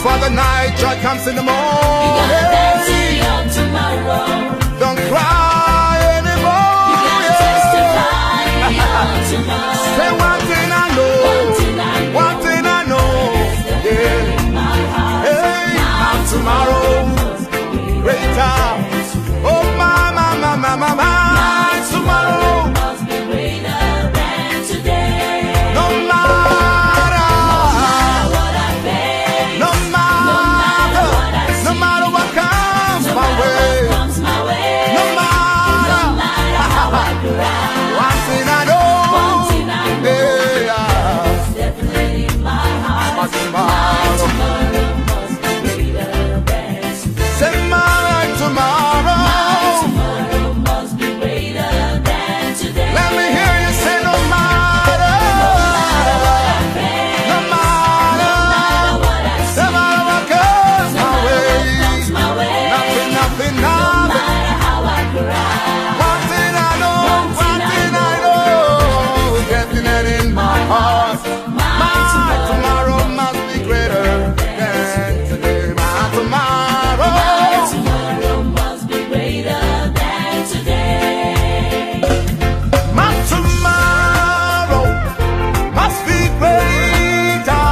for the night, joy comes in the You gotta dance morning. in your tomorrow. Don't cry anymore. You gotta Yeah. testify your tomorrow. Say one thing I know, One thing I know. one thing I know, yeah. My heart Hey, my tomorrow greater. Oh my, my, my, my, my, my tomorrow. must be greater than today. No matter, What I face, no matter, no matter what comes no my matter way, what comes my way, no no matter. matter how I cry, One thing I know, one thing I know, yeah, definitely in my heart, my tomorrow. tomorrow must be greater than today. Say my tomorrow. Tomorrow must be greater than today. Let me hear you say no matter, no matter, What I no matter what comes my way, comes my way, nothing, nothing, no nothing. matter how I cry, One thing I know, one thing I know, definite in my heart. My tomorrow must be greater than today. My tomorrow, tomorrow must be greater than today. my tomorrow must be greater,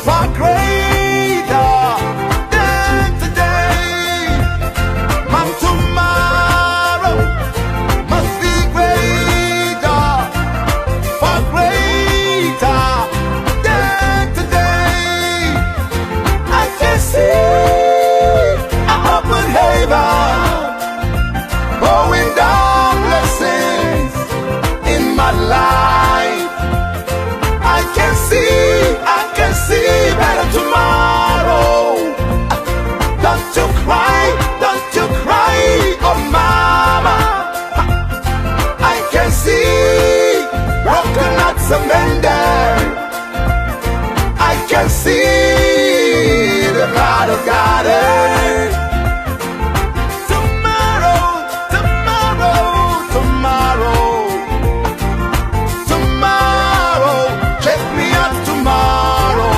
far greater than today. My tomorrow must be greater, far greater than today. I can see a open heaven, pouring down blessings in my life. I can see better tomorrow. Don't you cry, don't you cry, oh mama. I can see broken hearts mended. I can see the blood of God. Tomorrow, tomorrow, tomorrow, tomorrow, check me out tomorrow.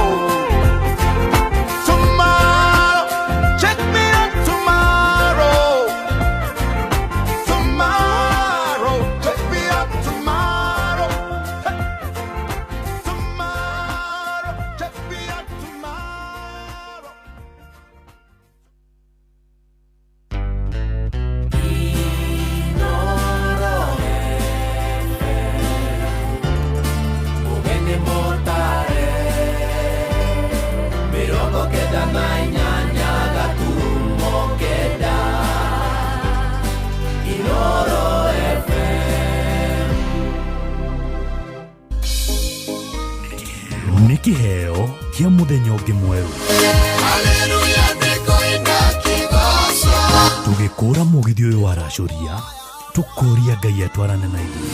Tomorrow, check me out tomorrow. Tomorrow, check me out tomorrow. Hey. Tomorrow, check me out tomorrow. Ũgeni mũtare 98 gaturumo 9 Inoro FM. Nĩ kĩheo kĩa mũthenya ũngĩ mwerũ tũgĩkũra mũgithi ũyũ waracũria tũkũria Ngai atwarane na ithuĩ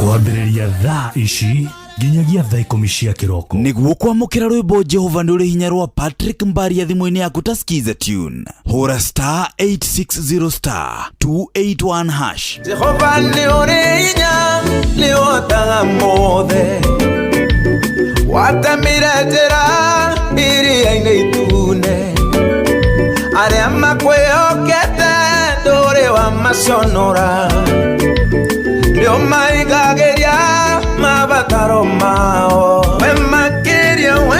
kwambĩrĩria thaa ici nginyagia thaa 10 cia kĩroko. Nĩguo kwamũkĩra rwĩmbo Jehova nĩ ũrĩ hinya rwa Patrick Mbaria thimũ-inĩ yaku ta skiza tune, hũra *860*281#. Jehova nĩ ũrĩ hinya, nĩ ũhotaga mothe, watemire njĩra iria-inĩ itune, arĩa makwĩhokete ndũrĩ wa maconora, nĩ ũmaigagĩria mabataro mao, we makĩria, we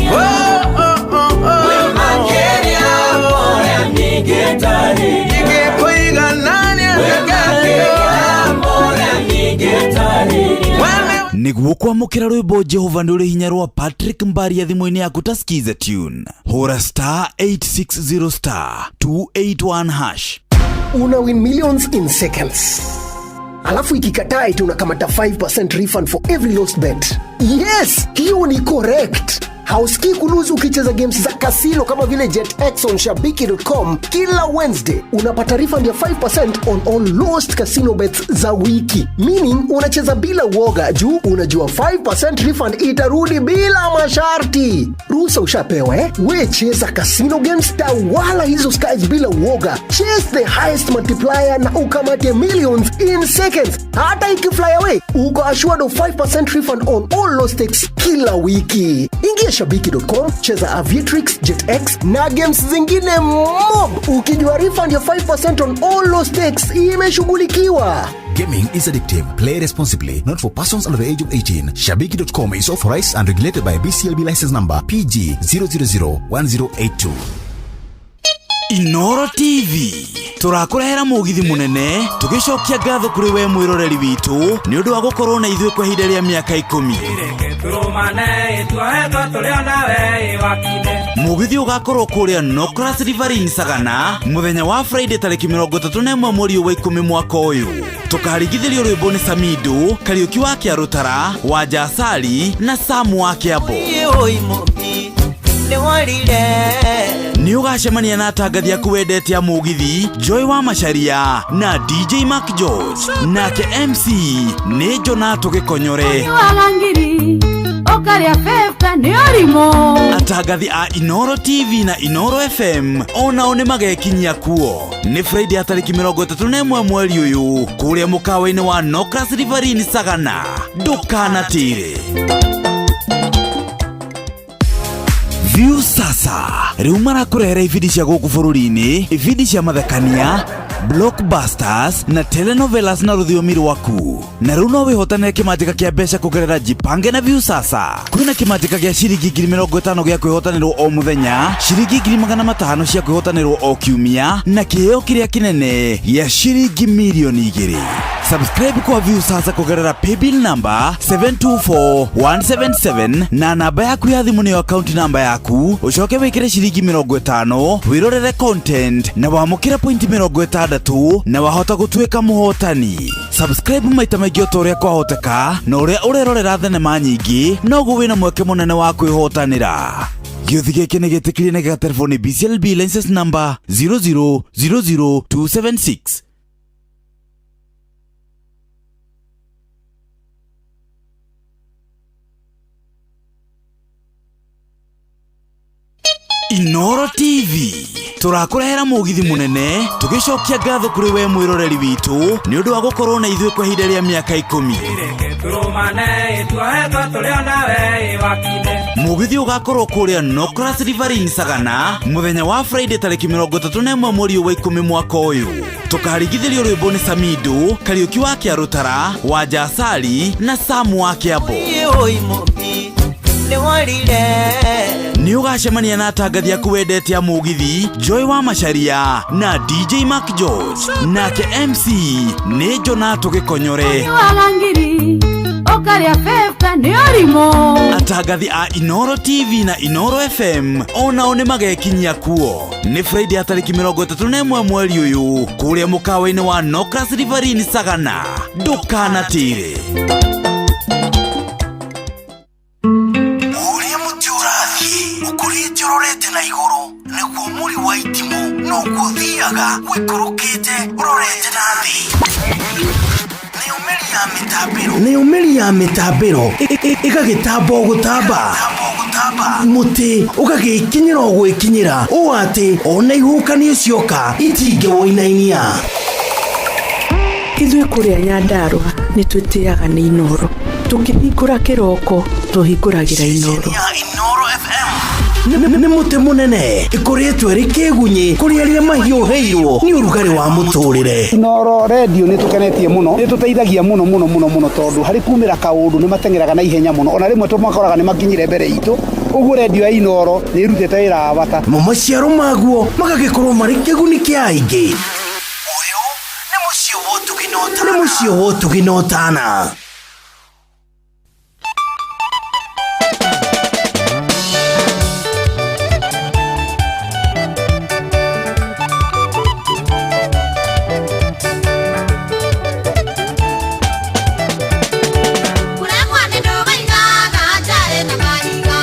Oh, oh, oh, oh. Ingĩkũiganania Nĩguo kwamũkĩra rwĩmbo Jehova nĩ ũrĩ hinya rwa Patrick Mbaria thimũ-inĩ yaku ta skiza tune, hũra *860*281#. Una win millions in seconds, alafu ikikataa eti unakamata 5% refund for every lost bet. Yes, hiyo ni correct. Hausikii kulose ukicheza games za kasino kama vile JetX on shabiki.com. Kila Wednesday unapata refund ya 5% on all lost casino bets za wiki, meaning unacheza bila uoga juu unajua 5% refund itarudi bila masharti. Ruhusa ushapewa, eh? We cheza casino games, tawala hizo skies bila uoga. Chase the highest multiplier na ukamate millions in seconds. Hata ikifly away, uko assured of 5% refund on all lost stakes kila wiki. Ingia shabiki.com, cheza Aviatrix, JetX na games zingine mob, ukijua refund ya 5% on all lost stakes imeshughulikiwa. Gaming is addictive. Play responsibly. Not for persons under the age of 18. Shabiki.com is authorized and regulated by BCLB license number PG 0001082. Inoro TV tũrakũrehera mũgithi mũnene, tũgĩcokia ngatho kũrĩ we mwĩroreri witũ nĩ ũndũ wa gũkorwo na ithuĩ kwa ihinda rĩa mĩaka 10. Mũgithi ũgakorwo kũrĩa Nocras Riverine Sagana mũthenya wa Friday tarĩki 31 mweri wa 10 mwaka ũyũ. Tũkarigithĩrio rwĩmbo nĩ Samido, Kariũki wa Kĩarũtara, Wanja Asali na Samu wa Kĩambo. Nĩ ũgacemania na atangathi aku wendete a mũgithi, Joy wa Macharia na DJ Mark George, nake MC nĩ Jonato Gĩkonyore. Wagangiri ũkarĩa fefta nĩ ũrimũ. Atangathi a Inoro TV na Inoro FM onao nĩ magekinyia kuo. Nĩ Friday ya tarĩki 31 mweri ũyũ kũrĩa mũkawa-inĩ wa Nocras Riverine Sagana. Ndũkanatĩre. View sasa rĩu marakũrehera ibindi cia gũkũ bũrũri-inĩ, ibindi cia mathekania, blockbusters na telenovelas na rũthiomi rwaku. Na rĩu no wĩhotanĩre kĩmanjĩka kĩa mbeca kũgerera Jipange na View sasa. Kwĩna kĩmanjĩka gĩa ciringi 50,000 gĩa kwĩhotanĩrwo o mũthenya, ciringi 500,000 cia kwĩhotanĩrwo o kiumia, na kĩheo kĩrĩa kĩnene gĩa ciringi 2 million. Subscribe kwa View sasa kũgerera paybill number 724177 na namba yaku ya thimũ nĩyo account namba yaku, ũcoke wĩkĩre ciringi 50 wĩrorere content na wamũkĩre point 60 na wahota gũtuĩka mũhotani. Subscribe maita maingĩ o ta ũrĩa kwahoteka, na ũrĩa ũrerorera thenema nyingĩ noguo wĩna mweke mũnene wa kwĩhotanĩra. Gĩũthi gĩkĩ nĩ gĩtĩkĩrie na gĩgaterefo nĩ BCLB license number 0000276. Inoro TV tũrakũrehera mũgithi mũnene, tũgĩcokia ngatho kũrĩ we mwĩroreri witũ nĩ ũndũ wa gũkorwo na ithuĩ kwa ihinda rĩa mĩaka 10. Mũgithi ũgakorwo kũrĩa Nocras Riverine Sagana mũthenya wa Friday tarĩki 31 mweri wa 10 mwaka ũyũ. Tũkarigithĩrio rwĩmbo nĩ Samido, Kariũki wa Kĩarũtara, Wanja Asali na Samu wa Kĩambo. Nĩ ũgacemania na atangathi aku wendete a mũgithi, Joy wa Macharia na DJ Mark George, nake MC nĩ Jonato Gĩkonyore. Wagangiri ũkarĩa fefta nĩ ũrimũ. Atangathi a Inoro TV na Inoro FM onao nĩ magekinyia kuo. Nĩ Friday ya tarĩki 31 mweri ũyũ kũrĩa mũkawa-inĩ wa Nocras Riverine Sagana. Ndũkanatĩre. Ũrĩa mũtĩ ũrathiĩ ũkũrĩte ũrorete na igũrũ nĩguo mũri wa itimũ noguo ũthiaga ũikũrũkĩte ũrorete na thĩ. Nayo mĩri ya mĩtambĩro, nayo mĩri ya mĩtambĩro ĩgagĩtamba o gũtamba, mũtĩ ũgagĩkinyĩra o gwĩkinyĩra ũũ atĩ ona ihuhũkanio cioka itingĩwũinainia. Ithuĩ kũrĩa Nyandarũa nĩ twĩtĩaga nĩ Inoro, tũkĩhingũra kĩroko tũhingũragĩra Inoro. Inoro FM nĩ mũtĩ mũnene ĩkũrĩtwo ĩrĩ kĩgunyĩ kũrĩ arĩa mahiũhĩirwo nĩ ũrugarĩ wa mũtũrĩre. Inoro Radio nĩ tũkenetie mũno, nĩ tũteithagia mũno mũno mũno mũno, tondũ harĩ kumĩra kaũndũ nĩ mateng'eraga na ihenya mũno, ona rĩmwe tũmakoraga nĩ makinyire mbere itũ. Ũguo radio ya Inoro nĩ ĩrutĩte wĩra wa bata. Mo maciaro maguo magagĩkorwo marĩ kĩguni kĩa aingĩ. Nĩ mũciĩ wa ũtugi na ũtana. Kuremwa nĩ ndũgaigaga njarĩ na mahiga.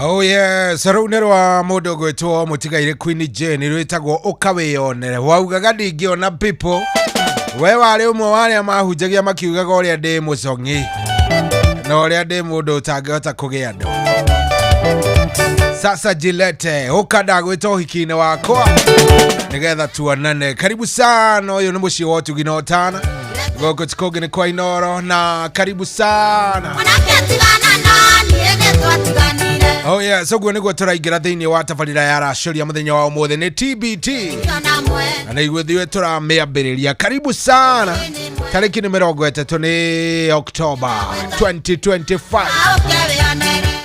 Oh yes, rũu nĩ rwa mũndũ ũgwĩtwo mũtigaire Queen Jane rwĩtagwo ũkawĩyonere. Waugaga ndingĩona people. We warĩ ũmwe wa arĩa mahunjagia makiugaga ũrĩa ndĩ mũcong'i na ũrĩa ndĩ mũndũ ũtangĩhota kũgĩa andũ. Sasa jilete ũka ndagwĩta ũhiki-inĩ wakwa nĩgetha tuonane. Karibu sana, ũyũ nĩ mũciĩ wa ũtugi na ũtana gũkũ ti kũngĩ nĩ kwa Inoro, na karibu sana. Oh yeah, so guo nĩguo tũraingĩra thĩinĩ wa tabarĩra ya racũria mũthenya wa ũmũthĩ nĩ TBT na nĩguo ithuĩ tũramĩambĩrĩria. Karibu sana, tarĩki nĩ 30 nĩ Oktoba 2025.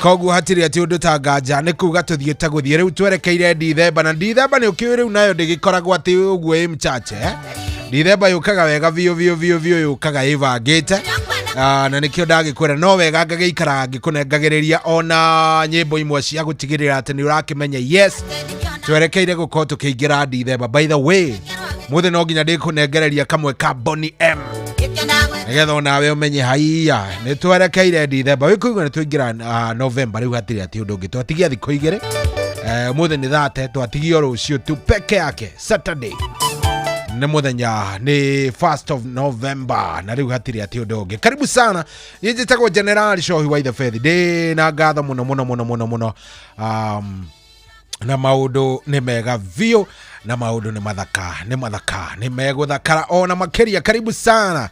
Koguo hatirĩ atĩ ũndũ ta nganja nĩ kuga tũthiĩte gũthiĩ rĩu twerekeire Dithemba, na Dithemba nĩ ũkĩũĩ rĩu nayo ndĩgĩkoragwo atĩ ũguo ĩ mchache eh? Dithemba yũkaga wega biũ biũ biũ biũ, yũkaga ĩbangĩte. Na nĩkĩo ndagĩkwĩra no wega ngagĩikaraga ngĩkũnengagĩrĩria ona nyĩmbo imwe cia gũtigĩrĩra atĩ nĩ ũrakĩmenya yes twerekeire gũkorwo tũkĩingĩra Dithemba. By the way, mũthĩ no nginya ndĩkũnengereria kamwe ka Bonny M nĩgetha onawe ũmenye haiya nĩ twerekeire Dithemba. Wĩkũigua nĩ twaingĩra November rĩu hatirĩ atĩ ũndũ ũngĩ, twatigia thikũ igĩrĩ. Ũmũthĩ nĩ thate, twatigia rũciũ tu peke yake. Saturday nĩ mũthenya nĩ 1st of November na rĩu hatirĩ atĩ ũndũ ũngĩ. Karibu sana, niĩ njĩtagwo General Shohi wa Ithe Fethi, ndĩ na ngatho mũno mũno mũno mũno mũno. Na maũndũ nĩ mega biũ na maũndũ nĩ mathaka nĩ mathaka nĩ megũthakara ona makĩria. Karibu sana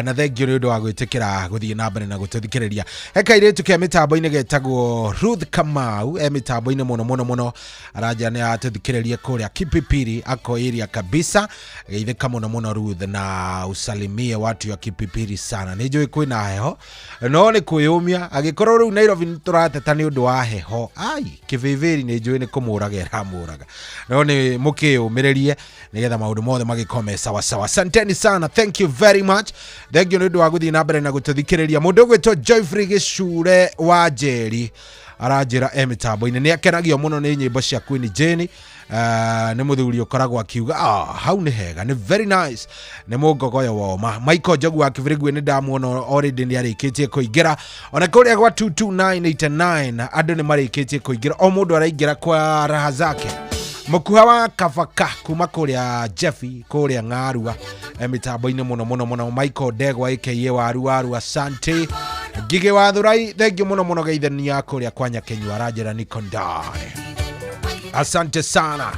na thengio nĩ ũndũ wa gwĩtĩkĩra gũthiĩ na mbere na gũtũthikĩrĩria. He kairĩtu ke mĩtambo-inĩ getagwo Ruth Kamau, e mĩtambo-inĩ mũno mũno mũno, aranja nĩ atũthikĩrĩrie kũrĩa Kipipiri, ako area kabisa. Geithĩka mũno mũno Ruth, na usalimie watu ya Kipipiri sana. Nĩ njũĩ kwĩna heho no nĩ kwĩyũmia, angĩkorwo rĩu Nairobi nĩ tũrateta nĩ ũndũ wa heho, ai kĩbĩbĩri nĩ njũĩ nĩ kũmũraga ĩramũraga, no nĩ mũkĩyũmĩrĩrie nĩgetha maũndũ mothe magĩkorwo me sawa sawa. Asanteni sana, thank you very much, thank you nĩ ũndũ wa gũthiĩ na mbere na gũtũthikĩrĩria. Mũndũ ũgwĩtwo Joyfrey Gĩcure wa Njeri Aranjĩra e mĩtambo-inĩ nĩ akenagio mũno nĩ nyĩmbo cia Queen Jane. Nĩ mũthuri ũkoragwo akiuga hau nĩ hega, nĩ very nice, nĩ mũngogoyo woma. Michael Njogu wa Kibirigwi nĩ ndamuona already nĩ arĩkĩtie kũingĩra. Ona kũrĩa gwa 22989 andũ nĩ marĩkĩtie kũingĩra, o mũndũ araingĩra kwa raha zake. Mũkuha wa kabaka kuma kũrĩa Jeffy kũrĩa Ng'arua mĩtambo-inĩ mũno mũno mũno. Michael Ndegwa aka Waru Waru, asante. Ngigĩ wa Thurai, thengiũ mũno mũno. Geithania kũrĩa kwa Nyakenyua, aranjĩra niko ndani, asante sana,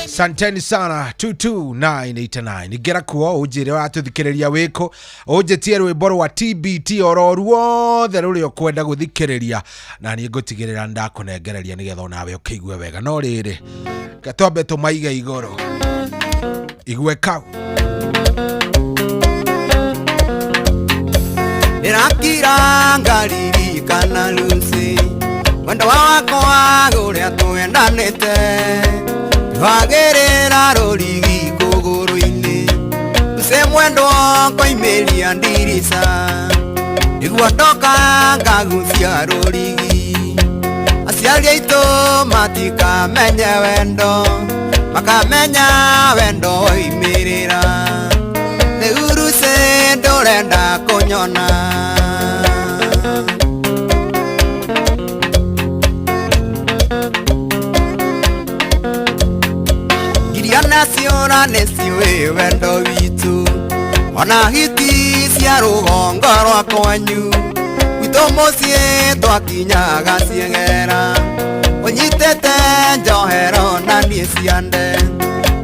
santeni sana. 22989 ingĩra kuo ũnjĩre watũthikĩrĩria wĩkũ, ũnjĩtie rwĩmbo rwa TBT oro ruothe rũrĩa ũkwenda gũthikĩrĩria, na niĩ ngũtigĩrĩra ndakũnengereria nĩgetha onawe ũkĩigue wega. No rĩrĩ, twambe tũmaige igũrũ igue kau. Ndĩrakira ngaririkana Lucy, wendo wakwa ũrĩa twendanĩte, twagĩrĩra rũrigi kũgũrũ-inĩ. Lucy mwendwa koimĩria ndirica nĩguo ndoka ngagucia rũrigi. Aciari aitũ matikamenye wendo, makamenya wendo woimĩrĩra. Rĩu Lucy ndũrenda kũnyona. Ngiria naciũra nĩciũĩ wendo witũ, ona hiti cia rũgongo rwa kwanyu. Gwitũ mũciĩ twakinyaga ciegera, ũnyitĩte njohero na niĩ ciande.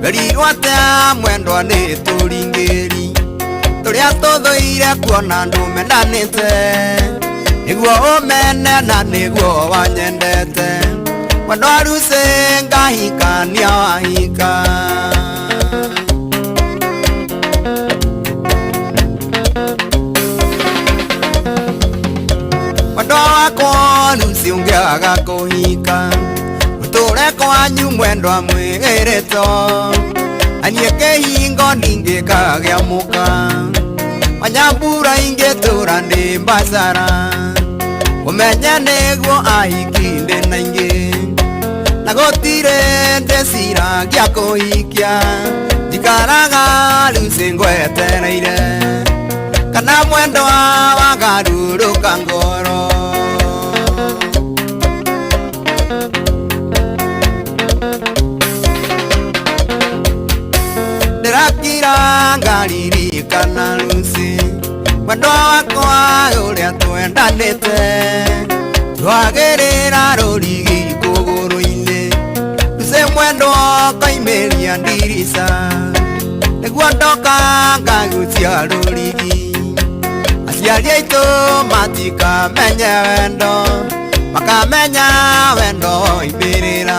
Werirwo atĩa mwendwa nĩ tũringĩri tũrĩa tũthũire kuona andũ mendanĩte, nĩguo ũmene na nĩguo wanyendete. Mwendwa Lucy ngahikania wahika. Mwendwa wakwa Lucy ũngĩaga kũhika, ũtũre kwanyu mwendwa mwĩrĩto, na niĩ kĩhingo ndingĩkagĩa mũka. Wanyambura ingĩtũra ndĩ mbacara, ũmenye nĩguo ahiki ndĩ na ingĩ, na gũtirĩ ndĩciragia kũhikia. Njikaraga Lucy ngwetereire, kana mwendwa wagarũrũka ngoro. Ndĩrakira ngaririkana Lucy, mwendwa wakwa ũrĩa twendanĩte, twagĩrĩra rũrigi kũgũrũ-inĩ. Lucy mwendwa koimĩria ndirica nĩguo ndoka ngagucia rũrigi. Aciari aitũ matikamenye wendo, makamenya wendo woimĩrĩra.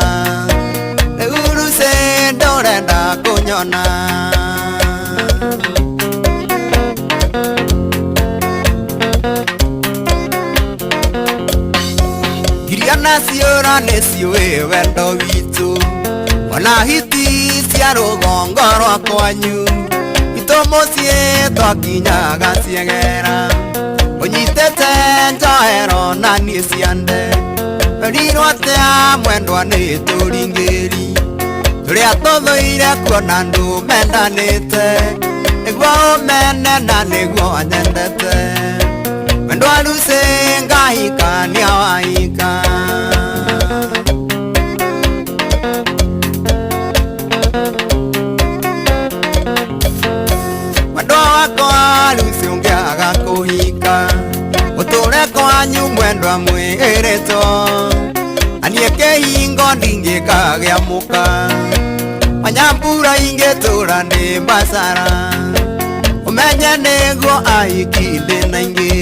Rĩu Lucy ndũrenda kũnyona. Ngiria naciũra nĩciũĩ wendo witũ, ona hiti cia rũgongo rwa kwanyu. Gwitũ mũciĩ twakinyaga ciegera, ũnyitĩte njohero na niĩ ciande. Werirwo atĩa mwendwa nĩ tũringĩri tũrĩa tũthũire kuona andũ mendanĩte, nĩguo ũmene na nĩguo wanyendete. Mwendwa Lucy ngahikania wahika. Mwendwa wakwa Lucy ũngĩaga kũhika, ũtũre kwanyu mwendwa mwĩrĩto, na niĩ kĩhingo ndingĩkagĩa mũka. Wanyambura ingĩtũra ndĩ mbacara, ũmenye nĩguo ahiki ndĩ na ingĩ,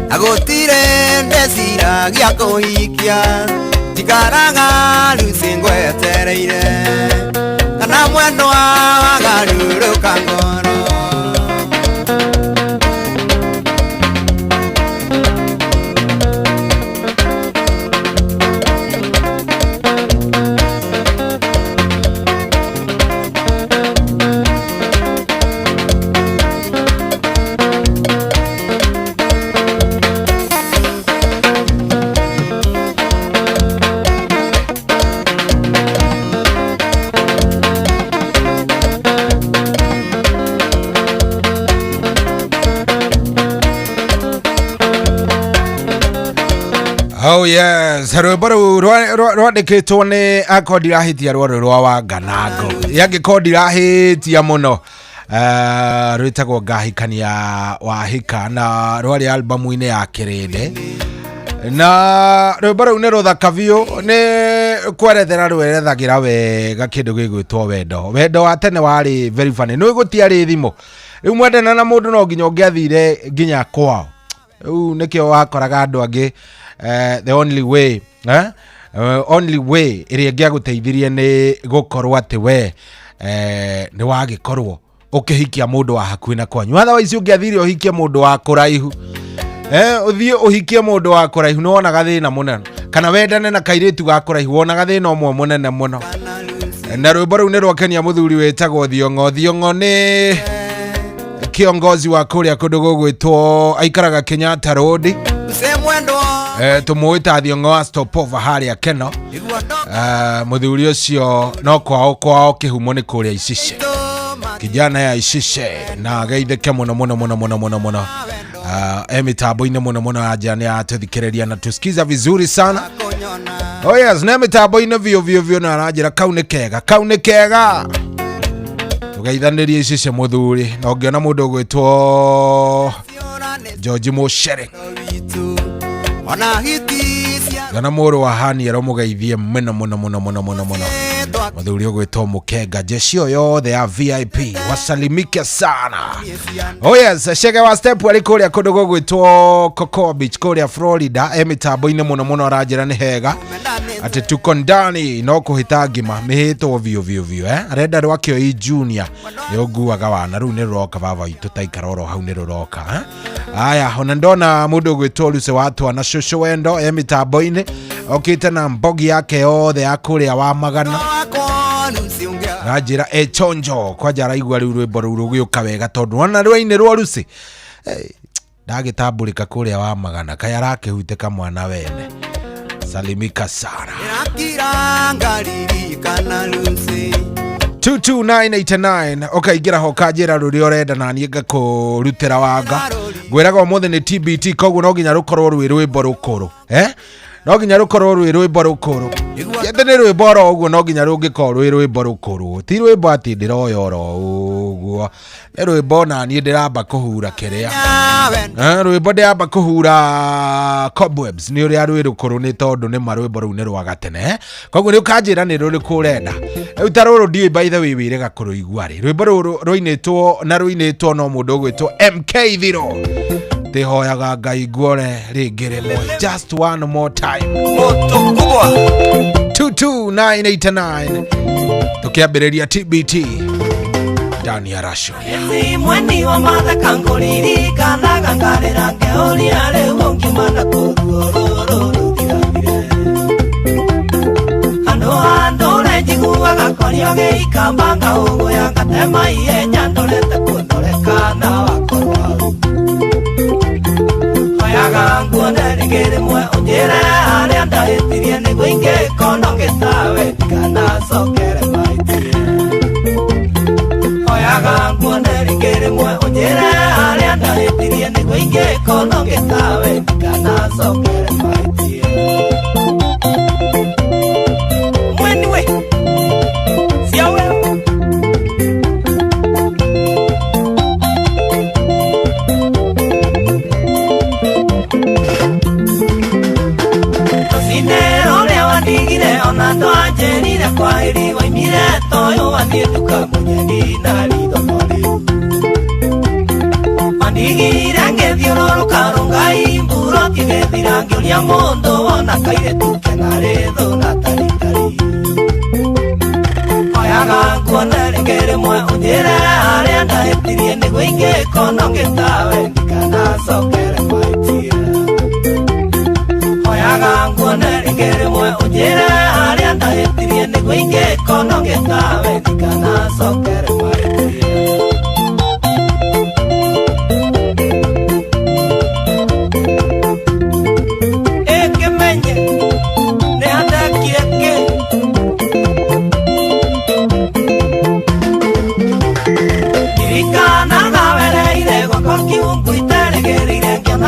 na gũtirĩ ndĩciragia kũhikia. Njikaraga Lucy ngwetereire, kana mwendwa wagarũrũka ngoro. Oh yes, rwĩmbo rũu rwandĩkĩtwo nĩ akorwo ndirahĩtia rwarĩ rwa Wanganango, angĩkorwo ndirahĩtia mũno. Rwĩtagwo Ngahikania Wahika na rwarĩ albamu-inĩ ya Kĩrĩndĩ, na rwĩmbo rũu nĩ rũthaka biũ, nĩ kwerethera rwerethagĩra wega kĩndũ gĩgwĩtwo wendo. Wendo wa tene warĩ very funny, nĩ gũtiarĩ thimũ. Rĩu mwendana na mũndũ no nginya ũngĩathire nginya kwao. Rĩu nĩkĩo wakoraga andũ angĩ, the only way, eh? Only way ĩrĩa ĩngĩagũteithirie nĩ gũkorwo atĩ we nĩ wagĩkorwo ũkĩhikia mũndũ wa hakuhĩ na kwanyu. Otherwise ũngĩathire ũhikie mũndũ wa kũraihu, ũthiĩ ũhikie mũndũ wa kũraihu, nĩ wonaga thĩna mũnene, kana wendane na kairĩtu ga kũraihu, wonaga thĩna ũmwe mũnene mũno. Na rwĩmbo rũu nĩ rwakenia mũthuri wĩtagwo Thiong'o. Thiong'o nĩ kiongozi wa kũrĩa kũndũ gũgwĩtwo, aikaraga Kenyatta Road, tũmũĩ ta Thiong'o wa Stopover harĩa Keno. Mũthuri ũcio no kwao kwao kĩhumo nĩ kũrĩa Icice, kijana ya Icice, na geithĩke mũno mũno mũno mũno mũno mũno. E mĩtambo-inĩ mũno mũno ya njĩra nĩ atũthikĩrĩria na tusikiza vizuri sana. Oh yes, nĩ mĩtambo-inĩ biũ biũ biũ, na aranjĩra kau nĩ kega, kau nĩ kega. Tũgeithanĩrie Icice mũthuri, na ũngĩona mũndũ ũgwĩtwo George Mũcere ngana mũrũ wa Haniero, mũgeithie mũno mũno mũno mũno mũno mũno. Mũthuri ũgwĩtwo Mũkenga, jeshi ĩyo yothe ya VIP wasalimike sana. Oh yes, Chege wa Step arĩ kũrĩa kũndũ gũgwĩtwo Cocoa Beach kũrĩa Florida, e mĩtambo-inĩ mũno mũno, aranjĩra nĩ hega atĩ tuko ndani, no kũhĩta ngima mĩhĩtwo biũ biũ biũ, eh? Arenda rwakĩo i Junior nĩ ũnguaga wana rĩu nĩ rũroka, baba witũ taikara oro hau, nĩ rũroka, eh? Aya, ona ndona mũndũ ũgwĩtwo Lucy wa Twana cũcũ wendo e mĩtambo-inĩ, okĩte na mbogi yake yothe ya kũrĩa wa magana, ranjĩra e chonjo kwanja, araigua rĩu rwĩmbo rũu rũgĩũka wega tondũ wona rwainĩ rwa Lucy ndagĩtambũrĩka kũrĩa wa magana, kaĩ arakĩhutĩka mwana wene. Salimika sana. 22989 ũkaingĩra ho ũkanjĩra rũrĩa ũrenda na niĩ ngakũrutĩra wanga. Ngwĩraga ũmũthĩ nĩ TBT, koguo no nginya rũkorwo rwĩ rwĩmbo rũkũrũ, eh? No nginya rũkorwo rwĩ rwĩmbo rũkũrũ. Ti atĩ nĩ rwĩmbo oro ũguo, no nginya rũngĩkorwo rwĩ rwĩmbo rũkũrũ, ti rwĩmbo atĩ ndĩroya oro ũguo, nĩ rwĩmbo na niĩ ndĩramba kũhura kĩrĩa, rwĩmbo ndĩramba kũhura cobwebs nĩ ũrĩa rwĩ rũkũrũ, nĩ tondũ nĩ ma rwĩmbo rũu nĩ rwa gatene, eh? Koguo nĩ ũkanjĩra nĩ rũrĩkũ ũrenda. Rĩu ta rũrũ ndiũĩ by the way wĩrĩga kũrũigua rĩ. Rwĩmbo rũrũ rũinĩtwo na rũinĩtwo no mũndũ ũgwĩtwo MK Thiro, ndĩhoyaga Ngai nguore rĩngĩ rĩmwe, just one more time. 22989 tũkĩambĩrĩria TBT ndani ya Rasho. Mweni wa mathaka ngũririkanaga ngarĩra ngeũria rĩu ũngiuma kũruo rũrũ rũtirathire handũ handũre njiguaga korio gĩikamba ngaũgũya ngatema ihenya ndorete kũndoreka na wakorwo hau hoyaga nguone rĩngĩ rĩmwe ũnjĩre harĩa ndahĩtirie nĩguo ingĩkorwo ngĩtawe ndikanacokere mahĩtia. Hoyaga nguone rĩngĩ rĩmwe ũnjĩre harĩa ndahĩtirie nĩguo ingĩkorwo ngĩtawe ndikanacokere mahĩtia. Mweni we ciawe. Rũcinĩ rũrĩa wandigire ona ndwanjĩrire kwahĩri, waimire toyũ wathiĩ nduka mũnyeni na ritho rĩu wandigire ngĩthiũrũrũka rũngai mburoti gĩthira ngĩũria mũndũ wona kairĩtu kena rĩthũ na taritari. Hoyaga nguone rĩngĩ rĩmwe ũnjĩre harĩa ndahĩtirie nĩguo ingĩkorwo ngĩtawe ndikanacokere mahĩtia. Hoyaga nguone rĩngĩ rĩmwe ũnjĩre harĩa ndahĩtirie nĩguo ingĩkorwo ngĩtawe ndikanacokere mahĩtia. Ĩkĩmenye nĩ handekire kĩ ndirikanaga wereire gwakwa kiungu iterĩgĩrĩire ngĩona.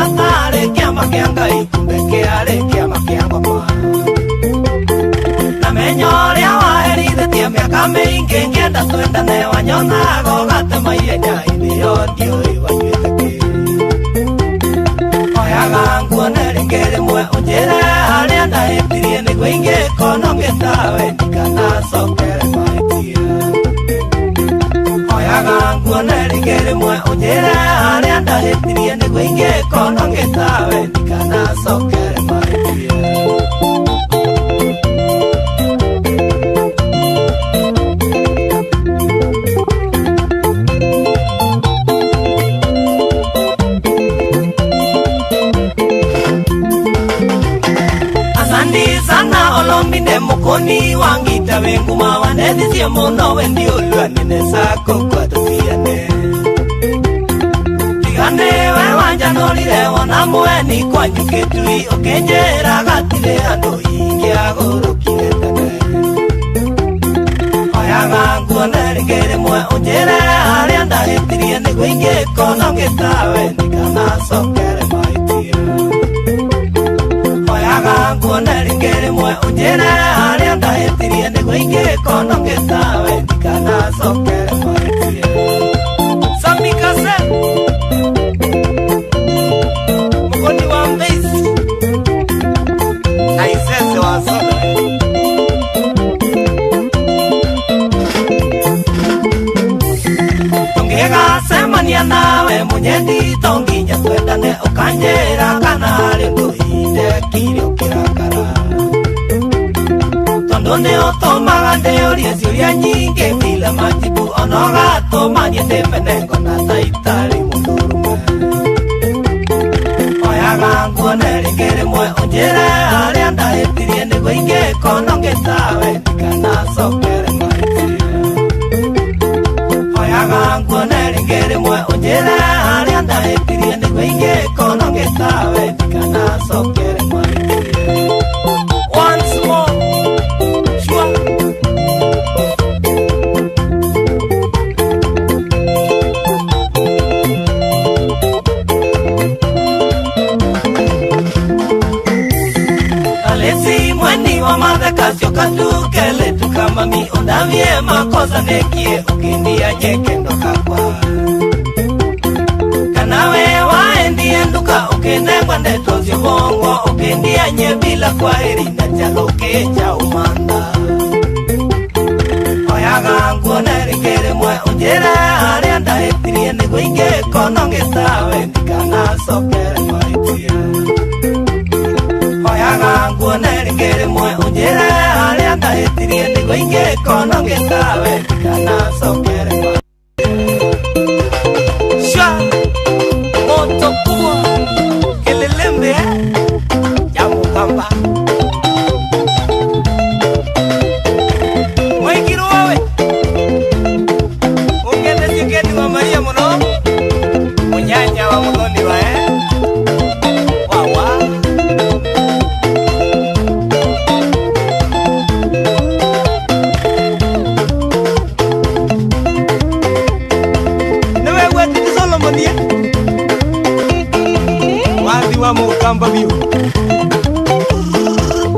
mĩingĩ ngĩenda twendane wanyonaga ũgatema ihenya hĩndĩ ĩyo ndiũĩ wanyuĩte kĩ. Oyaga nguone rĩngĩ rĩmwe ũnjĩre harĩa ndahĩtirie nĩguo ingĩkona ũngĩ tawe ndikanacokere mahĩtia. Oyaga nguone rĩngĩ rĩmwe ũnjĩre harĩa ndahĩtirie nĩguo ingĩkona ũngĩ tawe ndikanacokere mahĩtia. Asandi sana olomine mukoni wangita wenguma wanethicie muno wendi ulwanine sako kwatutiane tigane we wanjanũrire wona mweni kwanyu gĩtui ũkĩnjĩra gatirĩ andũ ingĩagũrũkire tene. Oyaga nguone rĩngĩ rĩmwe ũnjĩre harĩa ndahĩtirie nĩguo ingĩkona ũngĩ tawe ndikanacokere mahĩtia. Oyaga nguone rĩngĩ rĩmwe ũnjĩre harĩa ndahĩtirie nĩguo ingĩkona ũngĩ tawe ndikanacokere mahĩtia. Samikase mukoni wa mbezi na isese wa soda. Tũngĩgacemania nawe mũnyendi to nginya twendane ũkanjĩra kana harĩ ũndũ indekire ũkĩrakara tondũ nĩ ũtũmaga ndĩũrie ciũria nyingĩ bila majibu ona ũgatũma niĩ ndĩmene ngona ta itarĩ mũndũrũme. Oyaga nguone rĩngĩ rĩmwe ũnjĩre harĩa ndahĩtirie nĩguo ingĩkona ũngĩ tawe ndikanacokere mahĩtia. Oyaga nguone rĩngĩ rĩmwe ũnjĩre harĩa ndahĩtirie nĩguo ingĩkona ũngĩ tawe ndikanacokere mahĩtia. Once more, sure. Alesi mweni wa matheka katukele tukamami undavie makosa nekie ukindia nyekendo kakwa kanawe waendie nduka ukinengwa ndeto cio bongo ukindia nye bila kwaheri na chalo cha umanda. Oyaga nguone rĩngĩ rĩmwe ũnjĩre harĩa ndahĩtirie nĩguo ingĩkona ũngĩ tawe ndikanacokere mahĩtia. Oyaga nguone rĩngĩ rĩmwe ũnjĩre harĩa ndahĩtirie nĩguo ingĩkona ũngĩ tawe ndikanacokere mahĩtia. Sha moto kubwa kelelembe ya mukamba Mwaikiru wawe ungethetie kendi wa Maria muno munyanya wa muthoni wae wawa. Niwe gwetete Solomon ye wathi wa mukamba biu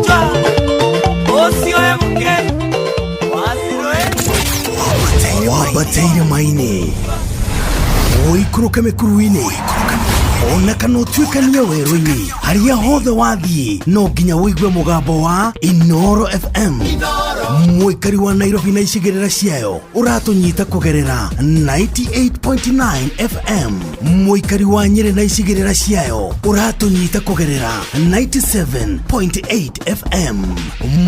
Chwa ũcio MK wacirwe Wambateire maini ũikũrũke mĩkuru-inĩ ona kana ũtuĩkanie werũ-inĩ harĩa hothe wathiĩ no nginya ũigue mũgambo wa Inoro FM. Mũikari wa Nairobi na icigĩrĩra ciayo ũratũnyita kũgerera 98.9 FM. Mũikari wa Nyĩrĩ na icigĩrĩra ciayo ũratũnyita kũgerera 97.8 FM.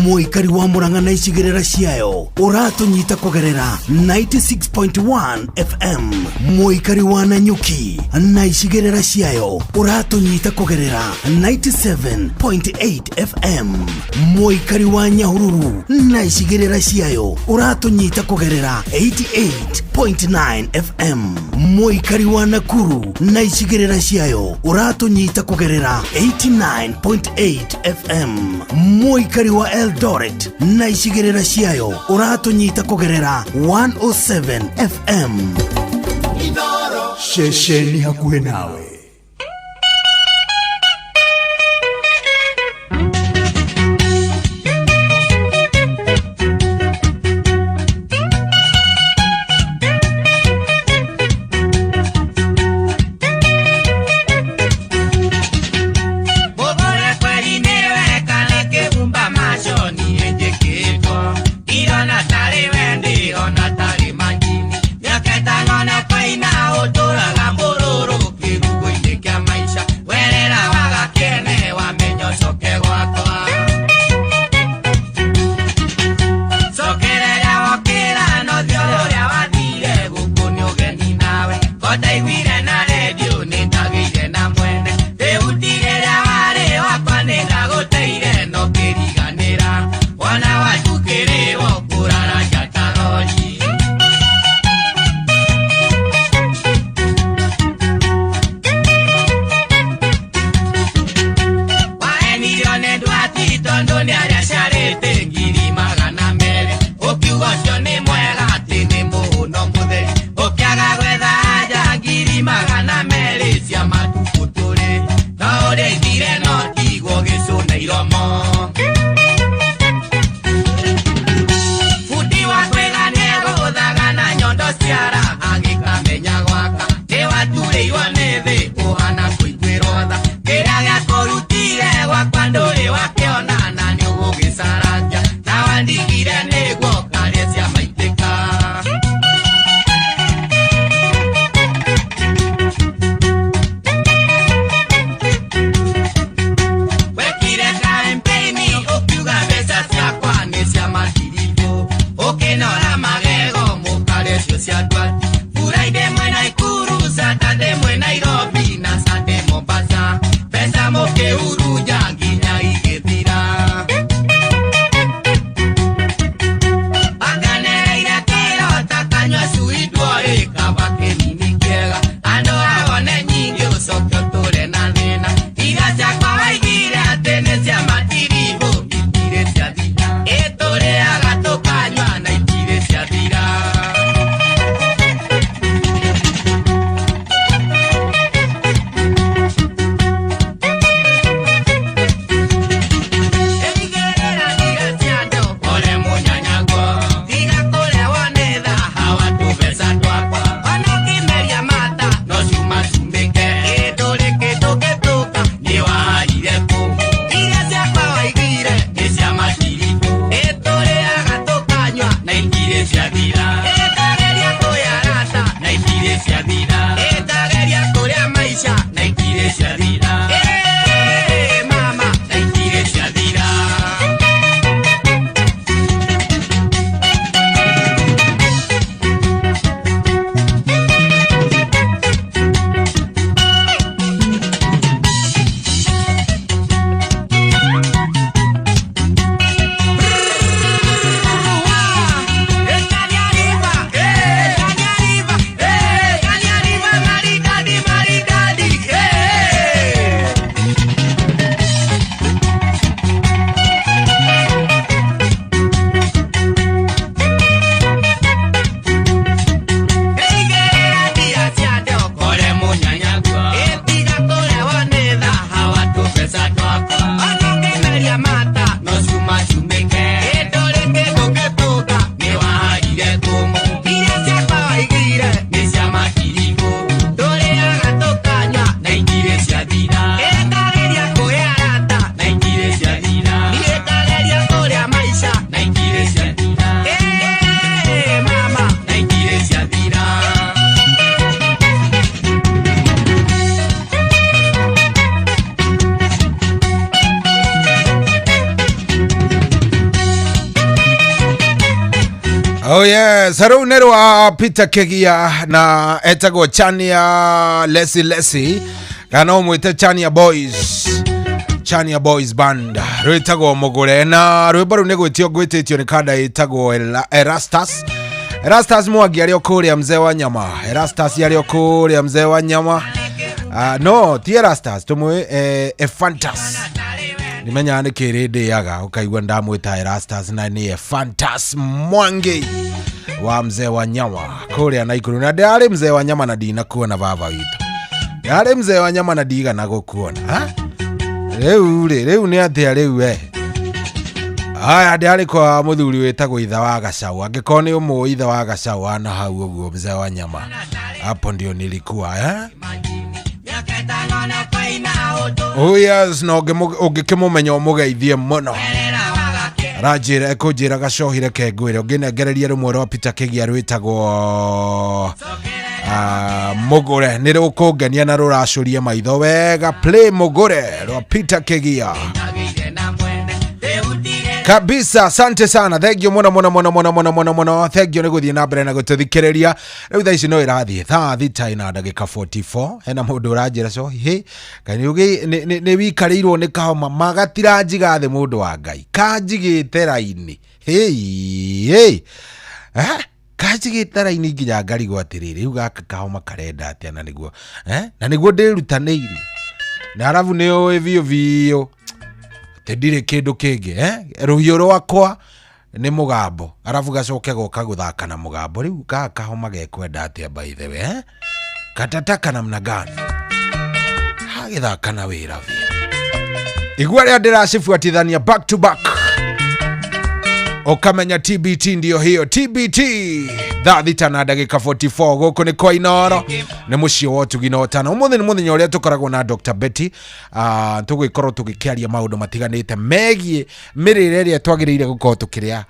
Mũikari wa Murang'a na icigĩrĩra ciayo ũratũnyita kũgerera 96.1 FM. Mũikari wa Nanyuki na icigĩrĩra ciayo ũratũnyita kũgerera 97.8 FM. Mũikari wa Nyahururu na icigĩrĩra ciayo ũratũnyita kũgerera 88.9 FM. Mũikari wa Nakuru na icigĩrĩra ciayo ũratũnyita kũgerera 89.8 FM. Mũikari wa Eldoret na icigĩrĩra ciayo ũratũnyita kũgerera 107 FM. Ceceni hakuhĩ nawe. Nĩ ndwati tondũ nĩ arĩa ngiri 200 ũkiuga ũcio nĩ mwega atĩ nĩ mũno mũtheri ũkĩaga gwetha anja ngiri 200 cia matukũ tũrĩ no ũrĩithire no tigwo gĩcũna iromo. Bundi wa kwĩga nĩegũthaga na nyondo ciara agĩkamenya gwaka nĩwaturĩirwo nĩ thĩ ũhana kũiguĩrwo tha kĩrĩa gĩakũrutire gwakwa ndũrĩ wakĩona na nĩũgũgĩcarangia na wandigire nĩguo karĩe cia maitĩka. Wekire kampeni ũkiuga mbeca ciakwa nĩ cia matiribũ ũkĩnora magego mũkarĩa cio cia ndwati Friday mwĩ Naikuru Saturday mwĩ Nairobi na Sunday Mombasa mbeca mũkĩhurunja nginya igĩthira. Akanereire kĩrota kanyua cui ndwoĩ kaba kĩnini kĩega andũ awone nyingĩ ũcoke ũtũre na thĩna iria ciakwa waigire atĩ nĩ cia matiribũ itirĩ ciathira ĩtũrĩaga tũkanyua na itirĩ ciathira. Ore mũnyanyaguo tiga kũrehwo nĩ thaha wa tũbeca twakwa ona ũkĩmeria mata no cuma cumĩke ĩndũrĩ kĩndũ gĩtũka nĩwaarire kũ iria ciakwa waigire nĩ cia matiribũ ĩtũrĩaga tũkanyua na itirĩ ciathira ĩtageria kũrĩa rata na itirĩ ciathira ĩtageria kũrĩa maica na itirĩ ciathira ĩĩ mama na itirĩ ciathira. Mama, na itirĩ ciathira. Oh yes, rĩu nĩ rwa Peter Kegia na etagwo Chania Lesi Lesi kana ũmwĩte Chania Boys, Chania Boys Band rwĩtagwo Mũgũre na rwĩmbo rũu nĩ gwĩtio gwĩtĩtio nĩ kanda ĩtagwo Erastus. Erastus Mwangi arĩ o kũrĩa mzee wa nyama. Erastus arĩ o kũrĩa mzee wa nyama. No ti Erastus tũmwĩ Ephantus nimenyaga nä kä rä ndäaga å kaigua ndamwä Erastus na nä Ephantus Mwangi wa mzee wa nyama kũrĩa Naikuru na ndĩrarĩ mzee wa nyama na ndinakuona baba witũ ndĩrarĩ mzee wa nyama na ndigana gũkuona ha? Rĩu rĩ rĩu nĩ atĩa rĩu we aya ndĩrarĩ kwa mũthuri wĩtagwo itha wa gacau angĩkorwo nĩ ũmũĩ itha wa gacau wana hau ũguo mzee wa nyama hapo ndio nilikuwa eh? Oh yes, na ũngĩkĩmũmenya ũmũgeithie mũno aranjĩra ekũnjĩra gacohi reke ngwĩre ũngĩnengereria rũmwe rwa Peter Kĩgia rwĩtagwo Mũgũre nĩ rũkũngenia na rũracũrie maitho wega play Mũgũre rwa Peter Kĩgia kabisa. Asante sana, thank you muno muno muno muno muno muno muno, thank you nĩ gũthiĩ na mbere na gũtũthikĩrĩria. Rĩu thaa ici no ĩrathiĩ thaa 6:44 hena mũndũ ũranjĩra co hĩ kaĩ nĩ wikarĩirwo nĩ kahoma magatiranjiga thĩ mũndũ wa Ngai kanjigĩte raini hĩ hĩ kanjigĩte raini nginya ngarigwo atĩrĩrĩ rĩu gaka kahoma karenda atĩa na nĩguo na nĩguo ndĩrutanĩirie na arabu nĩ ũĩ biũ biũ Atĩ ndirĩ kĩndũ kĩngĩ, eh? Rũhiũ rwakwa nĩ mũgambo, arabu gacoke goka gũthaka na mũgambo. Rĩu gaka kahoma gekwenda atĩa, by the way, eh? Katataka namna gani hagĩthaka na wĩra biũ. Igua rĩa ndĩracibuatithania back to back, ũkamenya TBT ndio hiyo TBT. Thaa 6 na ndagĩka 44, gũkũ nĩ kwa Inoro, nĩ mũciĩ wa ũtugi na ũtana. Ũmũthĩ nĩ mũthenya ũrĩa tũkoragwo na Dr. Betty. Tũgũgĩkorwo tũgĩkĩaria maũndũ matiganĩte megiĩ mĩrĩre ĩrĩa twagĩrĩire gũkorwo tũkĩrĩa,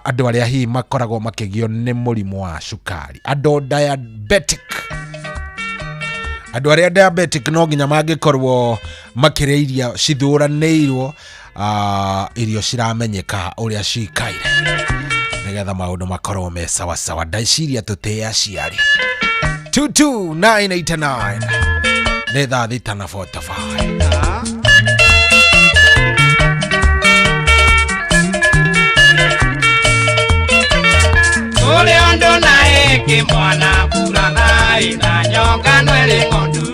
andũ arĩa hihi makoragwo makĩgio nĩ mũrimũ wa cukari, andũ diabetic. Andũ arĩa diabetic no nginya mangĩkorwo makĩrĩa irio cithũranĩirwo, irio ciramenyeka ũrĩa cikaire, nĩgetha maũndũ makorwo me sawasawa. Ndaiciria tũtĩe aciari. 22989 nĩ thaa 6 na 45. Kũrĩ ũndũ na ĩkĩ mwana burathai na nyongano ĩrĩ ng'ondu.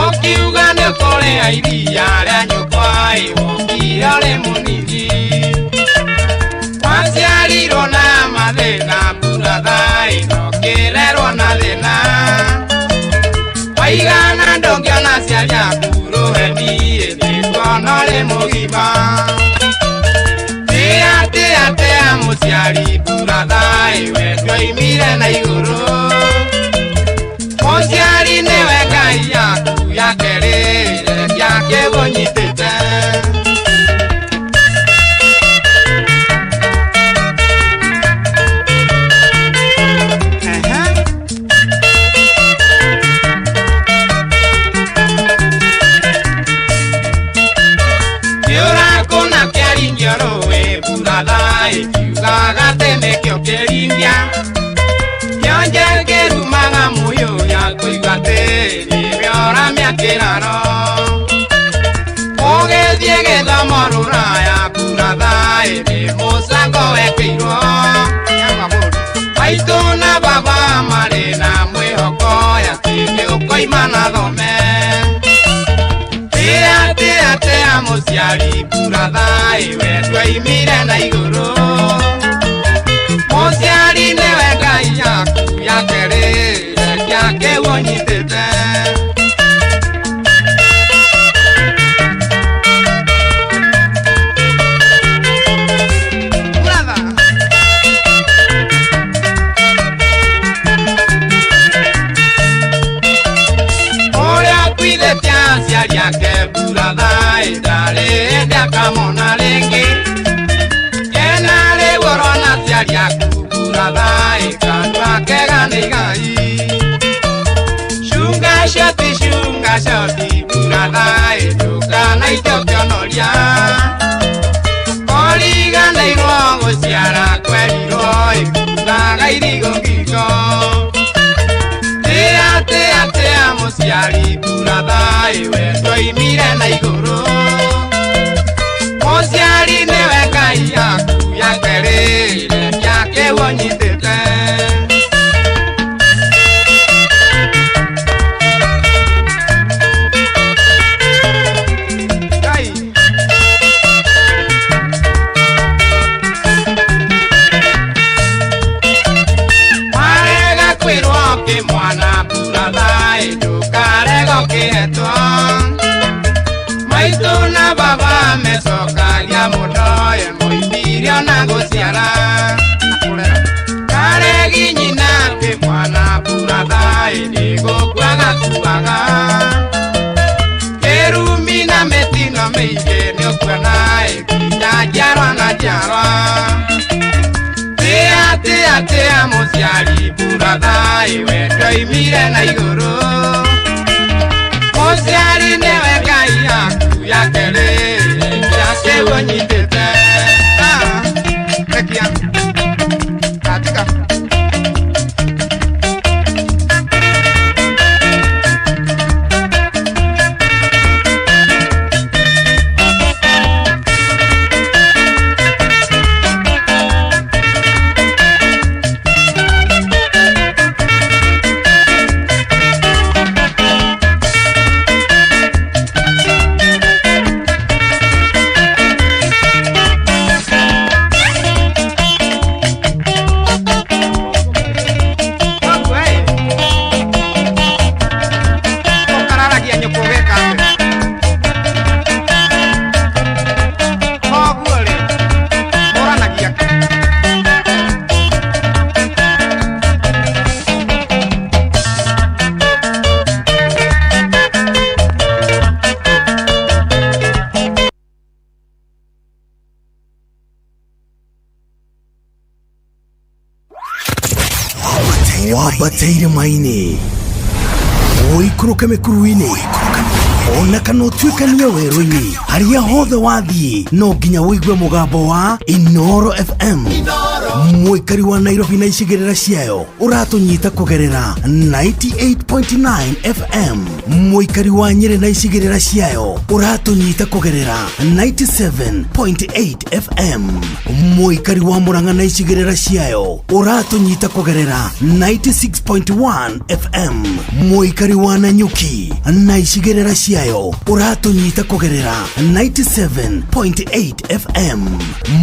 Ũkiuga nĩ ũkũrĩa iria rĩa nyũkwa ĩ, wokire ũrĩ mũnini. Waciarirwo na mathĩna burathai, na ũkĩrerwo na thĩna. Waigana ndũngĩona aciari aku rũheni, nĩkuona ũrĩ mũgima. Tia tia tia mũciari burathai, we ndwoimire na igũrũ. Mũciari nĩwe Ngai yaku ya kerĩ, rekia kĩgũnyitĩte. Kĩũra kũna kĩaringio rũĩ burathai, kiugaga atĩ nĩkĩo kĩringia. Kĩonje kĩrumaga mũyũ ya kũigua atĩ nĩwe ũramĩakĩraro. Ũgĩthiĩ gĩthomo rũraya burathai, nĩ mũcango wekĩirwo. Maitũ na baba marĩ na mwĩhoko atĩ nĩ ũkoima na thome. Tia tia tia mũciari burathai, we ndwoimire na igũrũ. Mũciari nĩwe Ngai yaku ya kerĩ, rekia kĩũnyitĩte. Brother. Ũrĩa akuithĩtie aciari ake burathai, ndarĩ hĩndĩ akamona rĩngĩ. Kena rĩu ũrona aciari aku burathai, kanua kega nĩ igai. Cunga coti, cunga coti burathai, ndũkanaite ũkĩonoria. Kũriganĩirwo gũciara kwerirwo ĩkuaga irigũ ngingo. Tia tia tia mũciari burathai, we ndwoimire na igũrũ. Mũciari nĩwe Ngai yaku ya kerĩ, rekia kĩũnyitĩte. Ngai. Warega kwĩrwo kĩmwana burathai, ndũkarega ũkĩhetwo. Maitũ na baba mecokagia mũno, ĩ mũimire ona gũciara. Karegi nyina kĩmwana burathai, nĩ gũkua gakuaga. Kĩrumi na mĩtino mĩingĩ nĩ ũkuona ĩ, nginya njiarwa na njiarwa. Tia tia tia mũciari burathai, we ndwoimire na igũrũ. Mũciari nĩwe Ngai yaku ya kerĩ, rekia kĩũnyitĩte. Rekia. Katika. Ambata irĩma-inĩ, ũikũrũke mĩkuru-inĩ, ona kana ũtuĩkanie werũ-inĩ, harĩa hothe wathiĩ no nginya ũigue mũgambo wa Inoro FM. Mũikari wa Nairobi na icigĩrĩra ciayo ũratũnyita kũgerera 98.9 FM. Mũikari wa Nyĩrĩ na icigĩrĩra ciayo ũratũnyita kũgerera 97.8 FM. Mũikari wa Murang'a na icigĩrĩra ciayo ũratũnyita kũgerera 96.1 FM. Mũikari wa Nanyuki na icigĩrĩra ciayo ũratũnyita kũgerera 97.8 FM.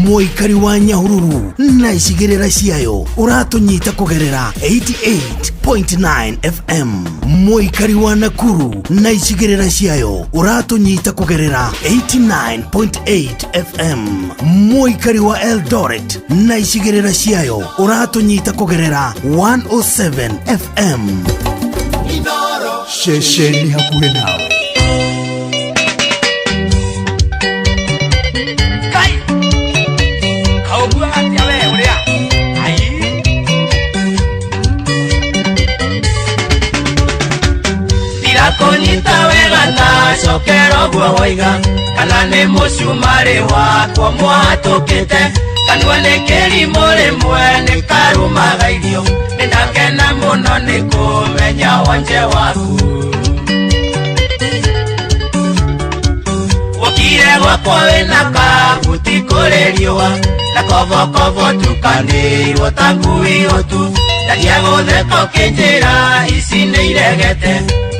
Mũikari wa Nyahururu na icigĩrĩra ciayo ũratũnyita kũgerera 88.9 FM. Mũikari wa Nakuru na icigĩrĩra ciayo ũratũnyita kũgerera 89.8 FM. Mũikari wa Eldoret na icigĩrĩra ciayo ũratũnyita kũgerera 107 FM. Ceceni hakuhĩ nawe. Kai! Kaũguaga atĩa we ũrĩa? Ai! Ndirakũnyita wega ta cokera ũguo woiga, kana nĩ mũcumarĩ wakwa mwatũkĩte, kanua nĩ kĩrimũ rĩmwe nĩ karumaga irio, nĩndakena mũno nĩ kũmenya wonje waku. Wokire gwakwa wĩna kabuti kũrĩ riũa, na kobokobo tukanĩirwo ta ngui ũtu, ndagia gũtheka ũkĩnjĩra ici nĩ iregete,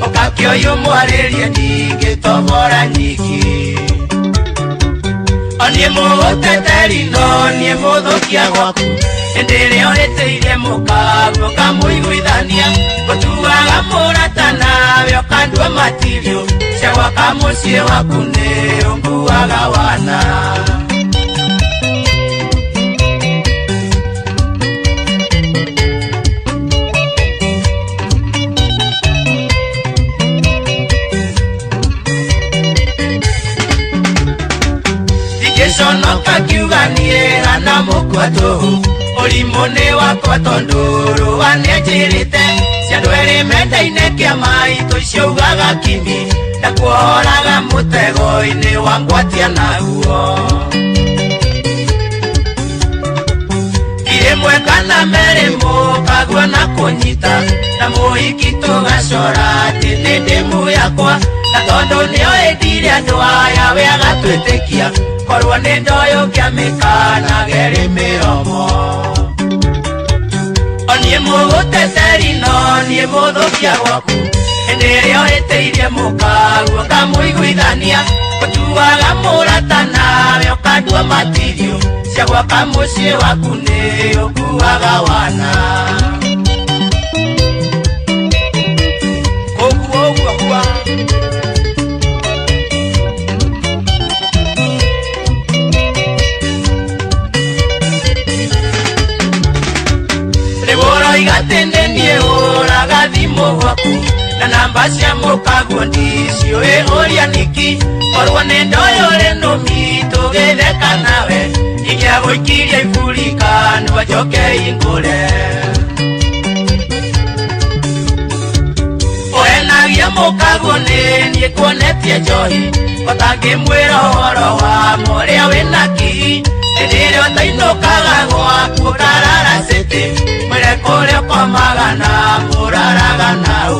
ũkakĩoyũ mwarĩrie ndingĩtobora nyiki. O niĩ mũgũteteri no niĩ mũthũkia gwaku, hĩndĩ ĩrĩa ũhĩtĩirie mũkaguo kamũiguithania, gũtuaga mũrata nawe ũkandua matirio, cia gwaka mũciĩ waku nĩ ũnguaga wana. Ingĩconoka ngiuga niĩ hana mũkwa tũhũ, ũrimũ nĩ wakwa tondũ rũa nĩanjĩrĩte, cia andũ erĩ mendaine kĩama itũ icio ugaga kimi, ndakuohoraga mũtego-inĩ wa ngwatia naguo. Ĩmwe kana merĩ mũkagua na kũnyita, na mũhiki tũgacora atĩ nĩ ndĩmu yakwa, na tondũ nĩoĩ ndirĩ andũ aya we agatwĩtĩkia, korwo nĩ ndoyũ ngĩamĩkanage mĩromo. O niĩ mũgũteteri no niĩ mũthũkia gwaku, hĩndĩ ĩrĩa ũhĩtĩirie mũkaguo ngamũiguithania, ũtuaga mũrata nawe ũkandua matirio, cia gwaka mũciĩ waku nĩ ũkuaga wana. Ũguo ũguo gua. Rĩu ũroiga atĩ nĩ niĩ hũraga thimũ gwaku, na namba cia mũkaguo ndiciũĩ ũria nĩkĩ, korwo nĩ ndoyũ rĩ nũmi tũgĩtheka nawe, ingĩagũikirie iburi kanua njoke ingũre. Ũhenagia mũkaguo nĩ niĩ kuonetie njohi, ũtangĩmwĩra ũhoro wa mũrĩa wĩna kii, hĩndĩ ĩrĩa ũtainũkaga gwaku ũkarara cĩtĩ, mwĩre kũrĩa ũkomaga na mũraraga nau.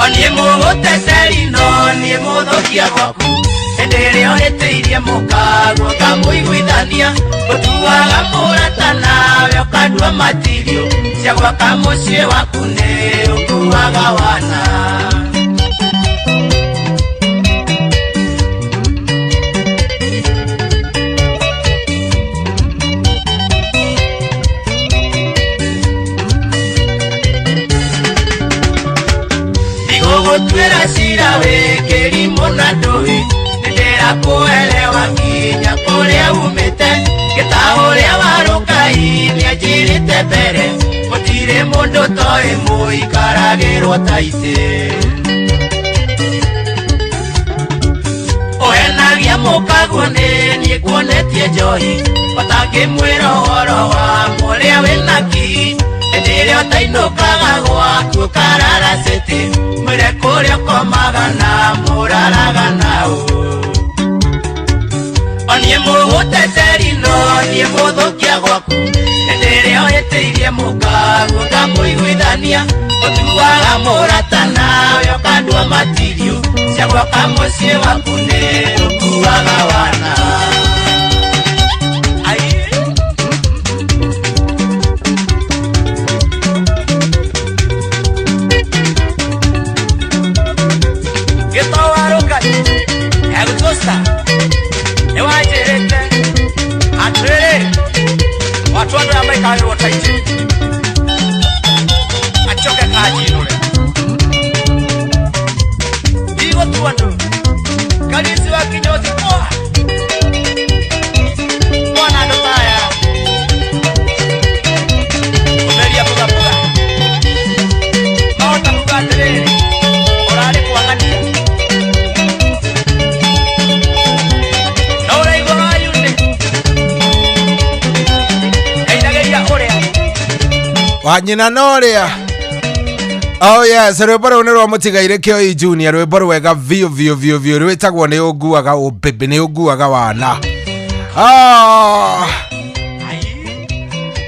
O niĩ mũgũteteri no niĩ mũthũkia gwaku, hĩndĩ ĩrĩa ũhĩtĩirie mũkaguo ngamũiguithania, ũtuaga mũrata nawe ũkandua matirio, cia gwaka mũciĩ waku nĩ ũkuaga wana. Ndigũgũtuĩra cira wĩ kĩrimũ na ndũĩ, nĩndĩrakũelewa nginya kũrĩa umĩte, ngĩta ũrĩa warũkai nĩanjĩrĩte mbere, gũtirĩ mũndũ toĩ mũikaragĩrwo ta itĩ. Ũhenagia mũkaguo nĩ niĩ kuonetie njohi, ũtangĩmwĩra ũhoro wa mũrĩa wĩna kii, Hĩndĩ ĩrĩa ũtainũkaga gwaku ũkarara city, mwĩre kũrĩa ũkomaga na mũraraga nao. Niĩ mũgũteteri no niĩ mũthũkia gwaku, hĩndĩ ĩrĩa ũhĩtĩirie mũkaguo ngamũiguithania, ũtuaga mũrata nawe ũkandua matirio, cia gwaka mũciĩ waku nĩ ũkuaga wana. Nĩwanjĩrĩte atĩrĩrĩ, watu andũ aya maikarĩrwo ta itĩ acoke kanjinũre ndigũtua andũ karisi wa kinyozi kwa mwana andũ taya ũmeria bugabuga mahota kuga atĩrĩrĩ ũrarĩ kwang'ania. Wanyina noria. Oh yes, rwĩmbo rũu nĩ rwa mũtigaire Kĩoi Junior, rwĩmbo rwega biũ biũ biũ biũ, rwĩtagwo nĩ ũnguaga ũmbĩmbĩ, nĩ ũnguaga wana.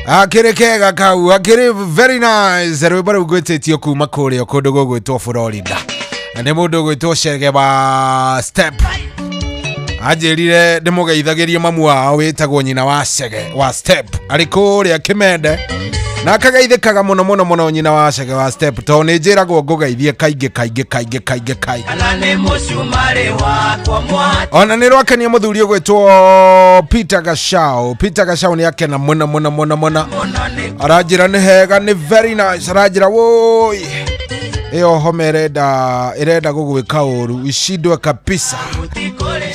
Akĩrĩ kega kau, akĩrĩ very nice. Rwĩmbo rũu gwĩtĩtio kuma kũrĩa kũndũ gũgwĩtwo Florida, na nĩ mũndũ ũgwĩtwo Chege wa Step. Anjĩrire ndĩmũgeithagĩrie mamu wao wĩtagwo nyina wa Chege wa Step, arĩ kũrĩa Kĩmende, na akageithĩkaga mũno mũno mũno nyina wa Chege wa Step, tondũ nĩ njĩragwo ngũgeithie kaingĩ kaingĩ kaingĩ kaingĩ kaingĩ. Ona nĩ rwakenia mũthuri ũgwĩtwo Peter Gachau. Peter Gachau nĩ akena mũno mũno mũno mũno, aranjĩra nĩ hega, nĩ very nice, aranjĩra woi ĩyo homa ĩrenda gũgwĩka ũru, icindwe kabisa,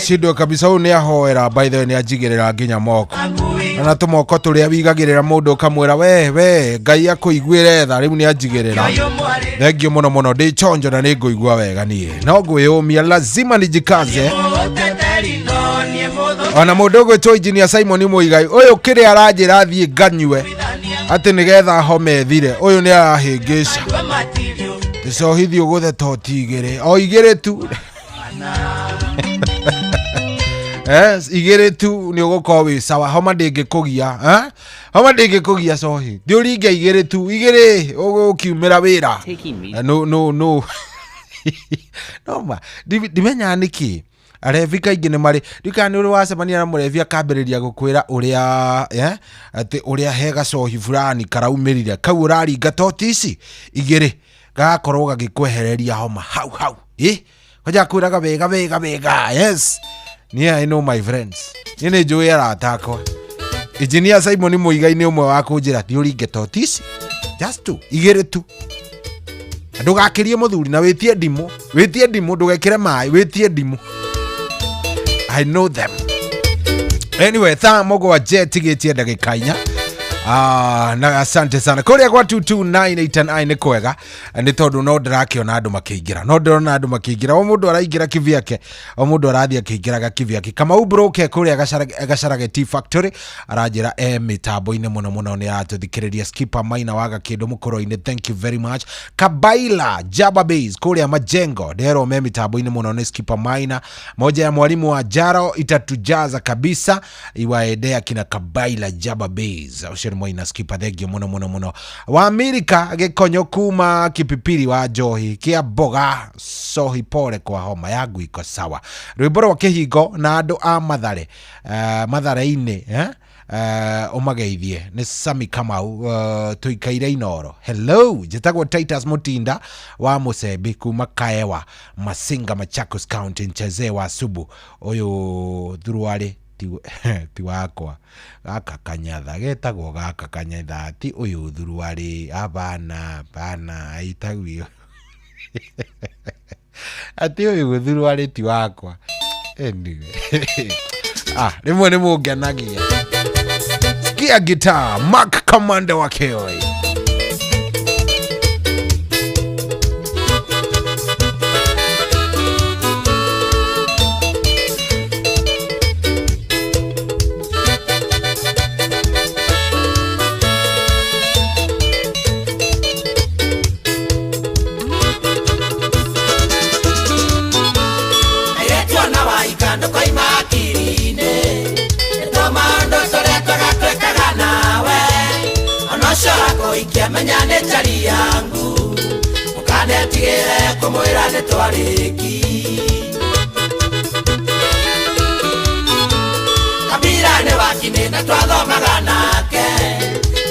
cindwe kabisa. Ũyũ nĩ ahoera, by the way, nĩ anjigĩrĩra nginya moko na tũmoko tũrĩa wigagĩrĩra mũndũ ũkamwĩra we Ngai akũiguĩre tha, rĩu nĩ anjigĩrĩra. Thengiũ mũno mũno, ndĩ chonjo na nĩ ngũigua wega niĩ, no ngwĩyũmia, lazima nijikaze. Ona mũndũ ũgwĩtwo Engineer Simon Muigai, ũyũ kĩrĩa aranjĩra thiĩ nganyue atĩ nĩgetha homa ĩthire, ũyũ nĩ arahĩngĩca tũcohithio gũthe toti igĩrĩ, o igĩrĩ tu. Igĩrĩ tu nĩ ũgũkorwo wĩ sawa, homa ndĩngĩkũgia, homa ndĩngĩkũgia cohi, ndĩũringe igĩrĩ tu, igĩrĩ ũgũkiumĩra wĩra. No no no no ma ndimenyaga nĩkĩ arebi kaingĩ nĩ marĩ, ndikana nĩ ũrĩ wacemania na mũrebi akambĩrĩria gũkwĩra ũrĩa atĩ ũrĩa he gacohi fulani karaumĩrire kau ũraringa toti ici igĩrĩ gagakorwo gagĩkwehereria homa hau hau, kwanja kwĩraga wega wega wega. Yes, niĩ I know my friends, niĩ nĩ njũĩ arata akwa. Engineer Simon Muigai nĩ ũmwe wa kũnjĩra thiĩ ũringe toti ici just two, igĩrĩ tu, ndũgakĩrie mũthuri, na wĩtie ndimũ, wĩtie ndimũ, ndũgekĩre maĩ, wĩtie ndimũ. I know them. Anyway, thaa mũgwanja ĩtigĩtie ndagĩka inya. Na asante sana kũrĩa gwa 22989 nĩ kwega, nĩ tondũ no ndĩrakĩona andũ makĩingĩra, no ndĩrona andũ makĩingĩra, o mũndũ araingĩra kivyake, o mũndũ arathiĩ akĩingĩraga kivyake. Kamau Broke kũrĩa Gacarage Tea Factory aranjĩra e mĩtambo-inĩ mũno mũno, nĩ aratũthikĩrĩria. Skipper Maina wa Gakĩndũ mũkũro-inĩ, thank you very much. Kabaila Jaba Base kũrĩa Majengo, nderwo me mĩtambo-inĩ mũno nĩ Skipper Maina, moja ya mwalimu wa Jaro itatujaza kabisa, iwaendea kina Kabaila Jaba Base, ũcio nĩ Maina Skipper, thank you mũno mũno mũno. Wa Amerika gĩkonyo kuma Kipipiri wa Njohi kĩa mboga sohi, pole kwa homa yangu iko sawa. Rwĩmbo rwa kĩhingo na andũ a Mathare, Mathare-inĩ, ũmageithie nĩ Sami Kamau, tũikaire Inoro. Hello, njĩtagwo Titus Mutinda wa Mũcembi kuma Kaewa Masinga, Machakos County, nchezee wa Subu. Ũyũ thuruarĩ ti wakwa, gaka kanyatha getagwo gaka kanyatha, ti ũyũ thuruarĩ, abana bana aitagio ati ũyũ thuruarĩ ti wakwa. Anyway, rĩmwe nĩ mũngenagia. Sikia guitar Mark Commander wa Kioi. Twahika ndũkoima akiri-inĩ. Nĩ twa maũndũ tũrĩa twega twekaga nawe. Ona ũcio wakũhikia menya nĩ njari yangu. Mũkanetigĩre kũmwĩra nĩ twarĩki. Kabira nĩ wakinĩ na twathomaga nake.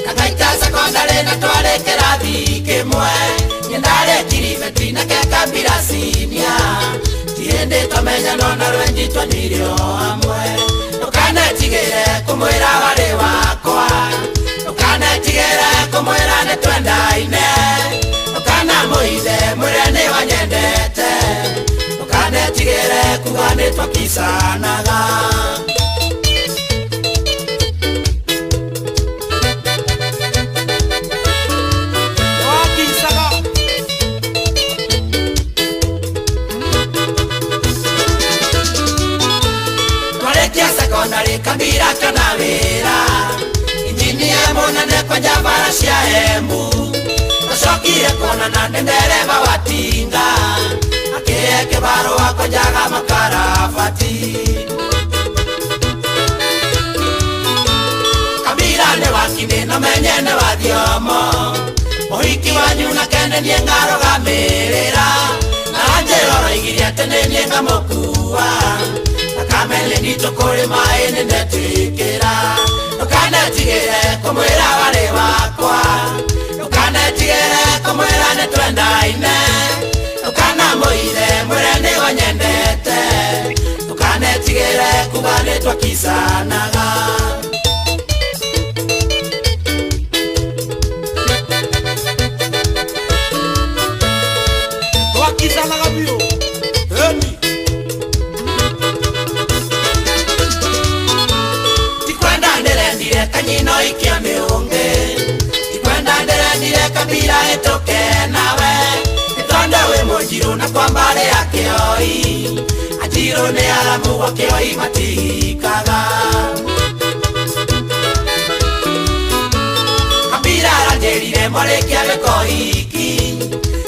Kangaita sekondarĩ na twarĩ kĩrathi kĩmwe. Niĩ ndarĩ kiribeti nake Kabira senior. Ti hĩndĩ twamenyana na rwenji twanyuire o hamwe. Ndũkanetigĩre kũmwĩra warĩ wakwa. Ndũkanetigĩre kũmwĩra nĩ twendaine. Ndũkanamũithe mwĩre nĩ wanyendete. Ndũkanetigĩre kuga nĩ twakicanaga. Wakisaga. Twarĩkia sekondarĩ Kabira kana wĩra. Injinia mũnene kwanja bara cia Embu. Tũcokire kuonana nĩ ndereba wa tinga. Akĩhe kĩbarũa kwenjaga makarabati. Kabira nĩ wakinĩ na menye nĩ wa thiomo. Ũhiki wanyu na kene niĩ ngarũgamĩrĩra. Na Anjĩra ũroigire atĩ nĩ niĩ ngamũkua. Thakame nĩ nditũ kũrĩ maĩ nĩ ndetĩkĩra. Ndũkanetigĩre kũmwĩra warĩ wakwa. Ndũkanetigĩre kũmwĩra nĩ twendaine. Ndũkanamũithe mwĩre nĩ wanyendete. Ndũkanetigĩre kuga nĩ twakicanaga. Twakicanaga biũ. Eni. Tikwenda ndĩrendire kanyino ikio nĩ ũngĩ. Tikwenda ndĩrendire Kabira ĩtũke nawe. Nĩ tondũ wĩ mũnjirũ na kwa mbarĩ ya kĩoi. Anjirũ nĩ aramu gwa kĩoi matihikaga. Kabira aranjĩrire mwarĩkia gwĩka ũhiki.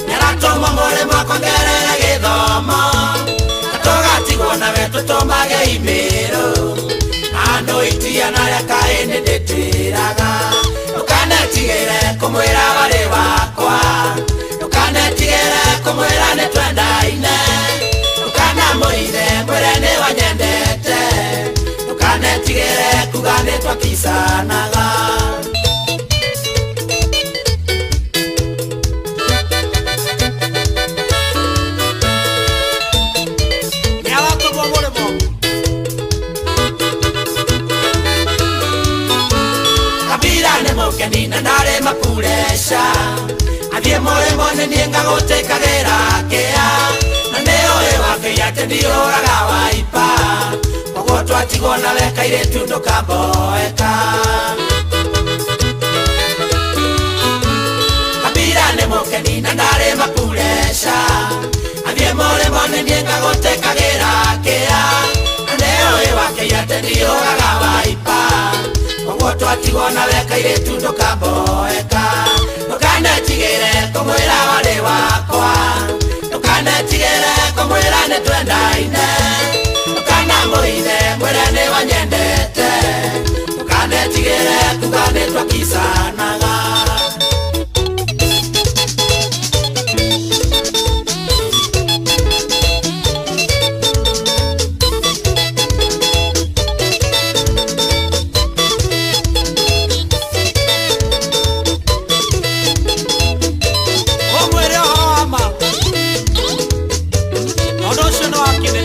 Nĩaratũmwo mũrĩmo kuongerera gĩthomo. Na tũgatigwo nawe tũtũmage imĩrũ. Andũ itiana rĩa kaĩ nĩ ndĩtĩraga. Ndũkanetigĩre kũmwĩra warĩ wakwa. Ndũkanetigĩre kũmwĩra nĩ twendaine. Ndũkanamũithe mwĩre nĩ wanyendete. Ndũkanetigĩre kuga nĩ twakicanaga. Nĩaratũmwo mũrĩmo. Kabira nĩ mũkeni na ndarĩ mapureca. Athiĩ mũrĩmo nĩ niĩ ngagũtĩkagĩra kĩa. Na nĩ ũĩ wakĩi atĩ ndihũraga waipa. Koguo twatigwo nawe kairĩtu ndũkamboeka. Kabira nĩ mũkeni na ndarĩ mapureca. Athiĩ mũrĩmo nĩ niĩ ngagũtĩkagĩra kĩa. Na nĩ ũĩ wakĩi atĩ ndihũraga waipa. Koguo twatigwo nawe kairĩtu ndũkamboeka. Ndũkanetigĩre kũmwĩra warĩ wakwa. Ndũkanetigĩre kũmwĩra nĩ twendaine. Ndũkanamũithe mwĩre nĩ wanyendete. Ndũkanetigĩre kuga nĩ twakicanaga. Ũmwĩre ũhoro wa ma. Tondũ ũcio nĩ wakĩrĩ.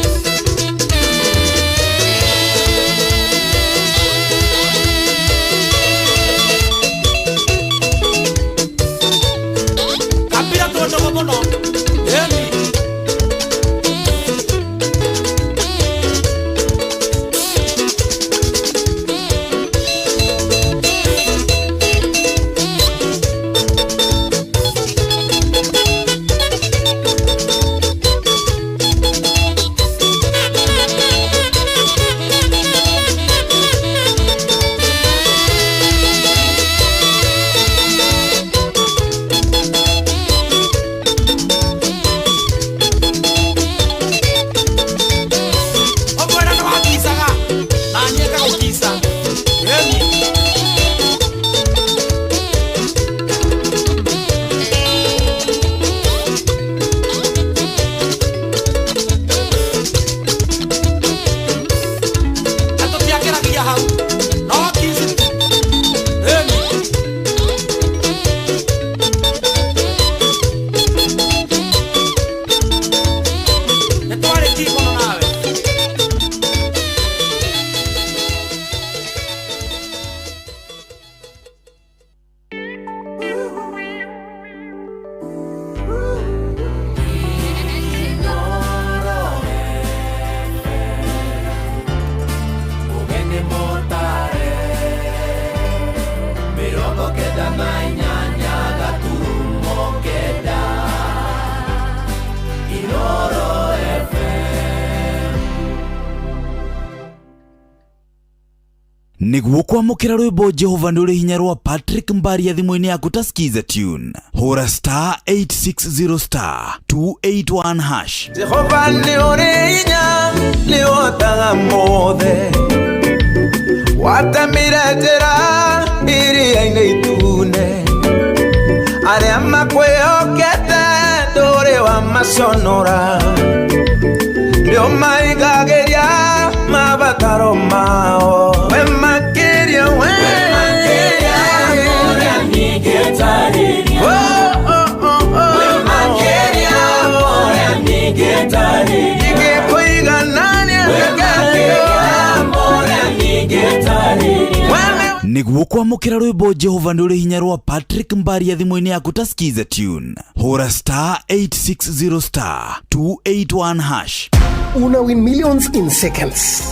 Nĩguo kwamũkĩra rwĩmbo Jehova nĩ ũrĩ hinya rwa Patrick Mbaria thimũ-inĩ yaku ta Skiza tune, hũra star 860 star 281 hash. Jehova nĩ ũrĩ hinya nĩ ũhotaga mothe watemire njĩra iria-inĩ itune arĩa makwĩhokete ndũrĩ wamaconora nĩ ũmaigagĩria mabataro mao we makĩria we Oh, oh, oh, oh. Ingĩkũiganania Nĩguo kwamũkĩra rwĩmbo Jehova nĩ ũrĩ hinya rwa Patrick Mbaria thimũ-inĩ yaku ta Skiza tune, hũra star 860 star 281 hash. Una win millions in seconds.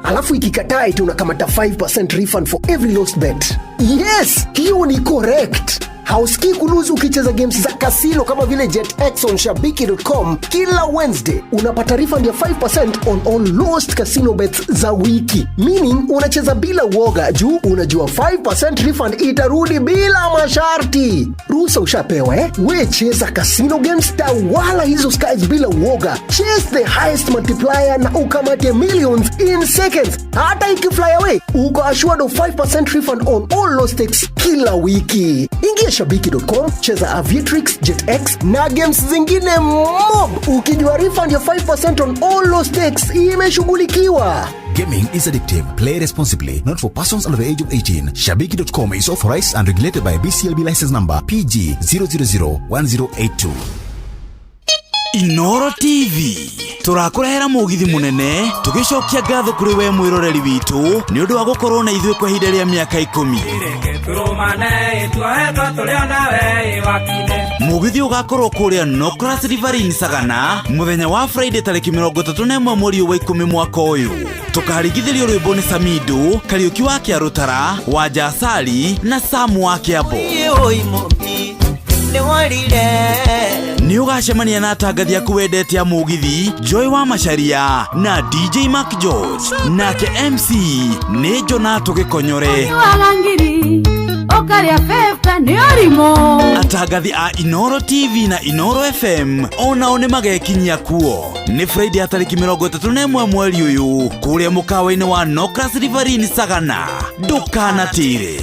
Alafu ikikataa eti unakamata 5% refund for every lost bet. Yes, hiyo ni correct. Hausikii kuluzu ukicheza games za kasino kama vile JetX on shabiki.com kila Wednesday. Unapata refund ya 5% on all lost casino bets za wiki. Meaning unacheza bila uoga juu unajua 5% refund itarudi bila masharti. Ruhusa ushapewa eh? We cheza casino games, tawala hizo skies bila uoga. Chase the highest multiplier na ukamate millions in seconds. Hata ikifly away, uko assured of 5% refund on all lost stakes kila wiki. Ingia shabiki.com, cheza Aviatrix, JetX na games zingine mob, ukijua refund ya 5% on all lost stakes imeshughulikiwa. Gaming is addictive. Play responsibly. Not for persons under the age of 18. Shabiki.com is authorized and regulated by BCLB license number PG 0001082. Inoro TV tũrakũrehera mũgithi mũnene tũgĩcokia ngatho kũrĩ we mwĩroreri witũ nĩ ũndũ wa gũkorwo na ithuĩ kwa ihinda rĩa mĩaka ikũmi. Mũgithi ũgakorwo kũrĩa Nocras Riverine Sagana mũthenya wa Friday tarĩki 31 mweri wa 10 mwaka ũyũ. Tũkaringithĩrio rwĩmbo nĩ Samido, Kariũki wa Kĩarũtara, Wanja Asali na Samu wa Kĩambo. Nĩ ũgacemania na atangathi aku wendete a mũgithi Joy wa Macharia na DJ Mark George, nake MC nĩ Jonato Gĩkonyore. Warangiri ũkarĩa bebe nĩ ũrimũ. Atangathi a Inoro TV na Inoro FM onao nĩ magekinyia kuo. Nĩ Friday ya tarĩki 31 mweri ũyũ kũrĩa mũkawa-inĩ wa Nocras Riverine Sagana. Ndũkanatĩre.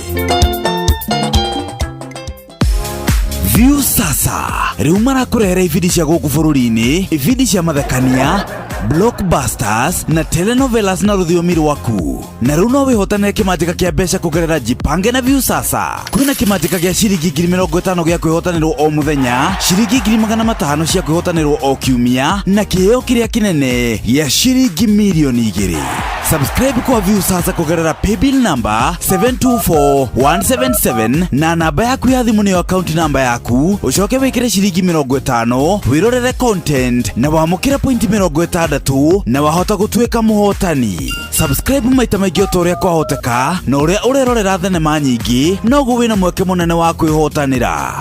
View sasa rĩu marakũrehera ibindi cia gũkũ bũrũri-inĩ, ibindi cia mathekania, blockbusters na telenovelas na rũthiomi rwaku. Na rĩu no wĩhotanĩre kĩmanjĩka kĩa mbeca kũgerera Jipange na View sasa. Kwĩna kĩmanjĩka gĩa ciringi 50,000 gĩa kwĩhotanĩrwo o mũthenya, ciringi 500,000 cia kwĩhotanĩrwo o kiumia, na kĩheo kĩrĩa kĩnene gĩa ciringi 2 million. Subscribe kwa View sasa kũgerera paybill number 724177 na namba yaku ya thimũ nĩyo account namba yaku, ũcoke wĩkĩre ciringi 50 wĩrorere content na wamũkĩre point 60 na wahota gũtuĩka mũhotani. Subscribe maita maingĩ o ta ũrĩa kwahoteka, na ũrĩa ũrerorera thenema nyingĩ noguo wĩna mweke mũnene wa kwĩhotanĩra.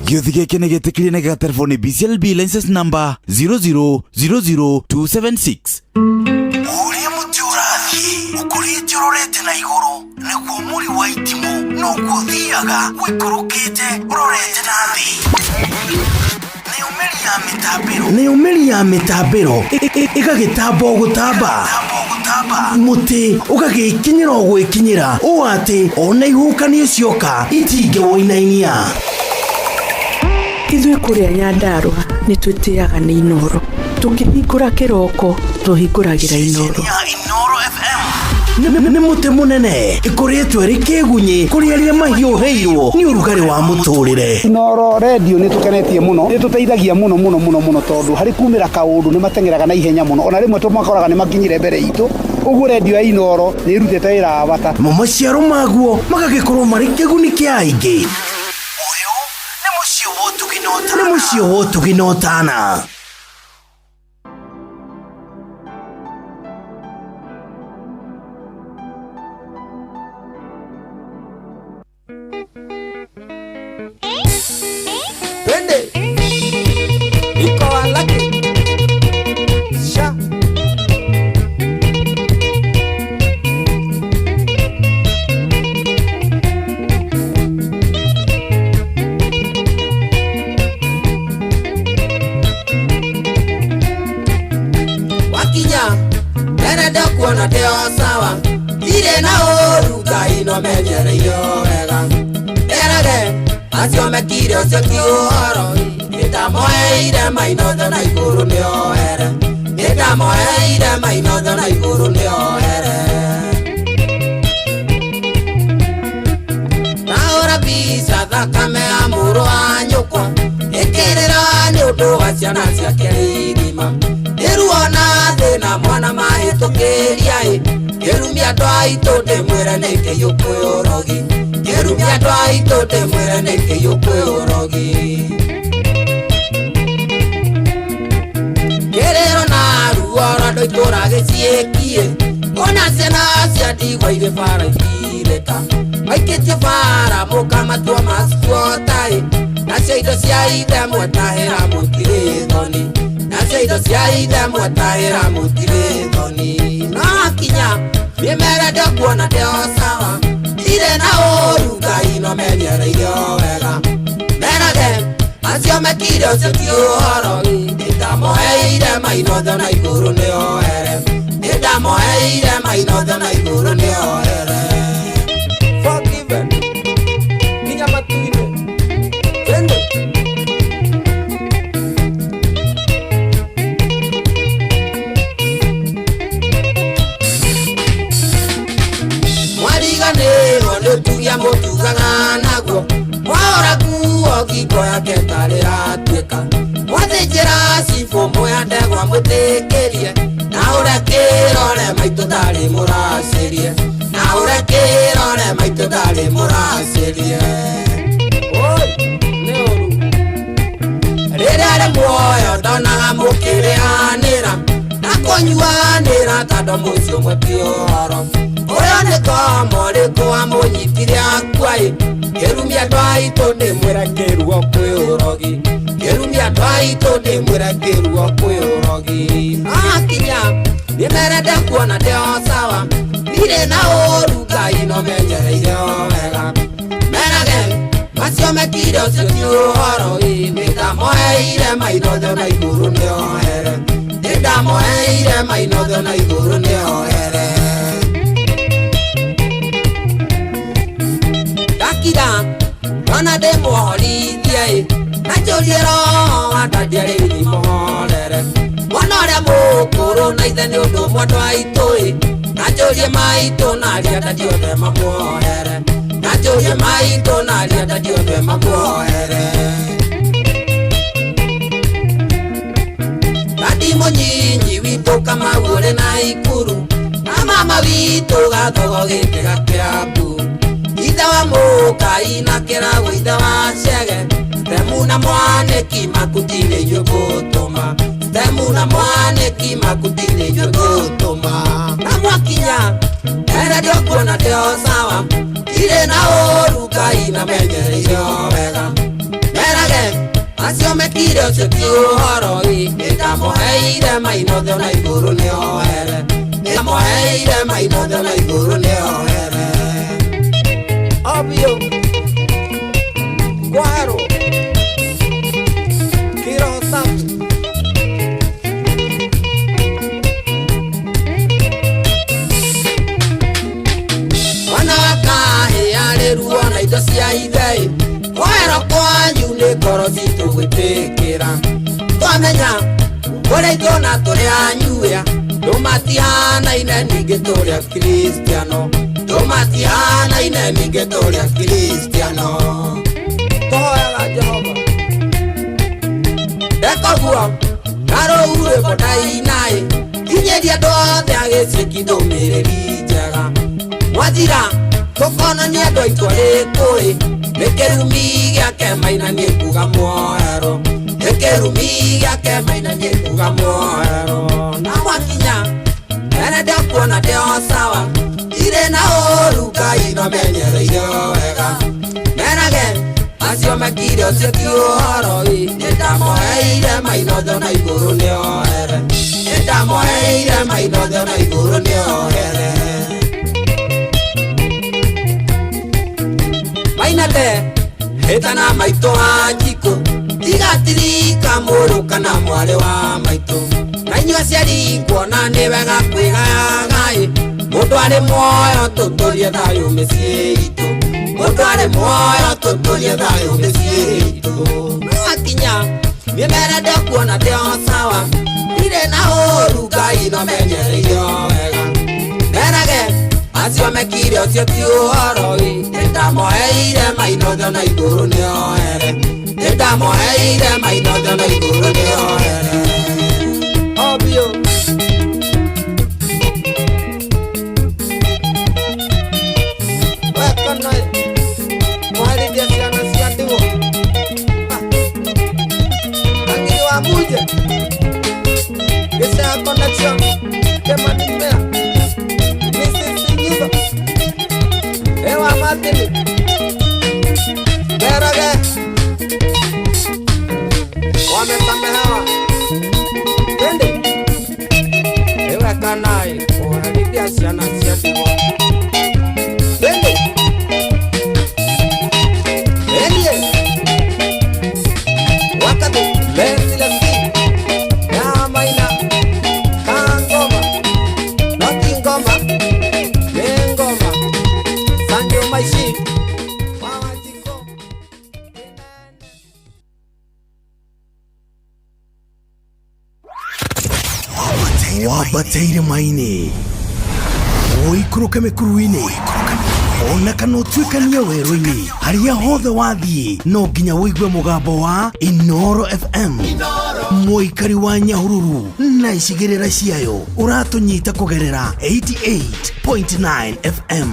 Gĩũthi gĩkĩ nĩ gĩtĩkĩrie na gĩgaterebo nĩ BCLB license number 0000276. Ũrĩa mũtĩ ũrathiĩ ũkũrĩte ũrorete na igũrũ nĩguo mũri wa itimũ noguo ũthiaga ũikũrũkĩte ũrorete na thĩ. Nayo mĩri ya mĩtambĩro nayo mĩri ya mĩtambĩro ĩgagĩtamba o gũtamba mũtĩ ũgagĩkinyĩra o gwĩkinyĩra ũũ atĩ ona ihuhũkanio cioka itingĩwũinainia. Ithuĩ kũrĩa Nyandarũa nĩ twĩtĩaga nĩ Inoro. Tũkĩhingũra kĩroko tũhingũragĩra Inoro. Nĩ mũtĩ mũnene ĩkũrĩtwo ĩrĩ kĩgunyĩ kũrĩ arĩa mahiũhĩirwo nĩ ũrugarĩ wa mũtũrĩre. Inoro redio nĩ tũkenetie mũno, nĩ tũteithagia mũno mũno mũno mũno tondũ harĩ kumĩra kaũndũ nĩ mateng'eraga na ihenya mũno, ona rĩmwe tũmakoraga nĩ makinyire mbere itũ. Ũguo redio ya Inoro nĩ ĩrutĩte wĩra wa bata. Mo maciaro maguo magagĩkorwo marĩ kĩguni kĩa aingĩ. Nĩ mũciĩ wa ũtugi na ũtana. Twende. Iko walaki. Sha. ndekuona ndĩ o sawa ndirĩ na ũru Ngai no menyereire o wega erage acio mekire ũcio ti ũhoro nĩndamoeire mainotho na igũrũ nĩohere nĩndamoeire mainotho na igũrũ nĩohere ndahũra mbica thakame ya mũrũ wa nyũkwa ĩkĩrĩra nĩ ũndũ wa ciana ciake igima nĩruona thĩna mwana mahĩtũkĩria ĩ kĩrumia andũ aitũ ndĩmwĩre nĩ kĩiyũ kwĩ ũrogi kĩrumia andũ aitũ ndĩmwĩre nĩ kĩiyũ kwĩ ũrogi kĩrĩro na ruo rwa andũ itũra gĩciĩkie ona ciana cia ndigwa irĩ bara ibirĩka maikĩtie bara mũkamatua maskuotaĩ nacio indo cia ithe mwetahĩra mũtirĩ thoni nacio indo cia ithe mwetahĩra mũtirĩ thoni no hakinya nĩmere ndekuona ndĩ o sawa ndirĩ na ũru Ngai no menyereire o wega merage acio mekire ũcio ti ũhoro nĩndamoeire mainotho na igũrũ nĩohere nĩndamoeire mainotho na igũrũ nĩohere Forgiven nginya matu-inĩ twende mwariganĩrwo nĩ ũtugia mũtugaga naguo mwahora nguo ngingo yake tarĩ yatuĩka mwathĩnjĩra cibũ muoya ndegwa mwĩtĩkĩrie na ũrĩa kĩrore maitũ ndarĩ mũracĩrie na ũrĩa kĩrore maitũ ndarĩ mũracĩrie Oi, nĩ ũru rĩrĩa rĩ muoyo ndonaga mũkĩrĩanĩra na kũnyuanĩra tondũ mũciĩ ũmwe ti ũhoro ũyũ nĩ komo rĩkũ amũnyitire akua-ĩ kĩrumia andũ aitũ ndĩmwĩre kĩruo kwĩ ũrogi kĩrumia andũ aitũ ndĩmwĩre kĩruo kwĩ ũrogi no hakinya nĩmere ndekuona ndĩ o sawa ndirĩ na ũru Ngai no menyereire o wega merage macio mekire ũcio ti ũhoro ĩ nĩndamoeire mainotho na igũrũ nĩohere nĩndamoeire mainotho na igũrũ nĩohere ndakira ndona ndĩmũhorithie ĩ na njũrie roho wa ndandia rĩu mũhorere mwana ũrĩa mũkũrũ na ithe nĩ ũndũ ũmwe andũ aitũ ĩ na njũrie maitũ na arĩa ndadi othe mamuohere na njũrie maitũ na arĩa ndadi othe mamuohere ndadi mũnyinyi witũ Kamau ũrĩ na Ikuru na mama witũ Gathogo gĩtĩga Kĩambu ithe wa mũkai na kĩrago ithe wa Chege Temu na mwanĩki makuti nĩ inyuĩ ngũtũma Temu na mwanĩki makuti nĩ inyuĩ ngũtũma na mwakinya ere ndĩokuona ndĩ o sawa ndirĩ na ũru Ngai na menyereire o wega merage acio mekire ũcio ti ũhoro ĩ nĩndamoeire mainotho na igũrũ nĩohere nĩndamoeire mainotho na igũrũ nĩohere Obvio Guaro Kĩroho safi mwana wa kahĩ arĩ ruo na indo cia ithe ĩ kũherwo kwanyu nĩ ngoro citũ gwĩtĩkĩra twamenya kũrĩ itũ na tũrĩ anyuĩa tũmatihanaine ningĩ tũrĩ akristiano tũmatihanaine ningĩ tũrĩ akristiano tũhoyaga Jehova ndekoguo na rũu rwĩmbo ndaina-ĩ kinyĩria andũ othe a gĩciki ndũmĩrĩri njega mwathira tũkonania andũ aitũ arĩkũ-ĩ nĩ kĩrumi gĩake maina niĩ kuga muohero nĩ kĩrumi gĩake maina niĩ kuga muohero na mwakinya ere ndekuona ndĩ o sawa ndirĩ na ũru Ngai no menyereire o wega merage acio mekire ũcio ti ũhoro ĩ nĩndamoeire mainotho na igũrũ nĩohere nĩndamoeire mainotho na igũrũ nĩohere mainate hĩtana maitũ wa njikũ tigatirika mũrũ kana mwarĩ wa maitũ na Inyuĩ aciari kuona nĩ wega kwĩgayaga-ĩ, mũndũ arĩ muoyo tũtũrie thayũ mĩciĩ itũ, mũndũ arĩ muoyo tũtũrie thayũ mĩciĩ itũ. Mwakinya niĩ mbere ndekuona ndĩ o sawa, ndirĩ na ũũru Ngai no menyereire o wega. Merage acio mekire ũcio ti ũhoro ĩ, nĩndamoeire mainotho na igũrũ nĩoere, nĩndamoeire mainotho na igũrũ nĩoere. Obio. Wekana mwarithia ciana cia ndigwa. Kangiri wa Muje Gĩcaya connection Kĩmani Mea Mrs. Nyiva Ewa Martin Merage wamesamehewa twende iwekanai kũherithia ciana cia ndigwa twende endie wakati lesilesi ya maina kangoma noti ngoma nĩ ngoma sanjo maishi. Wambateire maini ũikũrũke mĩkuru-inĩ ona kana ũtuĩkanie werũ-inĩ harĩa hothe wathiĩ no nginya ũigue mũgambo wa Inoro FM mũikari wa Nyahururu na icigĩrĩra ciayo ũratũnyita kũgerera 88.9 FM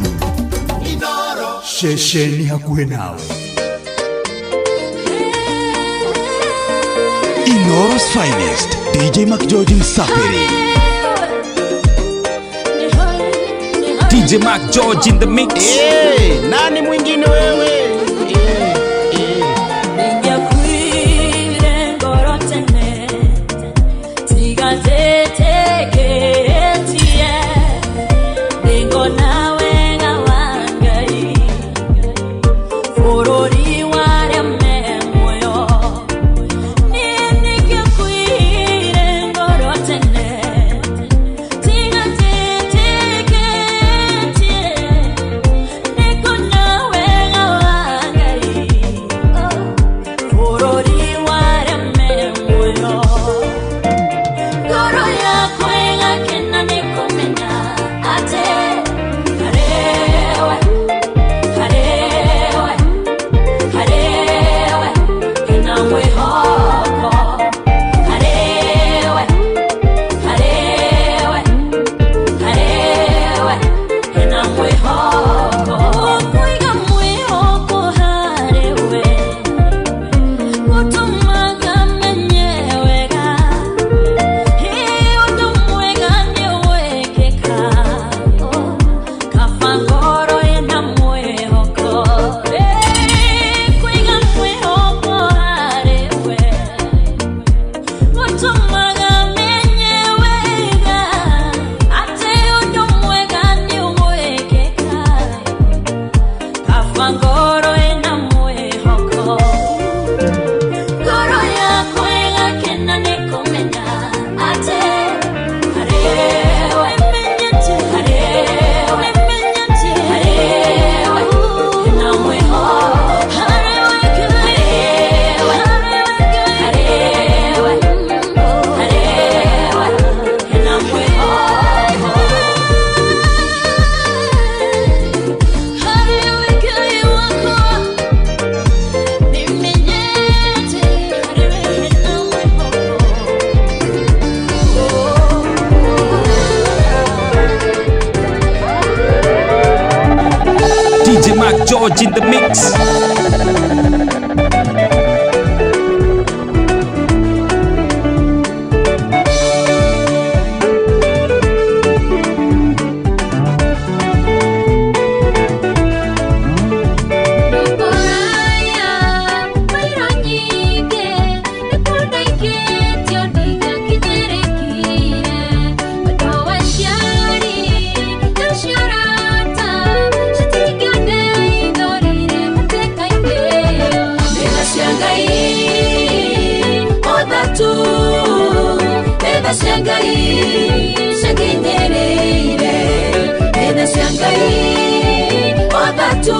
ceceni hakuhĩ nawe. Inoro's finest, DJ McGeorge Msafiri. DJ Mac George in the mix. Hey, nani mwingine wewe? Ningekwire ngoro tene tigateteketie ningona wega wa Ngai bũrũri warĩa me muoyo. Niĩ ningĩkuire ngoro tene tigateteketie ningona wega wa Ngai bũrũri warĩa me muoyo. Ngoro yakwa ĩgakena nĩ kũmenya atĩ harĩwe, harĩwe, harĩwe hena mwĩhoko. Harĩwe, harĩwe, harĩwe hena mwĩhoko. Kũiga mwĩhoko harĩwe gũtũmaga menye wega ũndũ mwega nĩ wĩkĩka. Kaba ngoro ĩna mwĩhoko. Kũiga mwĩhoko harĩwe gũtũmaga menye wega atĩ ũndũ mwega nĩ wĩkĩka. Kaba ngoro ĩna mwĩhoko. Ngoro yakwa ĩgakena nĩ kũmenya atĩ harĩwe, harĩwe, harĩwe hena mwĩhoko. Harĩwe, harĩwe, harĩwe hena mwĩhoko. Harĩwe Ngai wakwa nimenyete harĩwe hena mwĩhoko. DJ Mac George in the mix. Ngoraya mairo nyingĩ nĩkũndaikĩtio ndingakinyĩrĩkire wendo wa aciari nacio arata citingĩondeithorire matekaingĩ. Tatu,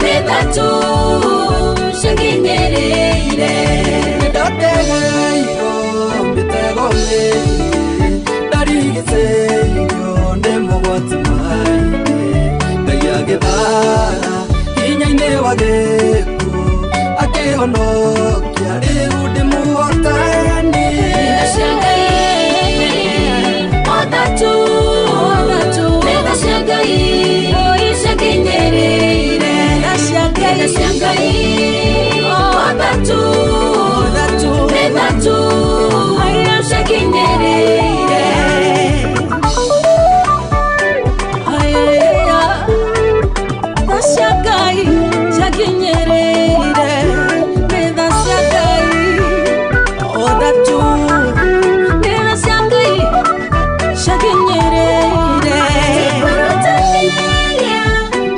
nĩ tatu cianginyĩrĩire. Nĩndategeirwo mĩtego mĩingĩ, ndarigicĩirio nĩ mogwati maingĩ. Ngai agĩthara hinya-inĩ wa gĩkuũ, akĩhonokia rĩu ndĩmuhotani. Nĩ cia Ngai, o tatu, nĩ tha cia Ngai, cianginyĩrĩire. Nĩ tha cia Ngai, o tatu, nĩ tatu cianginyĩrĩire. Tha cia Ngai cianginyĩrĩire, nĩ tha cia Ngai, o tatu, nĩ tha cia Ngai cianginyĩrĩire. Tikũrutanĩria,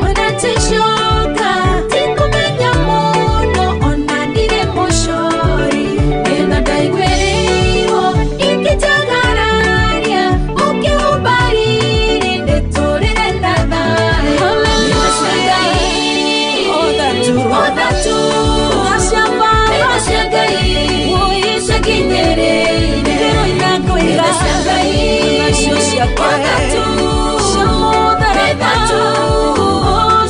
ona ticoka, tikũmenya mũno, ona ndirĩ mũcori. Nĩtha ndaiguĩrĩirwo, ingĩjagararia, ũkĩhumba riri, ndĩtũrĩre na thayũ. Nĩ tha cia Ngai, o tatu, nĩ tha cia Ngai, cianginyĩrĩire. Nĩ tha cia Ngai, o tatu, nĩ tatu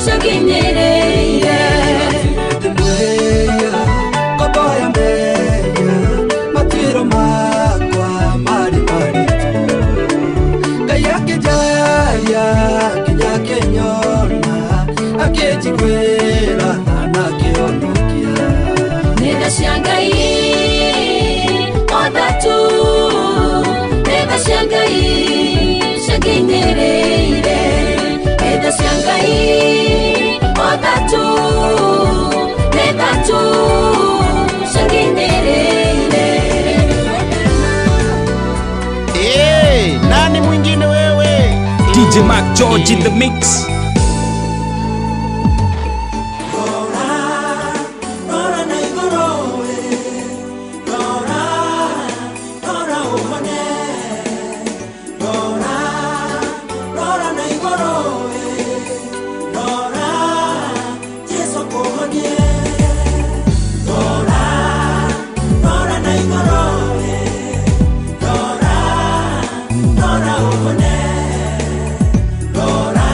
cianginyĩrĩire. Ndĩmwĩhia, ngombo ya mehia, matuĩro makwa marĩ maritũ. Ngai akĩnjaria nginya akĩnyona, akĩnjiguĩra tha na akĩhonokia. Nĩ tha cia Ngai, o tatu, nĩ tha cia Ngai cianginyĩrĩire. Nĩ tha cia Ngai, o tatu, nĩ tatu cianginyĩrĩire. Hey, nani mwingine wewe? DJ Mark George in the mix. Rora na igũrũ we, rora, rora ũhone. Rora, rora na igũrũ we, rora, Jesũ akũhonie. Rora, rora na igũrũ we, rora, rora ũhone. Rora,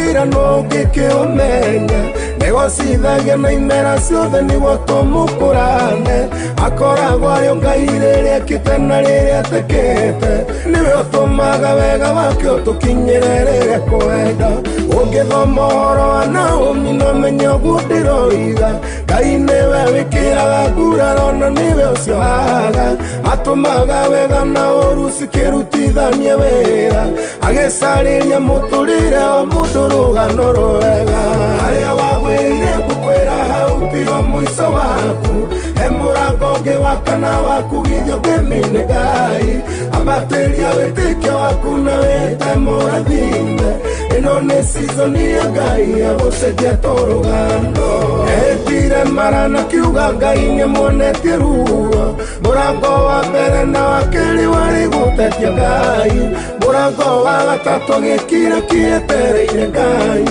Ndũngĩũkĩra no ũngĩkĩũmenya Negocithagia na imera ciothe nĩguo tũmũkũrane Akoragwo arĩ o Ngai rĩrĩa ekĩte na rĩrĩa atekĩte Nĩwe ũtũmaga wega wake ũtũkinyĩre rĩrĩa kwenda Ũngĩthoma ũhoro wa Naomi no menye ũguo ndĩroiga Ngai nĩwe wĩkĩraga nguraro na nĩwe ũciohaga Atũmaga wega na ũru cikĩrutithanie wĩra Agĩcarĩria mũtũrĩre wa mũndũ rũgano rwega Harĩa wagwĩrire ngũkwĩra hau tiho mũico waku He mũrango ũngĩ wa kana wa kugithio ngĩmĩ-inĩ Ngai Ambatĩria wĩtĩkio waku na wĩte mũrathime Ĩno nĩ season ya Ngai ya gũcenjia tũrũgano Ehĩtire mara na kiuga Ngai nĩamuonetie ruo Mũrango wa mbere na wa kerĩ warĩ gũtetia Ngai Mũrango wa gatatũ gĩkira kĩetereire Ngai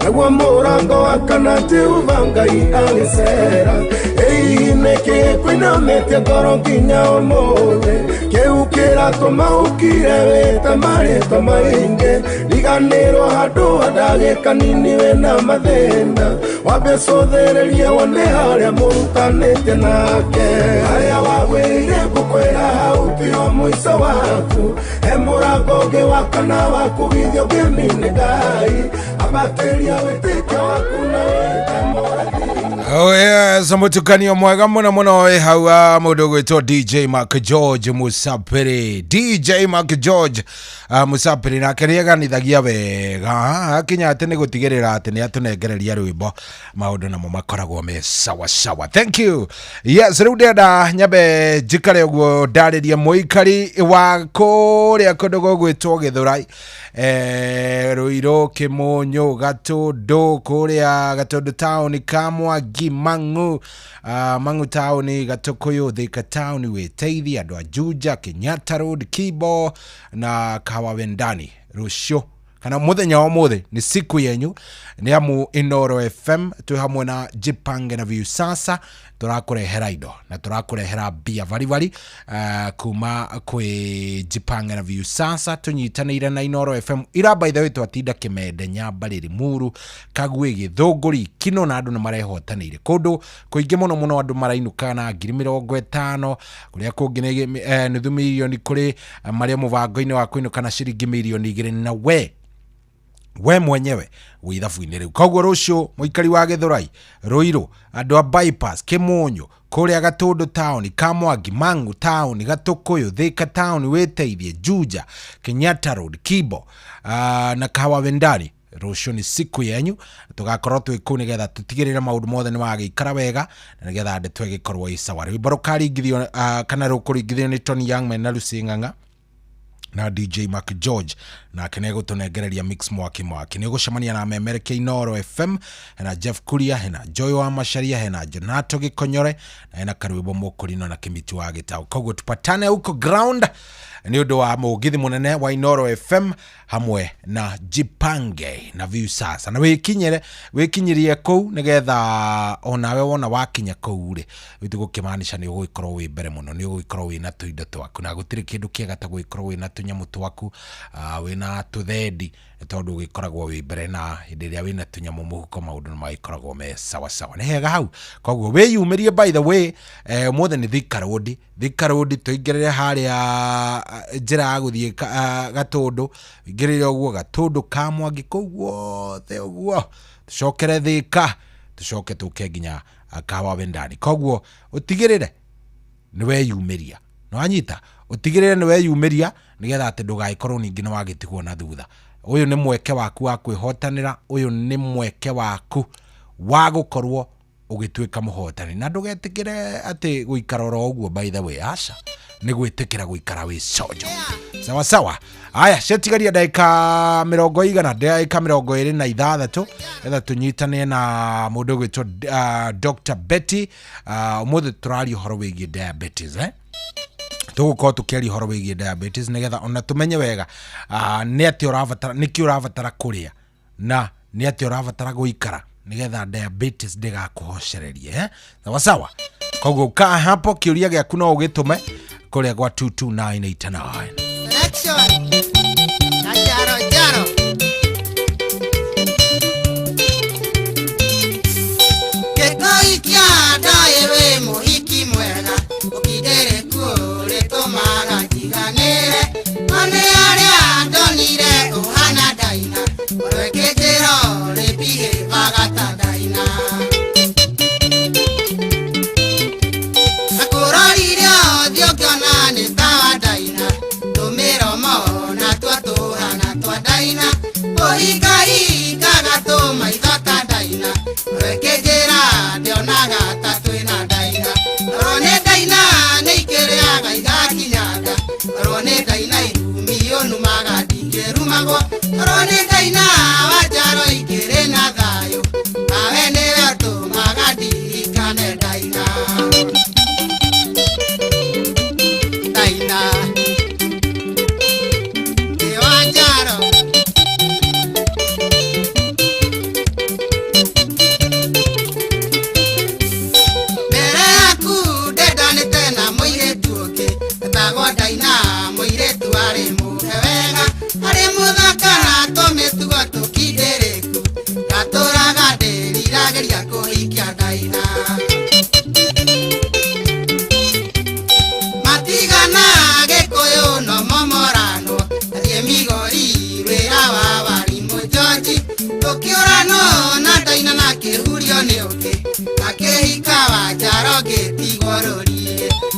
Naguo mũrango wa kana Jehova Ngai agĩcera Ĩĩ nĩkĩ kũinamĩtie ngoro nginya ũmũthĩ Kĩu kĩratũma ũkire wĩte marĩtwa maingĩ Riganĩrwo handũ ha ndagĩka nini wĩna mathĩna Wambe ũcũthĩrĩrie wone harĩa mũrutanĩte nake Harĩa wagwĩrire ngũkwĩra hau tiho mũico waku He mũrango ũngĩ wa kana wa kugithio ngĩmĩ-inĩ Ngai Ambatĩria wĩtĩkio waku na wĩte mũrathime Oh yes, mutukanio mwega muno muno wĩ hau mũndũ ũgwĩtwo DJ Mark George Musapiri. DJ Mark George Musapiri nake nĩeganithagia wega akinya atĩ nĩ gũtigĩrĩra atĩ nĩ atũnengereria rwĩmbo maũndũ namo makoragwo me sawa sawa. Thank you. Yes, rĩu ndĩrenda nyambe njikare ũguo ndarĩrie mũikari wa kũrĩa kũndũ gũgwĩtwo Gĩthũrai Ruiru, Kimunyu, Gatundu, kuria Gatundu town, Kamwangi, Mang'u, Mang'u town, Gatukuyu, Thika town, Wĩteithie, andũ a Juja, Kenyatta Road, Kibo na Kawawendani. Rũciũ kana muthenya wa ũmũthĩ nĩ siku yenyu nĩ amu Inoro FM twĩ hamwe na Jipange na Viusasa tũrakũrehera indo na tũrakũrehera mbia varibari kuma kwĩ Jipange na Viusasa tũnyitanĩire na Inoro FM ira by the way twatinda Kĩmende, Nyambarĩ, Limuru, Kagwĩ, Gĩthũngũri, Kino na andũ nĩ marehotanĩire kũndũ kũingĩ mũno mũno andũ marainũka na 50,000 kũrĩa kũngĩ nĩ nuthu mirioni kũrĩ marĩa mũbango-inĩ wa kũinũka na ciringi 2 mirioni na we mwenyewe wĩ ithabu-inĩ rĩu koguo rũciũ mũikari wa Gĩthũrai, Ruiru, andũ a Bypass, Kĩmũnyũ, kũrĩa Gatũndũ town, Kamwangi, Mang'u town, Gatũkũyũ, Thika town, Wĩteithie, Juja, Kenyatta Road, Kibo na Kawawendani rũciũ nĩ siku yenyu tũgakorwo twĩ kũu nĩgetha tũtigĩrĩre maũndũ mothe nĩ magĩikara wega na nĩgetha ndeto ĩgĩkorwo ĩ sawa. Rwĩmbo rũkaringithio kana rũkũringithio nĩ Tony Youngman na Lucy Ng'ang'a na DJ Mark George nake nĩ egũtũnengereria mix mwaki mwaki. Nĩ ũgũcemania na memerekia Inoro FM hena Jeff Kuria, hena Joy wa Macharia, hena Jonato Gĩkonyore na hena Karwĩmbo Mũkũrino na Kĩmiti wa Gĩtaũ. Koguo tupatane huko ground nĩ ũndũ wa mũgithi mũnene wa Inoro FM hamwe na Jipange na Viusasa na wĩkinyĩre wĩkinyirie kũu nĩgetha onawe wona wakinya kũu rĩ gũkĩmaanisha nĩ ũgũgĩkorwo wĩ mbere mũno nĩ ũgũgĩkorwo wĩna tũindo twaku na gũtirĩ kĩndũ kĩega ta gũgĩkorwo wĩna tũnyamũ twaku wĩna tũthendi nĩ tondũ ũgĩkoragwo wĩ mbere na hĩndĩ ĩrĩa wĩna tũnyamũ mũhuko maũndũ nĩ magĩkoragwo me sawa sawa nĩ hega hau koguo wĩyumĩrie. By the way, ũmũthĩ nĩ Thika Road. Thika Road tũingĩrĩre harĩa njĩra ya gũthiĩ Gatũndũ ũingĩrĩre ũguo Gatũndũ Kamwangi kũu guothe ũguo tũcokere Thika tũcoke tũke nginya Kawawendani koguo ũtigĩrĩre nĩ weyumĩria nĩwanyita ũtigĩrĩre nĩ weyumĩria nĩgetha atĩ ndũgagĩkorwo ningĩ nĩ wagĩtigwo na thutha. Ũyũ nĩ mweke waku wa kwĩhotanĩra ũyũ nĩ mweke waku wa gũkorwo ũgĩtuĩka mũhotani na ndũgetĩkĩre atĩ gũikara oro ũguo. By the way, aca nĩ gwĩtĩkĩra gũikara wĩ cojo sawa sawa. Aya ciatigaria ndagĩka mĩrongo igana ndagĩka 26 getha tũnyitane na mũndũ ũgwĩtwo Dr. Betty. Ũmũthĩ tũraria ũhoro wĩgiĩ diabetes, eh? Tũgũkorwo tũkĩaria ũhoro wĩgiĩ diabetes nĩgetha ona tũmenye wega nĩ atĩa ũrabatara nĩkĩ ũrabatara kũrĩa na nĩ atĩa ũrabatara gũikara nĩgetha diabetes ndĩgakũhocererie, eh? Sawa sawa. Koguo kaa hapo kĩũria gĩaku no ũgĩtũme kũrĩa gwa 22989. Selection. Na Jaro Jaro. Tũkĩũrano na ndaina na kĩhurio nĩ ũkĩ akĩhika wa njaro ngĩtigwo rũriĩ.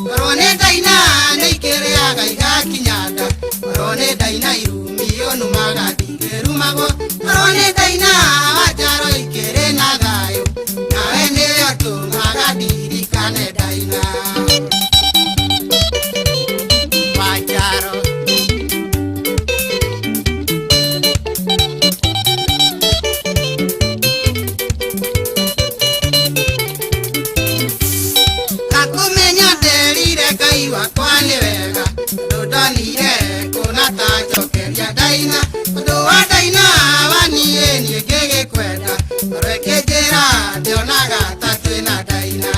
Korwo nĩ ndaina nĩ ikĩrĩaga igakinya nda, korwo nĩ ndaina irumi ũnumaga ndingĩrumagwo, korwo nĩ ndaina wa njaro ikĩrĩ na thayũ, nawe nĩwe ũtũmaga ndirikane ndaina wa njaro. Ngakumenya nderire Ngai wakwa nĩ wega, ũndũ ndonire kũna ta njokeria ndaina, ũndũ wa ndaina wa niĩ niĩ ngĩgĩkwenda, ngoro ĩkĩnjĩra ndĩonaga ta twĩna ndaina.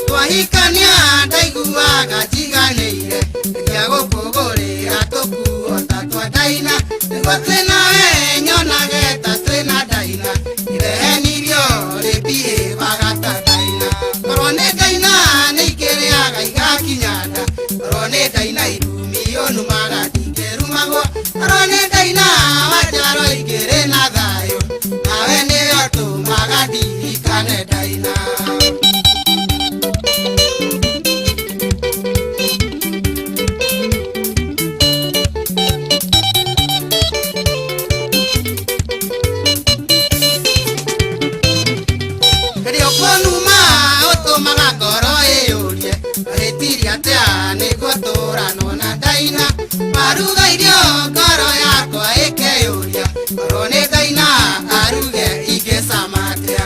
Twahikania ndaiguaga njiganĩire, ngia gũkũgũrĩra tũkuo ta twa ndaina, nĩguo twĩnawe nyonage ta twĩna ndaina, irehenirio rĩbiĩbaga ta ndaina. Korwo nĩ ndaina nĩ ikĩrĩaga igakinya nda, korwo nĩ ndaina irumi ũnumaga ndingĩrumagwo, korwo nĩ ndaina wa njaro ikĩrĩ na thayũ, nawe nĩwe ũtũmaga ndirikane ndaina. Rĩrĩa ũkũnuma ũtũmaga ngoro ĩyũrie, ahĩtirie atĩa nĩguo tũranwo na ndaina, maruga irio ngoro yakwa ĩkeyũria, korwo nĩ ndaina aruge ingĩcama atĩa.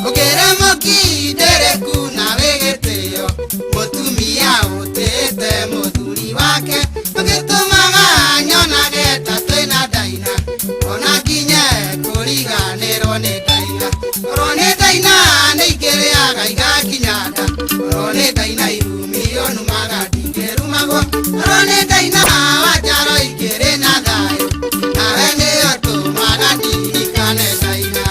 Ũngĩre mũkindĩrĩku na wĩ gĩtĩo, mũtumia ũtĩĩte mũthuri wake, ũgĩtũmaga nyonage ta twĩna ndaina, ona nginye kũriganĩrwo nĩ ndaina. Korwo nĩ ndaina nĩ ikĩrĩaga igakinya nda, korwo nĩ ndaina irumi ũnumaga ndingĩrumagwo, korwo nĩ ndaina wa njaro ikĩrĩ na thayũ, nawe nĩwe ũtũmaga ndirikane ndaina.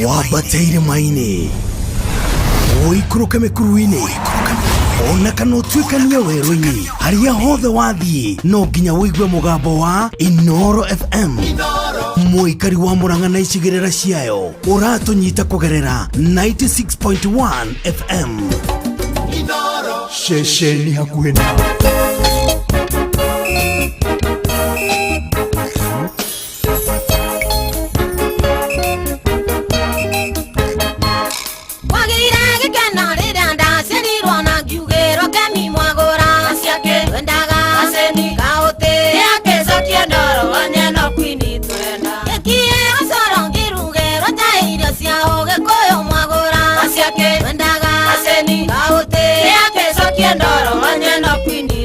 Wambate irĩma-inĩ, ũikũrũke mĩkuru-inĩ, ona kana ũtuĩkanie werũ-inĩ, harĩa hothe wathiĩ no nginya ũigue mũgambo wa Inoro FM. Mũikari wa Mũrang'a na icigĩrĩra ciayo ũratũnyita kũgerera 96.1 FM. Ceceni hakuhĩ nawe. Kwagĩire gĩkeno rĩrĩa ndaciarirwo na ngiugĩrwo kemi mwagũra ciake twendaga aceni kaũtĩ nĩakĩcokie ndoro wanyeno kwini twenda gĩkie gũcoro ngĩrugĩrwo ta irio cia ũgĩkũyũ mwagũra ciake twendaga aceni kaũtĩ nĩakĩcokie ndoro wanyeno kwini.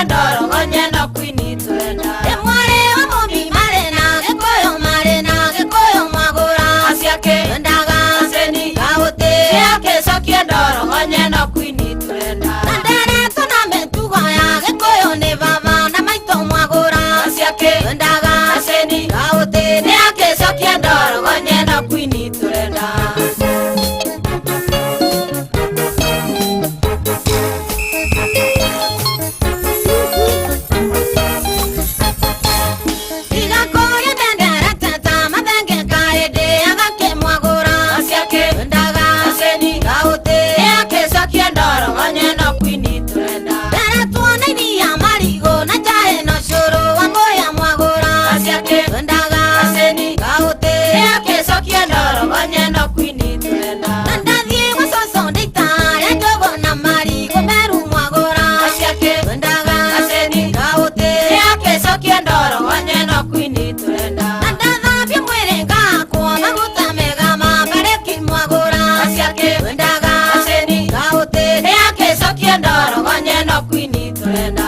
Nĩakĩcokia ndoro gonye no kwini tũrenda. Ĩ mwarĩ wa Mũmbi marĩ na Gĩkũyũ marĩ na Gĩkũyũ mwagũra. Aciake twendaga aceni kaũtĩ. Nĩakĩcokia ndoro gonye no kwini tũrenda. Na nderetwo na mĩtugo ya Gĩkũyũ nĩ baba na maitũ mwagũra. Aciake twendaga aceni kaũtĩ. Nĩakĩcokia ndoro gonye no kwini tũrenda. Tiga kũrĩa ndendera tata mathenge kaĩndĩ agakĩmwagũra. Aciake twendaga aceni kaũtĩ. Nĩakĩcokia ndoro gonye no kwini tũrenda. Nderetwo na iria marigũ na njaĩ na ũcũrũ wa ngũya mwagũra. Aciake twendaga aceni kaũtĩ. Nĩakĩcokia ndoro gonye no kwini tũrenda. Na ndathiĩ gwa cũcũ ndĩitarĩa njũgũ na marigũ meru mwagũra. Aciake twendaga aceni kaũtĩ. Nĩakĩcokia ndoro gonye no kwini tũrenda. Na ndathambia mwĩrĩ ngahakwo maguta mega ma mbarĩki mwagũra. Aciake twendaga aceni kaũtĩ. Nĩakĩcokia ndoro gonye no kwini tũrenda.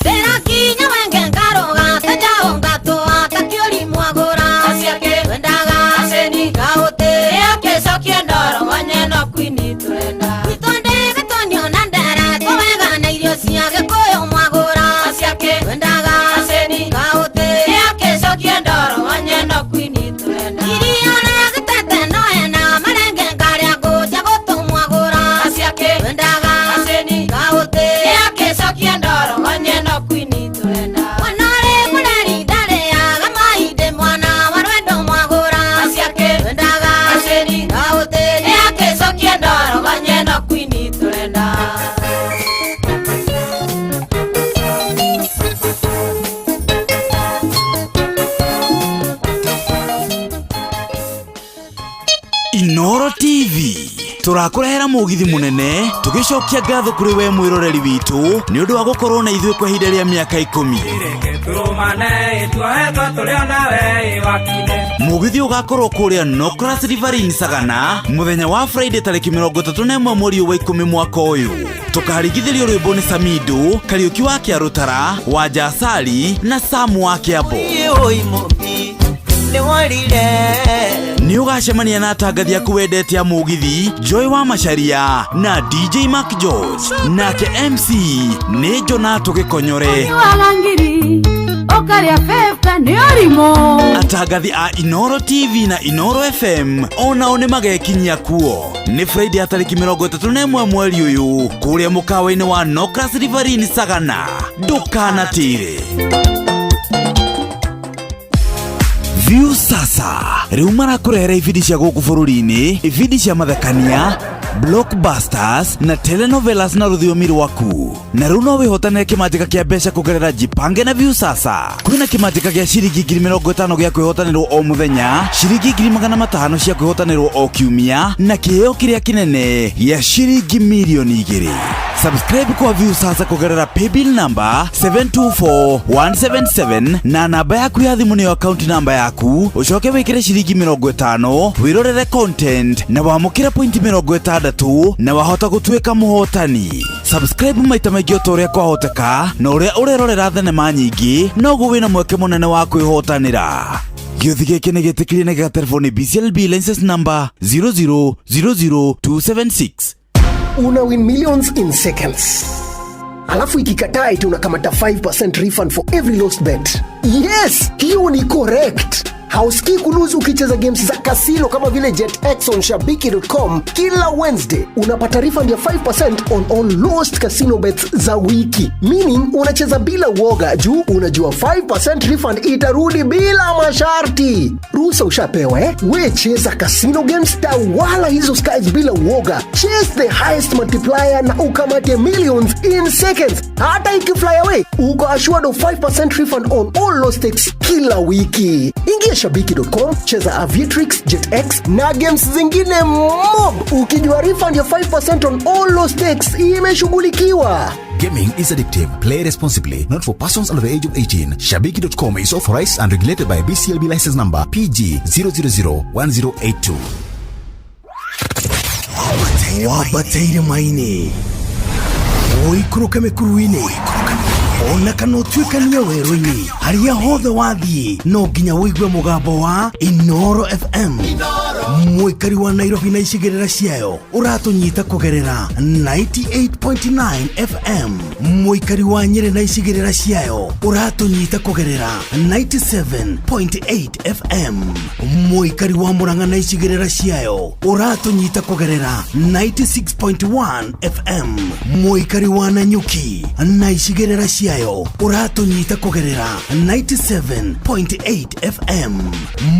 Ndĩrakinya wenge ngarũga ta njaũ ngatũa ta kĩũri mwagũra. Aciake twendaga aceni kaũtĩ. Nĩakĩcokia ndoro gonye no kwini tũrenda. Gwitũ ndĩgĩtonio na nderetwo wega na irio cia Gĩkũyũ mwagũra. Aciake twendaga aceni kaũtĩ. Nĩakĩcokia ndoro gonye no kwini tũrenda. Iria rĩa gĩtete no hena marenge ngarĩa ngũnja gũtũ mwagũra. Aciake twendaga aceni kaũtĩ. Nĩakĩcokia ndoro gonye no kwini tũrenda. Mwana ũrĩ mũreri ndarĩaga mahĩndĩ mwana wa rwendo mwagũra. Aciake twendaga aceni kaũtĩ. Nĩakĩcokia ndoro gonye no kwini tũrenda. Inoro TV tũrakũrehera mũgithi mũnene tũgĩcokia ngatho kũrĩ we mwĩroreri witũ nĩ ũndũ wa gũkorwo na ithuĩ kwa ihinda rĩa mĩaka 10. Mũgithi ũgakorwo kũrĩa Nocras Riverine Sagana mũthenya wa Friday tarĩki 31 mweri wa 10 mwaka ũyũ. Tũkarigithĩrio rwĩmbo nĩ Samido, Kariũki wa Kĩarũtara, Wanja Asali na Samu wa Kĩambo. Nĩ ũgacemania na atangathi aku wendete a mũgithi Joy wa Macharia na DJ Mark George, nake MC nĩ Jonato Gĩkonyore. Walangiri ũkarĩa beba nĩ ũrimũ. Atangathi a Inoro TV na Inoro FM onao nĩ magekinyia kuo. Nĩ Friday ya tarĩki 31 mweri ũyũ kũrĩa mũkawa-inĩ wa Nocras Riverine Sagana. Ndũkanatĩre. View sasa rĩu marakũrehera ibindi cia gũkũ bũrũri-inĩ, ibindi cia mathekania, blockbusters na telenovelas na rũthiomi rwaku. Na rĩu no wĩhotanĩre kĩmanjĩka kĩa mbeca kũgerera Jipange na View sasa. Kwĩna kĩmanjĩka gĩa ciringi 50,000 gĩa kwĩhotanĩrwo o mũthenya, ciringi 500,000 cia kwĩhotanĩrwo o kiumia, na kĩheo kĩrĩa kĩnene gĩa ciringi 2,000,000. Subscribe kwa View sasa kũgerera paybill number 724177 na namba yaku ya thimũ nĩyo account namba yaku, ũcoke wĩkĩre ciringi 50 wĩrorere content na wamũkĩre pointi 60 na wahota gũtuĩka mũhotani. Subscribe maita maingĩ o ta ũrĩa kwahoteka, na ũrĩa ũrerorera thenema nyingĩ noguo wĩna mweke mũnene wa kwĩhotanĩra. Gĩũthi gĩkĩ nĩ gĩtĩkĩrie na gĩgaterwo nĩ BCLB license number 0000276. Una win millions in seconds. Alafu ikikataa eti unakamata 5% refund for every lost bet. Yes, hiyo ni correct. Hausikii kulose ukicheza games za kasino kama vile JetX on shabiki.com. Kila Wednesday unapata refund ya 5% on all lost casino bets za wiki. Meaning unacheza bila uoga juu unajua 5% refund itarudi bila masharti. Ruhusa ushapewa eh? We cheza casino games, tawala hizo skies bila uoga. Chase the highest multiplier na ukamate millions in seconds. Hata ikifly away, uko assured of 5% refund on all lost stakes kila wiki. Ingia shabiki.com, cheza Aviatrix, JetX na games zingine mob, ukijua refund ya 5% on all lost stakes imeshughulikiwa. Gaming is addictive. Play responsibly. Not for persons under the age of 18. Shabiki.com is authorized and regulated by BCLB license number PG 0001082. Wambataire maini ũikũrũke mĩkuru-inĩ ona kana ũtuĩkanie werũ-inĩ harĩa hothe wathiĩ no nginya ũigue mũgambo wa Inoro FM. Mũikari wa Nairobi na icigĩrĩra ciayo ũratũnyita kũgerera 98.9 FM. Mũikari wa Nyĩrĩ na icigĩrĩra ciayo ũratũnyita kũgerera 97.8 FM. Mũikari wa Murang'a na icigĩrĩra ciayo ũratũnyita kũgerera 96.1 FM. Mũikari wa Nanyuki na icigĩrĩra ciayo ũratũnyita kũgerera 97.8 FM.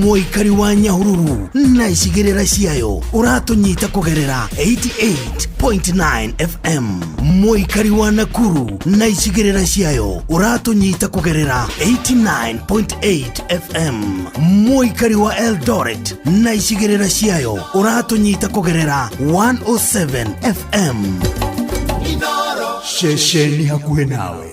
Mũikari wa Nyahururu na icigĩrĩra ciayo ũratũnyita kũgerera 88.9 FM. Mũikari wa Nakuru na icigĩrĩra ciayo ũratũnyita kũgerera 89.8 FM. Mũikari wa Eldoret na icigĩrĩra ciayo ũratũnyita kũgerera 107 FM. Ceceni hakuhĩ nawe.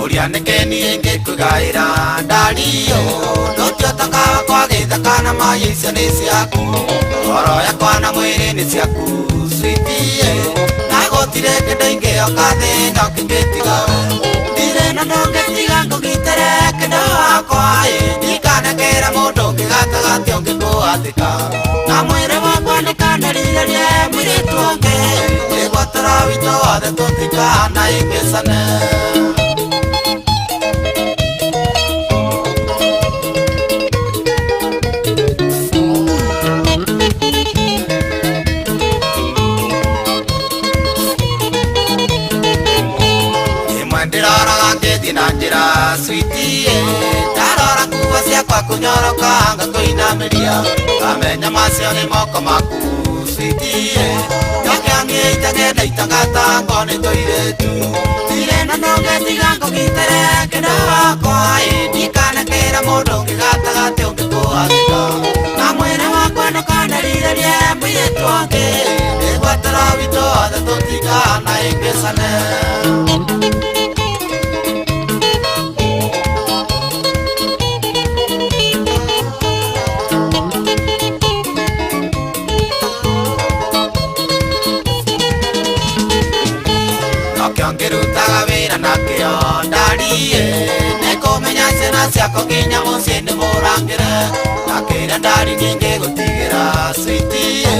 Ũria nĩkĩ niĩ ngĩkũgaĩra ndario ndũngĩotaga kwa gĩthaka na maĩ icio nĩ ciaku ngoro yakwa na mwĩrĩ nĩ ciaku sweetie na gũtirĩ kĩndũ ingĩoka thĩ no kĩngĩtiga we ndirĩ na ndũngĩtiga ngũgitĩre kĩndũ wakwa ĩ ndikanekĩre mũndũ ũngĩ gatagatĩ ũngĩkũhatĩka na mwĩrĩ wakwa ndũkanerirĩrie mũirĩtu ũngĩ wĩgwatĩro witũ wothe tũtikanaingĩcane. Imwe ndĩroraga ngĩthiĩ na njĩra sweetie ndarora nguo ciakwa kũnyoroka ngakũinamĩria ngamenya macio nĩ moko maku sweetie ndakĩaniĩ itagenda itagata ngo nĩ tũirĩtu ndirĩ na ndũngĩtiga ngũgitĩre kĩndũ wakwa ĩ ndikanekĩre mũndũ ũngĩ gatagatĩ ũngĩkũhatĩka na mwĩrĩ wakwa ndũkanerirĩrie mũirĩtu ũngĩ wĩgwatĩro witũ wothe tũtikanaingĩcane. Nokĩo ngĩrutaga wĩra nakĩo ndarie nĩkũmenya ciana ciakwa nginya mũciĩ nĩ mũrangĩre ndakĩra ndari ningĩgũtigĩra sweetie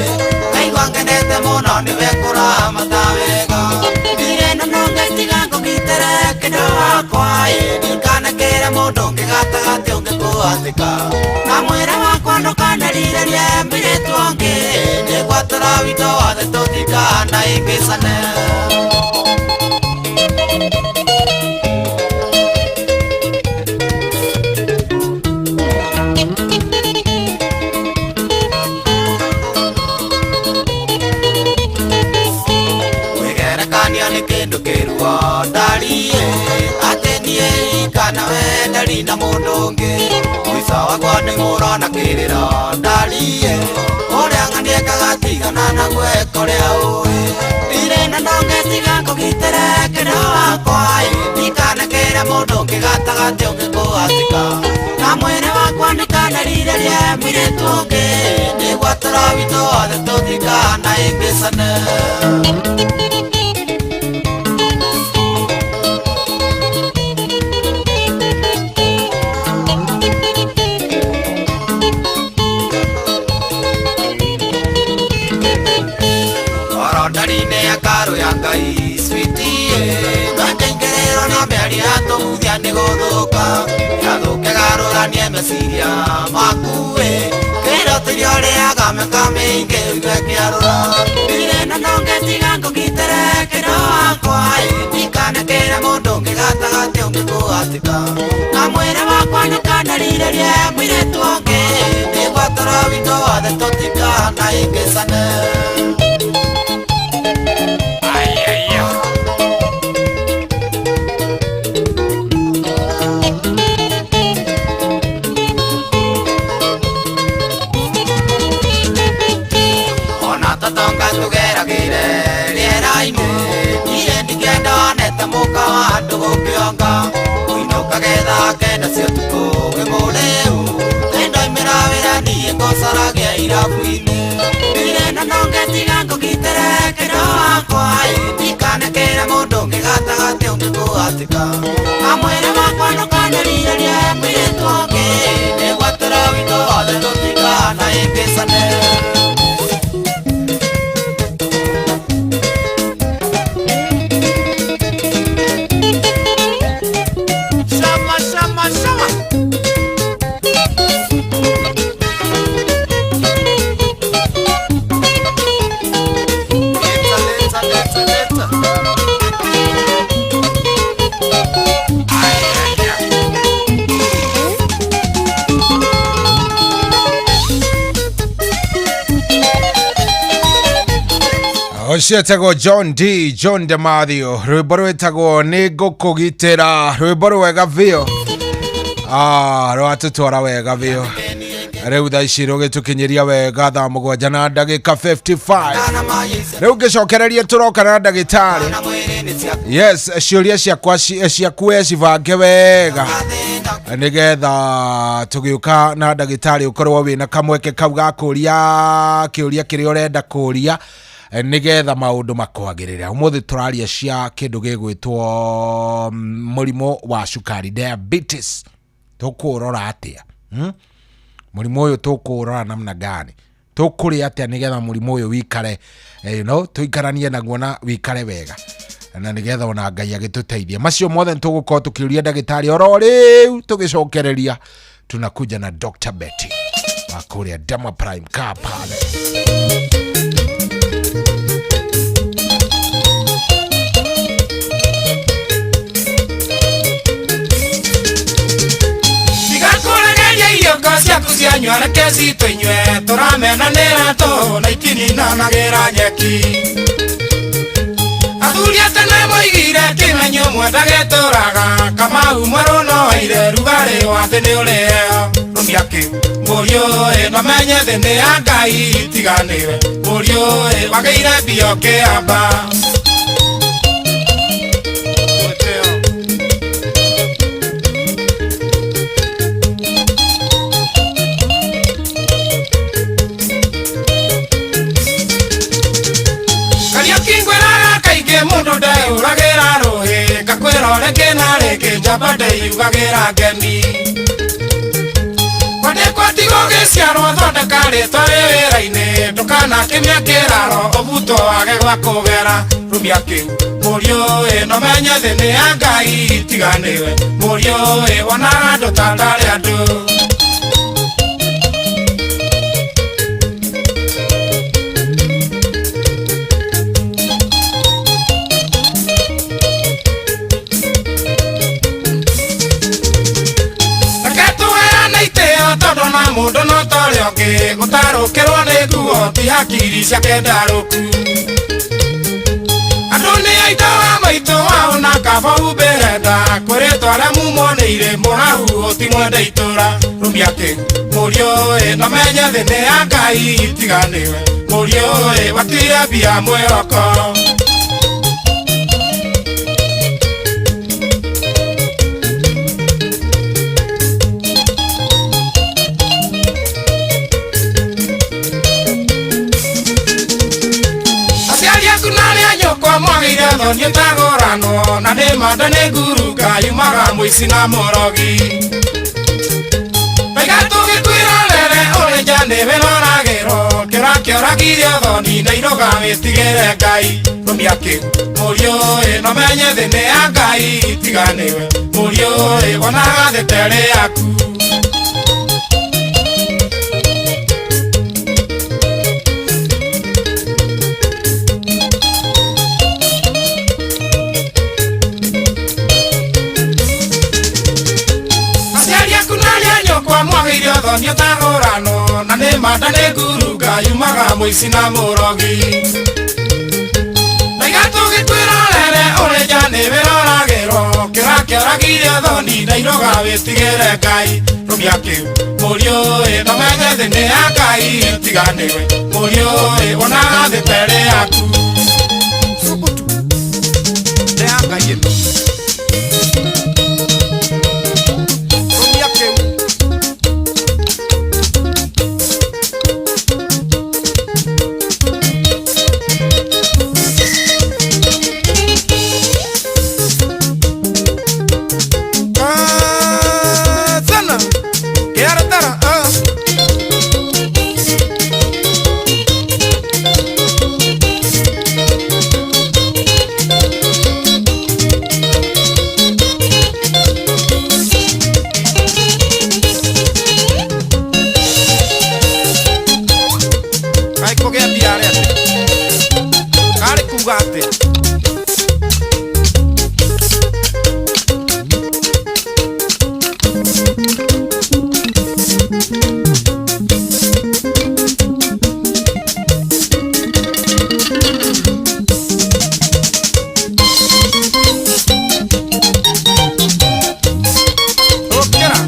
ngaigua ngenete mũno nĩwe kũramata wega ndirĩ na ndũngĩtiga ngũgitĩre kĩndũ wakwa ĩ ndikanekĩre mũndũ ũngĩ gatagatĩ ũngĩkũhatĩka na mwĩrĩ wakwa ndũkanerirĩrie mũirĩtu ũngĩ nĩgwatĩro witũ wothe tũtikanaingĩcane. Kwĩgerekania nĩ kĩndũ kĩruo ndarie atĩ niĩ kana we ndari na mũndũ ũngĩ mũico wakwa nĩ mũrona kĩrĩro ndarie ũrĩa ng'aniekaga tigana na gweka ũrĩa ũĩ ndirĩ na ndũngĩtiga ngũgitĩre kĩndũ wakwa ĩ ndikanekĩre mũndũ ũngĩ gatagatĩ ũngĩkũhatĩka na mwĩrĩ wakwa ndũkanerirĩrie mũirĩtu ũngĩ nĩgwatĩro witũ wothe tũtikanaingĩcane. Ndari-inĩ ya karũ ya Ngai sweetie ndangĩingĩrĩrwo na mĩario ya tũhuthia nĩ gũthũka yathũke garũranie meciria maku ĩ kĩro tiria ũrĩaga mĩaka mĩingĩ ũigue kĩarũra ndirĩ na ndũngĩtiga ngũgitĩre kĩndũ wakwa ĩ ndikanekĩre mũndũ ũngĩ gatagatĩ ũngĩkũhatĩka na mwĩrĩ wakwa ndũkanerirĩrie mũirĩtu ũngĩ nĩgwatĩro witũ wothe tũtikanaingĩcane. Matonga tũgeragĩre rĩera-inĩ Niĩ ndikenda nete mũka wa andũ gũkĩonga Kũinũkage thaa kenda cia ũtukũ wĩ mũrĩu Nĩndoimĩra wĩra niĩ ngũcaragia irabu-inĩ Ndirĩ na nonge tiga ngũgitĩre kĩro wakwa Ndikanekĩre mũndũ ũngĩ gatagatĩ ũngĩkũhatĩka Kamwĩrĩ wakwa ndũkanerirĩrie mũirĩtu ũngĩ Nĩgwatĩra witũ wothe tũtikanahĩngĩcane. Shama, shama, shama. Leta, leta, leta, leta. Ay, ay, ay. Ũcio etagwo John D John de Mathew, rwĩmbo rwĩtagwo nĩ ngũkũgitĩra, rwĩmbo rwega biũ. Ah, rwatũtwara wega biũ. Rĩu thaa ici rũgĩtũkinyĩria wega thaa 7 na ndagĩka 55. Rĩu ngĩcokererie tũroka na ndagĩtarĩ. Yes, ciũria ciakwa ciaku we cibange wega nĩgetha tũgĩũka na ndagĩtarĩ ũkorwo wĩna kamweke kau ga kũria kĩũria kĩrĩa ũrenda kũria, nĩgetha maũndũ makwagĩrĩre. Ũmũthĩ tũraria cia kĩndũ gĩgwĩtwo mũrimũ wa cukari, diabetes. Tũkũũrora atĩa? Mũrimũ ũyũ tũkũũrora namna gani? Tũkũrĩa atĩa nĩgetha mũrimũ ũyũ wikare, tũikaranie naguo na wikare wega, na nĩgetha ona Ngai agĩtũteithie. Macio mothe nĩtũgũkorwo tũkĩũria ndagĩtarĩ oro rĩu. Tũgĩcokereria tunakuja na Dr. Betty wa kũrĩa Dema Prime kaa pale. Tigakũregeria iriongo ciaku cianyua reke citũ inyue tũramenanĩra tũhũ na itininanagĩra nyeki. Athuri a tene moigire kĩmenyo mwendage tũraga Kamau mwerũ no aire rugarĩ wa thĩ nĩ ũrĩheo. Rũmia kĩu mũriũ ĩ nomenye thĩ nĩ ya Ngai tiganĩwe mũriũ ĩ wagĩire mbia ũkĩamba. Kariũki ngwĩraga kaingĩ mũndũ ndeũragĩra rũhĩ ngakwĩra rĩngĩ na rĩngĩ njamba ndĩyugagĩra ngemi. Kwandĩkwo tigo gĩciarwo thondeka rĩtwa rĩ wĩra-inĩ ndũkanakĩmia kĩraro ũbutwo wage gwa kũgera. Rũmia kĩu mũriũ ĩ nomenye thĩ nĩ ya Ngai tiganĩwe mũriũ ĩ wonaga andũ ta tarĩ andũ. Reke tũheane itĩo tondũ na mũndũ no ta ũrĩa ũngĩ gũtarũkĩrwo nĩ nguo ti hakiri ciake ndarũku. Andũ nĩ aitũ wa maitũ wao na kaba humbĩre nda kwĩrĩtwo arĩa mumonĩire mũrahu ti mwende itũra. Rũmia kĩu mũriũ ĩ nomenye thĩ nĩ ya Ngai tiganĩwe mũriũ ĩ watire mbia mwĩhoko. Aciari aku na arĩa nyũkwa mwagĩire thoni ũtagũranwo na nĩ manda nĩ ngurunga yumaga mũici na mũrogi. Ndaiga tũgĩkwĩrorere ũrĩ nja nĩwe roragĩrwo kĩũra kĩoragire ũthoni na iroga wĩtigĩre Ngai. Rũmia kĩu mũriũ ĩ nomenye thĩ nĩ ya Ngai tiganĩwe mũriũ ĩ wonaga thĩ ta ĩrĩ yaku. Aciari aku na arĩa nyũkwa mwagĩire ũthoni ũtagũranwo na nĩ manda nĩ ngurunga yumaga mũici na mũrogi. Ndaiga tũgĩkwĩrorere ũrĩ nja nĩwe roragĩrwo kĩũra Kĩoragire ũthoni ndairoga wĩtigĩre Ngai rũmia kĩu mũriũ ĩ ndũmenye thĩ nĩ ya Ngai tiganĩwe mũriũ ĩ wonaga thĩ ta ĩrĩ yaku Subutu nĩ ya Ngai ĩno rũmia kĩu. Sana Kiaratara Kaĩ kũgĩa mbia arĩa atĩ karĩ kuga atĩ Ũkĩra.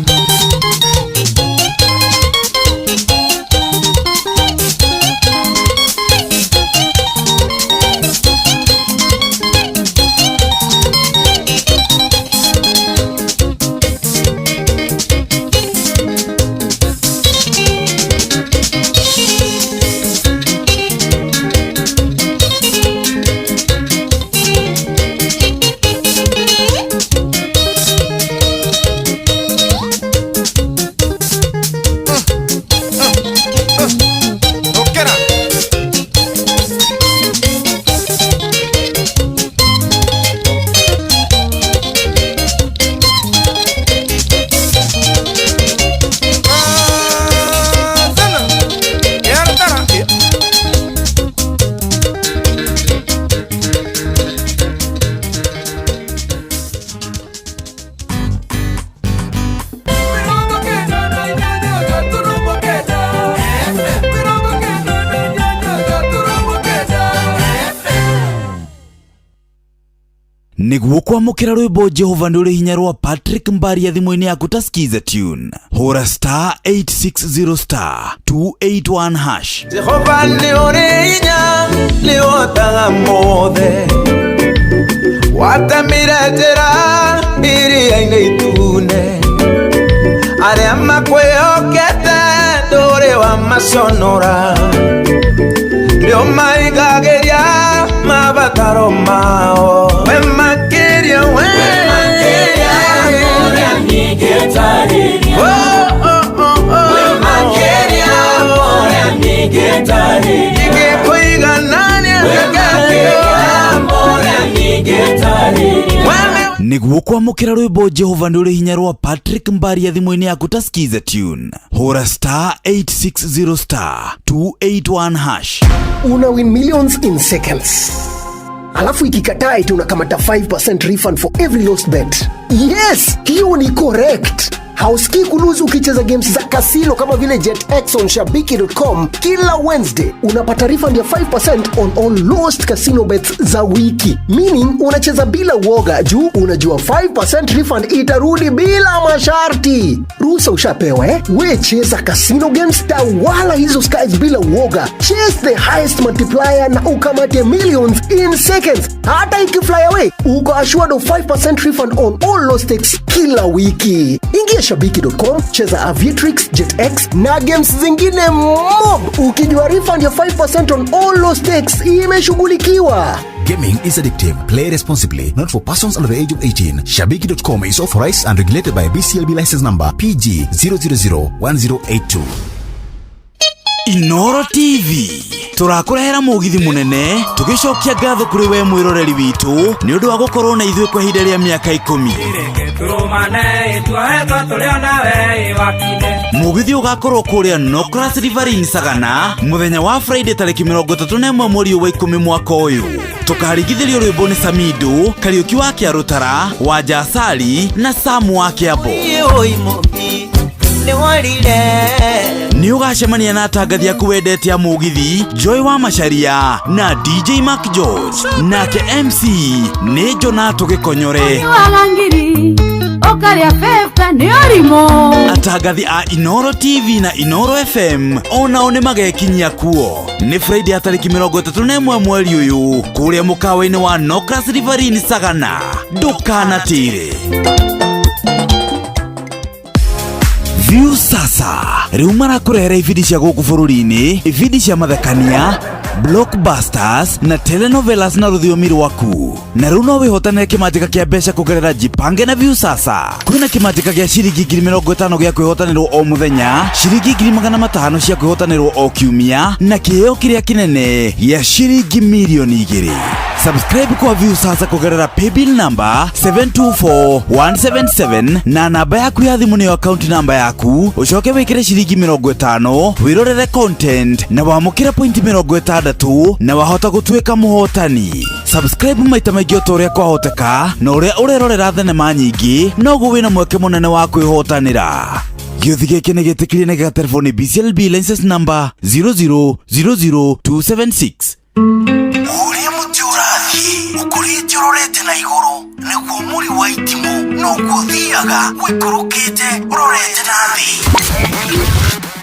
Ũkĩra. Sana Kiaratara. Nĩguo kwamũkĩra rwĩmbo Jehova nĩ ũrĩ hinya rwa Patrick Mbaria thimũ-inĩ yaku ta skiza tune, hũra star 860 star 281 hash. Jehova nĩ ũrĩ hinya nĩ ũhotaga mothe watemire njĩra iria-inĩ itune arĩa makwĩhokete ndũrĩ wa maconora nĩ ũmaigagĩria mabataro mao we makĩria we Oh, oh, oh, oh. Ingĩkũiganania Nĩguo kwamũkĩra rwĩmbo Jehova nĩ ũrĩ hinya rwa Patrick Mbaria thimũ-inĩ yaku ta skiza tune, hũra star 860 star 281 hash. Una win millions in seconds, alafu ikikataa eti unakamata 5% refund for every lost bet. Yes, hiyo ni correct. Hausikii kuluzu ukicheza games za kasino kama vile JetX on shabiki.com. Kila Wednesday unapata refund ya 5% on all lost casino bets za wiki, meaning unacheza bila uoga juu unajua 5% refund itarudi bila masharti. Ruhusa ushapewa eh? We cheza casino games, tawala hizo skies bila uoga. Chase the highest multiplier na ukamate millions in seconds. Hata ikifly away, uko assured of 5% refund on all lost stakes kila wiki. Ingia shabiki.com, cheza Aviatrix, JetX na games zingine mob, ukijua refund ya 5% on all lost stakes imeshughulikiwa. Gaming is addictive. Play responsibly. Not for persons under the age of 18. Shabiki.com is authorized and regulated by BCLB license number PG 0001082. Inoro TV tũrakũrehera mũgithi mũnene tũgĩcokia ngatho kũrĩ we mwĩroreri witũ nĩ ũndũ wa gũkorwo na ithuĩ kwa ihinda rĩa mĩaka 10. Mũgithi ũgakorwo kũrĩa Nocras Riverine Sagana mũthenya wa Friday tarĩki 31 mweri wa 10 mwaka ũyũ. Tũkarigithĩrio rwĩmbo nĩ Samido, Kariũki wa Kĩarũtara, Wanja Asali na Samu wa Kĩambo. Nĩ ũgacemania na atangathi aku wendete a mũgithi Joy wa Macharia na DJ Mark George, nake MC nĩ Jonato Gĩkonyore. Nyuaga ngiri ũkarĩa 50 nĩ ũrimũ. Atangathi a Inoro TV na Inoro FM onao nĩ magekinyia kuo. Nĩ Friday ya tarĩki 31 mweri ũyũ kũrĩa mũkawa-inĩ wa Nocras Riverine Sagana. Ndũkanatĩre. View sasa rĩu marakũrehera ibindi cia gũkũ bũrũri-inĩ, ibindi cia mathekania, blockbusters na telenovelas na rũthiomi rwaku. Na rĩu no wĩhotanĩre kĩmanjĩka kĩa mbeca kũgerera Jipange na View sasa. Kwĩna kĩmanjĩka gĩa ciringi 50,000 gĩa kwĩhotanĩrwo o mũthenya, ciringi 500,000 cia kwĩhotanĩrwo o kiumia, na kĩheo kĩrĩa kĩnene gĩa ciringi 2,000,000. Subscribe kwa View sasa kũgerera paybill number 724177 na namba yaku ya thimũ nĩyo account namba yaku, ũcoke wĩkĩre ciringi 50 wĩrorere content na wamũkĩre pointi 60 na wahota gũtuĩka mũhotani. Subscribe maita maingĩ o ta ũrĩa kwahoteka, na ũrĩa ũrerorera thenema nyingĩ noguo wĩna mweke mũnene wa kwĩhotanĩra. Gĩũthi gĩkĩ nĩ gĩtĩkĩrie na gĩgaterwo nĩ BCLB license number 0000276. Ũrĩa mũtĩ ũrathiĩ ũkũrĩte ũrorete na igũrũ nĩguo mũri wa itimũ noguo ũthiaga ũikũrũkĩte ũrorete na thĩ.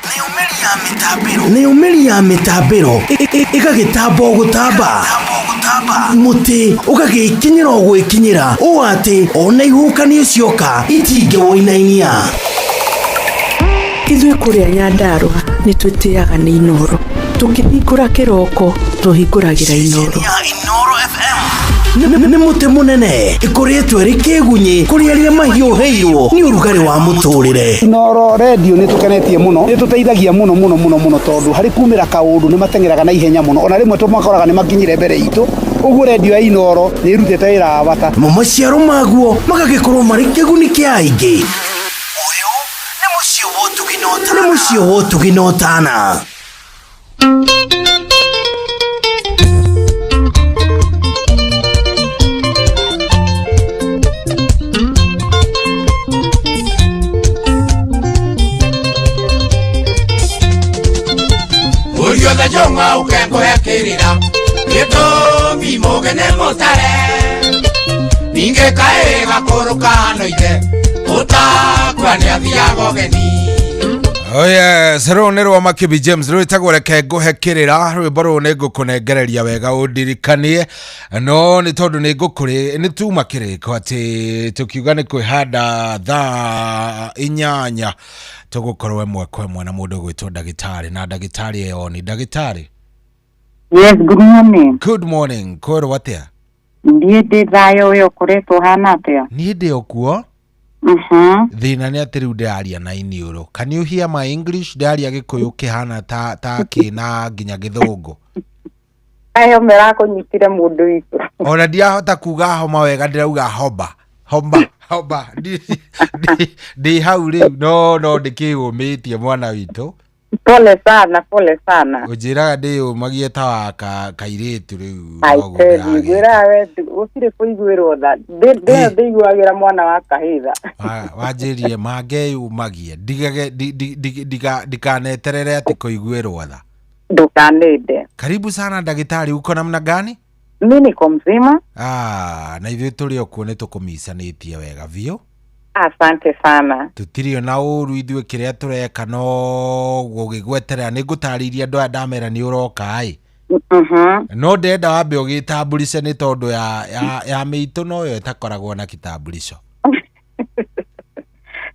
Nayo mĩri ya mĩtambĩro, nayo mĩri ya mĩtambĩro ĩgagĩtamba o gũtamba, mũtĩ ũgagĩkinyĩra o gwĩkinyĩra ũũ atĩ ona ihuhũkanio cioka itingĩwũinainia. Ithuĩ kũrĩa Nyandarũa nĩ twĩtĩaga nĩ Inoro. Tũkĩhingũra kĩroko tũhingũragĩra Inoro. Nĩ mũtĩ mũnene ĩkũrĩtwo ĩrĩ kĩgunyĩ kũrĩ arĩa mahiũhĩirwo nĩ ũrugarĩ wa mũtũrĩre. Inoro redio nĩ tũkenetie mũno, nĩ tũteithagia mũno mũno mũno mũno tondũ harĩ kumĩra kaũndũ nĩ mateng'eraga na ihenya mũno, ona rĩmwe tũmakoraga nĩ makinyire mbere itũ. Ũguo redio ya Inoro nĩ ĩrutĩte wĩra wa bata. Mo maciaro maguo magagĩkorwo marĩ kĩguni kĩa aingĩ. Nĩ mũciĩ wa ũtugi na ũtana. Ũriothe njũng'wa ũke kũhe kĩrĩra gĩtũmi mũgene mũtare ningĩ kaĩ gakũrũ kahana ithe ũtakua nĩathiaga ũgeni. Oh yes, rũu nĩ rwa Makibi James rwĩtagwo reke ngũhe kĩrĩra. Rwĩmbo rũu nĩ ngũkũnengereria wega ũndirikanie, no nĩ tondũ nĩ ngũkũrĩ nĩ tuma kĩrĩko atĩ tũkiuga nĩ kwĩhanda thaa 8 tũgũkorwo ĩmwe kwa ĩmwe na mũndũ ũgwĩtwo ndagĩtarĩ, na ndagĩtarĩ ĩyo ni ndagĩtarĩ. Yes, good morning. Good morning, kwĩrwo atĩa? Ndiĩ ndĩ thayũ, ũyũ ũkoretwo ũhana atĩa? Niĩ ndĩ o kuo. Thĩna nĩ atĩ rĩu ndĩraria na iniũrũ. Can you hear my English? Ndĩraria gĩkũyũ kĩhana ta kĩna nginya gĩthũngũ. Ayo merakũnyitire mũndũ witũ. Ona ndiahota kuga homa wega, ndĩrauga hoba hoba hoba. Ndĩ hau rĩu, no ndĩkĩyũmĩtie mwana witũ. Pole sana, pole sana. Ũnjĩraga ndĩyũmagie ta wa kairĩtu rĩu. I noguo tell you, ndĩragĩa. ngwĩraga we gũtirĩ kũiguĩrwo tha. Ndĩiguagĩra mwana wa kahĩĩ tha. Wanjĩrire mangeyũmagie, ndigage, ndikaneterere atĩ kũiguĩrwo tha. Ndũkanende. Karibu sana ndagĩtarĩ, uko namna gani? Mi niko mzima. Na ithuĩ tũrĩ o kuo nĩ tũkũmicanĩtie wega biũ. Asante sana. Tũtirĩ ona ũru ithuĩ kĩrĩa tũreka no gũgĩgweterera. Nĩ ngũtarĩirie andũ aya ndamera nĩ ũroka ĩ. No ndĩrenda wambe ũgĩtambulice nĩ tondũ ya mĩitũ noyo ĩtakoragwo na kitambulisho.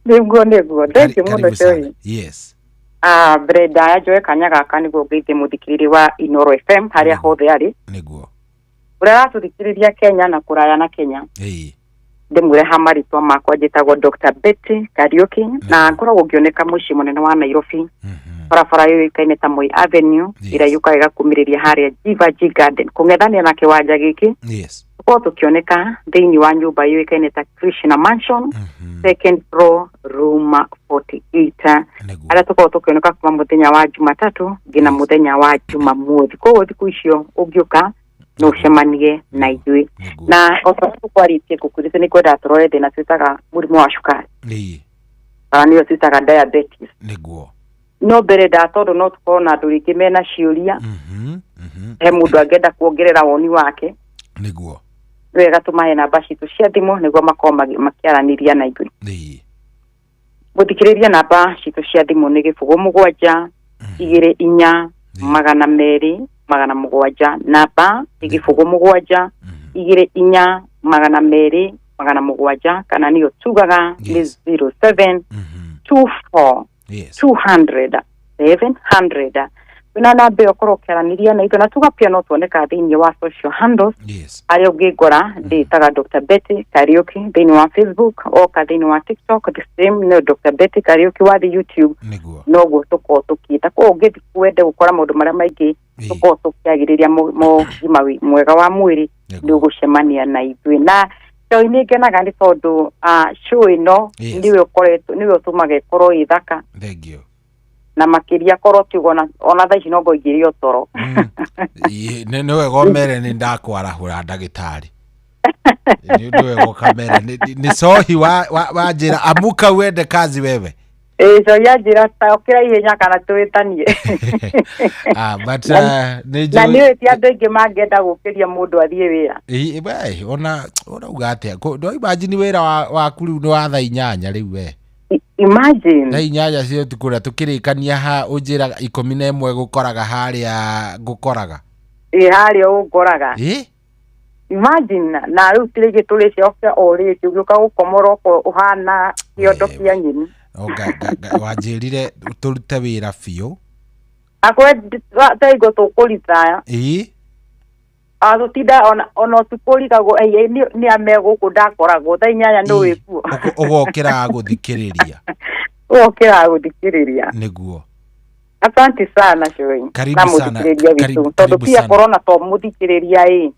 Nĩguo, nĩguo. Thank you mũno, Karibu sana. Joy. Yes. Mbere ndaya njoe kanya gaka nĩguo ngeithie mũthikĩrĩria wa Inoro FM harĩa hothe arĩ. Nĩguo. Ũrĩa aratũthikĩrĩria Kenya na kũraya na Kenya. Ndĩmwĩre ha marĩtwa makwa, njĩtagwo Dr. Betty Kariuki na ngoragwo ngĩoneka mũciĩ mũnene wa Nairobi, barabara yũĩkaine ta Moi Avenue, ĩrĩa yũkaga ĩgakumĩrĩria harĩa Jivaji Garden kũng'ethanĩra na kĩwanja gĩkĩ. Tũkoragwo tũkĩoneka thĩinĩ wa nyũmba yũĩkaine ta Krishna Mansion, second floor, room 48, harĩa tũkoragwo tũkĩoneka kuma mũthenya wa Jumatatũ nginya mũthenya wa Jumamothi. Koguo thikũ icio ũngĩũka no ũcemanie na ithuĩ. Na o ta ũrĩa tũkwarĩtie ngũkwĩrĩte, nĩ ngwendaga tũrore thĩna twĩtaga mũrimũ wa cukari, kana nĩyo twĩtaga diabetes. No mbere nda tondũ no tũkorwo na andũ rĩngĩ mena ciũria, he mũndũ angĩenda kuongerera woni wake, Nĩguo. Nĩ wega tũmahe namba citũ cia thimũ nĩguo makorwo makĩaranĩria na ithuĩ. Gũthikĩrĩria, namba citũ cia thimũ nĩ 0 7 2 4 200 700. Namba nĩ 0 7 2 4 200 700, kana nĩyo tugaga nĩ 0724 200 700. Kwĩna namba ĩyo ũkorwo ũkĩaranĩria na ithuĩ, na tuga pia no tuoneka thĩinĩ wa social handles harĩa ũngĩngora ndĩtaga Dr. Betty Kariuki thĩinĩ wa Facebook, oka thĩinĩ wa TikTok the same no Dr. Betty Kariuki, wathi YouTube noguo tũkorwo tũkĩta. Koguo ũngĩthiĩ wende gũkora maũndũ marĩa maingĩ tũkorwo tũkĩagĩrĩria mogima mwega wa mwĩrĩ, nĩ ũgũcemania na ithuĩ. Na show nĩ ngenaga nĩ tondũ show ĩno nĩwe ũkoretwo, nĩwe ũtũmaga ĩkorwo ĩ thaka. Thank you. Na makĩria korwo tiuga ona thaa ici no ngoingĩrie toro. Ĩ, nĩ wega ũmere nĩ ndakwarahũra, ndagĩtarĩ. Nĩ ũndũ wega ũkamera nĩ cohi wa njĩra amuka uende kazi wewe. Ĩ, cohi anjĩra ta ũkĩra ihenya kana tũĩtanie. Ah, but nĩ Na njũĩ. nĩ ti andũ aingĩ mangĩenda gũkĩria mũndũ athiĩ wĩra. Ĩ, we ona ũrauga atĩa? No imagine wĩra waku rĩu nĩ wa thaa 8 rĩu we. Imagine. Thaa 8 cia ũtukũ, na tũkĩrĩkania ha ũnjĩraga 11 gũkoraga harĩa ngũkoraga. Ĩ, harĩa ũngoraga. Ĩ. Imagine, na rĩu tirĩngĩ tũrĩcokia o rĩngĩ ũgĩũka gũkomora ũkorwo ũhana kĩondo kĩa nyeni. O, wanjĩrire tũrute wĩra biũ. Akwe taigwo tũkũritaya. Tũtinda ona ũtukũ rigagwo nĩ ame gũkũ ndakoragwo thaa 8 nĩ wĩkuo. Ũgokĩra gũthikĩrĩria. Ũgokĩra gũthikĩrĩria. Nĩguo. Asante sana, Shoi. Karibu Na sana, mũthikĩrĩria witũ, tondũ karibu pia sana. korona to mũthikĩrĩria ĩ,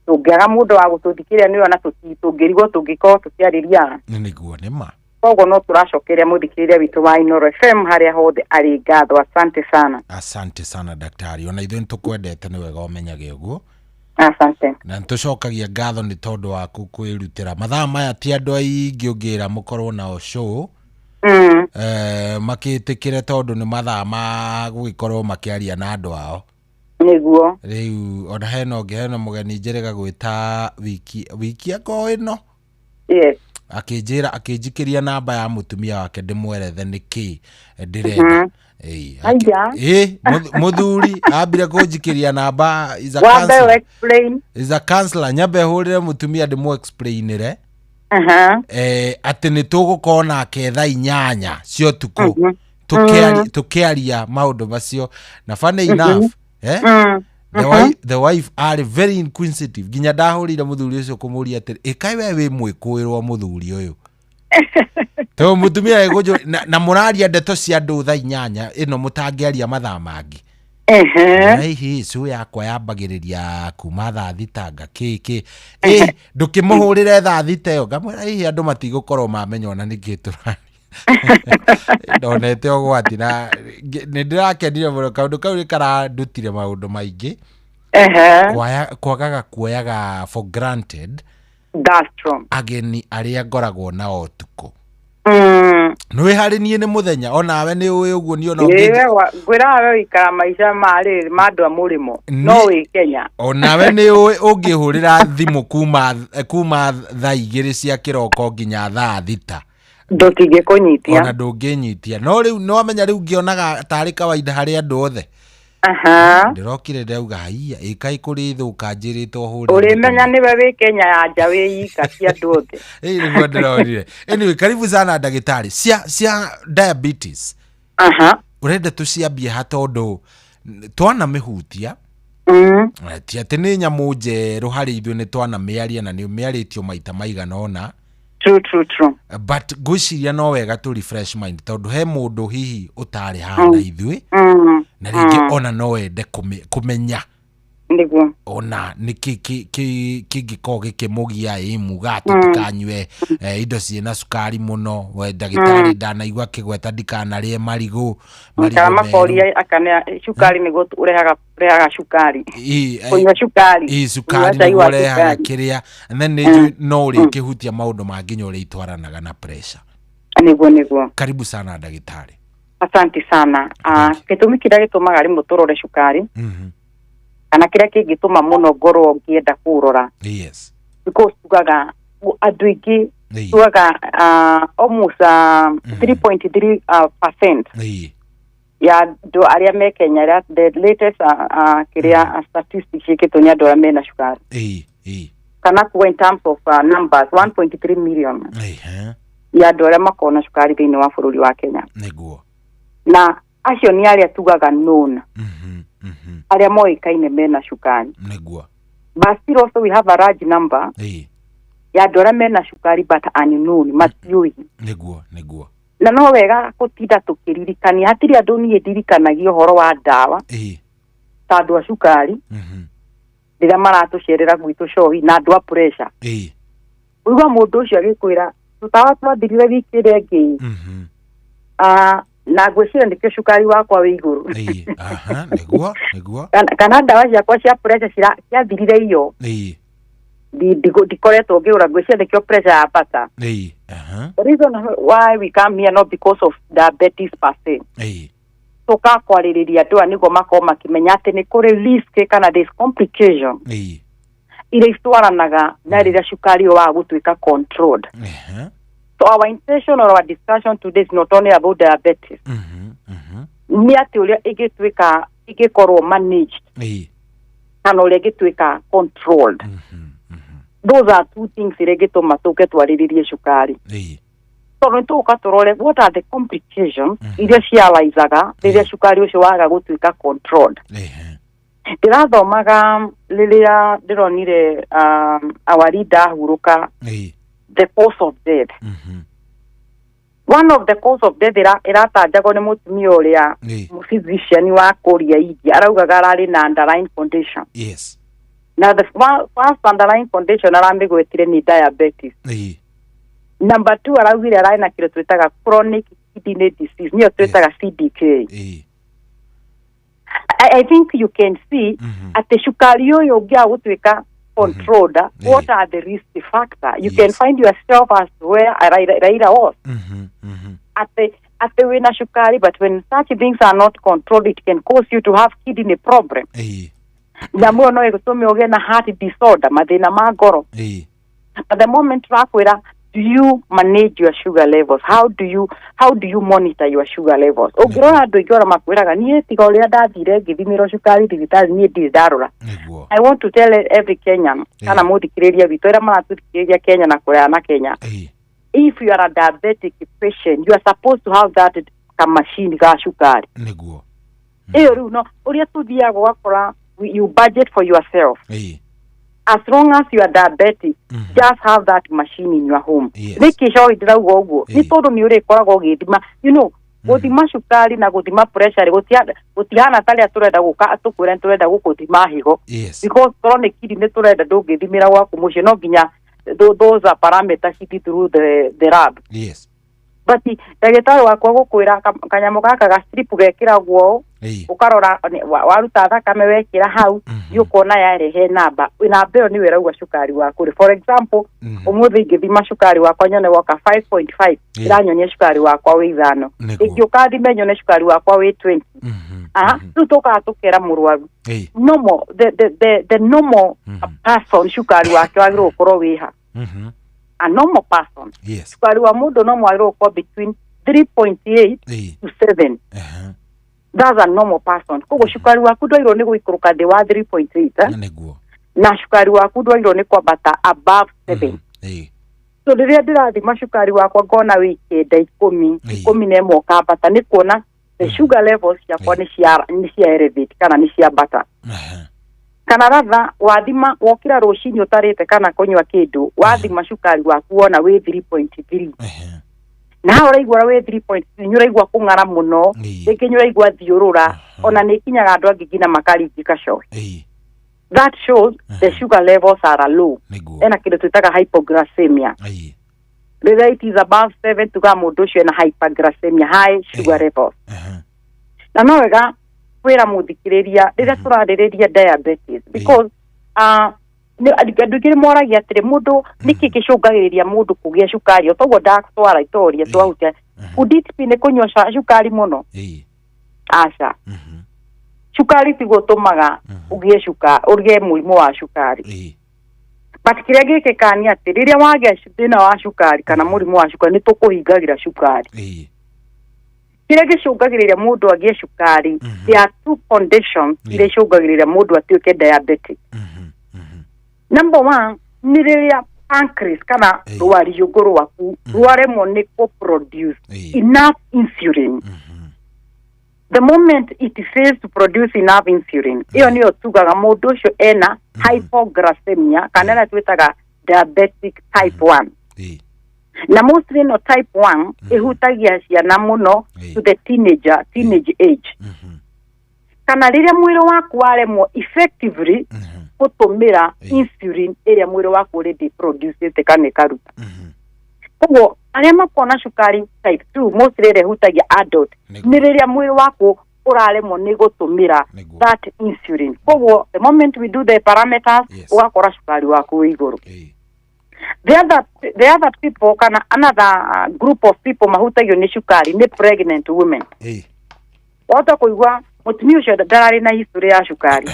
tũngĩaga mũndũ wa gũtũthikĩrĩria nĩ ona tũngĩrigwo tũngĩkorwo tũkĩarĩria. Nĩguo, nĩ ma. Koguo no tũracokeria mũthikĩrĩria witũ wa Inoro FM harĩa hothe arĩ ngatho. Asante sana. Asante sana, daktari. Ona ithuĩ nĩtũkwendete, nĩ wega ũmenyage ũguo. Asante. Na nĩtũcokagia ngatho nĩ tondũ waku kwĩrutĩra mathaa maya. Ti andũ aingĩ ũngĩra mũkorwo nao show makĩtĩkĩre, tondũ nĩ mathaa ma gũgĩkorwo makĩaria na andũ ao. Rĩu ona hena ũngĩ, hena mũgeni njĩrĩga gwĩta wiki ako ĩno, akĩnjĩra, akĩnjikĩria namba ya mũtumia wake ndĩmwerethe nĩkĩ ndĩrenda. Ĩĩ. Aya. Ĩ, mũthuri ambire kũnjikĩria namba is a Wambe counselor. explain. Is a counselor. Nyambe hũrĩre mũtumia ndĩmũ explainĩre atĩ nĩ tũgũkorwo nake thaa 8 cia ũtukũ tũkĩaria maũndũ macio. Na funny enough, the wife are very inquisitive, nginya ndahũrĩire mũthuri ũcio kũmũria atĩrĩ, ĩkaĩ we wĩ mwĩkũĩrwo mũthuri ũyũ, tondũ mũtumia egũnjũ na mũraria ndeto cia andũ thaa 8 ĩno mũtangĩaria mathaa mangĩ. Na hihi cu yakwa yambagĩrĩria kuma thaa 6 nga kĩ ĩ ndũkĩmũhũrĩre thaa 6 ĩyo, ngamwĩra hihi andũ matigũkorwo mamenya ona nĩkĩ tũraria. Ndonete ũgwati na nĩ ndĩrakenire mũno, kaũndũ kau nĩ karandutire maũndũ maingĩ. Kwagaga kuoyaga for granted That's true. ageni arĩa ngoragwo nao ũtukũ. Nĩ harĩ niĩ nĩ mũthenya, onawe nĩ ũĩ ũguo niĩ ona Ĩĩ, ngwĩraga we wĩikara maica ma rĩrĩ ma andũ a mũrĩmo no wĩ Kenya. Onawe nĩ ũĩ ũngĩhũrĩra thimũ kuma thaa 2 cia kĩroko nginya thaa 6, ndũtingĩkũnyitia. Ona ndũngĩnyitia. No rĩu nĩ wamenya, rĩu ngĩonaga tarĩ kawaida harĩ andũ othe. Ndĩrokire ndauga haiya, ĩkaĩ kũrĩ thũka njĩrĩtwo hũre. Ũrĩmenya nĩwe wĩ Kenya ya nja wĩ ika, ti andũ othe. Ĩĩ, nĩguo ndĩronire. Anyway, karibu sana, ndagĩtarĩ. Cia diabetes ũrenda tũciambie ha? Tondũ twanamĩhutia, ti atĩ nĩ nyamũ njerũ harĩ ithuĩ, nĩ twanamĩaria na nĩ mĩarĩtio maita maigana ũna. True, true, true. But ngwĩciria no wega tũ refresh mind, tondũ he mũndũ hihi ũtarĩ haha na ithuĩ na rĩngĩ ona no ende kũmenya ona nĩkĩ kĩngĩkorwo gĩkĩmũgia. Ĩ muga atĩ ndikanyue indo ciĩna cukari mũno. We ndagĩtarĩ, ndanaigua akĩgweta ndikanarĩe marigũ Kana marigũ merũ. Makoria akana cukari nĩguo ũrehaga cukari. Ĩ, Kũnyua cukari. Ĩ, cukari Kũnyua cai nĩguo wa ũrehaga cukari. kĩrĩa, and then nĩ njũĩ no ũrĩkĩhutia maũndũ mangĩ nya ũrĩa itwaranaga na pressure. Nĩguo. Karibu sana, ndagĩtarĩ. Asante sana. Gĩtũmi kĩrĩa gĩtũmaga rĩmwe tũrore cukari kana kĩrĩa kĩngĩtũma mũno ngorwo ngĩenda kũũrora, because tugaga andũ aingĩ, tugaga almost 3.3 percent ya andũ arĩa me Kenya, the latest kĩrĩa statistics ciĩkĩtwo nĩ andũ arĩa mena cukari, kana kuga in terms of numbers, 1.3 million ya andũ arĩa makoragwo na cukari thĩinĩ wa bũrũri wa Kenya. Na acio nĩ arĩa tugaga known, arĩa moĩkaine mena cukari. But still also we have a large number ya andũ arĩa mena cukari but unknown, matiũĩ. Niguo, niguo. Na no wega gũtinda tũkĩririkania, hatirĩ andũ niĩ ndirikanagia ũhoro wa ndawa ta andũ a cukari rĩrĩa maratũcerera gwitũ cohi na andũ a pressure. Ũigua mũndũ ũcio agĩkwĩra tũtawa twathirire wiki ĩrĩa ĩngĩ, na ngwĩciria nĩkĩo cukari wakwa wĩ igũrũ. Aha, niguo, niguo. Kana ndawa ciakwa cia pressure ciathirire iyo, ndikoretwo ngĩgũra, ngwĩciria nĩkĩo pressure yambata. The reason why we come here, not because of diabetes per se, tũkakwarĩrĩria andũ aya nĩguo makorwo makĩmenya atĩ nĩ kũrĩ risk kana there's complication iria itwaranaga na rĩrĩa cukari ũyũ waga gũtuĩka controlled. So our intention or our discussion today is not only about diabetes, nĩ atĩ ũrĩa ĩngĩtuĩka ĩngĩkorwo managed kana ũrĩa ĩngĩtuĩka controlled. Those are two things iria ingĩtũma tũke twarĩrĩrie cukari, tondũ nĩ tũgũka tũrore what are the complications iria ciaraisaga rĩrĩa cukari ũcio waga gũtuĩka controlled. Ndĩrathomaga rĩrĩa ndĩronire our leader ahurũka, the cause of death, one of the cause of death ĩratanjagwo nĩ mũtumia ũrĩa physician wa kũrĩa India, araugaga ararĩ na underlying condition. Na the first underlying condition aramĩgwetire nĩ diabetes. Number two, araugire ararĩ na kĩndũ twĩtaga chronic kidney disease, nĩyo twĩtaga CDK. I think you can see atĩ cukari ũyũ ũngĩaga gũtuĩka controlled, what are the risk factor? You can find yourself as where Raila was, atĩ wĩna cukari, but when such things are not controlled, it can cause you to have kidney problem. Nyamũ ĩyo no ĩgũtũme ũgĩe na heart disorder, mathĩna ma ngoro. At the moment tũrakwĩra, do you manage your sugar levels? How do you monitor your sugar levels? Ũngĩrora andũ aingĩ ora makwĩraga, niĩ tiga ũrĩa ndathire ngĩthimĩrwo cukari thibitarĩ, niĩ ndirĩ ndarora. I want to tell every Kenyan kana mũthikĩrĩria witũ arĩa maratũthikĩrĩria Kenya na kũraya na Kenya, if you are a diabetic patient, you are supposed to have that kamacini ga cukari. Ĩyo rĩu no ũrĩa tũthiaga ũgakora you budget for yourself. As long as you are diabetic, just have that machine in your home. Nĩkĩ coĩ ndĩrauga ũguo? Nĩ tondũ nĩ ũrĩkoragwo ũgĩthima, gũthima cukari na gũthima pressure gũtihana tarĩa tũrenda gũka tũkwĩra tũrenda gũkũthima higo, because korwo nĩ kidney tũrenda, ndũngĩthimĩra gwaku mũciĩ, no nginya those are parameters cithi through the lab. But ndagĩtarĩ wakwa gũkwĩra kanyamũ gaka ga strip gekĩragwo ũũ, ũkarora waruta thakame wekĩra hau, nĩ ũkuona yarehe namba, namba ĩyo nĩyo ĩrauga cukari waku rĩ. For example, ũmũthĩ ingĩthima cukari wakwa nyone woka 5.5, ĩranyonia cukari wakwa wĩ 5. Ingĩũka thime nyone cukari wakwa wĩ 20. Aha, rĩu tũkaga tũkera mũrwaru normal, the normal person cukari wake wagĩrĩirwo gũkorwo wĩ ha? A normal person, cukari wa mũndũ no mwagĩrĩirwo gũkorwo between 3.8 to 7. That's a normal person. Koguo cukari waku ndwagĩrĩirwo nĩ gũikũrũka thĩ wa 3.8, eh? Na cukari waku ndwagĩrĩirwo nĩ kwambata above 7. So rĩrĩa ndĩrathima cukari wakwa ngona wĩ 9, 10, 11 ũkambata, nĩ kuona the sugar levels ciakwa nĩ cia elevate kana nĩ ciambata. Kana rather, wathima wokĩra rũcinĩ ũtarĩte kana kũnyua kĩndũ, wathima cukari waku wona wĩ 3.3, na hau ũraigua wĩ 3.3, nĩ ũraigua kũng'ara mũno, rĩngĩ nĩ ũraigua thiũrũra, ona nĩ ikinyaga andũ angĩ nginya makaringĩka cohi. That shows the sugar levels are low. Ena kĩndũ twĩtaga hypoglycemia. Rĩrĩa it is above 7, tugaga mũndũ ũcio ena hyperglycemia, high sugar levels. Na no wega kwĩra mũthikĩrĩria rĩrĩa tũrarĩrĩria diabetes, because andũ aingĩ nĩ moragia atĩrĩ, mũndũ nĩkĩ gĩcũngagĩrĩria mũndũ kũgĩa cukari? O toguo ndatwara itoria twahutia. Could it be nĩ kũnyua cukari mũno? Aca, cukari tiguo ũtũmaga ũgĩe cukari, ũgĩe mũrimũ wa cukari. But kĩrĩa gĩkĩkaga nĩ atĩ rĩrĩa wagĩa thĩna wa cukari kana mũrimũ wa cukari, nĩ tũkũhingagĩra cukari. Kĩrĩa gĩcũngagĩrĩria mũndũ agĩe cukari, there are two conditions iria icũngagĩrĩria mũndũ atuĩke diabetic. Number one nĩ rĩrĩa pancreas kana rwariũngũ rwaku rwaremwo nĩ kũ-produce enough insulin. The moment it fails to produce enough insulin, ĩyo nĩyo tugaga mũndũ ũcio ena hypoglycemia kana ĩrĩa twĩtaga diabetic type 1. Na mostly ĩno type 1 ĩhutagia ciana mũno to the teenage age, kana rĩrĩa mwĩrĩ waku waremwo effectively gũtũmĩra insulin ĩrĩa mwĩrĩ waku already producĩte kana ĩkaruta. Koguo arĩa makoragwo na cukari type 2, mostly ĩrĩa ĩhutagia adult, nĩ rĩrĩa mwĩrĩ waku ũraremwo nĩ gũtũmĩra that insulin. Koguo the moment we do the parameters, ũgakora cukari waku wĩ igũrũ. The other people kana another group of people mahutagio nĩ cukari nĩ pregnant women. Wahota kũigua mũtumia ũcio ndararĩ na history ya cukari,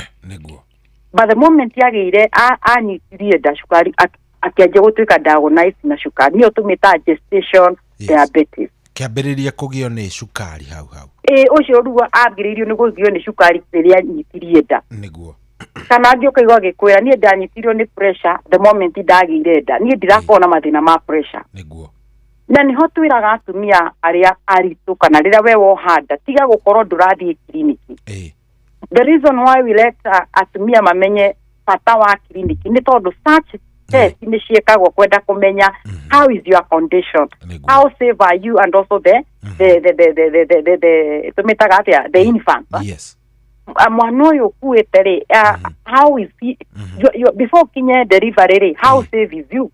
but the moment yagĩire anyitirie nda, cukari akĩanjia gũtuĩka diagnosed na cukari, nĩyo tũmĩtaga gestation diabetes. Kĩambĩrĩria kũgĩo nĩ cukari hau hau. Ĩ, ũcio rĩu ambĩrĩirio nĩ kũgĩo nĩ cukari rĩrĩa anyitirie nda. Kana angĩ ũkaigua agĩkwĩra, "Niĩ ndanyitirio nĩ pressure the moment ndagĩire nda, niĩ ndirakorwo na mathĩna ma pressure." Na nĩho twĩraga atumia arĩa aritũ kana rĩrĩa we woha nda, tiga gũkorwo ndũrathiĩ kiriniki. The reason why we let atumia mamenye bata wa kiriniki nĩ tondũ such test nĩ ciĩkagwo kwenda kũmenya how is your condition, how safe are you, and also the tũmĩtaga atĩa, the infant. Mwana ũyũ ũkuĩte rĩ, how is he, before ũkinye delivery rĩ, how safe is you?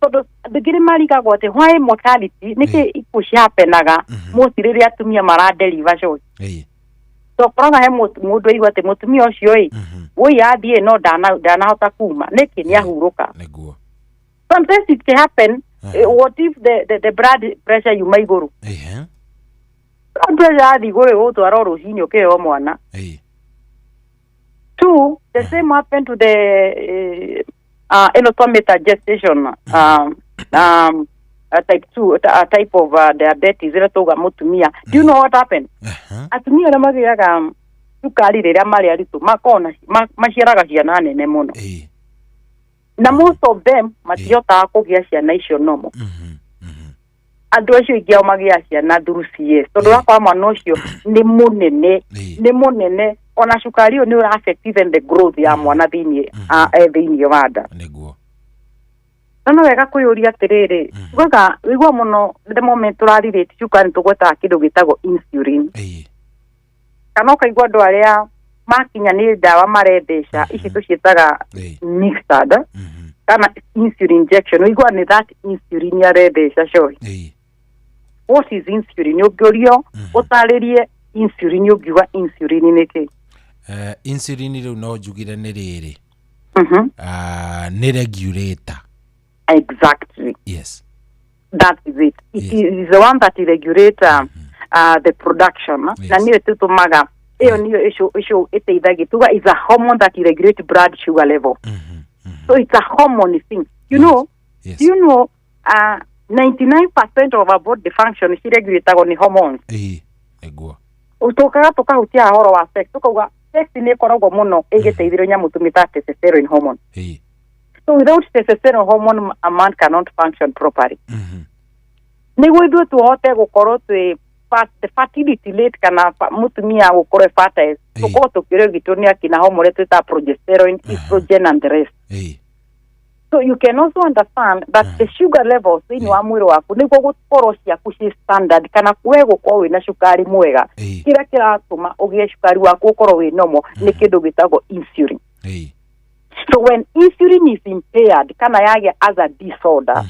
Tondũ andũ aingĩ nĩ marigagwo atĩ why mortality, nĩkĩ ikuũ cihapenaga mostly rĩrĩa atumia maradeliver coci. Tokoraga he mũndũ aigua atĩ mũtumia ũcio ĩ woi athiĩ no ndanahota kuma, nĩkĩ? Nĩ ahurũka. Sometimes it can happen. What if the blood pressure yuma igũrũ? Blood pressure yathiĩ igũrũ, ĩgũtwara o rũcinĩ ũkĩheo mwana. Two, the same happened to the ĩno twamĩta gestation type 2, a type of diabetes ĩrĩa tauga mũtumia. Do you know what happened? Atumia arĩa magĩaga cukari rĩrĩa marĩ aritũ makoragwo na maciaraga ciana nene mũno, na most of them matihotaga kũgĩa ciana icio nomo. Andũ acio aingĩ ao magĩaga ciana through CS, tondũ ũrakora mwana ũcio nĩ mũnene, nĩ mũnene, ona cukari ũyũ nĩ ũra affect even the growth ya mwana thĩinĩ thĩinĩ wa nda. No no wega kwĩyũria atĩrĩrĩ, tugaga wĩigua mũno the moment tũrarirĩte cukari tũgwetaga kĩndũ gĩtagwo insulin, kana ũkaigua andũ arĩa makinya nĩ ndawa marendeca ici tũciĩtaga mixed kana insulin injection, ũigua nĩ that insulin arendeca coĩ. What is insulin? Ũngĩũrio ũtarĩrie insulin, ũngiuga insulin nĩ kĩ? Insulin rĩu no njugire nĩ rĩrĩ, nĩ regulator. Exactly. That is it. It is the one that regulate the production. Na nĩyo tũtũmaga ĩyo nĩyo icio ĩteithagia tuga is a hormone that regulate blood sugar level. So it's a hormone thing. Do you know 99% of our body function ciregulatagwo nĩ hormones? Ĩĩ, nĩguo. Tũkaga tũkahutia ũhoro wa sex, tukauga sex nĩ ĩkoragwo mũno ĩgĩteithĩrĩria nyamũ tũmĩtaga testosterone hormone. So without testosterone hormone, a man cannot function properly. Nĩguo ithuĩ tũhote gũkorwo twĩ the fertility rate kana mũtumia gũkorwo e fertile, tũkorwo tũkĩrĩgitwo nĩ akina hormone twĩtaga progesterone, estrogen and the rest. So you can also understand that the sugar levels thĩinĩ wa mwĩrĩ waku, nĩguo gũkorwo ciaku ciĩ standard kana we gũkorwo wĩna cukari mwega, kĩrĩa kĩratũma ũgĩe cukari waku ũkorwo wĩ normal nĩ kĩndũ gĩtagwo insulin. So when insulin is impaired kana yagĩa as a disorder,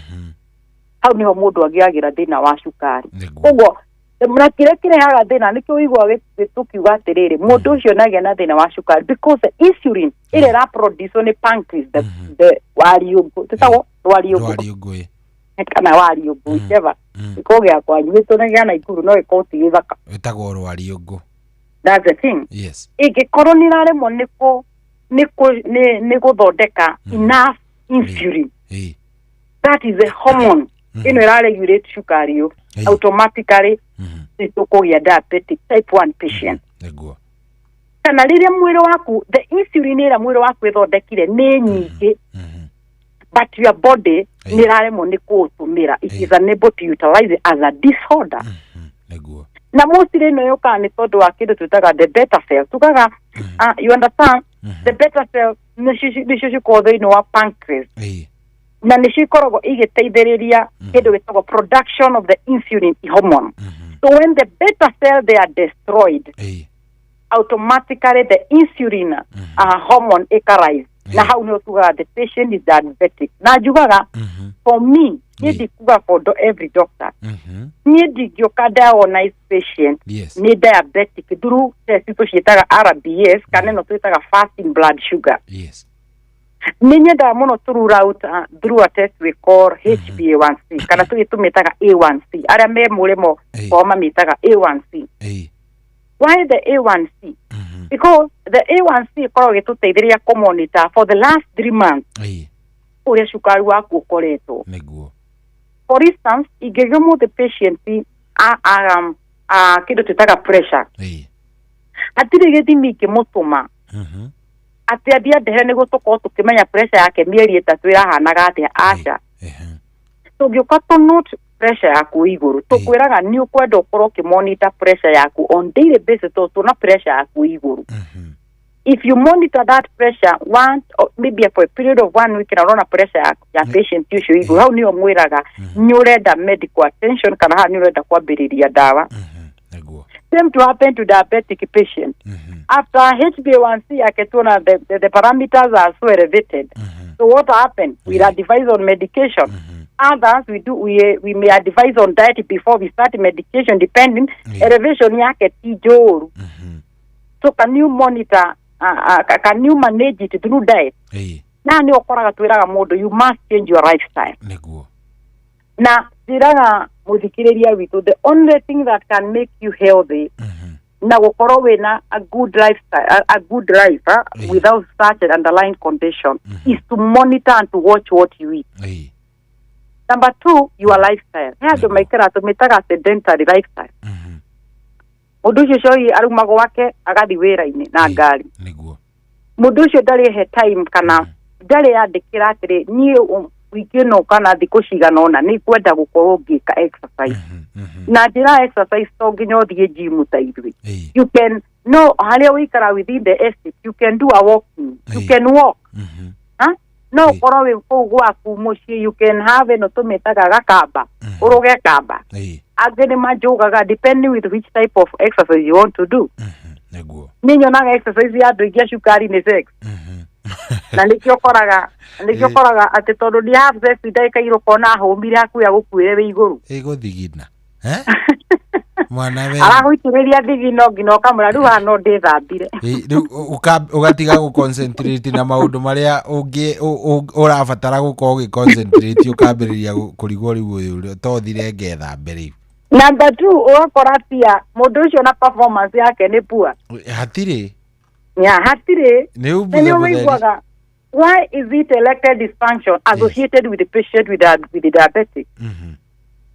hau niho mũndũ agĩagĩra thĩna wa cukari. Koguo na kĩrĩa kĩrehaga thĩna nĩkĩo ũiguaga tũkiuga atĩrĩrĩ, mũndũ ũcio nagĩa na thĩna wa cukari because the insulin ĩrĩa ĩraproduce nĩ pancreas, the wariũngũ, tĩtagwo rwariũngũ. Rwariũngũ. Kana wariũngũ, whichever gĩkorwo gĩa kwanyu gĩtũ gĩa Naikuru no gĩkorwo ti gĩthaka. Ĩtagwo rwariũngũ. That's the thing. Yes. Ĩngĩkorwo nĩ ĩraremwo nĩ kũ nĩ kũ nĩ nĩ gũthondeka enough insulin, that is a hormone ĩno ĩraregulate cukari ũ, automatically nĩ tũkũgĩa diabetic type 1 patient. Nĩguo. Kana rĩrĩa mwĩrĩ waku, the insulin ĩrĩa mwĩrĩ waku ĩthondekire nĩ nyingĩ, but your body nĩ ĩraremwo nĩ kũũtũmĩra, it is unable to utilize it as a disorder. Na mostly ĩno yũkaga nĩ tondũ wa kĩndũ twĩtaga the beta cell. Tugaga, you understand, the beta cell nĩcio cikoragwo thĩinĩ wa pancreas na nĩcio ikoragwo igĩteithĩrĩria kĩndũ gĩtagwo production of the insulin hormone. So when the beta cell, they are destroyed, automatically the insulin hormone ĩkarise, na hau nĩho tugaga the patient is diabetic. Na njugaga, for me, niĩ ndikuga for every doctor, niĩ ndingĩũka diagnose patient nĩ diabetic through test tũciĩtaga RBS kana ĩno twĩtaga fasting blood sugar. Nĩ nyendaga mũno to rule out through a test we call HbA1c, kana tũgĩtũmĩtaga A1C. Arĩa me mũrĩmo kwao mamĩtaga A1C. Why the A1C? Because the A1C ĩkoragwo ĩgĩtũteithĩrĩria kũmonitor for the last 3 months ũrĩa cukari waku ũkoretwo. For instance, ingĩgĩa ũmũthĩ patient a kĩndũ twĩtaga pressure, hatirĩ gĩthimi ingĩmũtũma atĩ athiĩ andehere nĩguo tũkorwo tũkĩmenya pressure yake mĩeri 3 ĩrahanaga atĩa. Aca, tũngĩũka tũ note pressure yaku igũrũ, tũkwĩraga nĩ ũkwenda ũkorwo ũkĩmonitor pressure yaku on daily basis, tondũ tuona pressure yaku igũrũ. If you monitor that pressure one or maybe for a period of one week na ũrona pressure ya patient ũcio igũrũ, hau nĩyo mwĩraga nĩ ũrenda medical attention kana haha nĩ ũrenda kwambĩrĩria ndawa. Same to happen to diabetic patient. After HbA1c yake tuona the parameters are so elevated, so what happened, we advise on medication. Others, we may advise on diet before we start medication, depending elevation yake ti njũru. So can you monitor, can you manage it through diet? Na nĩ ũkoraga twĩraga mũndũ, you must change your lifestyle. Na njĩraga mũthikĩrĩria witũ, the only thing that can make you healthy na gũkorwo wĩna a good lifestyle, a good life without such an underlying condition is to monitor and to watch what you eat. Number two, your lifestyle. He andũ maikara tũmĩtaga sedentary lifestyle. Mũndũ ũcio cohi aruma gwake agathiĩ wĩra-inĩ na ngari. Mũndũ ũcio ndarĩ he time kana ndarĩ yandĩkĩra atĩrĩ, niĩ wiki ĩno kana thikũ cigana ũna nĩ ngwenda gũkorwo ngĩka exercise. Na njĩra ya exercise to nginya ũthiĩ gym ta ithuĩ. You can no harĩa ũikara within the estate, you can do a walking, you can walk. Ha? No ũkorwo wĩ kũu gwaku mũciĩ, you can have ĩno tũmĩtaga gakamba, ũrũge kamba. Angĩ nĩ manjũgaga, depending with which type of exercise you want to do. Nĩ nyonaga exercise ya andũ aingĩ a cukari nĩ sex, na nĩkĩo ũkoraga atĩ tondũ nĩ have sex ndagĩka igĩrĩ ũkona ahũmire hakuhĩ agũkuĩre wĩ igũrũ. Ĩgũthigina. Eh? Mwana we. Aragũitĩrĩria thigino nginya ũkamwĩra, rĩu haha no ndĩthambire. Rĩu ũgatiga gũ-concentrate na maũndũ marĩa ũngĩ ũrabatara gũkorwo ũgĩ-concentrate, ũkambĩrĩria kũrigwo rĩu ũyũ to thire ngethambe rĩu. Number two, ũgakora pia mũndũ ũcio na performance yake nĩ poor. Hatirĩ. Ya hatirĩ. Nĩ Na ũmbuthe nĩ mũtheri. ũiguaga, why is it erectile dysfunction associated with the patient with the diabetic?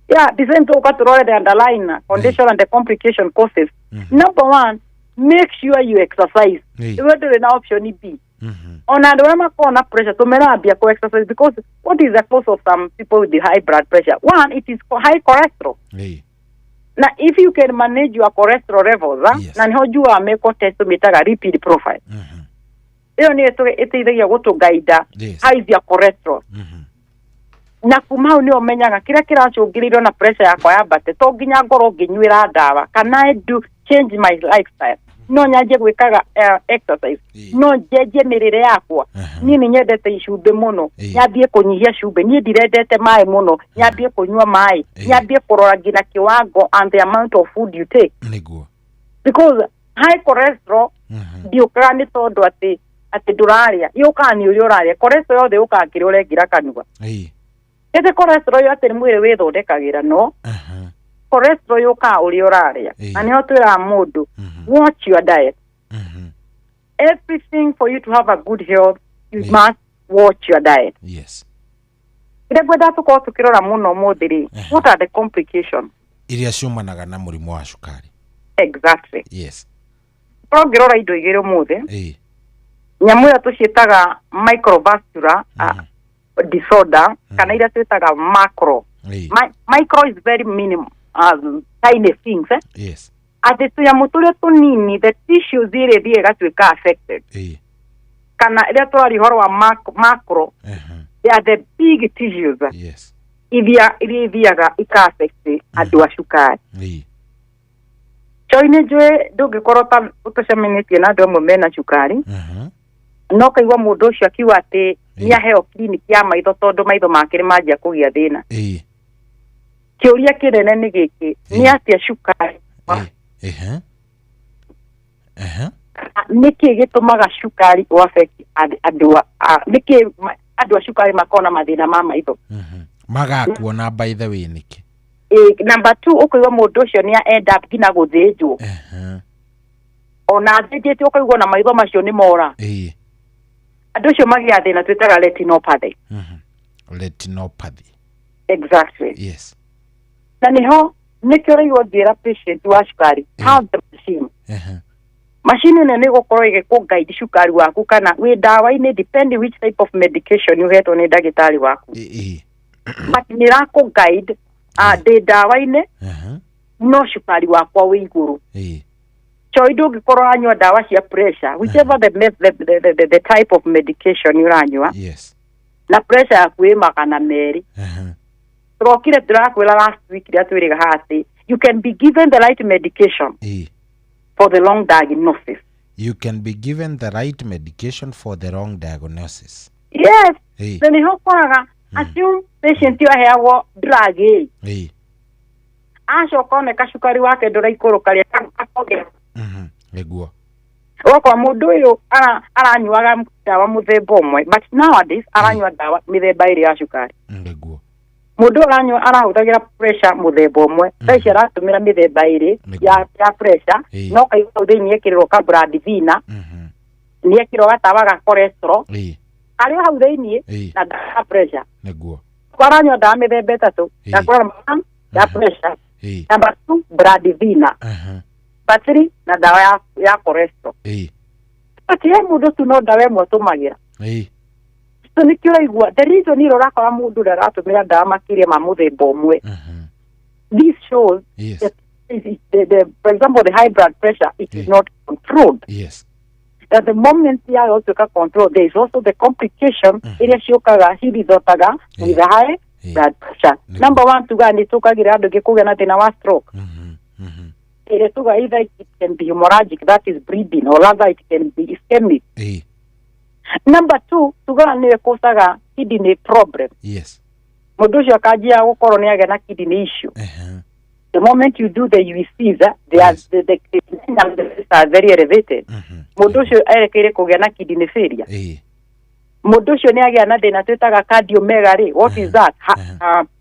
Yeah, the same to ũgatũrore the underlying condition and the complication causes. Number one, make sure you exercise. Iwe ndũrĩ na option B. Ona andũ arĩa makoragwo na pressure tũmerambia kũ exercise, because what is the cause of some people with the high blood pressure? One, it is high cholesterol. Na if you can manage your cholesterol levels, na niho njugaga meko test tũmĩtaga lipid profile. Ĩyo nĩyo ĩteithagia gũtũgaida how is your cholesterol. Na kuma hau nĩ ũmenyaga kĩrĩa kĩracũngĩrĩirio na pressure yakwa yambate, to nginya ngorwo ngĩnyuĩra ndawa. Can I do change my lifestyle? No nyanjie gwĩkaga exercise, no njenjie mĩrĩre yakwa. Niĩ nĩ nyendete icumbĩ mũno, nyambie kũnyihia cumbĩ. Niĩ ndirendete maĩ mũno, nyambie kũnyua maĩ. Nyambie kũrora nginya kĩwango and the amount of food you take, because high cholesterol ndiũkaga nĩ tondũ atĩ ndũrarĩa, yũkaga nĩ ũrĩa ũrarĩa. Cholesterol yothe yũkaga kĩrĩa ũrekĩra kanua. Ĩtĩ cholesterol yo atĩ nĩ mwĩrĩ wĩthondekagĩra no cholesterol yũkaga ũrĩa ũrarĩa na nĩho twĩraga mũndũ watch your diet. Everything for you to have a good health, you must watch your diet. Yes. Kĩrĩa ngwenda tũkorwo tũkĩrora mũno ũmũthĩ rĩ, what are the complications iria ciumanaga na mũrimũ wa cukari? Exactly. Yes. Korwo ngĩrora indo igĩrĩ ũmũthĩ, Ĩĩ. nyamũ ĩyo tũciĩtaga microvascular disorder kana iria twĩtaga macro. Ĩĩ. Micro is very minimum, tiny things, eh? Yes. Atĩ tũnyamũ tũrĩa tũnini, the tissues iria ithiĩ ĩgatuĩka affected. Ĩĩ. Kana rĩrĩa tũraria ũhoro wa macro, they are the big tissues. Yes. Iria ithiaga ika affect andũ a cukari. Ĩĩ. Choi nĩ njũĩ ndũngĩkorwo ta ũtũcemanĩtie na andũ amwe mena cukari, no kaigua mũndũ ũcio akiuga atĩ nĩ aheo kiriniki ya maitho tondũ maitho make nĩ manjia kũgĩa thĩna. Ĩĩ. Kĩũria kĩnene nĩ gĩkĩ, nĩ atĩa cukari, Ehe. Ehe. nĩkĩ gĩtũmaga cukari ũ affect andũ nĩkĩ andũ a cukari makorwo na mathĩna ma maitho? Magakuona by the way nĩkĩ? Number 2, ũkaigua mũndũ ũcio nĩ end up nginya gũthĩnjwo. Ona athĩnjĩtwo ũkaigua na maitho macio nĩ mora. Ĩĩ. Andũ acio magĩa thĩna twĩtaga retinopathy. Retinopathy. Exactly. Yes. Na nĩho nĩkĩo ũraigua ngĩra patient wa cukari, have the machine. Macini ĩno nĩ ĩgũkorwo ĩgĩkũ guide cukari waku kana wĩ ndawa-inĩ, depending which type of medication ũhetwo nĩ ndagĩtarĩ waku. Ĩĩ. But nĩ ĩrakũ guide, ndĩ ndawa-inĩ no cukari wakwa wĩ igũrũ. Ĩĩ. Choi ndũngĩkorwo ũranyua ndawa cia pressure, whichever the type of medication ũranyua. Yes. Na pressure yaku ĩ 200. Tũrokire tũrakwĩra last week rĩrĩa twĩrĩga haha atĩ you can be given the right medication for the wrong diagnosis. You can be given the right medication for the wrong diagnosis. Yes. Ĩĩ. Na nĩho ũkoraga assume patient ĩyo aheagwo drug ĩ, Ĩĩ. acoka oneka cukari wake ndũraikũrũka rĩ, akongera. Nĩguo. Ũgakora mũndũ ũyũ aranyuaga ndawa mũthemba ũmwe, but nowadays aranyua ndawa mĩthemba ĩrĩ ya cukari. Nĩguo. Mũndũ aranyua arahũthagĩra pressure mũthemba ũmwe, thaa ici aratũmĩra mĩthemba ĩrĩ ya pressure, no kaigua hau thĩinĩ ekĩrĩrwo ka blood thinner, nĩ ekĩrwo gatawa ga cholesterol karĩ o hau thĩinĩ na ndawa ya pressure. Nĩguo. Aranyua ndawa mĩthemba ĩtatũ, ya number 1 ya pressure, number 2 blood thinner, number 3 na ndawa ya cholesterol. But he mũndũ tu no ndawa ĩmwe atũmagĩra. So nĩkĩo ũraigua the reason ĩrĩa ũrakora mũndũ ndaratũmĩra ndawa makĩria ma mũthemba ũmwe. This shows that for example the high blood pressure, it is not controlled. Yes. At the moment yagotuĩka control, there is also the complication ĩrĩa ciũkaga cirithotaga with the high blood pressure. Number 1, tugaga nĩ tũkagĩra andũ angĩ kũgĩa na thĩna wa stroke. Ĩrĩa tugaga either it can be hemorrhagic, that is bleeding, or rather it can be ischemic. Number 2, tugaga nĩ ĩkũcaga kidney problem. Yes. Mũndũ ũcio akanjia gũkorwo nĩ agĩa na kidney issue. The moment you do the UECs, they are the numbers are very elevated. Mũndũ ũcio erekeire kũgĩa na kidney failure. Mũndũ ũcio nĩ agĩa na thĩna twĩtaga cardiomegaly. What is that?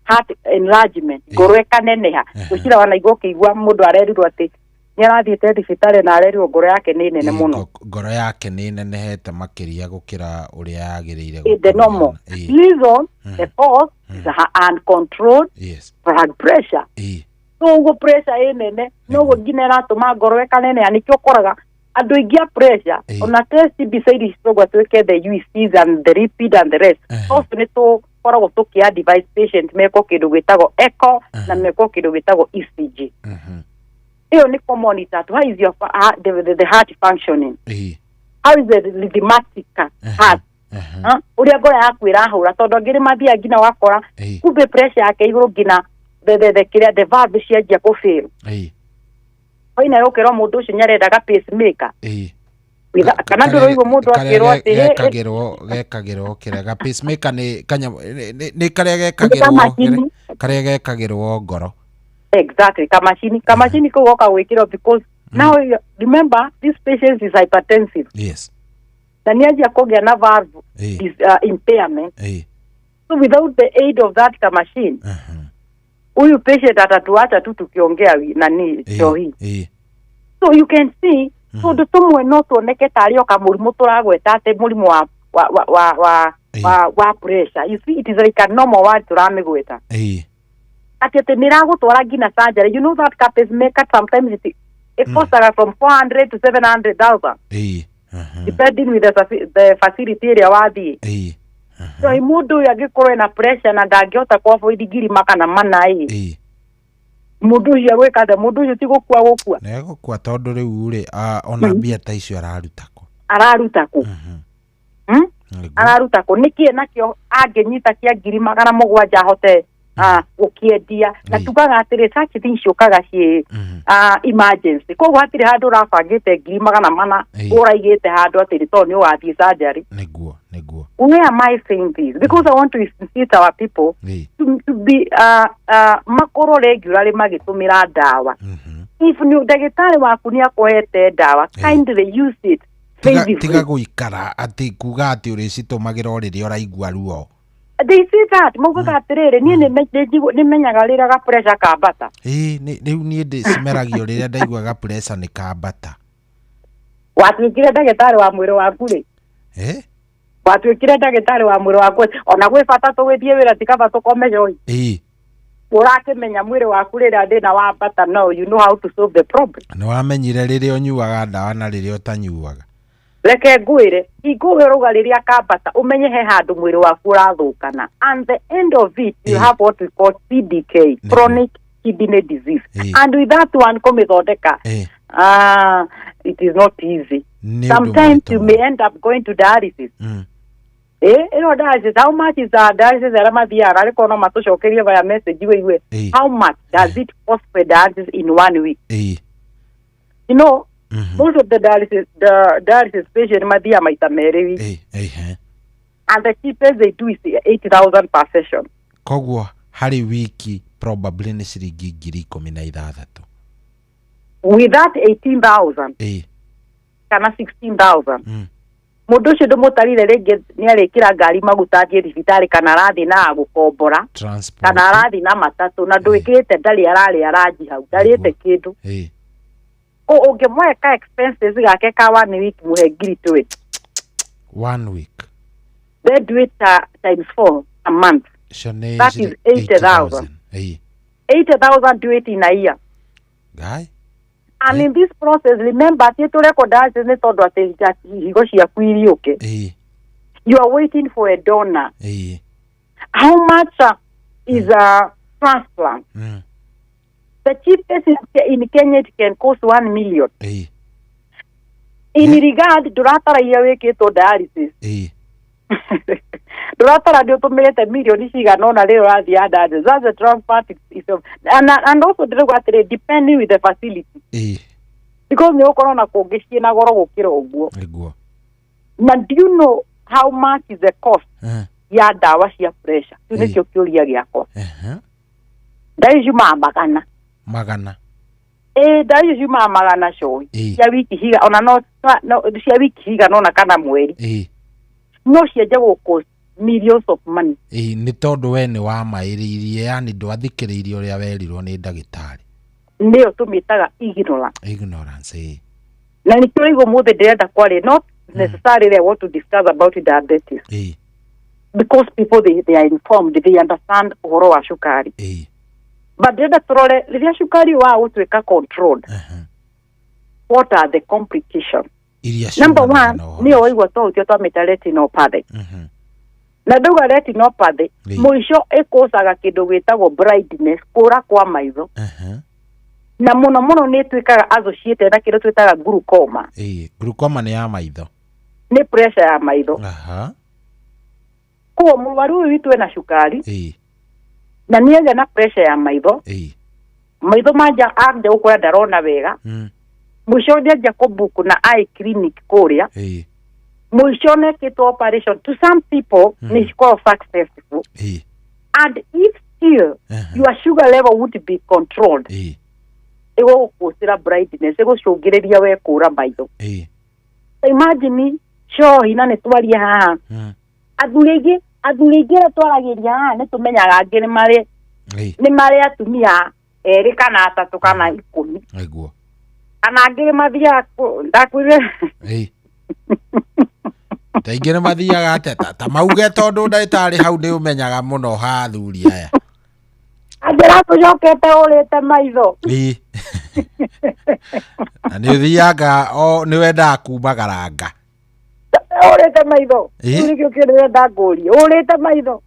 Heart enlargement. Ngoro ĩkaneneha. Gũcira wanaigua ũkĩigua mũndũ arerirwo atĩ nĩ arathiĩte thibitarĩ na arerirwo ngoro yake nĩ nene mũno. Ngoro yake nĩ nenehete makĩria gũkĩra ũrĩa yagĩrĩire. The normal reason, the cause is uncontrolled blood pressure. So ũguo pressure ĩ nene noguo nginya ĩratũma ngoro ĩkaneneha. Nĩkĩo ũkoraga andũ aingĩ a pressure ona test mbica iria citũgwa twĩke the UECs and the lipid and the rest, also nĩ tũkoragwo tũkĩ advise patient mekwo kĩndũ gĩtagwo echo na mekwo kĩndũ gĩtagwo ECG. Ĩyo nĩ kũ-monitor how is your the heart functioning, how is the rhythmatic heart, ũrĩa ngoro yaku ĩrahũra, tondũ angĩ nĩ mathiaga nginya wakora kumbe pressure yake igũrũ nginya the valve cianjia kũ-fail. Oina yũkĩrwo mũndũ ũcio nĩ arendaga pacemaker. Kana ndũraigua mũndũ akĩrwo atĩ gekagĩrwo kĩrĩa ga pacemaker nĩ nĩ karĩa gekagĩrwo karĩa gekagĩrwo ngoro. Exactly, kamacini kau goka gwĩkĩrwo because now remember this patient is hypertensive. Yes. Na nĩ anjia kũgĩa na valve impairment. So without the aid of that ka machine, huyu patient atatuacha tu tukiongea nani shohi. So you can see, tũndũ tũmwe no tuoneke tarĩ o kamũrimũ tũragweta atĩ mũrimũ wa pressure. You see, it is like a normal word tũramĩgweta. Atĩ nĩ ĩragũtwara nginya surgery. You know that ka pacemaker sometimes it costs from 400 to 700,000. Depending with the facility ĩrĩa wathiĩ. So mũndũ ũyũ angĩkorwo ena pressure na ndangĩhota kũ avoid 400,000 ĩ. Mũndũ ũcio agwĩka atĩa? Mũndũ ũcio ti gũkua gũkua. Nĩ egũkua tondũ rĩu rĩ ona mbia ta icio araruta kũ? Araruta kũ? Araruta kũ? Nĩkĩ nakĩo angĩnyita kĩa 700,000 ahote gũkĩendia? Na tugaga atĩrĩ such things ciũkaga ciĩ emergency. Koguo hatirĩ handũ ũrabangĩte 400,000 ũraigĩte handũ atĩrĩ tondũ nĩ ũgathiĩ surgery. Nĩguo, nĩguo. Why am I saying this? Because I want to insist our people to be makorwo regularly magĩtũmĩra ndawa. If nĩ ndagĩtarĩ waku nĩ akũhete ndawa, kindly use it faithfully. Tiga gũikara atĩ kuga atĩ ũrĩcitũmagĩra o rĩrĩa ũraigua ruo. They say that maugaga atĩrĩrĩ niĩ nĩmenyaga rĩrĩa ga pressure kambata. Rĩu niĩ ndĩcimeragio rĩrĩa ndaiguaga pressure nĩ kambata. Watuĩkire ndagĩtarĩ wa mwĩrĩ waku rĩ? Watuĩkire ndagĩtarĩ wa mwĩrĩ waku ona gwĩ bata tũgĩthiĩ wĩra ti kaba tũkome njohi. Ũrakĩmenya mwĩrĩ waku rĩrĩa thĩna wambata, no you know how to solve the problem. Nĩ wamenyire rĩrĩa ũnyuaga ndawa na rĩrĩa ũtanyuaga. Reke ngwĩre hingo ĩyo ũrauga rĩrĩa kambata ũmenye he handũ mwĩrĩ waku ũrathũkana, and the end of it you have what we call CDK, chronic kidney disease, and with that one kũmĩthondeka it is not easy. Sometimes you may end up going to dialysis. Ĩno dialysis, how much is the dialysis arĩa mathiaga arĩkorwo no matũcokerie via message wĩigue how much does it cost per dialysis in 1 week? You know, most of the dialysis patient mathiaga maita merĩ wiki. And the cheapest they do is 80,000 per session. Koguo harĩ wiki probably nĩ ciringi 16,000. With that 18,000 kana 16,000 mũndũ ũcio ndũmũtarire rĩngĩ nĩ arĩkĩra ngari maguta athiĩ thibitarĩ kana arathiĩ na gũkombora kana arathiĩ na matatũ na ndwĩkĩrĩte ndarĩ ararĩ aranji hau ndarĩte kĩndũ. Ũngĩmũhe ka expenses gake ka 1 week mũhe 20,000. 1 week. Then do it times 4 a month. That is 80,000. 80,000 do it in a year. Guy. And in this process, remember, atĩ tũrekwo dialysis nĩ tondũ atĩ higo ciaku iriũke. You are waiting for a donor. How much is a transplant? The cheapest in Kenya, it can cost 1 million. In regard, ndũratara iria wĩkĩtwo dialysis. Ndũratara nĩ ũtũmĩrĩte mirioni cigana ũna rĩrĩa ũrathiĩ dialysis. That's the transplant itself. And also ndĩrauga atĩrĩ, depending with the facility. Because nĩ ũgũkorwo na kũngĩ ciĩna goro gũkĩra ũguo. Na do you know how much is the cost ya ndawa cia pressure? Kĩu nĩkĩo kĩũria gĩakwa. Ndawa icio ciumaga magana. Magana. Ndawa icio ciumaga magana coĩ. Cia wiki higa ona no cia wiki cigana ũna kana mweri. No cianjia gũkũ millions of money. Nĩ tondũ we nĩ wamaĩrĩirie, yani ndwathikĩrĩirie ũrĩa werirwo nĩ ndagĩtarĩ. Nĩyo tũmĩtaga ignorance. Ignorance. Na nĩkĩo ũraigua ũmũthĩ ndĩrenda kwaria, not necessarily I want to discuss about diabetes. Because people they are informed, they understand ũhoro wa cukari. But ndĩrenda tũrore rĩrĩa cukari wa gũtuĩka controlled, what are the complications? Number one, nĩyo waigua twahutia twamĩta retinopathy. Na ndauga retinopathy, mũico ĩkũcaga kĩndũ gĩtagwo blindness, kũra kwa maitho. Na mũno mũno nĩ ĩtuĩkaga associated na kĩndũ twĩtaga glaucoma. Glaucoma nĩ ya maitho. Nĩ pressure ya maitho. Koguo mũrwaru ũyũ witũ ena cukari na nĩ agĩa na pressure ya maitho. Maitho manja anja gũkora ndarona wega. Mũico nĩ anja kũbook na eye clinic kũrĩa. Mũico nĩekĩtwo operation. To some people nĩ cikoragwo successful. And if still your sugar level would be controlled, ĩgũgũkũcĩra blindness, ĩgũcũngĩrĩria we kũra maitho. Imagine cohi na nĩ twarie haha athuri aingĩ Athuri aingĩ arĩa twaragĩria haha nĩ tũmenyaga angĩ nĩ marĩ nĩ marĩ atumia erĩ kana atatũ kana 10. Nĩguo. Kana angĩ nĩ mathiaga ndakwĩrire. Ta aingĩ nĩ mathiaga atĩa ta mauge tondũ ndagĩtarĩ hau nĩ ũmenyaga mũno ha athuri aya. Angĩ aratũcokete ũrĩte maitho. Ĩĩ. Na nĩ ũthianga o nĩ wendaga kumagaranga. Ũrĩte maitho. Ĩĩ. Rĩu nĩkĩo kĩndũ ndĩrenda ngũrie. Ũrĩte maitho.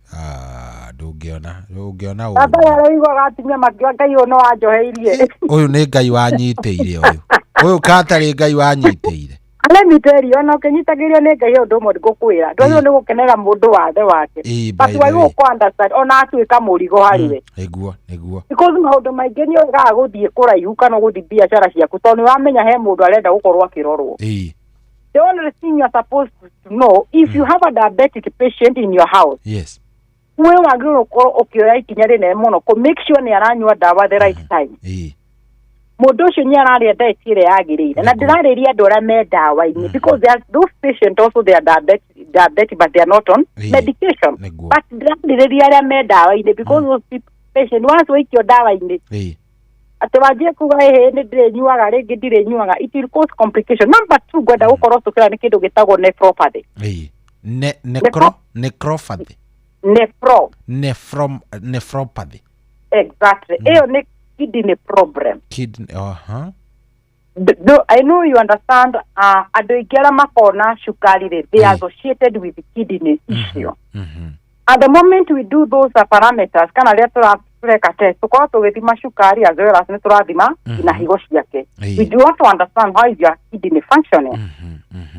Ndũngĩona ndũngĩona ũru. Baba aroiguaga atumia makiuga Ngai ũyũ no anjoheirie. Ũyũ nĩ Ngai wanyitĩire ũyũ. Ũyũ katarĩ Ngai wanyitĩire. Let me tell you, ona ũkĩnyitagĩrio nĩ Ngai ũndũ ũmwe ngũkwĩra. Ndwagĩrĩirwo nĩ gũkenera mũndũ wathe wake. Ĩĩ, by But the wagĩrĩirwo way. kũ understand ona atuĩka mũrigo harĩ we. Nĩguo, nĩguo. Because maũndũ maingĩ nĩ ũregaga gũthiĩ kũraihu kana gũthiĩ biacara ciaku tondũ nĩ ũramenya he mũndũ arenda gũkorwo akĩrorwo. Ĩĩ. The only thing you are supposed to know, if you have a diabetic patient in your house, Yes. we wagĩrĩirwo gũkorwo ũkĩoya ikinya rĩnene mũno kũ make sure nĩ aranyua ndawa the right time. Ĩĩ. Mũndũ ũcio nĩ ararĩa diet ĩrĩa yagĩrĩire na ndĩrarĩria andũ arĩa me ndawa-inĩ because there are those patients also they are diabetic but they are not on Ĩĩ. medication. Nĩguo. But ndĩrarĩrĩria arĩa me ndawa-inĩ because those patient once waikio ndawa-inĩ Ĩĩ. atĩ wanjie kuga ĩhĩ nĩ ndĩrĩnyuaga rĩngĩ ndirĩnyuaga, it will cause complication. Number two ngwenda gũkorwo tũkĩra nĩ kĩndũ gĩtagwo nephropathy. Ĩĩ. Ne necro necropathy. Nephro. Nephrom nephropathy. Exactly. Ĩyo nĩ kidney problem. Kidney. Uh-huh. I know you understand, andũ aingĩ arĩa makona cukari rĩ, they are associated with kidney issue. At the moment we do those parameters kana rĩrĩa tũreka test tũkorwo tũgĩthima cukari as well as nĩ tũrathima na higo ciake. We do want to understand how is your kidney functioning.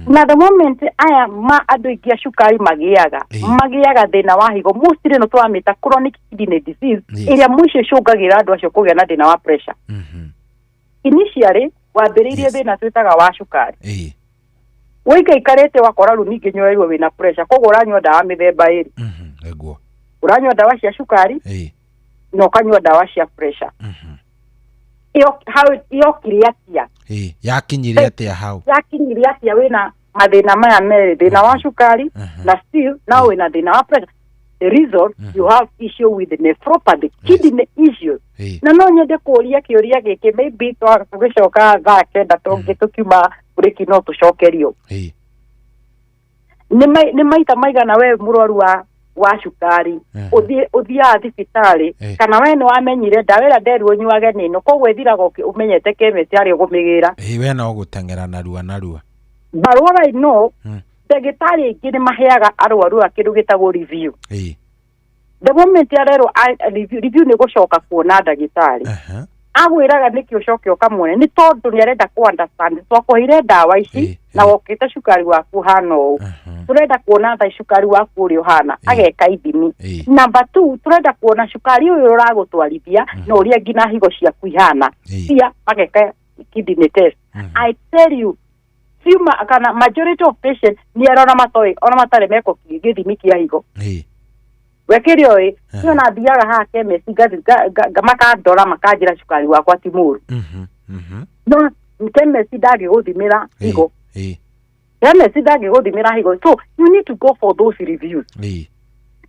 Na the moment aya ma andũ aingĩ a cukari magĩaga thĩna wa higo mostly no tũramĩta chronic kidney disease ĩrĩa mũico ĩcũngagĩra andũ acio kũgĩa na thĩna wa pressure. Initially wambĩrĩirie thĩna twĩtaga wa cukari. Wĩikaikarĩte wakora rĩu ningĩ nĩũrerirwo wĩna pressure, koguo ũranyua ndawa mĩthemba ĩrĩ. Nĩguo. Ũranyua ndawa cia cukari na ũkanyua ndawa cia pressure. Yokire atĩa? Yakinyire atĩa hau? Yakinyire atĩa wĩna mathĩna maya merĩ, thĩna wa cukari na still now wĩna thĩna wa pressure. The reason you have issue with nephropathy, kidney issues. Na no nyende kũũria kĩũria gĩkĩ, maybe tũgĩcoka thaa kenda tũngĩ tũkiuma breki no tũcokerio. Nĩ maita maigana we mũrwaru wa cukari ũthiaga thibitarĩ kana we nĩ wamenyire ndawa ĩrĩa nderirwo nyuage nĩ ĩno, koguo ĩthiraga ũmenyete chemist harĩa ũkũmĩgĩra. Ĩĩ, we no gũteng'era narua narua. But what I know, ndagĩtarĩ aingĩ nĩ maheaga arwaru a kĩndũ gĩtagwo review. The moment arerwo review nĩ gũcoka kuona ndagĩtarĩ. Agwĩraga nĩkĩ ũcoke ũkamuone nĩ tondũ nĩ arenda kũ understand twakũheire ndawa ici na wokĩte cukari waku ũhana ũũ, tũrenda kuona tha cukari waku ũrĩa ũhana, ageka ithimi. Number two, tũrenda kuona cukari ũyũ ũragũtwarithia na ũrĩa nginya higo ciaku ihana, pia mageka kidney test. I tell you, few kana majority of patients nĩ arona matoĩ ona matarĩ meko gĩthimi kĩa higo. Wekĩre ũĩ niĩ ona thiaga haha chemist makandora makanjĩra cukari wakwa ti mũru. No chemist ndangĩgũthimĩra higo. Chemist ndangĩgũthimĩra higo, so you need to go for those reviews.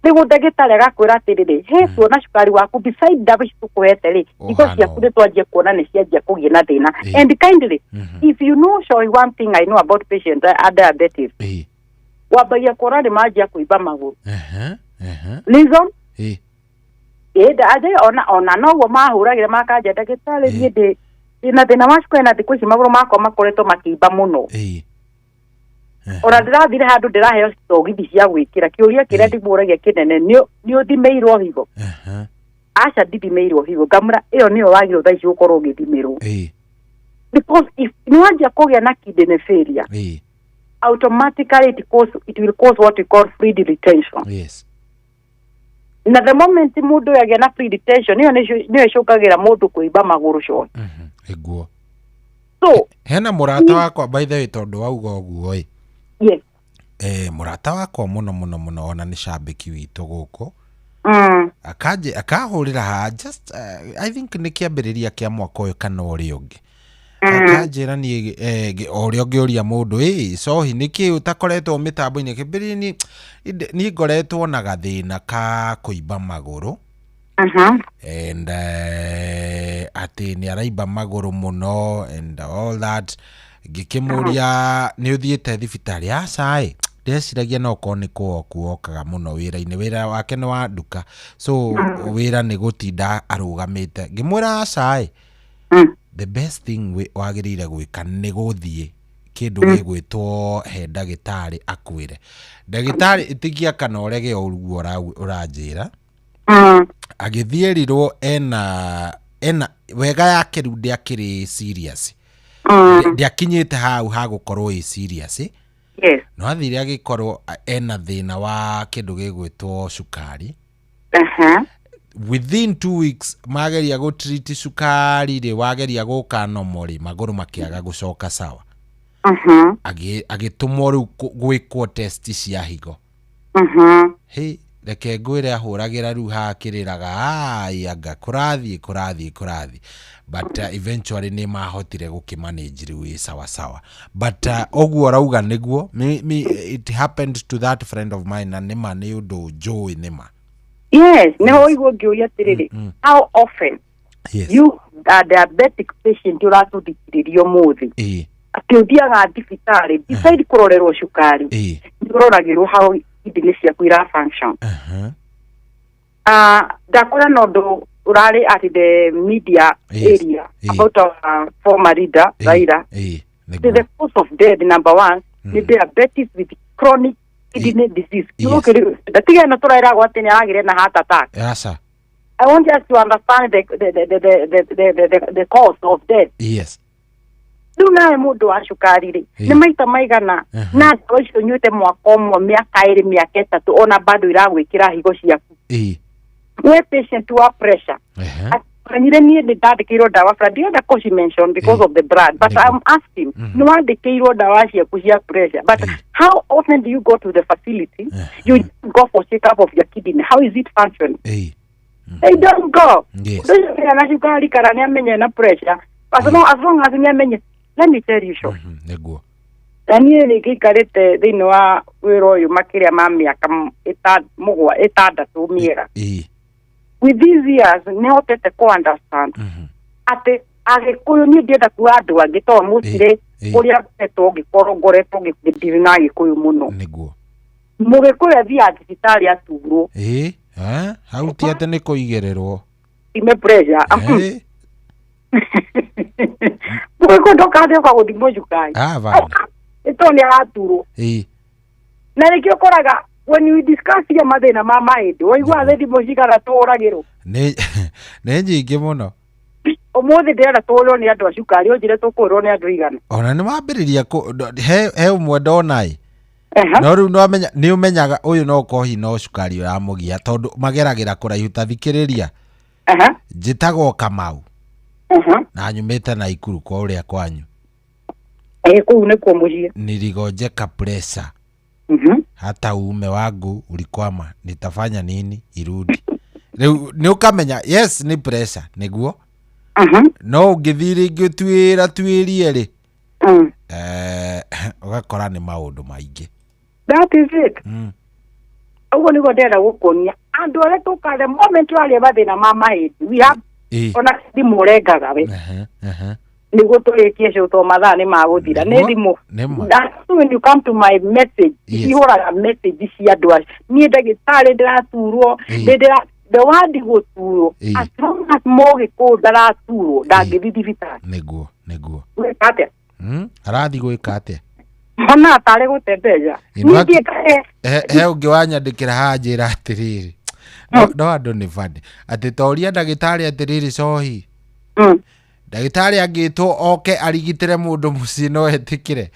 Nĩguo ndagĩtarĩ agakwĩra atĩrĩrĩ, he tuona cukari waku beside ndawa ici tũkũhete rĩ, higo ciaku nĩ twanjia kuona nĩ cianjia kũgĩa na thĩna. And kindly, if you know, sorry, one thing I know about patients are diabetes, wambagia kuona nĩ manjia kũimba magũrũ. Reason? Ona noguo mahũragĩra makanja ndagĩtarĩ niĩ ndĩ na thĩna wa cukari na thikũ ici magũrũ makwa makoretwo makĩimba mũno. Ona ndĩrathire handũ ndĩraheo thogithi cia gwĩkĩra, kĩũria kĩrĩa ndĩmũragia kĩnene nĩ ũthimĩirwo higo? Aca, ndithimĩirwo higo. Ngamũra ĩyo nĩyo wagĩrĩirwo thaa ici gũkorwo ũgĩthimĩrwo. Because if nĩ wanjia kũgĩa na kidney failure, automatically it will cause what we call fluid retention. Yes. Na the moment mũndũ ũyũ agĩa na fluid retention, ĩyo nĩyo ĩcũngagĩra mũndũ kũimba magũrũ coe. Nĩguo. So hena mũrata wakwa by the way, tondũ wauga ũguo ĩ. Yes. Mũrata wakwa mũno mũno mũno ona nĩ cambĩki witũ gũkũ. Akahũrĩra haha just I think nĩ kĩambĩrĩria kĩa mwaka ũyũ kana ũrĩa ũngĩ. Kanjĩra niĩ o ũrĩa ũngĩũria mũndũ ĩ cohi nĩkĩ ũtakoretwo mĩtambo-inĩ kĩmbĩrĩria niĩ niĩ ngoretwo na gathĩna ka kũimba magũrũ and atĩ nĩ araimba magũrũ mũno and all that. Ngĩkĩmũria nĩ ũthiĩte thibitarĩ? Aca ĩ, ndeciragia no korwo nĩ kũwoku wokaga mũno wĩra-inĩ, wĩra wake nĩ wa nduka, so wĩra nĩ gũtinda arũgamĩte. Ngĩmwĩra aca ĩ, the best thing wagĩrĩire gwĩka nĩ gũthiĩ kĩndũ gĩgwĩtwo he ndagĩtarĩ akwĩre. Ndagĩtarĩ ĩtigia kana ũrege ũguo ũranjĩra. Agĩthiĩ erirwo ena wega yake rĩu ndĩakĩrĩ serious, ndĩakinyĩte hau ha gũkorwo ĩ serious. No athire agĩkorwo ena thĩna wa kĩndũ gĩgwĩtwo cukari. Within 2 weeks mageria gũtreat cukari rĩ, wageria gũka normal rĩ, magũrũ makĩaga gũcoka sawa. Agĩtũmwo rĩu gwĩkwo test cia higo. Hĩ, reke ngwĩre, ahũragĩra rĩu hakĩrĩraga, ai anga kũrathiĩ kũrathiĩ kũrathiĩ, but eventually nĩ mahotire gũkĩmanage rĩu ĩ sawa sawa. But ũguo ũrauga nĩguo me, it happened to that friend of mine, na nĩma nĩ ũndũ njũĩ nĩma. Yes, nĩho ũigua ngĩũria atĩrĩrĩ, how often you a diabetic patient ũratũthikĩrĩria ũmũthĩ atĩ ũthiaga thibitarĩ beside kũrorerwo cukari, nĩ ũroragĩrwo how kidney ciaku ira function? Ndakwĩra na ũndũ ũrarĩ at the media area about our former leader Raila. The cause of death number one nĩ diabetes with chronic kidney disease. Kiugo kĩrĩ ndatiga ĩno tũrairagwo atĩ nĩ aragĩre na heart attack. Aca. I want us to understand the cause of death. Rĩu nawe mũndũ wa cukari rĩ, nĩ maita maigana na ndawa icio ũnyuĩte mwaka ũmwe, mĩaka 2, mĩaka 3, ona bado iragwĩkĩra higo ciaku? We patient wa pressure, menyire niĩ nĩ ndandĩkĩirwo ndawa fulani, ndirenda kũci mention because of the brand, but I'm asking, nĩ wandĩkĩirwo ndawa ciaku cia pressure, but how often do you go to the facility? You go for check up of your kidney, how is it functioning? They don't go. Ũndũ ũcio wĩna na cukari kana nĩ amenye na pressure, as long as nĩ amenye, let me tell you short, na niĩ rĩngĩ ikarĩte thĩinĩ wa wĩra ũyũ makĩria ma mĩaka 6, 6 mĩega. With these years nĩ hotete kũ understand atĩ Agĩkũyũ, niĩ ndienda kuga andũ angĩ tondũ mũtirĩ ũrĩa ngoretwo ngĩkorwo ngoretwo ngĩndiri na Agĩkũyũ mũno. Mũgĩkũyũ athiaga thibitarĩ aturwo. Ĩ eh, hau ti atĩ nĩ kũigĩrĩrwo. Ime pressure. Mũgĩkũyũ ndũkathĩ ũka gũthimwo cukari. Ah, bana. Nĩ tondũ nĩ araturwo. Na nĩkĩo ũkoraga when we discuss ya mathĩna ma mahĩndĩ, waigua thimũ cigana tũhũragĩrwo? Nĩ nyingĩ mũno. Ũmũthĩ ndĩrenda tũhũrwo nĩ andũ a cukari, ũnjĩre tũkũhũrwo nĩ andũ igana. Ona nĩ wambĩrĩria he ũmwe ndona ĩ, no rĩu nĩwamenya nĩ ũmenyaga ũyũ no kohi no cukari ũramũgia tondũ mageragĩra kũraihu. Ta thikĩrĩria, njĩtagwo Kamau na nyumĩte na Ikuru kwa ũrĩa kwanyu. Ĩ, kũu nĩkuo mũciĩ. Niligonjeka pressure, hata uume wangu ulikwama, nitafanya nini irudi? Rĩu nĩ ũkamenya yes nĩ pressure nĩguo, no ũngĩthiĩ rĩngĩ ũtuĩra tuĩrie rĩ, ũgakora nĩ maũndũ maingĩ. That is it. Ũguo nĩguo ndĩrenda gũkuonia andũ arĩa tũka the moment waria mathĩna ma mahĩndĩ, we have ona thimũ ũrengaga we. Ehe, ehe. Nĩguo tũrĩkie cũ tondũ mathaa nĩ magũthira, nĩ thimũ. Nĩma. That's when you come to my message. Ihũraga message cia andũ acio, niĩ ndagĩtarĩ ndĩraturwo. Ndĩ ndĩra the word gũturwo, as long as mũgĩkũyũ ndaraturwo ndangĩthiĩ thibitarĩ. Nĩguo. Gwĩka atĩa? Arathiĩ gwĩka atĩa? Ona tarĩ gũte mbeca. In fact, Niĩ kae he ũngĩ wanyandĩkĩra haha njĩra atĩrĩrĩ, no andũ nĩ bani atĩ toria ndagĩtarĩ atĩrĩrĩ, cohi, ndagĩtarĩ angĩtwo oke arigitĩre mũndũ mũciĩ no etĩkĩre?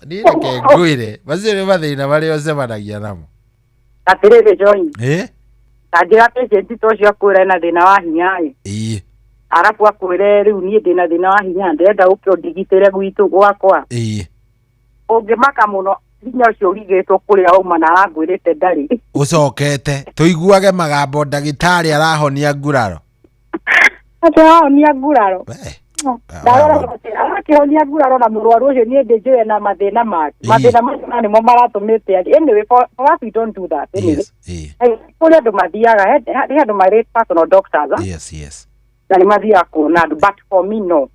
Niĩ reke ngwĩre, macio nĩ mathĩna marĩa ũcemanagia namo. Atĩrĩrĩ John, tanjĩra, patient ta ũcio akwĩra ena thĩna wa hinya ĩ, arabu akwĩre rĩu niĩ ndĩna thĩna wa hinya, ndĩrenda ũke ũndigitĩre gwitũ gwakwa. Ũngĩmaka mũno hinya ũcio ũrigĩtwo kũrĩa wauma na arangwĩrĩte ndarĩ. Ũcokete tũiguage magambo ndagĩtarĩ arahonia nguraro. Atĩ ahonia nguraro. Ndarora atĩ arakĩhonia nguraro na mũrwaru ũcio niĩ ndĩ njũĩ na mathĩna make. Mathĩna macio na nĩmo maratũmĩte athiĩ. Anyway, for us we don't do that. Anyway. Kũrĩ andũ mathiaga, he andũ marĩ personal doctors. Yes. Na nĩ mathiaga kuona andũ, but for me no.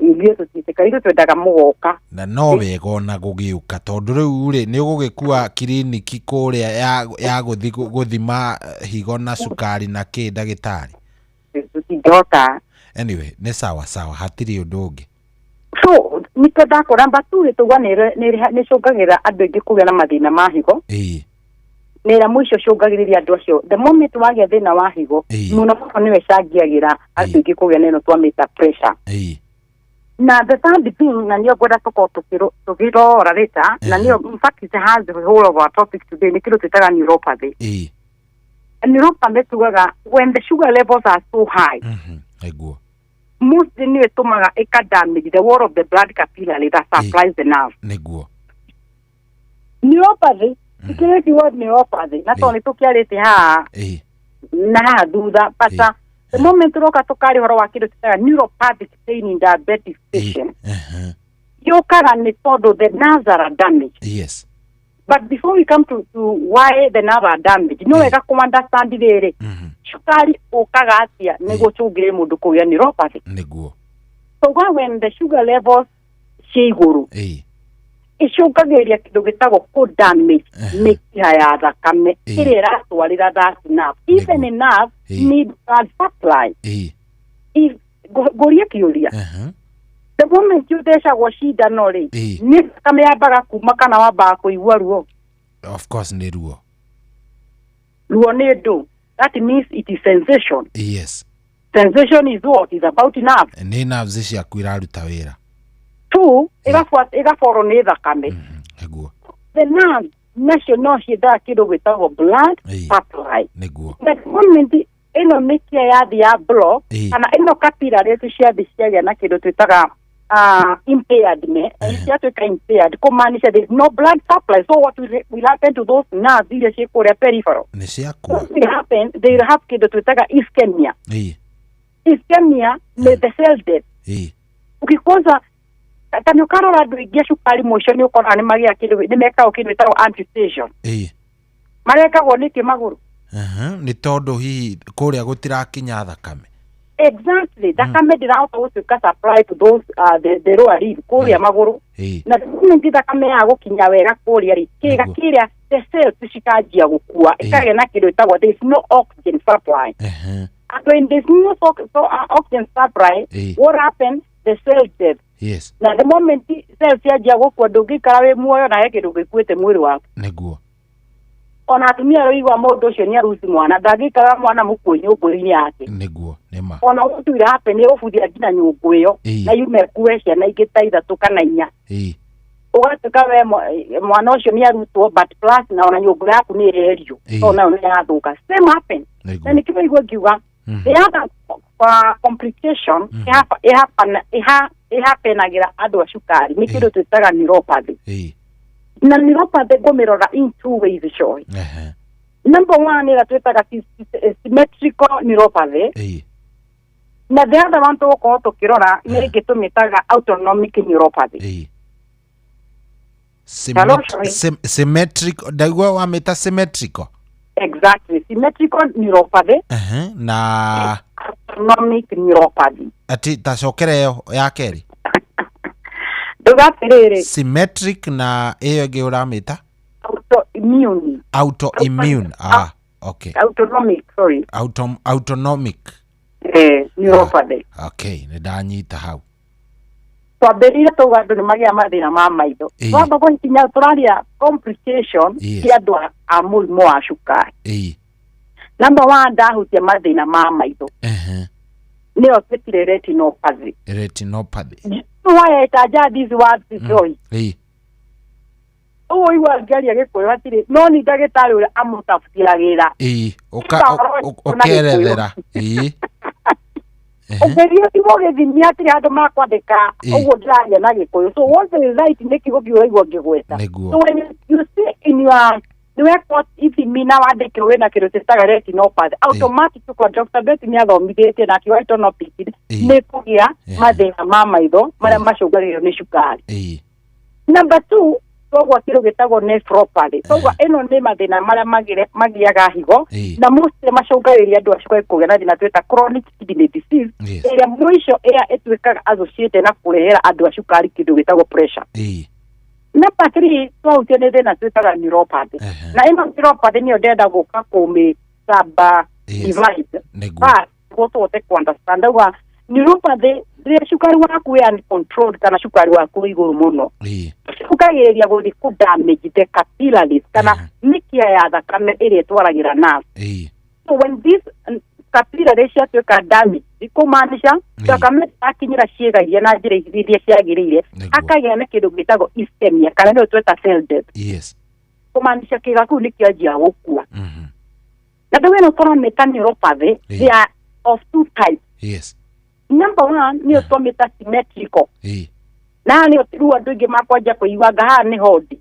Ithuĩ tũtiĩtĩkagia, ithuĩ twendaga mũgoka. Na no wega ona gũgĩũka tondũ rĩu rĩ nĩ ũgũgĩkua kiriniki kũrĩa ya gũthi gũthima higo na cukari na kĩ ndagĩtarĩ. Tũtingĩhota. Anyway, nĩ sawa sawa, hatirĩ ũndũ ũngĩ. So nĩkĩo ndakora number 2 rĩ tauga nĩ ĩcũngagĩra andũ aingĩ kũgĩa na mathĩna ma higo. Nĩ ĩrĩa mũico ĩcũngagĩrĩria andũ acio. The moment wagĩa thĩna wa higo, mũno mũno nĩwe ĩcangĩagĩra andũ aingĩ kũgĩa na ĩno twamĩta pressure. Na the third thing, na nĩyo ngwenda tũkorwo tũkĩrora later, na nĩyo in fact it has the whole of our topic today, nĩ kĩndũ twĩtaga neuropathy. Neuropathy tugaga when the sugar levels are so high, Nĩguo. mostly nĩyo ĩtũmaga ĩka damage the wall of the blood capillary that supplies the nerve. Nĩguo. Neuropathy, ikĩrĩti word neuropathy, na tondũ nĩ tũkĩarĩte haha na haha thutha, but the moment tũroka tũkaria ũhoro wa kĩndũ twĩtaga neuropathic pain in diabetic patient, yũkaga nĩ tondũ the nerves are damaged. Yes. But before we come to why the nerves are damaged, no wega kũ understand rĩrĩ, cukari ũkaga atĩa nĩguo ũcũngĩrĩrie mũndũ kũgĩa neuropathy. Nĩguo. So why when the sugar levels ciĩ igũrũ, ĩcũngagĩrĩria kĩndũ gĩtagwo kũ damage mĩkiha ya thakame ĩrĩa ĩratwarĩra that nerve. Even a nerve need blood supply. Ngũrie kĩũria, the moment ũthecagwo cindano rĩ, nĩ thakame yambaga kuma kana wambaga kũigua ruo? Of course nĩ ruo. Ruo nĩ ndũ. That means it is sensation. Yes. Sensation is what? Is about nerve. Nĩ nerves ciaku iraruta wĩra. Two, ĩgaborwo nĩ thakame. Nĩguo. The nerves nacio no ciendaga kĩndũ gĩtagwo blood supply. Nĩguo. The moment ĩno mĩkiha yathi ya block, kana ĩno capillary ciathi ciagĩa na kĩndũ twĩtaga impaired, ciatuĩka impaired, kũmaanisha there is no blood supply. So what will happen to those nerves iria ciĩ kũrĩa peripheral? Nĩ ciakua. What will happen, they will have kĩndũ twĩtaga ischemia. Ischemia nĩ the cell death. Ukikosa ta nĩ ũkarora andũ aingĩ a cukari mũico nĩ ũkoraga nĩ magĩa kĩndũ, nĩ mekagwo kĩndũ gĩtagwo amputation. Marekagwo nĩkĩ magũrũ? Nĩ tondũ hihi kũrĩa gũtirakinya thakame. Exactly. Thakame ndĩrahota gũtuĩka supply to those the lower limb kũrĩa magũrũ. Na the moment thakame ya gũkinya wega kũrĩa rĩ, kĩga kĩrĩa the cells cikanjia gũkua, ĩkagĩa na kĩndũ gĩtagwo there is no oxygen supply. And when there is no oxygen supply, what happens? The cell death. Yes. Na the moment cells cianjia gũkua ndũngĩikara wĩ muoyo na he kĩndũ gĩkuĩte mwĩrĩ waku. Nĩguo. Ona atumia rĩigua mũndũ ũcio nĩ aruci mwana, ndangĩikara mwana mũkuũ nyũngũ-inĩ yake. Nĩguo, nĩma. Ona what will happen nĩ gũbuthia nginya nyũngũ ĩyo, na yume ĩkue ciana ingĩ ta 3 kana 4. Ũgatuĩka we mwana ũcio nĩ arutwo, but plus na ona nyũngũ yaku nĩ ĩreherio, tondũ nayo nĩ yathũka. Same happen. Na nĩkĩo ũraigua ngiuga, the other complication ĩhapenagĩra andũ a cukari nĩ kĩndũ twĩtaga neuropathy. Na neuropathy ngũmĩrora in two ways, Joy. Number one ĩrĩa twĩtaga symmetrical neuropathy. Na the other one tũgũkorwo tũkĩrora nĩ ĩngĩ tũmĩtaga autonomic neuropathy. Symmetric, ndaigua wamĩta symmetrical. Exactly, symmetrical neuropathy. Na autonomic neuropathy. Ati tacokere ĩyo ya kerĩ. Nduga atĩrĩrĩ, symmetric na ĩyo ĩngĩ ũramĩta autoimmune. Autoimmune. Okay. Autonomic, sorry. Autonomic. Neuropathy. Okay, nĩ ndanyita hau. Twambĩrĩire tauga andũ nĩ magĩa mathĩna ma maitho. Twamba gũkinya tũraria complication cia andũ a mũrimũ wa cukari. Number 1 ndahutia mathĩna ma maitho. Nĩyo twĩtire retinopathy. Retinopathy. Why itaja these words, Joy? Ũguo igua ngĩaria Gĩkũyũ hatirĩ no ni ndagĩtarĩ ũrĩa amũtabutĩra wĩra. Ũkerethera. Ũngĩthiĩ thimũ gĩthimi hatirĩ handũ makwandĩka ũguo ndĩraria na Gĩkũyũ. So what they write nĩ kiugo kĩu ũraigua ngĩgweta. So when you see in your Nĩ wekwo ithimi na wandĩkĩrwo wĩna kĩndũ twĩtaga retinopathy, automatic kwa Dr. Betty nĩ athomithĩtie na akiuga retinopathy nĩ kũgĩa mathĩna ma maitho marĩa macũngagĩrĩrio nĩ cukari. Number two, twagwa kĩndũ gĩtagwo nephropathy. Twagwa ĩno nĩ mathĩna marĩa magĩaga higo, na mostly macũngagĩrĩria andũ a cukari kũgĩa na thĩna twĩta chronic kidney disease, ĩrĩa mũico ĩrĩa ĩtuĩkaga associated na kũrehera andũ a cukari kĩndũ gĩtagwo pressure. Number three, twahutia nĩ thĩna twĩtaga neuropathy, na ĩno neuropathy nĩyo ndĩrenda gũka kũmĩ sub divide but nĩguo tũhote ku understand. Ndauga neuropathy, rĩrĩa cukari waku wĩ uncontrolled kana cukari waku wĩ igũrũ mũno, ũkagĩrĩria gũthiĩ kũ damage the capillaries kana mĩkiha ya thakame ĩrĩa ĩtwaragĩra nerve. So when this capillaries ciatuĩka damage, kũmaanisha thakame ĩrakinyĩra ciĩga iria na njĩra iria ciagĩrĩire, akagĩa na kĩndũ gĩtagwo ischemia kana nĩyo tweta cell death, kũmaanisha kĩga kĩu nĩ kĩanjia gũkua. Na ndauga ĩno tũramĩta neuropathy, they are of two types. Number one nĩyo twamĩta symmetrical, na haha nĩyo rĩu andũ aingĩ makwanja kũigua anga haha nĩ hondi,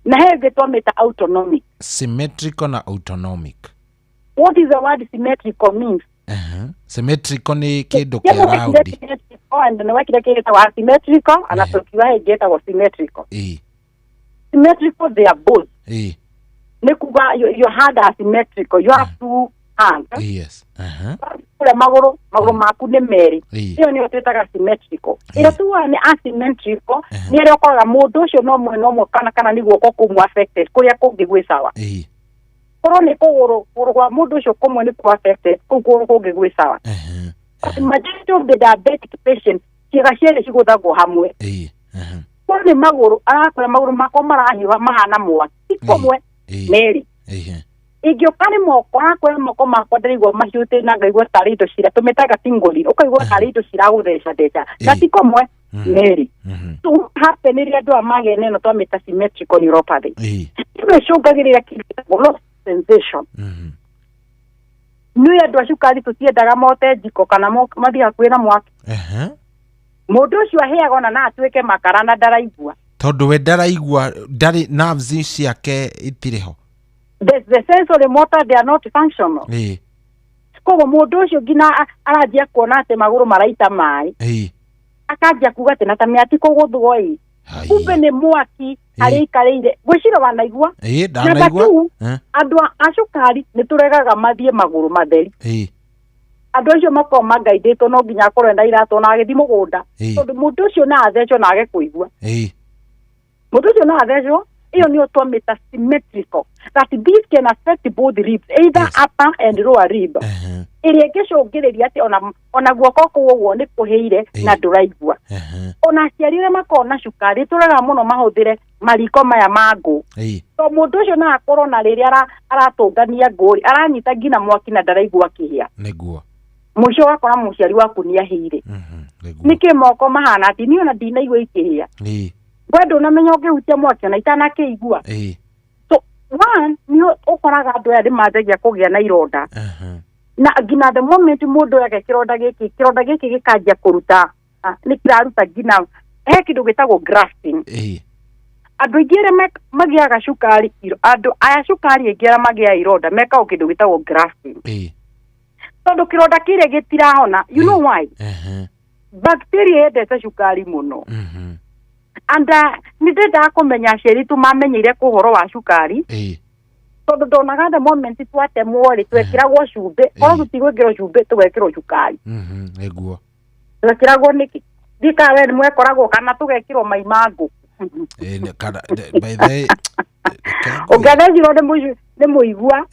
na he ĩngĩ twamĩta autonomic. Symmetrical na autonomic. What is the word symmetrical means? Symmetrical nĩ kĩndũ kĩa raundi. And nĩ wekire kĩndũ gĩtagwo asymmetrical, ana tũkiuga he ĩngĩ ĩtagwo symmetrical. Symmetrical, they are both, nĩ kuga your hand are symmetrical, you have two hands. Kũrĩa magũrũ maku nĩ merĩ. Ĩyo nĩyo twĩtaga symmetrical. Ĩrĩa tugaga nĩ asymmetrical nĩ ĩrĩa ũkoraga mũndũ ũcio no mwena ũmwe kana nĩ guoko kũmwe affected, kũrĩa kũngĩ gwĩ sawa. Korwo nĩ kũgũrũ kwa mũndũ ũcio kũmwe nĩ kũ affected, kũu kũgũrũ kũngĩ gwĩ sawa. But majority of the diabetic patient, ciĩga cierĩ cigũthagwo hamwe. Korwo nĩ magũrũ, arakwĩra magũrũ makwa marahiũha mahana mwaki, ti kũmwe, merĩ. Ingĩũka nĩ moko, arakwĩra moko makwa ndĩraigua mahiũte na ngaigua tarĩ indo cira tũmĩtaga tingoli, ũkaigua tarĩ indo ciragũtheca theca, na ti kũmwe, merĩ. So what happen rĩrĩa andũ aya magĩa na ĩno twamĩta symmetrical neuropathy, ĩno ĩcũngagĩrĩria kĩndũ gĩtagwo loss sensation. Nĩ andũ a cukari tũtiendaga mote njiko kana mathiĩ hakuhĩ na mwaki. Mũndũ ũcio ahĩaga ona no atuĩke makara na ndaraigua. Tondũ we ndaraigua, ndarĩ nerves ciake itirĩ ho. The sensory motor, they are not functional. Koguo mũndũ ũcio nginya aranjia kuona atĩ magũrũ maraita maĩ, akanjia kuga atĩ na ta mĩatĩ kũgũthwo ĩ, kumbe nĩ mwaki harĩa aikarĩire. Ngwĩciria wanaigua. Ĩĩ, Number ndanaigua. two, andũ a cukari nĩ tũregaga mathiĩ magũrũ matheri. Andũ acio makoragwo mangaindĩtwo no nginya akorwo ena iratũ na agĩthiĩ mũgũnda, tondũ mũndũ ũcio no athecwo na age kũigua. Mũndũ ũcio no athecwo. Ĩyo nĩyo twamĩta symmetrical, that this can affect both ribs, either upper and lower rib, ĩrĩa ĩngĩcũngĩrĩria atĩ ona guoko kũu ũguo nĩ kũhĩire na ndũraigua. Ona aciari arĩa makoragwo na cukari tũrega mũno mahũthĩre mariko maya ma ngũ, to mũndũ ũcio no akorwo na rĩrĩa aratũngania ngũ rĩ, aranyita nginya mwaki na ndaraigua akĩhĩa. Mũico ũgakora mũciari waku nĩ ahĩire. Nĩkĩ moko mahana atĩ niĩ ona ndinaigua ikĩhĩa? We ndũnamenya ũngĩhutia mwaki ona itanakĩigua. So one, nĩ ũkoraga andũ aya nĩ manjagia kũgĩa na ironda, na nginya the moment mũndũ age kĩronda gĩkĩ, kĩronda gĩkĩ gĩkanjia kũruta, nĩ kĩraruta nginya he kĩndũ gĩtagwo grafting. Andũ aingĩ arĩa magĩaga cukari, andũ aya cukari aingĩ arĩa magĩaga ironda mekagwo kĩndũ gĩtagwo grafting, tondũ kĩronda kĩrĩa gĩtirahona. You know why? Bacteria yendete cukari mũno. And nĩ ndendaga kũmenya aciari tu mamenyeire kũ ũhoro wa cukari, tondũ ndonaga the moment twatemwo rĩ, twekĩragwo cumbĩ. Korwo tũtigwĩkĩrwo cumbĩ, tũgekĩrwo cukari. Twekĩragwo nĩkĩ? Ndikaga we nĩ mwekoragwo kana tũgekĩrwo mai ma ngũkũ. Ĩĩ, kana by the way, Ũngĩathecirwo nĩ mũigua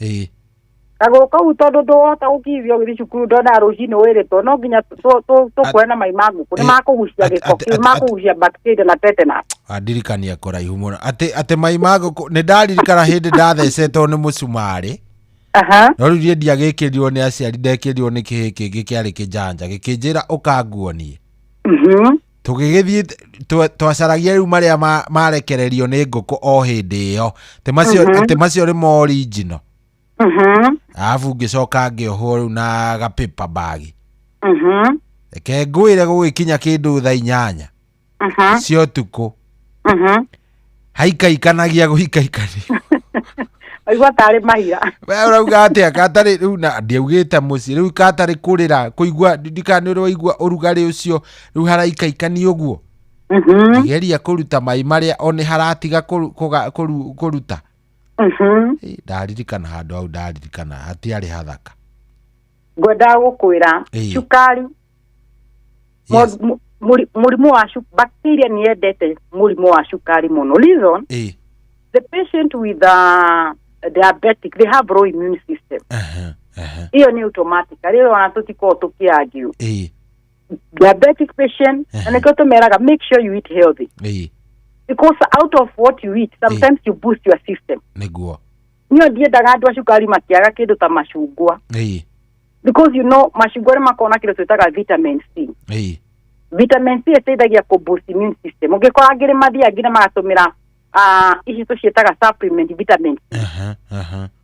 kagũrũ kau, tondũ ndũhota gũkiithio ũgĩthiĩ cukuru, ndonaga rũcinĩ wĩrĩtwo no nginya tũkuoe na mai ma ngũkũ, nĩ makũgucia gĩko kĩu, makũgucia bacteria na tetanus. Andirikania kũraihu mũno atĩ mai ma ngũkũ. Nĩ ndaririkana hĩndĩ ndathecetwo nĩ mũcumarĩ, no rĩu niĩ ndiagĩkĩrirwo nĩ aciari, ndekĩrirwo nĩ kĩhĩ kĩngĩ kĩarĩ kĩnjanja, gĩkĩnjĩra ũkanguonie. Tũgĩgĩthiĩ twacaragia rĩu marĩa marekererio nĩ ngũkũ o hĩndĩ ĩyo, atĩ macio, atĩ macio nĩ original. Arabu ngĩcoka ngĩohwo rĩu na ga paper bag. Reke ngwĩre, gũgĩkinya kĩndũ thaa 8 cia ũtukũ, haikaikanagia gũikaikania. Waigua tarĩ mahira. We ũrauga atĩa katarĩ rĩu na ndiaugĩte mũciĩ rĩu katarĩ kũrĩra kũigua ndikana nĩ ũraigua ũrugarĩ ũcio rĩu haraikaikania ũguo. Ngĩgeria kũruta mai marĩa o nĩ haratiga kũruta. Ndaririkana handũ hau, ndaririkana hatiarĩ hathaka. Ngwendaga gũkwĩra cukari, mũrimũ wa bacteria nĩ yendete mũrimũ wa cukari mũno. Reason, the patient with diabetic, they have low immune system. Iyo nĩ automatic rĩrĩ ona tũtikoragwo tũkĩargue. Diabetic patient, na nĩkĩo tũmeraga make sure you eat healthy, because out of what you eat sometimes you boost your system. Nĩguo. Niyo ndiendaga andũ a cukari makĩaga kĩndũ ta macungwa, because you know macungwa nĩ makoragwo na kĩndũ twĩtaga vitamin C. Vitamin C ĩteithagia kũ boost immune system. Ũngĩkora angĩ nĩ mathiaga nginya magatũmĩra ici tũciĩtaga supplement vitamin C,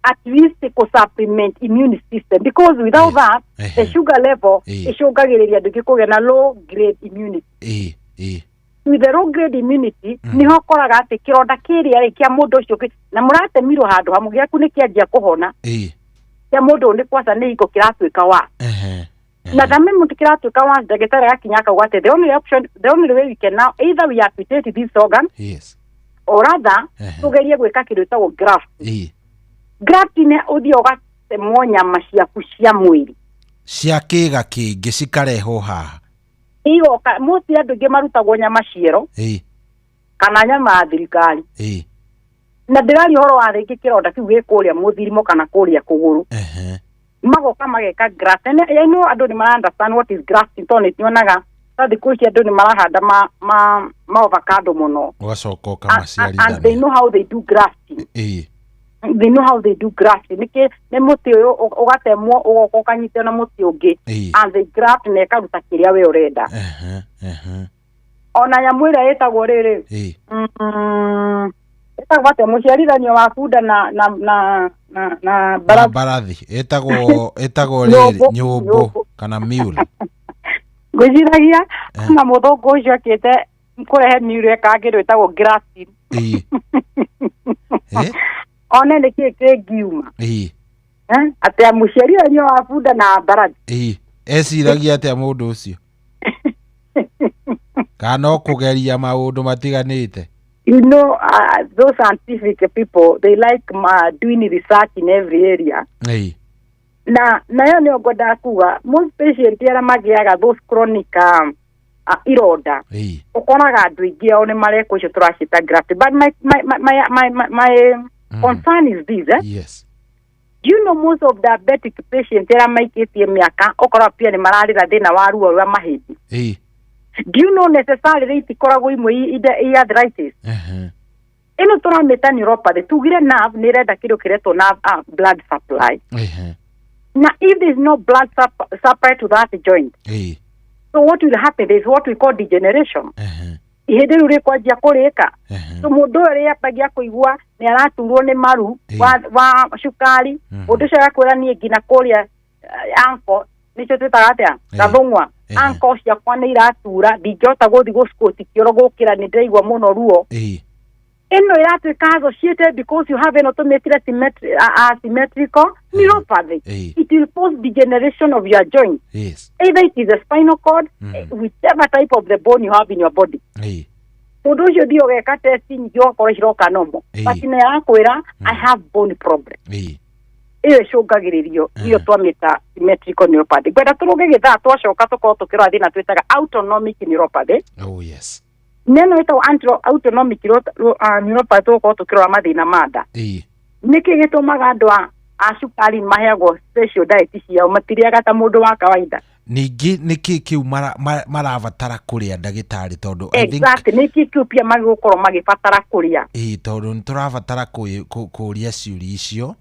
at least kũ supplement immune system, because without that the sugar level ĩcũngagĩrĩria andũ aingĩ kũgĩa na low grade immunity. With the low grade immunity, niho ũkoraga atĩ kĩronda kĩrĩa rĩ kĩa mũndũ ũcio na mũratemirwo handũ hamwe, gĩaku nĩ kĩanjia kũhona, kĩa mũndũ ũyũ nĩ kwaca nĩ hingo kĩratuĩka wa na the moment kĩratuĩka wa, ndagĩtarĩ agakinya akauga atĩ the only option, the only way we can now, either we amputate this organ or rather tugerie gwĩka kĩndũ gĩtagwo graft. Graft nĩ ũthiĩ ũgatemwo nyama ciaku cia mwĩrĩ cia kĩga kĩngĩ cikarehwo haha. Igoka mostly andũ aingĩ marutagwo nyama ciero kana nyama ya thirikari. Na ndĩraria ũhoro wa rĩngĩ kĩronda kĩu gĩ kũrĩa mũthirimo kana kũrĩa kũgũrũ, magoka mageka graft. And I know andũ nĩ mara understand what is grafting, tondũ nĩ nyonaga ta thikũ ici andũ nĩ marahanda ma avocado mũno. Ũgacoka And they ũkamaciarithania. know how they do grafting. They know how they do grafting. Nĩkĩ nĩ mũtĩ ũyũ ũgatemwo ũgoka ũkanyitio na mũtĩ ũngĩ, and they graft na ĩkaruta kĩrĩa we ũrenda. Ona nyamũ ĩrĩa ĩtagwo rĩrĩ, ĩtagwo atĩa, mũciarithanio wa bunda na Na mbarathi? Mbarathi ĩtagwo rĩrĩ Nyũmbũ. Nyũmbũ Nyũmbũ. kana mule. Ngwĩciragia ona mũthũngũ ũcio akĩte kũrehe mule ekaga kĩndũ ĩtagwo grafting. One nĩkĩĩ kĩngiuma. Eh, atĩ mũciarithanio wa bunda na mbarathi. Eciragia atĩa mũndũ ũcio, kana no kũgeria maũndũ matiganĩte? Those scientific people, they like doing research in every area. Na nayo nĩyo ngwendaga kuga, most patient arĩa magĩaga those chronic ironda, ũkoraga andũ aingĩ ao nĩ marekwo icio tũraciĩta graft. But my concern is this, eh? Yes. Do you know most of diabetic patients arĩa maikĩtie mĩaka, ũkoraga pia nĩ mararĩra thĩna wa ruo rwa mahĩndĩ? Do you know necessarily itikoragwo imwe i arthritis? Ĩno tũramĩta neuropathy. Tugire nerve nĩ ĩrenda kĩndũ kĩretwo nerve blood supply, na if there is no blood supply to that joint, so what will happen is what we call degeneration. Ihĩndĩ rĩu rĩkwanjia kũrĩka. So mũndũ ũyũ rĩambagia kũigua nĩ araturwo nĩ maru wa cukari. Mũndũ ũcio agakwĩra niĩ nginya kũrĩa ankle, nĩcio twĩtaga atĩa, gathũng'wa, ankle ciakwa nĩ iratura, ndingĩhota gũthiĩ gũsquat kĩoro, gũkĩra nĩ ndĩraigua mũno ruo. Ĩno ĩratuĩka associated because you have ĩno tũmĩtire asymmetrical neuropathy. It will cause degeneration of your joint, either it is a spinal cord, whichever type of the bone you have in your body. Mũndũ ũcio thiĩ ũgeka test nyingĩ ũgakorwo ciroka normal, but nĩ arakwĩra I have bone problem. Ĩyo ĩcũngagĩrĩrio iyo twamĩta symmetrical neuropathy. Ngwenda tũrũge gĩthaa, twacoka tũkorwo tũkĩrora thĩna twĩtaga autonomic neuropathy. Oh yes. Neno ĩtagwo autonomic neuropathy, tũgũkorwo tũkĩrora mathĩna ma nda. Nĩkĩ gĩtũmaga andũ a cukari maheagwo special diet ciao, matirĩaga ta mũndũ wa kawaida? Ningĩ nĩkĩ kĩu marabatara kũrĩa, ndagĩtarĩ, tondũ I think Exactly, nĩkĩ kĩu pia magĩgũkorwo magĩbatara kũrĩa? Tondũ nĩ tũrabatara kũria ciũria icio.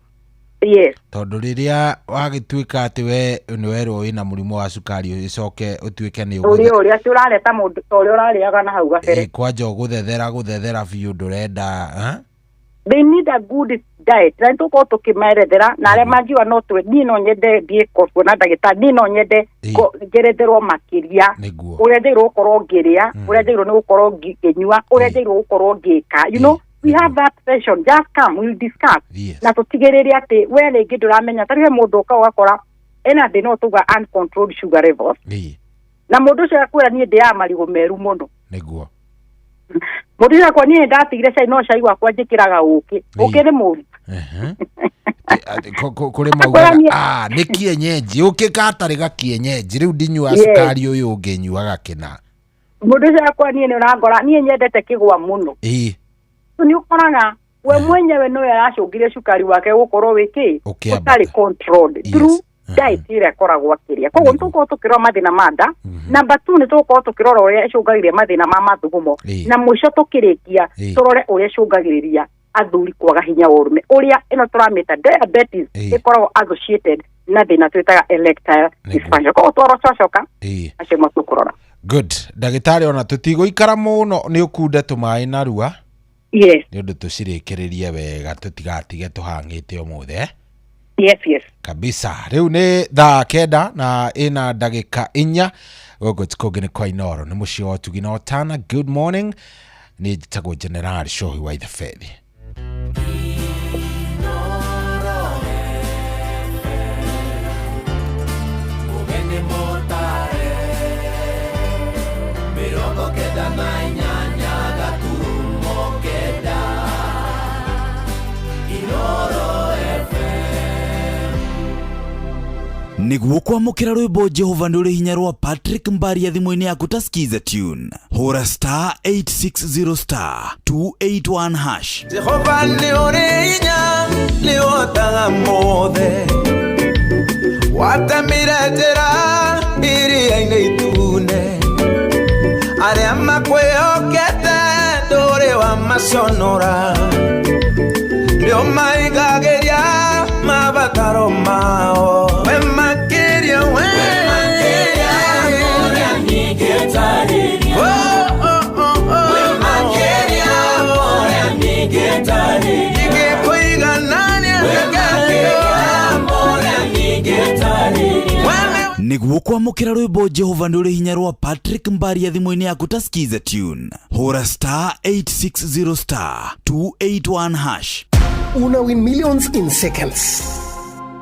Tondũ rĩrĩa wagĩtuĩka atĩ we nĩ werwo wĩna mũrimũ wa cukari, ũcoke ũtuĩke nĩ ũrĩa ũrĩa atĩ ũrareta mũndũ ta ũrĩa ũrarĩaga na hau gabere. Kwanja ũgũthethera gũthethera biũ, ndũrenda, eh? They need a good diet, na nĩtũkorwo tũkĩmerethera na arĩa mangiuga no twe niĩ no nyende thiĩ kuona ndagĩtarĩ, niĩ no nyende ngeretherwo makĩria ũrĩa njagĩrĩirwo gũkorwo ngĩrĩa, ũrĩa njagĩrĩirwo nĩ gũkorwo ngĩnyua, ũrĩa njagĩrĩirwo gũkorwo ngĩka. We have that session, just come, we'll discuss. Yes. Na tũtigĩrĩre atĩ we rĩngĩ ndũramenya tarĩ he mũndũ ũka ũgakora ena thĩna ũyũ tuga uncontrolled sugar levels, na mũndũ ũcio akwĩra, "Niĩ ndĩaga marigũ meru mũno." Nĩguo. Mũndũ ũcio akwa, "Niĩ ndatigire cai, no cai wakwa njĩkĩraga ũkĩ." Ũkĩ nĩ mũru? Kũrĩ maugaga, "Ah, nĩ kienyeji, ũkĩ gatarĩ ga kienyeji, rĩu ndinyuaga cukari ũyũ ũngĩ, nyuaga kĩna." Mũndũ ũcio akwa, "Niĩ nĩ ũrangora, niĩ nyendete kĩgwa mũno." So nĩ ũkoraga we mwenyewe nowe aracũngire cukari wake gũkorwo wĩ kĩ? Ũkĩambata. Ũtarĩ controlled through diet ĩrĩa akoragwo akĩrĩa. Koguo nĩ tũgũkorwo tũkĩrora mathĩna ma nda. Number two, nĩ tũgũkorwo tũkĩrora ũrĩa ĩcũngagĩrĩria mathĩna ma mathugumo. Na mũico tũkĩrĩkia, tũrore ũrĩa ĩcũngagĩrĩria athuri kwaga hinya wa ũrũme, ũrĩa ĩno tũramĩta diabetes ĩkoragwo associated na thĩna twĩtaga erectile dysfunction. Koguo twaro twacoka acio matũkũrora. Good, ndagĩtarĩ, ona tũtigũikara mũno, nĩ ũkunde tũmaĩ narua nĩ ũndũ tũcirĩkĩrĩrie wega, tũtigatige tũhang'ĩte ũmũthĩ, eh? Yes. Kabisa. Rĩu nĩ thaa 9 na ĩna ndagĩka 4. Gũkũ ti kũngĩ, nĩ kwa Inoro, nĩ mũciĩ wa ũtugi na ũtana. Good morning, nĩ njĩtagwo General Shohi wa Ithafethi. Mũgeni mũtare 98.9 Inoro FM. Nĩguo kwamũkĩra rwĩmbo Jehova nĩ ũrĩ hinya rwa Patrick Mbaria thimũ-inĩ yaku ta skiza tune, hũra *860*281#. Jehova nĩ ũrĩ hinya, nĩ ũhotaga mothe, watemire njĩra iria-inĩ itune, arĩa makwĩhokete ndũrĩ wa maconora, nĩ ũmaigagĩria mabataro mao, we makĩria, we Oh, oh, oh, oh. Ingĩkũiganania. Nĩguo kwamũkĩra rwĩmbo Jehova nĩ ũrĩ hinya rwa Patrick Mbaria thimũ-inĩ yaku ta skiza tune, hũra *860*281#. Una win millions in seconds,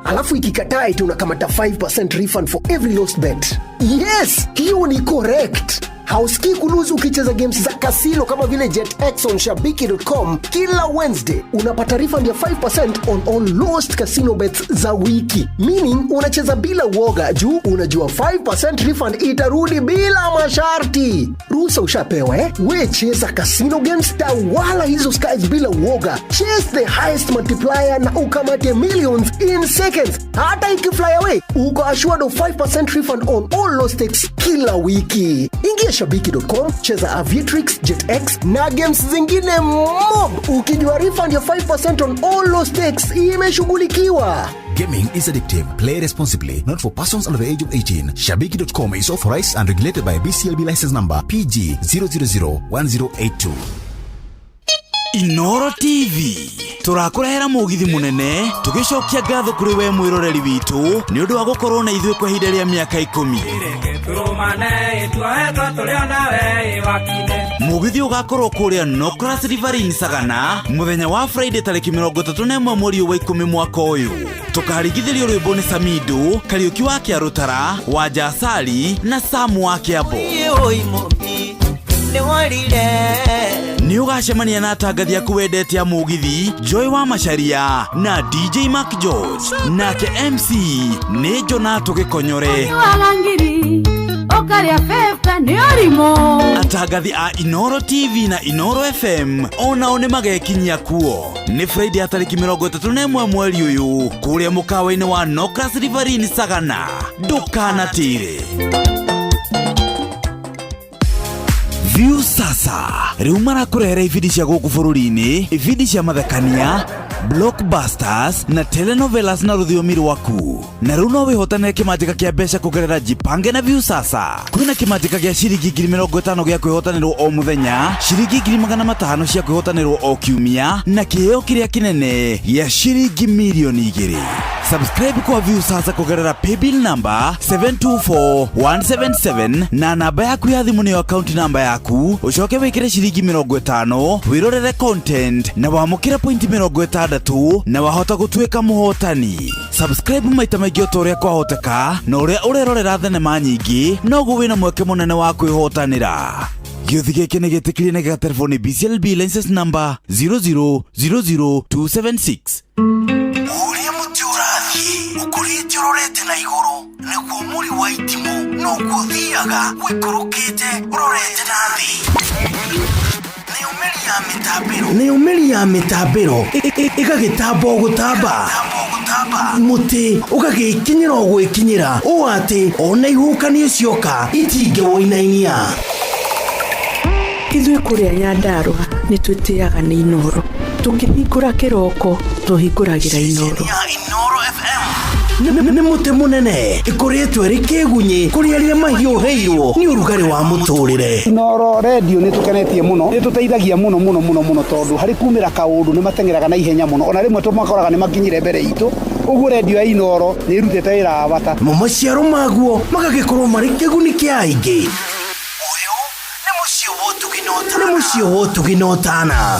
alafu ikikataa eti unakamata 5% refund for every lost bet. Yes, hiyo ni correct. Hausikii kulose ukicheza games za kasino kama vile JetX on shabiki.com. Kila Wednesday unapata refund ya 5% on all lost casino bets za wiki, meaning unacheza bila uoga juu unajua 5% refund itarudi bila masharti. Ruhusa ushapewa, eh? We cheza casino games, tawala hizo skies bila uoga. Chase the highest multiplier na ukamate millions in seconds. Hata ikifly away, uko assured of 5% refund on all lost stakes kila wiki. Ingia shabiki.com, cheza Aviatrix, JetX na games zingine mob, ukijua refund ya 5% on all lost stakes imeshughulikiwa. Gaming is addictive. Play responsibly. Not for persons under the age of 18. Shabiki.com is authorized and regulated by BCLB license number PG 0001082. Inoro TV tũrakũrehera mũgithi mũnene, tũgĩcokia ngatho kũrĩ we mwĩroreri witũ nĩ ũndũ wa gũkorwo na ithuĩ kwa ihinda rĩa mĩaka 10. Turumane tuohetwo tũrĩ onawe wakine. Mũgithi ũgakorwo kũrĩa Nocras Riverine Sagana mũthenya wa Friday tarĩki 31 mweri ũyũ wa 10 mwaka ũyũ. Tũkarigithĩrio rwĩmbo nĩ Samido Kariũki wa Kĩarũtara wa Jasari na Samu wa Kĩambo. Nĩ ũgacemania na atangathi aku wendete a mũgithi, Joy wa Macharia na DJ Mark George, nake MC nĩ Jonato Gĩkonyore. Nyuaga ngiri ũkarĩa beba nĩ ũrimũ. Atangathi a Inoro TV na Inoro FM onao nĩ magekinyia kuo. Nĩ Friday ya tarĩki 31 mweri ũyũ kũrĩa mũkawa-inĩ wa Nocras Riverine Sagana. Ndũkanatĩre. View sasa rĩu marakũrehera ibindi cia gũkũ bũrũri-inĩ, ibindi cia mathekania, blockbusters na telenovelas na rũthiomi rwaku. Na rĩu no wĩhotanĩre kĩmanjĩka kĩa mbeca kũgerera Jipange na View Sasa. Kwĩna kĩmanjĩka gĩa ciringi 50,000 gĩa kwĩhotanĩrwo o mũthenya, ciringi 500,000 cia kwĩhotanĩrwo o kiumia, na kĩheo kĩrĩa kĩnene gĩa ciringi 2,000,000. Subscribe kwa Viusasa kũgerera paybill number 724177 na namba yaku ya thimũ nĩyo account namba yaku, ũcoke wĩkĩre ciringi 50 wĩrorere content na wamũkĩre pointi 60 na wahota gũtuĩka mũhotani. Subscribe maita maingĩ o ta ũrĩa kwahoteka, na ũrĩa ũrerorera thenema nyingĩ noguo wĩna mweke mũnene wa kwĩhotanĩra. Gĩũthi gĩkĩ nĩ gĩtĩkĩrie na gĩgaterwo nĩ BCLB license number 0000276. Ũrĩa mũtĩ ũrathiĩ ũkũrĩte ũrorete na igũrũ nĩguo mũri wa itimũ noguo ũthiaga ũikũrũkĩte ũrorete na thĩ. Nayo mĩri ya mĩtambĩro, nayo mĩri ya mĩtambĩro ĩgagĩtamba o gũtamba, mũtĩ ũgagĩkinyĩra o gwĩkinyĩra ũũ atĩ ona ihuhũkanio cioka itingĩwũinainia. Ithuĩ kũrĩa Nyandarũa nĩ twĩtĩaga nĩ Inooro. Tũkĩhingũra kĩroko tũhingũragĩra Inooro. Nĩ mũtĩ mũnene ĩkũrĩtwo ĩrĩ kĩgunyĩ kũrĩ arĩa mahiũhĩirwo nĩ ũrugarĩ wa mũtũrĩre. Inooro redio nĩ tũkenetie mũno, nĩ tũteithagia mũno mũno mũno mũno tondũ harĩ kumĩra kaũndũ nĩ mateng'eraga na ihenya mũno, ona rĩmwe tũmakoraga nĩ makinyire mbere itũ, ũguo redio ya Inooro nĩ ĩrutĩte wĩra wa bata. Namo maciaro maguo magagĩkorwo marĩ kĩguni kĩa aingĩ. Nĩ mũciĩ wa ũtugi na ũtana.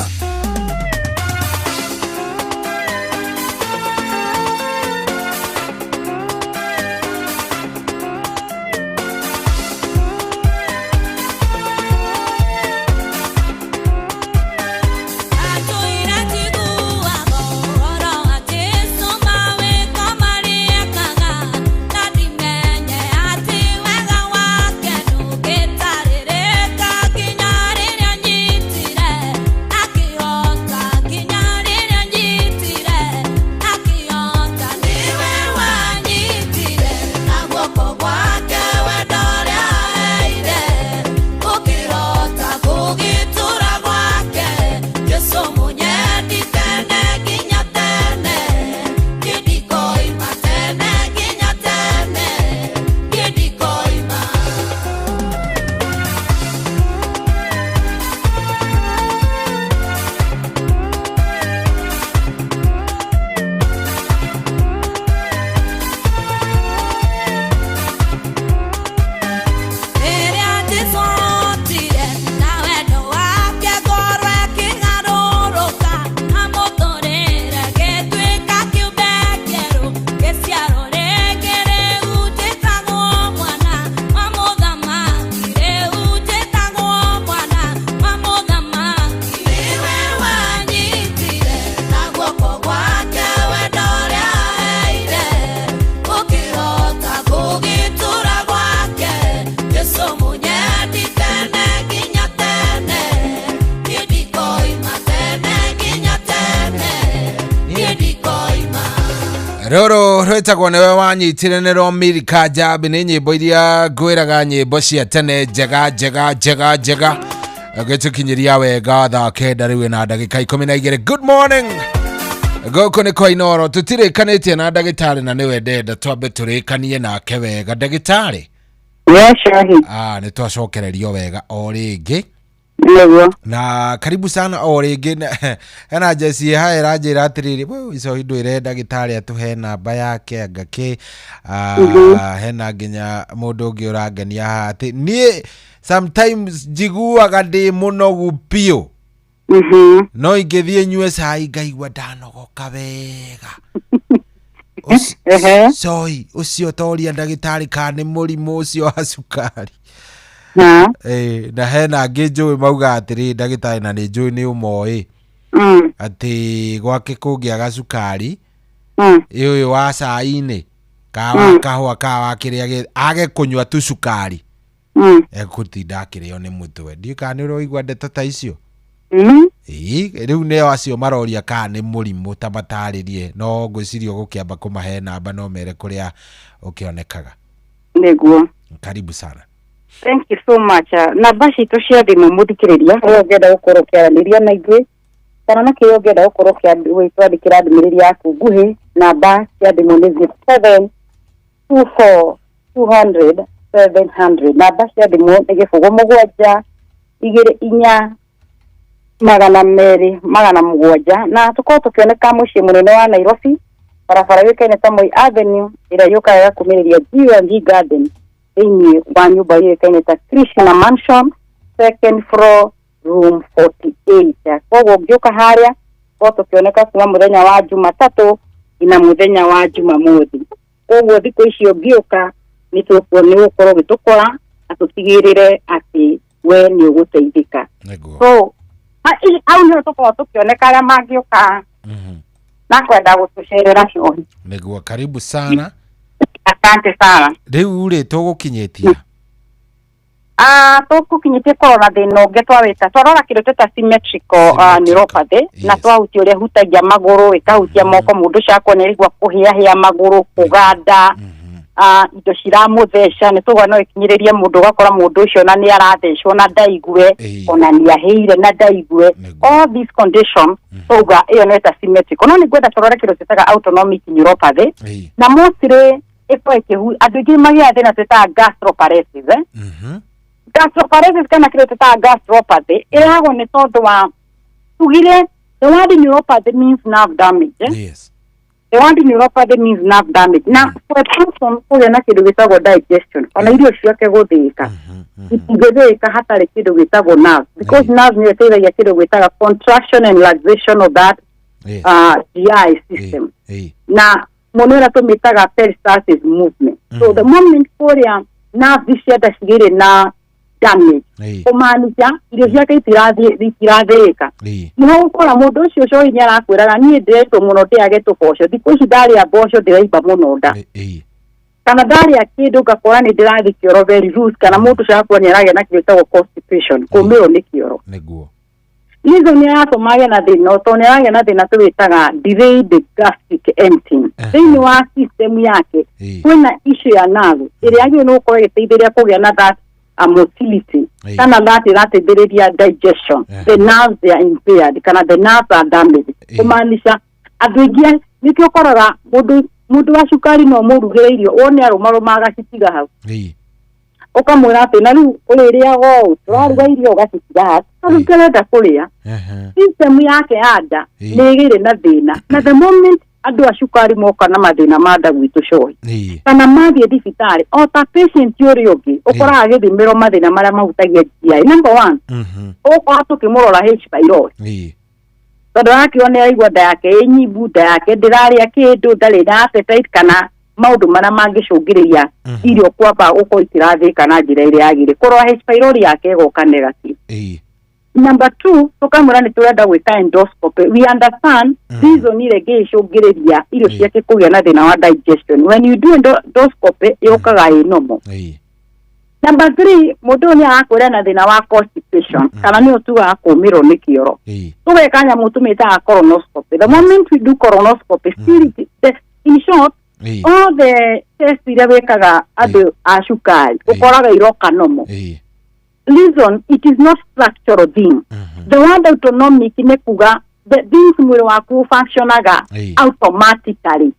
Rũrũ rwĩtagwo nĩwe wanyitire nĩ Romiri Kanjambi, nĩ nyĩmbo iria ngwĩraga, nyĩmbo cia tene njega njega njega njega, gĩtũkinyĩria wega thaa 9 rĩu na ndagĩka 12. Good morning, gũkũ nĩ kwa Inooro. Tũtirĩkanĩtie na ndagĩtarĩ na nĩwe ndenda twambe tũrĩkanie nake wega. Ndagĩtarĩ? Yes, Shahi. Ah, nĩ twacokererio wega o rĩngĩ. Nĩguo. Na karibu sana o rĩngĩ. Hena Jesse haha ĩranjĩra atĩrĩrĩ, "Weu, ico ndwĩre ndagĩtarĩ atũhe namba yake anga kĩ." Hena nginya mũndũ ũngĩ ũrangenia haha atĩ niĩ sometimes njiguaga ndĩ mũnogu biũ, no ingĩthiĩ nyue cai ngaigua ndanogoka wega. Coi ũcio toria ndagĩtarĩ kana nĩ mũrimũ ũcio wa cukari. Na hena angĩ njũĩ mauga atĩrĩ, ndagĩtarĩ, na nĩ njũĩ nĩ ũmoĩ, atĩ gwake kũngĩaga cukari, ĩ ũyũ wa cai-inĩ ka wa kahũa ka wa kĩrĩa age kũnyua tu cukari, egũtinda akĩrĩo nĩ mũtwe. Ndiũĩ kana nĩ ũraigua ndeto ta icio. Ĩĩ, rĩu nĩo acio maroria kana nĩ mũrimũ, ta matarĩrie, no ngwĩciria ũgũkĩamba kũmahe namba no mere kũrĩa ũkĩonekaga. Nĩguo. Karibu sana. Thank you so much. Namba citũ cia thimũ, mũthikĩrĩria ũrĩa ũngĩenda gũkorwo ũkĩaranĩria na ithuĩ kana na kĩrĩa ũngĩenda gũkorwo ũgĩtwandĩkĩra ndũmĩrĩri yaku nguhĩ, namba cia thimũ nĩ 0724 200 700. Namba cia thimũ nĩ 0 7 2 4 200 700, na tũkorwo tũkĩoneka mũciĩ mũnene wa Nairobi, Barabara yũĩkaine ta Moi Avenue ĩrĩa yũkaga ĩgakumĩrĩria G&G Garden thĩinĩ wa nyũmba yũĩkaine ta Krishna Mansion, second floor, room 48. Koguo ũngĩũka harĩa korwo tũkĩoneka kuma mũthenya wa Jumatatũ nginya mũthenya wa Jumamothi. Koguo thikũ icio ũngĩũka nĩ tũkuo nĩ ũgũkorwo ũgĩtũkora na tũtigĩrĩre atĩ we nĩ ũgũteithĩka. So hau nĩho tũkorwo tũkĩoneka arĩa mangĩũka na kwenda gũtũcerera cohi. Nĩguo, karibu sana. Asante sana. Rĩu rĩ, tũgũkinyĩtia? Ah, tũgũkinyĩtie kũrora thĩna ũngĩ twawĩta, twarora kĩndũ twĩta symmetrical neuropathy, na twahutia ũrĩa ĩhutagia magũrũ, ĩkahutia moko, mũndũ ũcio akorwo nĩ araigua kũhĩahĩa magũrũ, kũganda, indo ciramũtheca. Nĩ tuga no ĩkinyĩrĩrie mũndũ ũgakora mũndũ ũcio ona nĩ arathecwo na ndaigue, ona nĩ ahĩire na ndaigue. All these condition tuga ĩyo nĩ ta symmetrical. No nĩ ngwenda tũrore kĩndũ twĩtaga autonomic neuropathy, na mostly ĩkoragwo ĩkĩhu andũ aingĩ magĩaga thĩna twĩtaga gastroparesis, eh? Gastroparesis kana kĩndũ twĩtaga gastropathy ĩrehagwo nĩ tondũ wa, tugire the word neuropathy means nerve damage, eh? Yes. The word neuropathy means nerve damage, na for a person kũgĩa na kĩndũ gĩtagwo digestion, ona irio ciake gũthĩĩka, itingĩthĩĩka hatarĩ kĩndũ gĩtagwo nerve, because nerve nĩyo ĩteithagia kĩndũ gĩtaga contraction and relaxation of that GI system, na mũno ĩrĩa tũmĩtaga peristalsis movement. So the moment kũrĩa nerve cia nda cigĩrĩ na damage, kũmaanisha irio ciake itirathĩĩka. Nĩho ũkora mũndũ ũcio cohi nĩ arakwĩraga, "Niĩ ndĩretwo mũno ndĩage tũboco, thikũ ici ndarĩa mboco ndĩraimba mũno nda, kana ndarĩa kĩndũ ngakora nĩ ndĩrathiĩ kĩoro very loose," kana mũndũ ũcio agakorwo nĩ aragĩa na kĩndũ gĩtagwo constipation, kũmĩrwo nĩ kĩoro. Reason nĩ aratũma agĩe na thĩna, tondũ nĩ aragĩa na thĩna tũwĩtaga delayed gastric emptying. Thĩinĩ wa system yake kwĩna issue ya nerve ĩrĩa yagĩrĩirwo nĩ gũkorwo ĩgĩteithĩrĩria kũgĩa na that motility, kana that ĩrateithĩrĩria digestion. The nerves, they are impaired kana the nerves are damaged, kũmaanisha andũ aingĩ nĩkĩo ũkoraga mũndũ wa cukari no mũrugĩre irio wone arũmarũma agacitiga hau, ũkamwĩra atĩ na rĩu ũrĩrĩaga ũũ, tũraruga irio ũgacitiga hau, tondũ ndĩrenda kũrĩa. System yake ya nda nĩ ĩgĩrĩ na thĩna. Na the moment andũ a cukari moka na mathĩna ma nda gwitũ cohi, kana mathiĩ thibitarĩ o ta patient ũrĩa ũngĩ, ũkoraga agĩthimĩrwo mathĩna marĩa mahutagia GI. Number one, ũgũkora tũkĩmũrora H pylori, tondũ arakĩrwo nĩ araigua nda yake ĩ nyimbu, nda yake ndĩrarĩa kĩndũ, ndarĩ na appetite, kana maũndũ marĩa mangĩcũngĩrĩria irio kwamba gũkorwo itirathĩka na njĩra ĩrĩa yagĩrĩire. Kũrora H pylori yake ĩgoka negative. Number two, tũkamwĩra nĩ tũrenda gwĩka endoscopy. We understand reason ĩrĩa ĩngĩcũngĩrĩria irio ciake kũgĩa na thĩna wa digestion. When you do endoscopy, yũkaga ĩ normal. Number three, mũndũ ũyũ nĩ arakwĩra na thĩna wa constipation, kana nĩyo tugaga kũmĩrwo nĩ kĩoro. Tũgeka nyamũ tũmĩtaga colonoscopy. The moment we do colonoscopy, still in short, all the test iria wĩkaga andũ a cukari ũkoraga iroka normal. Reason, it is not structural thing. The word autonomic nĩ kuga the things mwĩrĩ waku functionaga automatically.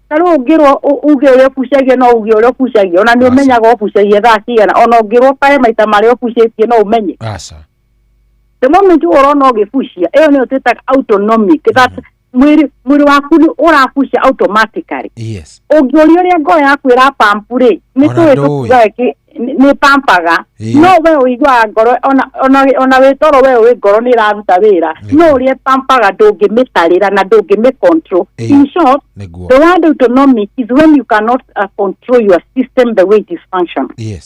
Ta rĩu ũngĩrwo uge ũrĩa ũbucagia, no uge ũrĩa ũbucagia, ona nĩ ũmenyaga ũbucagia thaa cigana, ona ũngĩrwo kare maita marĩa ũbucĩtie no ũmenye. Aca. The moment ũrona ũgĩbucia, ĩyo nĩyo twĩtaga autonomic, that mwĩrĩ waku nĩ ũrabucia automatically. Ũngĩũria ũrĩa ngoro yaku ĩrapampu rĩ, nĩ Ona tũĩ ndũĩ. tũkiugaga nĩ pampaga, no we ũiguaga ngoro ona wĩ toro, we ũĩ ngoro nĩ ĩraruta wĩra, no ũrĩa ĩpampaga ndũngĩmĩtarĩra na ndũngĩmĩ control. In short, the word autonomic is when you cannot control your system the way it is functioning.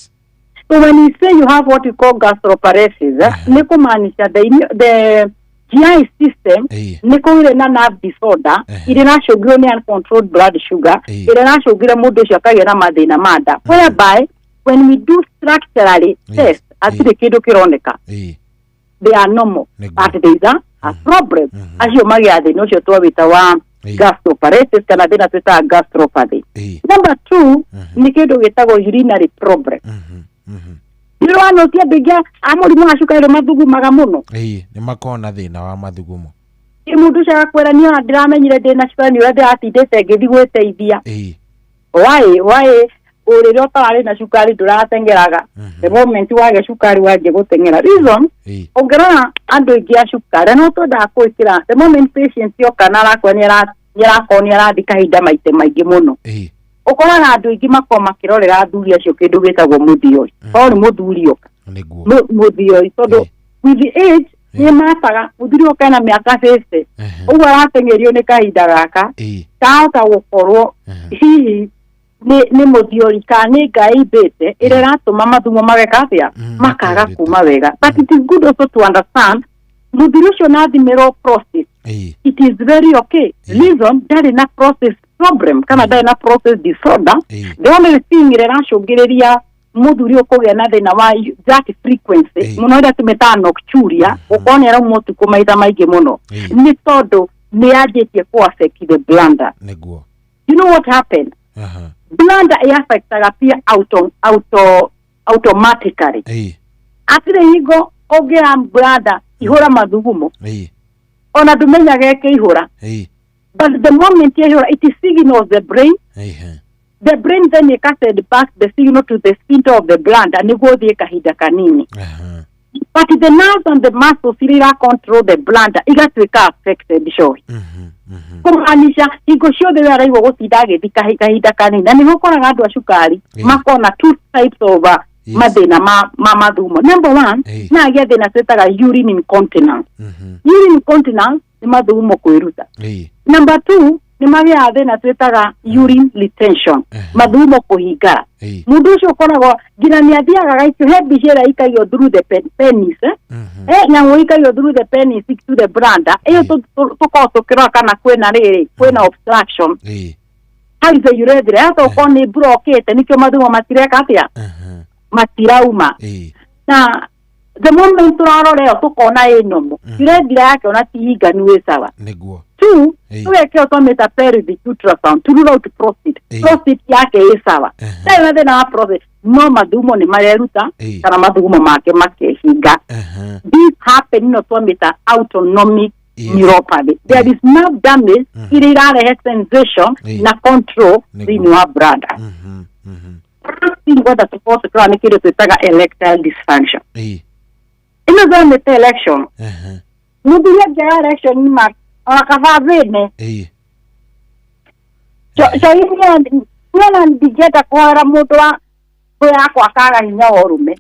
So when you say you have what you call gastroparesis, nĩ kũmaanisha the GI system nĩ kũgĩre na nerve disorder ĩrĩa ĩracũngĩrwo nĩ uncontrolled blood sugar, ĩrĩa ĩracũngĩra mũndũ ũcio akagĩa na mathĩna ma nda, whereby when we do structurally test, hatirĩ kĩndũ kĩroneka, they are normal, but there is a problem. Acio magĩa thĩna ũcio twawĩta wa gastroparesis, kana thĩna twĩtaga gastropathy. Number two nĩ kĩndũ gĩtagwo urinary problem. Nĩ ũranotia andũ aingĩ a mũrimũ wa cukari mathugumaga mũno. Ĩĩ, nĩ makoragwo na thĩna wa mathugumo. Ĩ, mũndũ ũcio agakwĩra, "Niĩ ona ndĩramenyire ndĩna cukari nĩ ũrĩa ndĩratindĩte ngĩthiĩ gwĩteithia." Why rĩrĩa ũtararĩ na cukari ndũrateng'eraga? The moment wagĩa cukari wanjia gũteng'era. Reason, ũngĩrora andũ aingĩ a cukari, no twendaga gwĩkĩra, the moment patient yoka na arakwĩra nĩ Nĩ arakorwo nĩ arathi kahinda maite maingĩ mũno. Ũkoraga andũ aingĩ makorwo makĩrorera athuri acio kĩndũ gĩtagwo mũthioi, korwo nĩ mũthuri oka mũthioi, tondũ with the age nĩ mataga mũthuri ũyũ kena mĩaka 50 ũguo arateng'erio nĩ kahinda gaka, kahota gũkorwo hihi nĩ mũthiori kana nĩ ngai imbĩte ĩrĩa ĩratũma mathumo mageka atĩa, makaga kuma wega. But it is good also to understand mũthuri ũcio nathimĩrwo prostate, it is very okay. Reason, ndarĩ na prostate problem kana ndarĩ na prostate disorder. The only thing ĩrĩa ĩracũngĩrĩria mũthuri ũyũ kũgĩa na thĩna wa that frequency mũno ĩrĩa tũmĩtaga nocturia, gũkorwo nĩ arauma ũtukũ maita maingĩ mũno, nĩ tondũ nĩ yanjĩtie kũ affect the bladder. You know what happened? Bladder ĩaffectaga pia automatically. Atirĩ hingo ũngĩra bladder ihũra mathugumo ona ndũmenyaga ĩkĩihũra, but the moment yaihũra, it signals the brain. The brain then ĩka send back the signal to the sphincter of the bladder nĩguo ũthiĩ kahinda kanini, but the nerves and the muscles iria ira control the bladder igatuĩka affected cohi, kũmaanisha hingo ciothe we araigua gũtinda agĩthi kahinda kanini. Na nĩho ũkoraga andũ a cukari makona two types of mathĩna ma mathumo. Number one, na agĩa thĩna twĩtaga urine incontinence. Urine incontinence nĩ mathugumo kwĩruta. Number two, nĩ magĩaga thĩna twĩtaga urine retention, mathugumo kũhingara. Mũndũ ũcio ũkoragwo nginya nĩ athiaga gaikio he mbica ĩrĩa ikagio through the penis, eh? Nyamũ ikagio through the penis to the bladder ĩyo tũkoragwo tũkĩrora kana kwĩna rĩrĩ, kwĩna obstruction harĩ the urethra, yahota gũkorwo nĩ blokĩte, nĩkĩo mathugumo matireka atĩa, matirauma. Na the moment tũrarora ĩyo tũkona ĩ normal, urethra yake ona ti hinganu, ĩ sawa. Two, tũgekĩra twamĩta pelvic ultrasound to rule out prostate. Prostate yake ĩ sawa, ndarĩ na thĩna wa prostate, no mathugumo nĩ mareruta kana mathugumo make makehinga. This happen no twamĩta autonomic neuropathy. There is nerve damage iria irarehe sensation na control thĩinĩ wa bladder. First thing ngwenda tũkorwo tũkĩrora nĩ kĩndũ twĩtaga erectile dysfunction. Ĩno twamĩta erection, mũthuri angĩaga erection ma ona kaba thĩne niona ndingĩenda kũhoera mũndũ wa thũ yakwa akaga hinya wa ũrũme.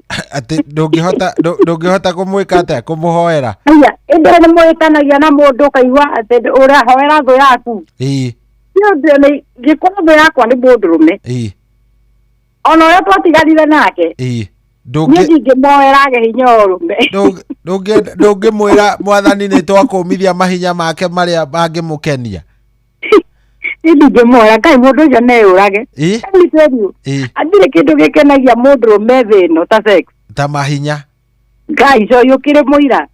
Atĩ ndũngĩhota ndũngĩhota kũmwĩka atĩa, kũmũhoera? Aya, ĩndĩ nĩ mũhĩtanagia na mũndũ ũkaigua atĩ ũrahoera thũ yaku. Nĩ ũndũ nĩ ngĩkorwo thũ yakwa nĩ mũndũrũme, ona ũrĩa twatiganire nake, niĩ ndingĩmoera age hinya wa ũrũme. Ndũngĩmwĩra mwathani nĩ twakũmithia mahinya make marĩa mangĩmũkenia? Niĩ ndingĩmoera ngai mũndũ ũcio neyũrage. Let me tell you, hatirĩ kĩndũ gĩkenagia mũndũrũme thĩ ĩno ta sex. Ta mahinya. Ngai coĩ ũkĩrĩ mũira.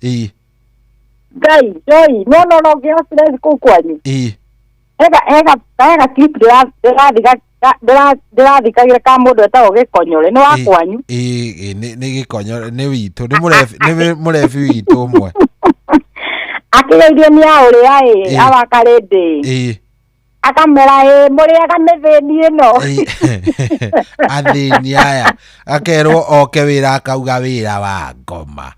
Ngai coĩ no no no ngĩo stress kũu kwanyu. Hega hega hega clip ndĩrathikagĩra ka mũndũ etagwo Gĩkonyore nĩ wa kwanyu. Ĩ, nĩ Gĩkonyo nĩ witũ, nĩ mũrebi, nĩ mũrebi witũ ũmwe. Akĩgeithio nĩ aũrĩa ĩ awakarĩndĩ akamera ĩ mũrĩaga mĩthĩni ĩno. Athĩni aya, akerwo oke wĩra akauga wĩra wa ngoma.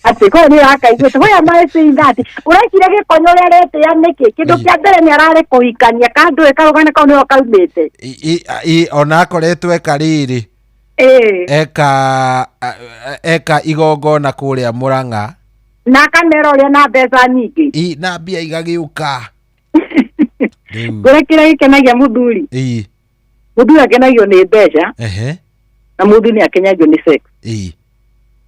Atĩ kũu nĩ akaiguĩte where am I saying that ũrekire Gĩkonyo ũrĩa aretĩa nĩkĩ? Kĩndũ kĩa mbere nĩ ararĩ kũhikania kandũĩ karũgane kau nĩho kaumĩte. Ona akoretwo eka rĩrĩ, eka igongona kũrĩa Mũrang'a na akamera ũrĩa na mbeca nyingĩ. Na mbia igagĩũka. Rĩu. Kũrĩa kĩrĩa gĩkenagia mũthuri, mũthuri akenagio nĩ mbeca na mũthuri nĩ akenagio nĩ sex.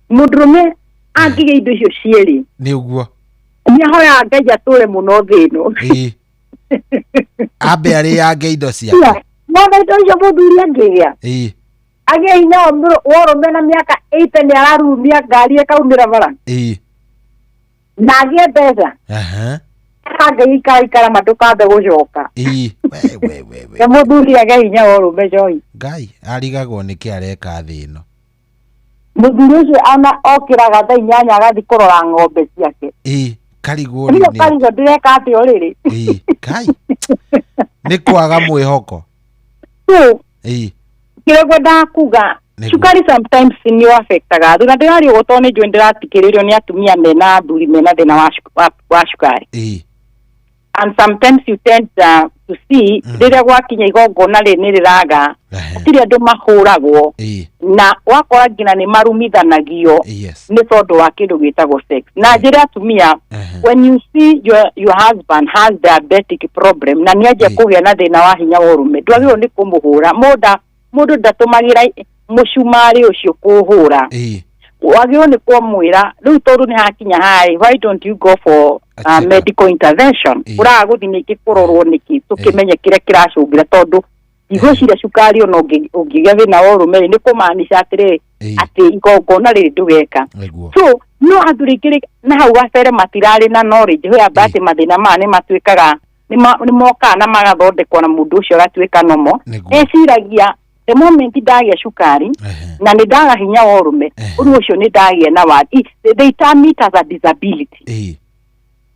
Mũndũrũme angĩgĩa indo icio cierĩ, Nĩ ũguo. Nĩ ahoyaga Ngai atũre mũno thĩ ĩno. Ambe arĩange indo ciake. Mothe indo icio mũthuri angĩgĩa, agĩe hinya wa ũrũme na mĩaka 80 nĩ ararumia ngari ĩkaumĩra bara, na agĩe mbeca, Ngai ikara ma ndũkambe gũcoka. We we we we. Na mũthuri agĩe hinya wa ũrũme coĩ. Ngai arigagwo nĩkĩ areka thĩ ĩno. Mũthuri ũcio ona okĩraga thaa 8 agathiĩ kũrora ng'ombe ciake. Karigwo Niĩ nĩ karigwo ndĩreka atĩa ũrĩrĩ. Kai nĩ kwaga mwĩhoko. So kĩrĩa ngwendaga kuga Cukari sometimes nĩ affectaga athuri, na ndĩraria ũguo tondũ nĩ njũĩ ndĩrathikĩrĩrio nĩ atumia mena athuri mena thĩna wa cukari. And sometimes you tend to see rĩrĩa gwakinya igongona rĩ nĩ rĩraga, gũtirĩ andũ mahũragwo na wakora nginya nĩ marumithanagio nĩ tondũ wa kĩndũ gĩtagwo sex. Na njĩra atumia, when you see your husband has diabetic problem na nĩanjia kũgĩa na thĩna wa hinya wa ũrũme, ndwagĩrĩirwo nĩ kũmũhũra. Mũndũ ndatũmagĩra mũcumarĩ ũcio kũhũra, wagĩrĩirwo nĩ kũmwĩra rĩu tondũ nĩ hakinya harĩ, why don't you go for medical intervention? Ũraga gũthiĩ nĩkĩ kũrorwo nĩkĩ, tũkĩmenye kĩrĩa kĩracũngĩra, tondũ ndigwĩciria cukari ona ũngĩgĩa thĩna wa ũrũme rĩ, nĩ kũmaanisha atĩrĩrĩ atĩ igongona rĩrĩ ndũgeka. So no athuri aingĩ na hau gabere matirarĩ na knowledge whereby atĩ mathĩna maya nĩ matuĩkaga nĩ mokaga na magathondekwo na mũndũ ũcio agatuĩka nomo. Eciragia the moment ndagĩa cukari na nĩ ndaga hinya wa ũrũme, ũndũ ũcio nĩ ndagĩa na wa they term it as a disability.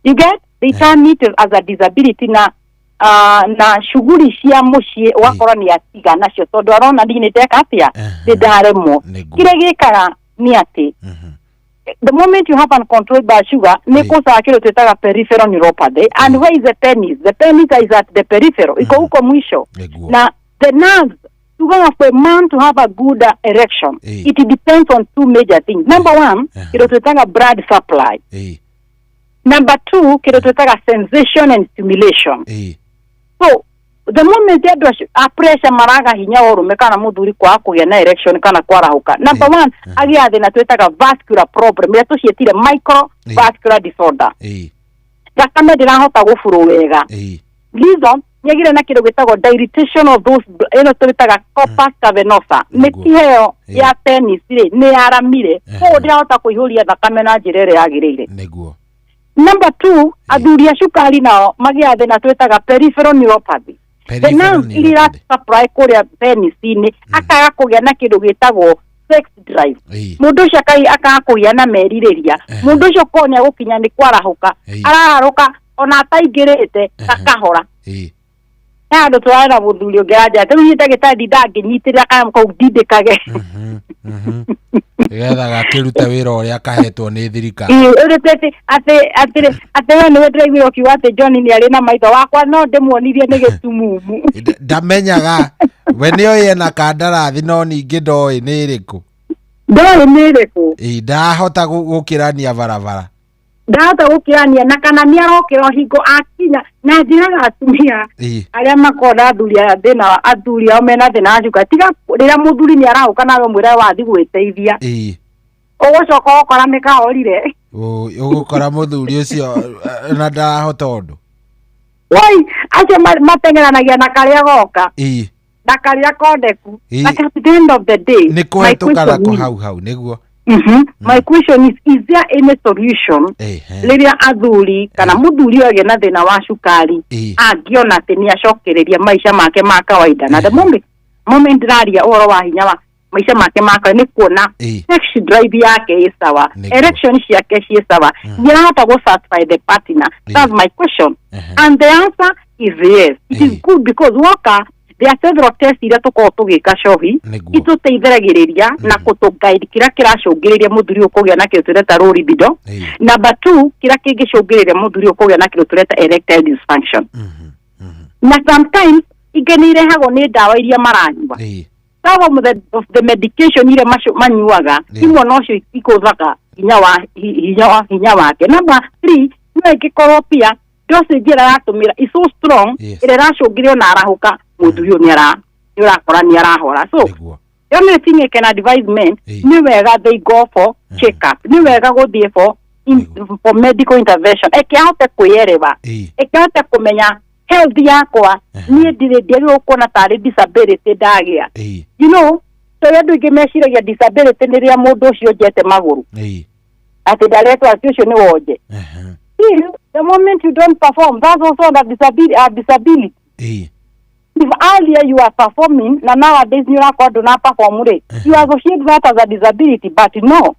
You get? They term it as a disability na shughuli cia mũciĩ ũgakora nĩ atiga nacio tondũ arona niĩ nĩ ndeka atĩa, nĩ ndaremwo. Kĩrĩa gĩkaga nĩ atĩ the moment you have uncontrolled blood sugar, nĩ kũcaga kĩndũ twĩtaga peripheral neuropathy. And where is the penis? The penis is at the peripheral, iko huko mwisho. Na the nerves, tugaga for a man to have a good erection, it depends on two major things. Number one, kĩndũ twĩtaga blood supply. Number two, kĩndũ twĩtaga sensation and stimulation. So the moment andũ acio a pressure maraga hinya wa ũrũme kana mũthuri kwaga kũgĩa na erection kana kwarahũka, number one, agĩa thĩna twĩtaga vascular problem ĩrĩa tũciĩtire microvascular disorder. Thakame ndĩrahota gũburu wega. Reason nĩagĩre na kĩndũ gĩtagwo dilatation of those ĩno twĩtaga corpus cavernosa, mĩkiha ĩyo ya penis rĩ nĩ yaramire, koguo ndĩrahota kũihũria thakame na njĩra ĩrĩa yagĩrĩire. Number two, athuri a cukari nao magĩa thĩna twĩtaga peripheral neuropathy. The nerve iria supply kũrĩa penis-inĩ akaga kũgĩa na kĩndũ gĩtagwo sex drive. Mũndũ ũcio akaga kũgĩa na merirĩria. Mũndũ ũcio korwo nĩ agũkinya nĩ kwarahũka, ararahũka ona ataingĩrĩte gakahora. He handũ tũrarĩ na mũthuri ũngĩ aranjĩra atĩ rĩu niĩ ndagĩtarĩ ndangĩnyitĩrĩra kana kau ndindĩkage. Nĩgetha gakĩrute wĩra ũrĩa kahetwo nĩ thirikari. Ĩĩ, atĩ we nĩwe ndĩraiguire ũkiuga atĩ John nĩ arĩ na maitho wakwa no ndĩmuonirie nĩ gĩtumumu. Ndamenyaga we nĩoĩ ena kandarathi no ningĩ ndoĩ nĩ ĩrĩkũ. Ndoĩ nĩ ĩrĩkũ. Ĩĩ, ndahota gũkĩrania barabara. Ndahota gũkĩrania na kana nĩ arokĩra hingo akinya. Na njĩraga atumia arĩa makoragwo na athuri a thĩna, athuri ao mena thĩna wa cukari, tiga rĩrĩa mũthuri nĩ arahũka nawe ũmwĩre wathi gwĩteithia, ũgũcoka ũgakora nĩ kahorire. Ũgũkora mũthuri ũcio na ndarahota ũndũ. Woi, acio mateng'eranagia na karĩa goka na karĩa kondeku. But at the end of the day, nĩ kũhetũka nako hau hau nĩguo. My question is there any solution rĩrĩa athuri kana mũthuri agĩa na thĩna wa cukari angĩona atĩ nĩ acokereria maica make ma kawaida? Na the moment ndĩraria ũhoro wa hinya wa maica make ma kawaida nĩ kuona sex drive yake ĩ sawa, erection ciake ciĩ sawa, nĩarahota gũ satisfy the partner. That's my question. And the answer is yes. It is good because woka there are several tests iria tũkoragwo tũgĩka cohi itũteithagĩrĩria na kũtũ-guide kĩrĩa kĩracũngĩrĩria mũthuri ũyũ kũgĩa na kĩndũ tũreta low libido. Number two, kĩrĩa kĩngĩcũngĩrĩria mũthuri ũyũ kũgĩa na kĩndũ tũreta erectile dysfunction. Na sometimes ingĩ nĩ irehagwo nĩ ndawa iria maranyua. Some of the medication iria manyuaga imwe nocio ikũthaga hinya wake. Number three, no ĩngĩkorwo pia dosage ĩrĩa aratũmĩra is so strong ĩrĩa ĩracũngĩrĩria ona arahũka mũthuri ũyũ nĩ ũrakora nĩ arahora. So the only thing I can advise men, nĩ wega they go for check up, nĩ wega gũthiĩ for medical intervention, eke ahote kwĩerewa, eke ahote kũmenya health yakwa niĩ ndirĩ ndiagĩrĩirwo kuona tarĩ disability ndagĩa. You know, so andũ aingĩ meciragia disability nĩ rĩrĩa mũndũ ũcio njete magũrũ atĩ ndaretwo atĩ ũcio nĩ wonje. Still, the moment you don't perform, that's also a disability. If earlier you are performing, na nowadays you are called not perform, you associate that as a disability, but no.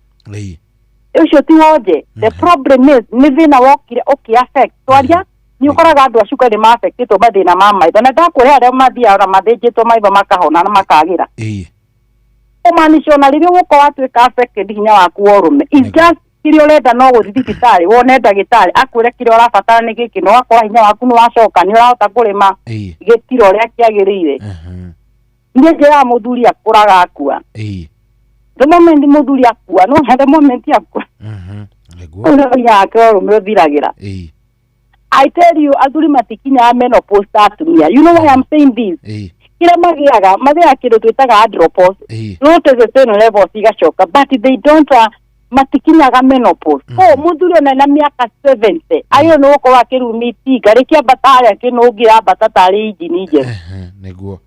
Ũcio ti wonje. The problem is, nĩ thĩna wokire ũkĩ affect. Twaria, nĩ ũkoraga andũ a cukari ma affectĩtwo mathĩna ma maitho. Na ndakwĩra arĩa mathiaga na mathĩnjĩtwo maitho makahona na makagĩra. Kũmaanisha ona rĩrĩa ũgũkorwo watuĩka affected hinya waku wa ũrũme, it's just kĩrĩa ũrenda no gũthiĩ thibitarĩ wone ndagĩtarĩ akwĩre kĩrĩa ũrabatara nĩ gĩkĩ, na ũgakora hinya waku nĩ wacoka, nĩ ũrahota kũrĩma gĩtira ũrĩa kĩagĩrĩire. Niĩ njĩraga mũthuri akũraga akua. The moment mũthuri akua, no the moment akua, ũrĩa hinya wake wa ũrũme ũthiragĩra. I tell you, athuri matikinyaga menopause ta atumia. You know why I'm saying this? Kĩrĩa magĩaga kĩndũ twĩtaga andropause, no testosterone levels igacoka, but they don't matikinyaga menopause. Ko mũthuri ona na mĩaka 70 ayo nĩ gũkorwo akĩrumia itinga rĩkĩambata harĩa kĩnũngĩrambata tarĩ injini njerũ. Nĩguo.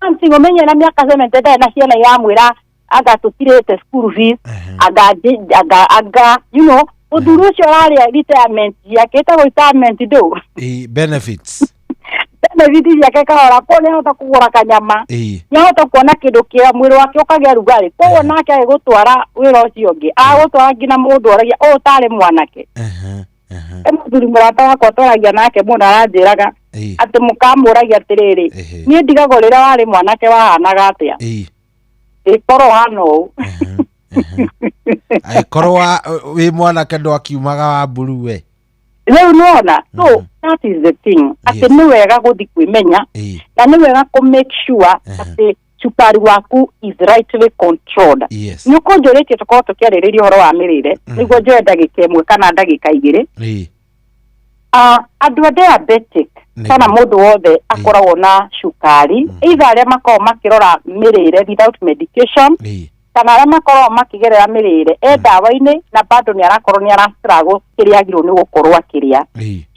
One thing ũmenye, na mĩaka 70 ndarĩ na ciana iramwĩra anga tũtirĩte school fees, anga anga anga mũthuri ũcio ararĩa retirement yake, ĩtagwo retirement ndũ. Benefits. Benefit ciake kahora, ko nĩahota kũgũra kanyama, nĩahota kuona kĩndũ kĩa mwĩrĩ wake ũkagĩa rugarĩ, koguo nake agĩgũtwara wĩra ũcio ũngĩ agũtwara nginya mũndũ oragia ũũ tarĩ mwanake. E mũthuri mũrata wakwa twaragia nake mũno aranjĩraga atĩ mũkamũragia atĩrĩrĩ, niĩ ndigagwo rĩrĩa warĩ mwanake wahanaga atĩa, ĩkorwo hana ũũ. Angĩkorwo wĩ mwanake ndwakiumaga wa mburu we. Rĩu nĩwona, so that is the thing, atĩ nĩ wega gũthiĩ kwĩmenya na nĩ wega kũ make sure atĩ cukari waku is rightly controlled. Nĩ ũkũnjũrĩtie tũkorwo tũkĩarĩrĩria ũhoro wa mĩrĩre, nĩguo njoe ndagĩka 1 kana ndagĩka 2. Andũ a diabetic kana mũndũ wothe akoragwo na cukari, either arĩa makoragwo makĩrora mĩrĩre without medication kana arĩa makoragwo makĩgerera mĩrĩre e ndawa-inĩ na bado nĩ arakorwo nĩ arastruggle kĩrĩa agĩrĩirwo nĩ gũkorwo akĩrĩa.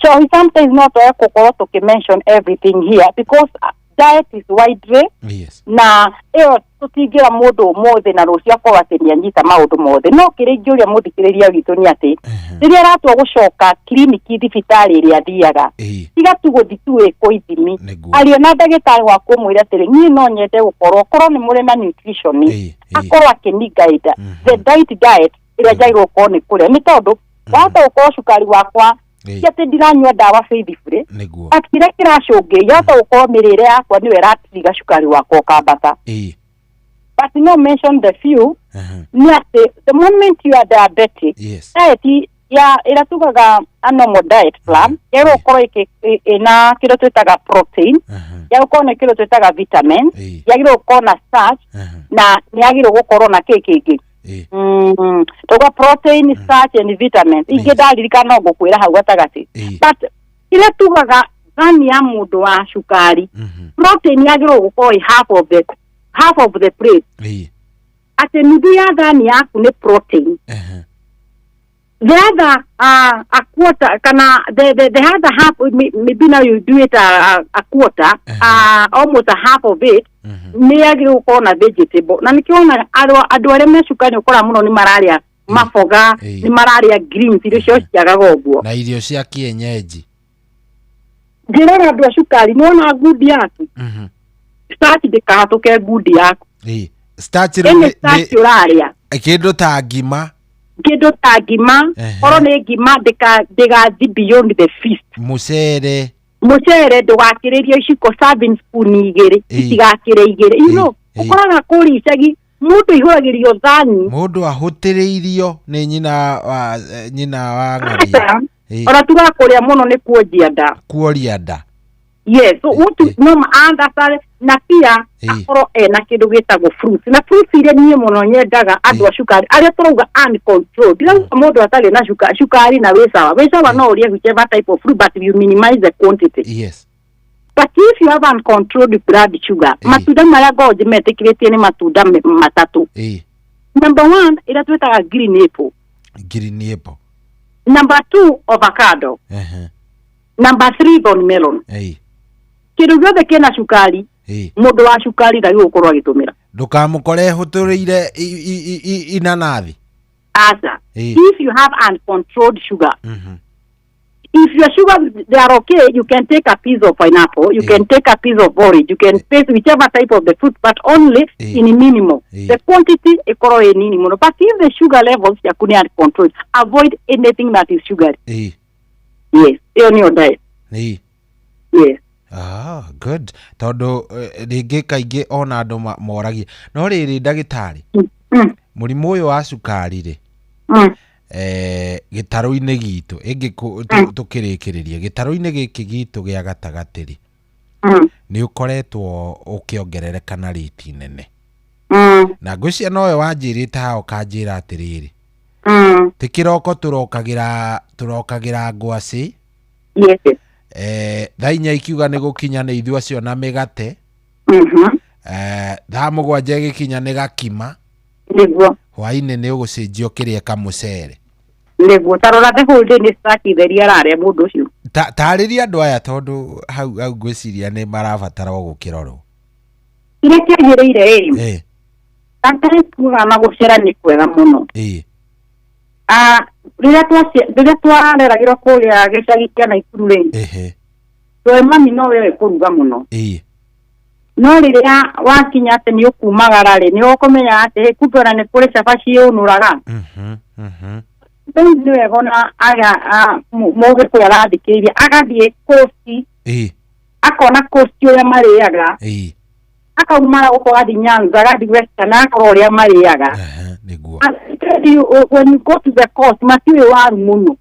So we sometimes not twage gũkorwo tũkĩ mention everything here because diet is widely na ĩyo tũtingĩra mũndũ ũmũthĩ na rũciũ akorwo atĩ nĩ anyita maũndũ mothe. No kĩrĩa ingĩũria mũthikĩrĩria witũ nĩ atĩ rĩrĩa aratua gũcoka kiriniki, thibitarĩ ĩrĩa athiaga, tiga tu gũthiĩ tu wĩkwo ithimi, aria na ndagĩtarĩ waku ũmwĩre atĩrĩ, niĩ no nyende gũkorwo korwo nĩ mũrĩ na nutrition akorwo akĩni guide the diet ĩrĩa njagĩrĩirwo gũkorwo nĩ kũrĩa, nĩ tondũ wahota gũkorwo cukari wakwa ti atĩ ndiranyua ndawa faithfully, but kĩrĩa kĩracũngĩrĩria yahota gũkorwo mĩrĩre yakwa nĩyo ĩratiriga cukari wakwa ũkambata. But no mention the few nĩ atĩ the moment you are diabetic, diet ya ĩrĩa tugaga a normal diet plan yagĩrĩirwo gũkorwo ĩna kĩndũ twĩtaga protein, yagĩrĩirwo gũkorwo na kĩndũ twĩtaga vitamin, yagĩrĩirwo gũkorwo na starch, na nĩ yagĩrĩirwo gũkorwo na kĩ kĩngĩ tuga protein, starch and vitamins. Ingĩ ndaririkana no ngũkwĩra hau gatagatĩ, but kĩrĩa tugaga thani ya mũndũ wa cukari, protein yagĩrĩirwo gũkorwo ĩ half of the plate, atĩ nuthu ya thani yaku nĩ protein, the other a quarter kana the other half, maybe now you do it a quarter, almost a half of it nĩ yagĩrĩirwo gũkorwo na vegetable. Na nĩkĩo wonaga andũ arĩa me cukari ũkora mũno nĩ mararĩa maboga, nĩ mararĩa greens, irio ciao ciagaga ũguo na irio cia kienyeji. Ngĩrora andũ a cukari nĩwona ngundi yaku starch ndĩkahatũke ngundi yaku. Starch Any starch ũrarĩa, kĩndũ ta ngima, kĩndũ ta ngima, korwo nĩ ngima ndĩgathi beyond the feast. Mũcere ndũgakĩrĩrie iciko serving spoon 2, itigakĩre 2. You know, ũkoraga kũrĩa icagi mũndũ ihũragĩrio thani, mũndũ ahũtĩrĩirio nĩ nyina wa ng'aria. Ona tugaga kũrĩa mũno nĩ kuonjia nda. Kuoria nda. Yes, so what no understand na pia akorwo ena kĩndũ gĩtagwo fruits, na fruits iria niĩ mũno nyendaga andũ a cukari arĩa tũrauga uncontrolled, ndirauga mũndũ atarĩ na cukari na wĩ sawa, wĩ sawa no ũrĩe whichever type of fruit, but you minimize the quantity. But if you have uncontrolled blood sugar, matunda marĩa ngoragwo njĩmetĩkĩrĩtie nĩ matunda matatũ. Number 1 ĩrĩa twĩtaga green apple. Green apple. Number 2 avocado. Number 3 thorn melon. Kĩndũ gĩothe kĩna cukari, mũndũ wa cukari ndagĩrĩirwo gũkorwo agĩtũmĩra. Ndũkamũkore hũtũrĩire inanathi. Aca. If you have uncontrolled sugar, if your sugar they are okay, you can take a piece of pineapple, you can take a piece of orange, you can take whichever type of the fruit, but only in minimal. The quantity ĩkorwo ĩ nini mũno. But if the sugar levels ciaku nĩ uncontrolled, avoid anything that is sugary. Yes, ĩyo nĩyo diet. Yes. Ah, good, tondũ rĩngĩ kaingĩ ona andũ moragia no rĩrĩ, ndagĩtarĩ, mũrimũ ũyũ wa cukari rĩ, gĩtarũ-inĩ gitũ ĩngĩ tũkĩrĩkĩrĩria gĩtarũ-inĩ gĩkĩ gitũ gĩa gatagatĩ rĩ, nĩ ũkoretwo ũkĩongerereka na rĩti nene, na ngwĩciria nowe wanjĩrĩte haha ũkanjĩra atĩrĩrĩ, ti kĩroko tũrokagĩra ngwacĩ, thaa 4 ikiuga nĩ gũkinya nĩ ithuĩ acio na mĩgate, thaa 7 ĩgĩkinya nĩ gakima, hwainĩ nĩ ũgũcenjio kĩrĩa kamũcere. Nĩguo, ta rora, the whole day nĩ starch theri ararĩa mũndũ ũcio. Tarĩria andũ aya, tondũ hau ngwĩciria nĩ marabatara o gũkĩrorwo. Kĩrĩa kĩagĩrĩire ĩ, ndagĩtarĩ tugaga na gũcera nĩ kwega mũno. Ah, rĩrĩa twareragĩrwo kũrĩa gĩcagi kĩa Naikuru rĩ, twe mami no wewe kũruga mũno, no rĩrĩa wakinya atĩ nĩ ũkumagara rĩ, nĩ ũkũmenya atĩ kumbe ona nĩ kũrĩ cabaci ĩũnũraga. Rĩu nĩ wega ona aga mũgĩkũyũ arathikĩrĩria agathiĩ kũci, akona kũci ũrĩa marĩaga, akaumara gũkũ agathiĩ Nyanza, agathiĩ Western, akora ũrĩa marĩaga. Tell you, when you go to the coast, matiũĩ waru mũno.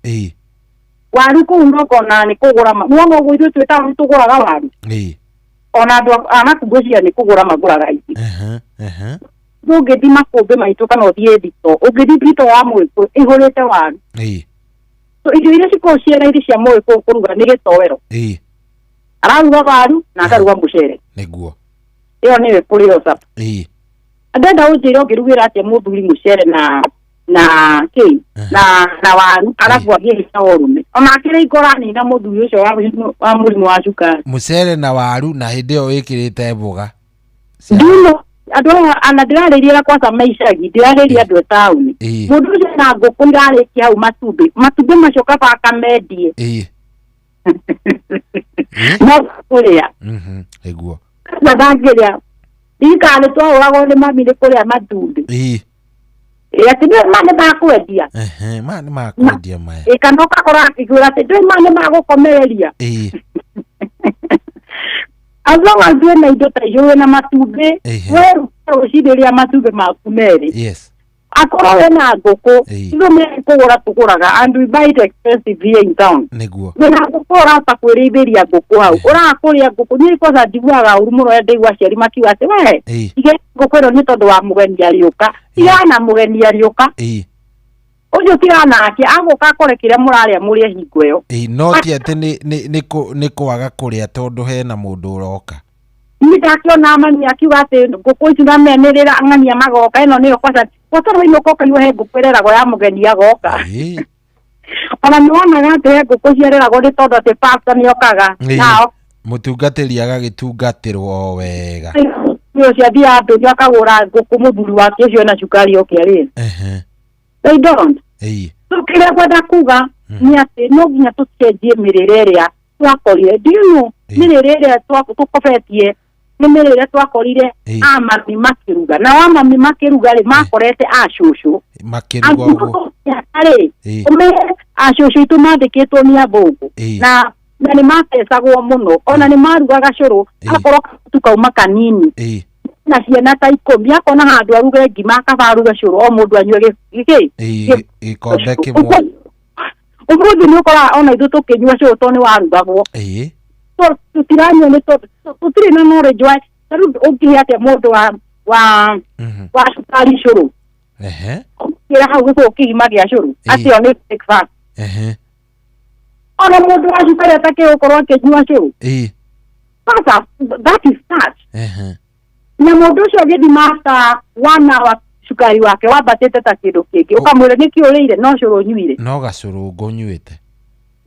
Waru kũu nokona nĩ kũgũra nĩwona ũguo ithuĩ twĩ taũni tũgũraga waru, ona andũ a naku ngwĩciria nĩ kũgũra magũraga ici. Ehe, ehe. Ũngĩthiĩ makũmbĩ maitũ kana ũthiĩ thito, ũngĩthiĩ thito wa mũgĩkũyũ ĩihũrĩte waru. So irio iria cikoragwo ciĩ raithi cia mũgĩkũyũ kũruga nĩ gĩtoero. Araruga waru na akaruga mũcere. Ĩyo nĩyo ĩkũrĩo supper. Ndenda ũnjĩre ũngĩrugĩra atĩa mũthuri mũcere na kĩ na waru, arabu athiĩ hica ũrũme ona akĩrĩ ikũranina mũthuri ũcio wa mũrimũ wa cukari. Mũcere na waru, na hĩndĩ ĩyo wĩkĩrĩte mboga. Nduno andũ aya ana ndĩrarĩria kwanza maicagi, ndĩrarĩria andũ a taũni. Mũndũ ũcio na ngũkũ irarĩkia hau matumbĩ macio kaba akamendie, no kũrĩa. Na ndangĩrĩa ndirikana nĩ twahũragwo nĩ mami nĩ kũrĩa matumbĩ. Ĩ, atĩ nĩ ma nĩ makwendia. Ehe, ma nĩ makwendia maya. Ĩ, kana ũgakora akĩgwĩra atĩ ndũĩ ma nĩ magũkomereria. As long as wĩna indo ta icio, wĩna matumbĩ, weruta rũcinĩ rĩa matumbĩ maku merĩ, akorwo wĩna ngũkũ, ithuĩ nĩ kũgũra tũgũraga, and we buy it expensive here in town. Wĩna ngũkũ, ũrahota kwĩrĩithĩria ngũkũ hau, ũraga kũrĩa ngũkũ. Niĩ kwanza njiguaga ũru mũno rĩrĩa ndaigua aciari makiuga atĩ we ige ngũkũ ĩno nĩ tondũ wa mũgeni arĩũka. Tigana na mũgeni arĩũka ũcio, tigana nake, agũka akore kĩrĩa mũrarĩa mũrĩe hingo ĩyo. Ĩĩ, no ti atĩ nĩ kwaga kũrĩa tondũ hena mũndũ ũroka. Niĩ ndakĩona mami akiuga atĩ ngũkũ ici namenĩrĩra ng'ania magoka, ĩno nĩyo kwanza kwanza rũinũka ũkaigua he ngũkũ ĩreragwo ya mũgeni agoka. Ona nĩ wonaga atĩ he ngũkũ ciareragwo nĩ tondũ atĩ pastor nĩ okaga nao. Mũtungatĩri agagĩtungatĩrwo o wega. Nĩ ũcio athiaga ndũnyũ akagũra ngũkũ, mũthuri wake ũcio ena cukari oke arĩe. They don't. So kĩrĩa ngwenda kuga nĩ atĩ no nginya tũcenjie mĩrĩre ĩrĩa twakorire. Do you know, mĩrĩre ĩrĩa tũkobetie nĩ mĩrĩre twakorire amami makĩruga, nao amami makĩruga rĩ, makorete acũcũ makĩruga ũguo. Rĩ, ũmenye acũcũ itũ mandĩkĩtwo nĩ athũngũ, na nĩ matecagwo mũno, ona nĩ marugaga cũrũ akorwo tu kauma kanini na ciana ta 10, akona handũ aruge ngima akaba aruge cũrũ, o mũndũ anyue gĩkĩ. Gĩkombe kĩmwe. Ũmũthĩ nĩ ũkoraga ona ithuĩ tũkĩnyua cũrũ tondũ nĩ warugagwo. So tũtiranyua nĩ tondũ tũtirĩ na knowledge wa ta rĩu ũngĩhe atĩa mũndũ wa cukari cũrũ? Ũngĩra hau gĩbũyũ kĩgima gĩa cũrũ atĩ ĩyo nĩ breakfast. Ona mũndũ wa cukari atakĩrĩ gũkorwo akĩnyua cũrũ. Sasa that is that. Na mũndũ ũcio ũgĩthima after one hour cukari wake wambatĩte ta kĩndũ kĩngĩ, ũkamwĩra nĩkĩ ũrĩire, no cũrũ nyuire. No gacũrũ ngũnyuĩte.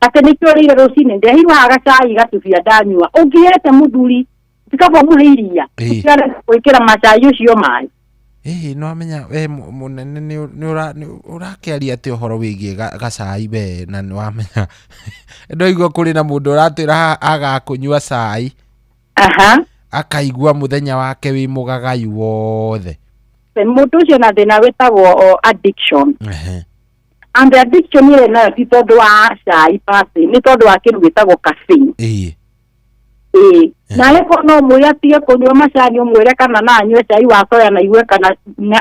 Atĩ nĩkĩ ũrĩire rũcinĩ, ndehirwo haha gacai gatubia ndanyua. Ũngĩhete mũthuri tikaba mũhe iria, ũtigane gwĩkĩra macai ũcio maĩ. Ĩĩ, no amenya we mũnene nĩ ũrakĩaria atĩ ũhoro wĩgiĩ gacai we, na nĩ wamenya ndoigua kũrĩ na mũndũ ũratwĩra haha agakũnyua cai, akaigua mũthenya wake wĩ mũgagayu wothe. Mũndũ ũcio na thĩna wĩtagwo addiction. And the addiction ĩrĩa nayo ti tondũ wa cai per se, nĩ tondũ wa kĩndũ gĩtagwo caffeine. Ĩĩ, na angĩkorwo no mwĩre atige kũnyua macani, ũmwĩre kana na anyue cai wa soya na igue kana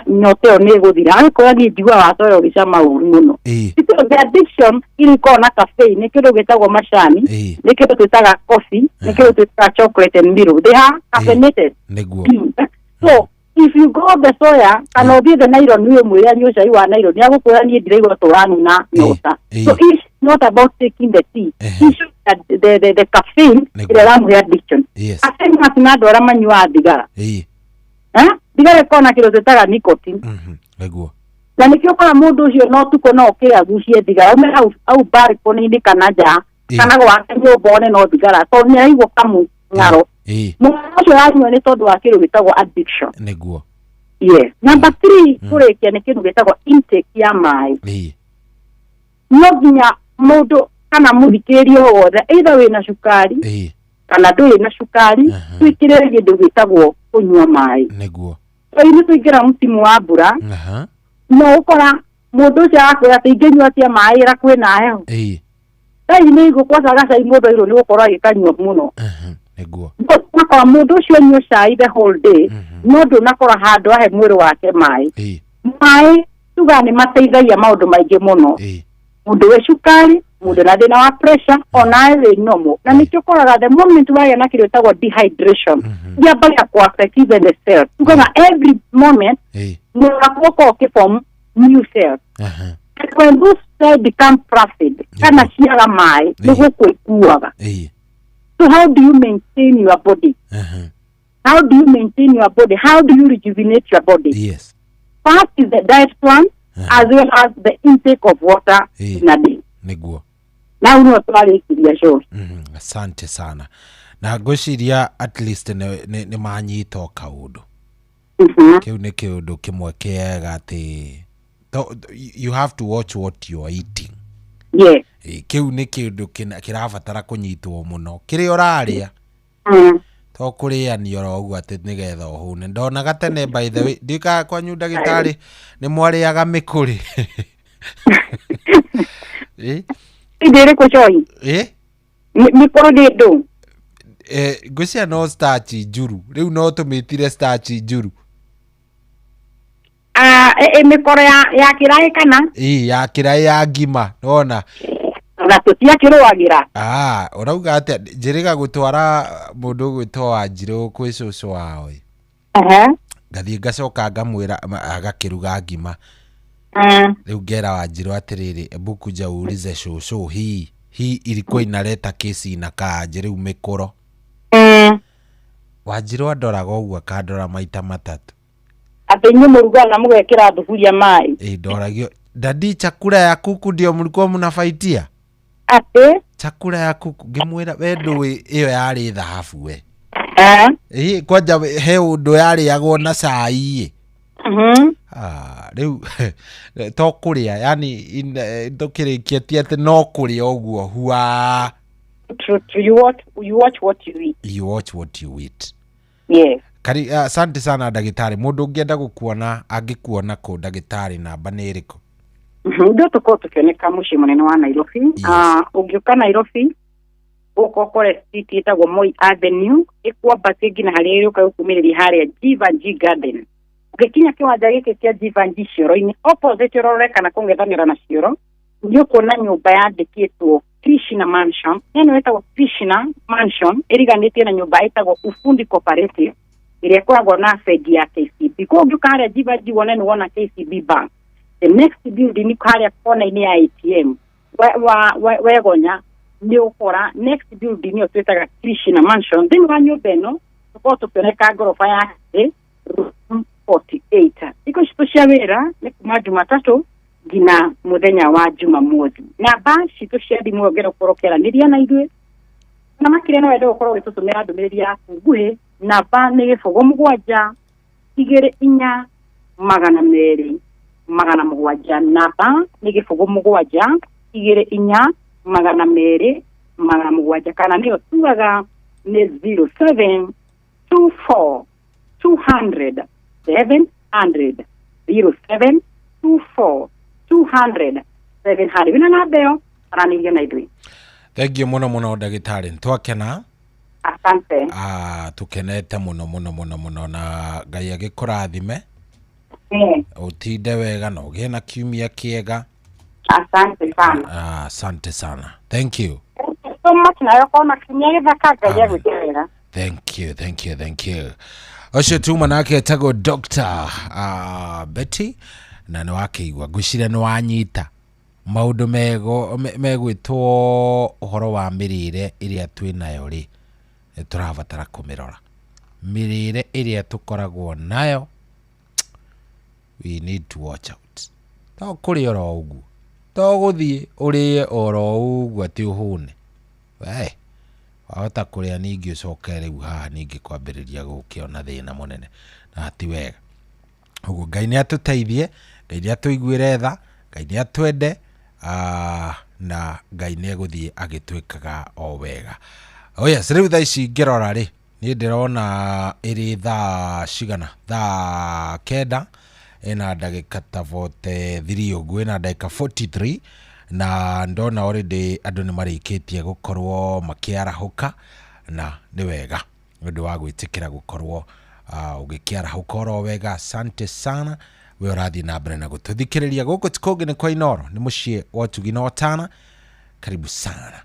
nyota ĩyo nĩ ĩgũthira. Angĩkorwo niĩ njiguaga wa soya ũgĩcama ũru mũno. So the addiction iria ikoragwo na caffeine nĩ kĩndũ gĩtagwo macani, nĩ kĩndũ twĩtaga coffee, nĩ kĩndũ twĩtaga chocolate and Milo. They are caffeinated. So if you go the soya kana ũthiĩ the nylon, wĩ mwĩre anyue cai wa nylon, nĩ agũkwĩra niĩ ndiraigua tũranuna nyota. So it's not about taking the tea. Issue that the caffeine ĩrĩa ĩramũhe addiction. Caffeine na andũ arĩa manyuaga thigara. Eh? Thigara ĩkoragwo na kĩndũ twĩtaga nicotine. Na nĩkĩo ũkora mũndũ ũcio no tukũ no okĩre agucie thigara, aume hau hau balcony-inĩ kana nja kana gwake nyũmba one no thigara, tondũ nĩ araigua kamũng'aro. Mũng'aro ũcio aranyua nĩ tondũ wa kĩndũ gĩtagwo addiction. Yes. Number 3, kũrĩkia nĩ kĩndũ gĩtagwo intake ya maĩ. No nginya mũndũ kana mũthikĩrĩria o wothe, either wĩna cukari kana ndũrĩ na cukari, twĩkĩrĩre kĩndũ gĩtagwo kũnyua maĩ. Rĩu nĩ tũingĩra msimu wa mbura, no ũkora mũndũ ũcio arakwĩra atĩ ingĩnyua atia maĩ ĩra kwĩna heho. Cai nĩ igũkwaca gacai mũndũ airwo nĩ gũkorwo agĩkanyua mũno. Ũgakora mũndũ ũcio anyua cai the whole day, no ndũnakora handũ ahe mwĩrĩ wake maĩ. Maĩ tugaga nĩ mateithagia maũndũ maingĩ mũno. Mũndũ wĩ cukari, mũndũ na thĩna wa pressure, onawe wĩ normal. Na nĩkĩo ũkoraga the moment wagĩa na kĩndũ gĩtagwo dehydration, yambagia kũ affect even the cells. Tugaga every moment mwĩrĩ waku ũkoragwo ũkĩform new cells. And when those cells become flaccid, kana ciaga maĩ, nĩ gũkua ikuaga. So how do you maintain your body? How do you maintain your body? How do you rejuvenate your body? First is the diet plan, as well as the intake of water in a day. Na no twarĩkiria show. Asante sana. Na ngwĩciria at least nĩ manyita o kaũndũ. Kĩu nĩ kĩũndũ kĩmwe kĩega atĩ you have to watch what you are eating. Kĩu nĩ kĩũndũ kĩrabatara kũnyitwo mũno. Kĩrĩa ũrarĩa to kũrĩania oro ũguo atĩ nĩgetha ũhũne. Ndonaga tene, by the way, ndikaga kwanyu ndagĩtarĩ nĩ mwarĩaga mĩkũrĩ. Ĩndĩ ĩrĩkũ cohi? Mĩkũrũ nĩ ndũ? Ngwĩciria no starch njuru. Rĩu no tũmĩtire starch njuru. Mĩkoro ya kĩraĩ kana? Ĩ, ya kĩraĩ ya ngima, nĩwona? Na tũtiakĩrũagĩra. Ũrauga atĩa? Njĩrĩga gũtwara mũndũ ũgwĩtwo Wanjirũ kwĩ cũcũ wao ĩ. Ngathiĩ ngacoka ngamwĩra agakĩruga ngima. Rĩu ngera Wanjirũ atĩrĩrĩ, ebu kuja uulize cũcũ hii ilikuwa inaleta kesi inakaaje rĩu mĩkũro. Wanjirũ andoraga ũguo akandora maita matatũ. Atĩ inyuĩ mũrugaga na mũgekĩra thuburia maĩ. Ĩ, ndoragio dadi, chakula ya kuku ndio mlikuwa mnafaitia? Atĩ? Chakula ya kuku ngĩmwĩra we ndũĩ ĩyo yarĩ thahabu we. Ĩ, kwanja he ũndũ yarĩagwo na cai ĩ. Rĩu to kũrĩa, yani ndũkĩrĩkia ti atĩ no kũrĩa ũguo hua. True, true. You watch what you eat. You watch what you eat. Yes. Asante sana ndagĩtarĩ. Mũndũ ũngĩenda gũkuona angĩkuona kũ ndagĩtarĩ, namba nĩ ĩrĩkũ? Ndio tũkorwo tũkĩoneka mũciĩ mũnene wa Nairobi. Ũngĩũka Nairobi ũka ũkore street ĩtagwo Moi Avenue, ĩkwambatie nginya harĩa ĩrĩũka gũkumĩrĩria harĩa Jivanjee Garden. Ũngĩkinya kĩwanja gĩkĩ kĩa Jivanjee Cioro-inĩ, opposite ũrore kana kũng'ethanĩra na Cioro, nĩ ũkuona nyũmba yandĩkĩtwo Krishna Mansion. Ĩno ĩtagwo Krishna Mansion, ĩriganĩtie na nyũmba ĩtagwo Ufundi Cooperative ĩrĩa ĩkoragwo na bengi ya KCB. Koguo ũngĩũka harĩa Jivanjee wone nĩ wona KCB Bank. The next building nĩ harĩa kona-inĩ ya ATM wegonya nĩ ũkora next building ĩyo twĩtaga Krishna Mansion. Thĩinĩ wa nyũmba ĩno tũkoragwo tũkĩoneka ngoroba ya thĩ room 48. Thikũ citũ cia wĩra nĩ kuma Jumatatũ nginya mũthenya wa Jumamothi. Namba citũ cia thimũ ũngĩenda gũkorwo ũkĩaranĩria na ithuĩ na makĩria no wende gũkorwo ũgĩtũtũmĩra ndũmĩrĩri yaku nguhĩ, namba nĩ 07 24 200 700. Namba nĩ 07 24 200 700, kana nĩyo tugaga nĩ 07 24 200 700, 07 24 200 700. Wĩna namba ĩyo aranĩria na ithuĩ. Thank you mũno mũno ndagĩtarĩ, nĩtwakena. Asante. Ah, tukenete muno muno muno muno na Ngai agĩkũrathime. Ũtinde wega na ũgĩe na kiumia kĩega. Asante sana. Ah, asante sana. Thank you. Thank you so much nawe ũkorwo na kiumia gĩthaka. Ngai agwĩke wega. Thank you, thank you, thank you. Ũcio tuma nake etagwo Dr. Betty na nĩ wakĩigua ngwĩciria nĩ wanyita maũndũ mego megwĩtwo ũhoro wa mĩrĩre ĩrĩa twĩ nayo rĩ, nĩ tũrabatara kũmĩrora mĩrĩre ĩrĩa tũkoragwo nayo. We need to watch out. To kũrĩa oro ũguo, to gũthiĩ ũrĩe oro ũguo atĩ ũhũne we wahota kũrĩa ningĩ ũcoke rĩu haha ningĩ kwambĩrĩria gũkĩona thĩna mũnene na ti wega. Ũguo Ngai nĩ atũteithie, Ngai nĩ atũiguĩre tha, Ngai nĩ atwende, na Ngai nĩ egũthiĩ agĩtwĩkaga o wega. Oh yes, rĩu thaa ici ngĩrora rĩ, niĩ ndĩrona ĩrĩ thaa cigana, thaa 9 ĩna ndagĩka ta 43 ũguo, ĩna ndagĩka 43, na ndona already andũ nĩ marĩkĩtie gũkorwo makĩarahũka, na nĩ wega nĩ ũndũ wa gwĩtĩkĩra gũkorwo ũgĩkĩarahũka oro wega. Asante sana we ũrathiĩ na mbere na gũtũthikĩrĩria gũkũ ti kũngĩ nĩ kwa Inooro, nĩ mũciĩ wa ũtugi na ũtana. Karibu sana.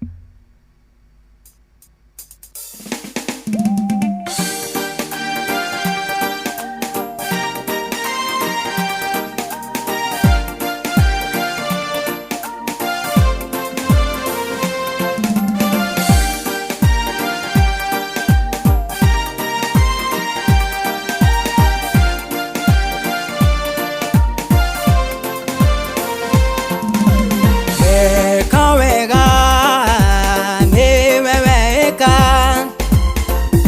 Weka wega niwe weka,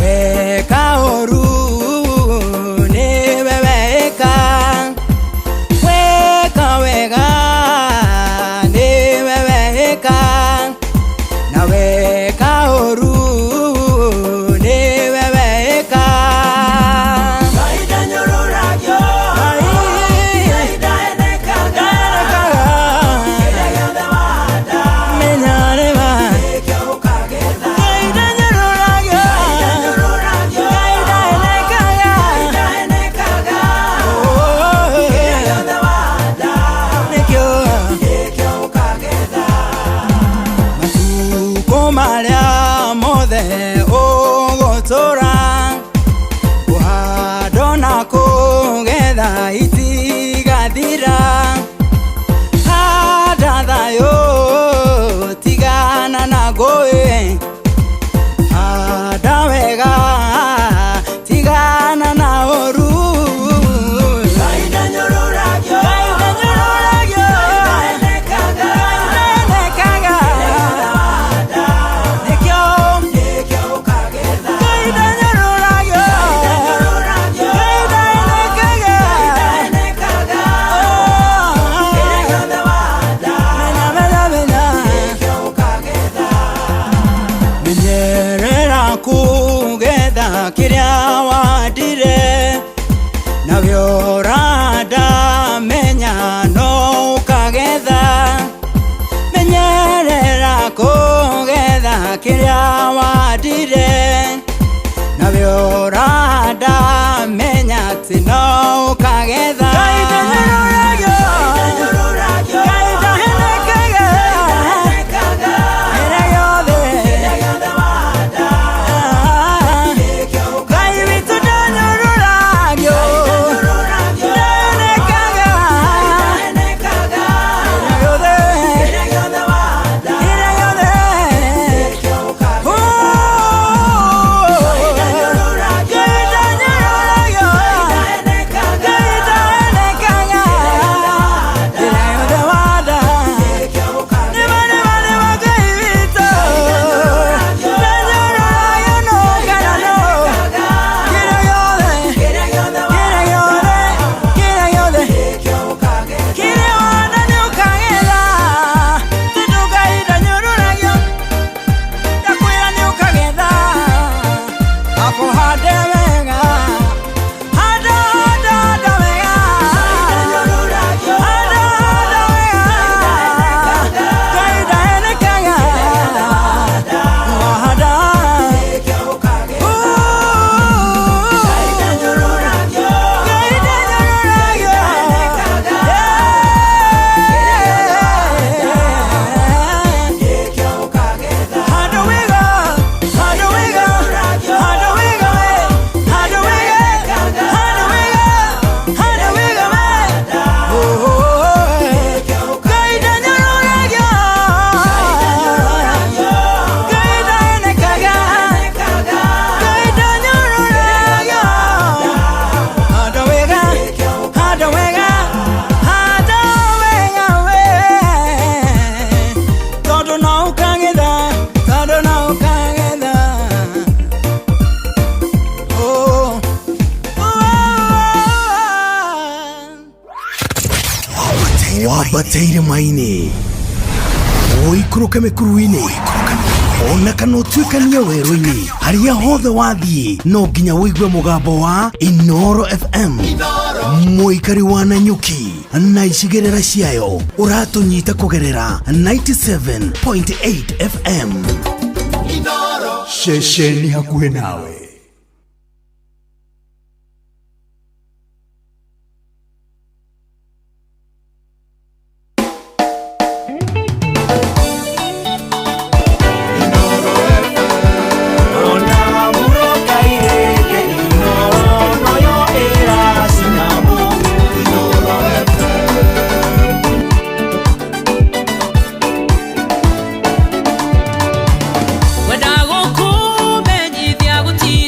weka ũru niwe weka, weka wega niwe weka, na weka ũru niwe weka. Ngai ndanyũrũragio, Ngai ndaenekaga, kĩrĩa gĩothe wahanda menya nĩma nĩkĩo ũkagetha. Ngai ndanyũrũragio, Ngai ndaenekaga, kĩrĩa gĩothe wahanda nĩkĩo ũkagetha. Matukũ marĩa mothe ũgũtũũra, kũhandwo na kũgetha itigathira. Handa thayũ, tigana na ngũĩ, handa wega, tigana na ũru. Ngai ndanyũrũragio, Ngai ndaenekaga, nĩkĩo ũkagetha. Ngai ndanyũrũragio, Ngai ndaenekaga, kĩrĩa gĩothe wahanda menya, menya, nĩkĩo ũkagetha. Menyerera kũgetha kĩrĩa wandire, nawe ũranda menya no ũkagetha. Menyerera kũgetha kĩrĩa wandire, nawe ũranda menya atĩ no ũkagetha. Ngai ndanyũrũragio, Ngai ndahenekaga, kĩrĩa gĩothe wahanda. Ngai Wambate irĩma-inĩ, ũikũrũke mĩkuru-inĩ, ona kana ũtuĩkanie werũ-inĩ, harĩa hothe wathiĩ no nginya ũigue mũgambo wa Inoro FM. Mũikari wa Nanyuki na icigĩrĩra ciayo ũratũnyita kũgerera 97.8 FM. Ceceni hakuhĩ nawe. Wenda gũkũmenyithia gũtirĩ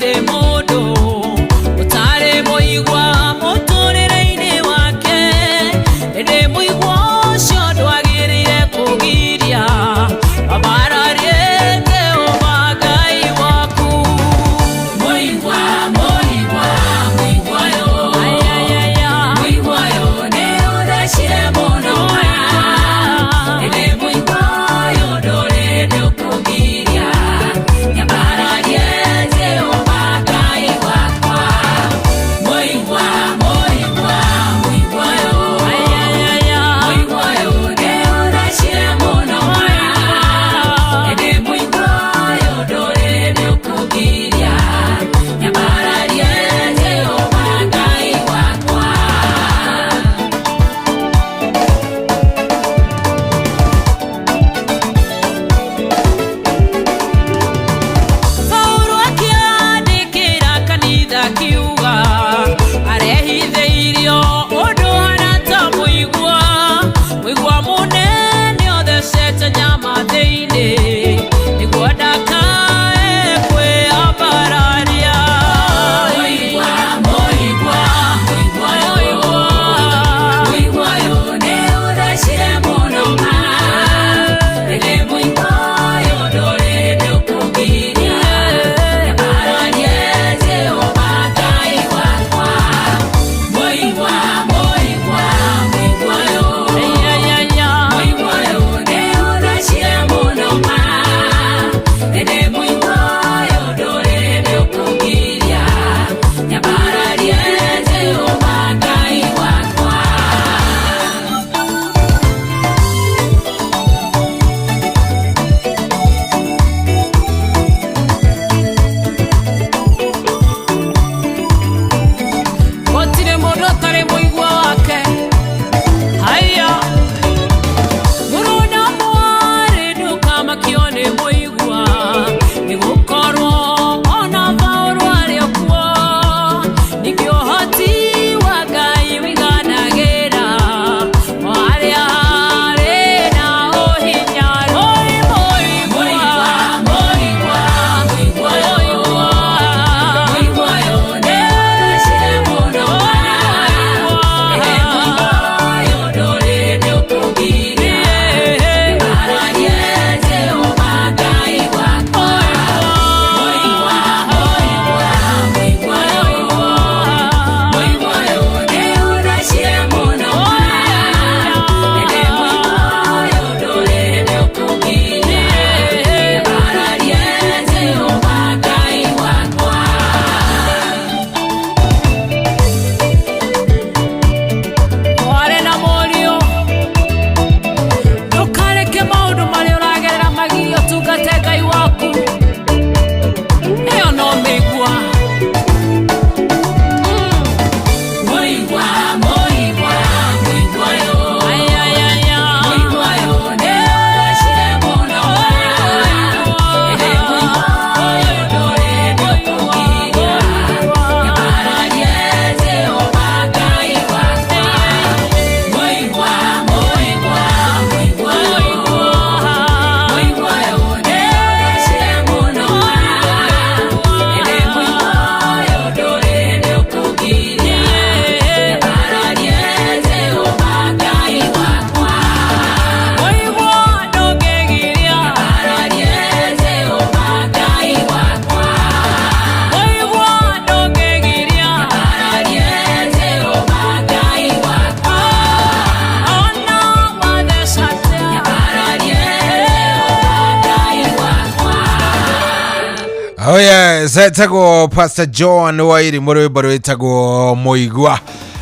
Oh yes, etagwo Pastor John Wairi mu rwimbo rwĩtagwo Mũigua.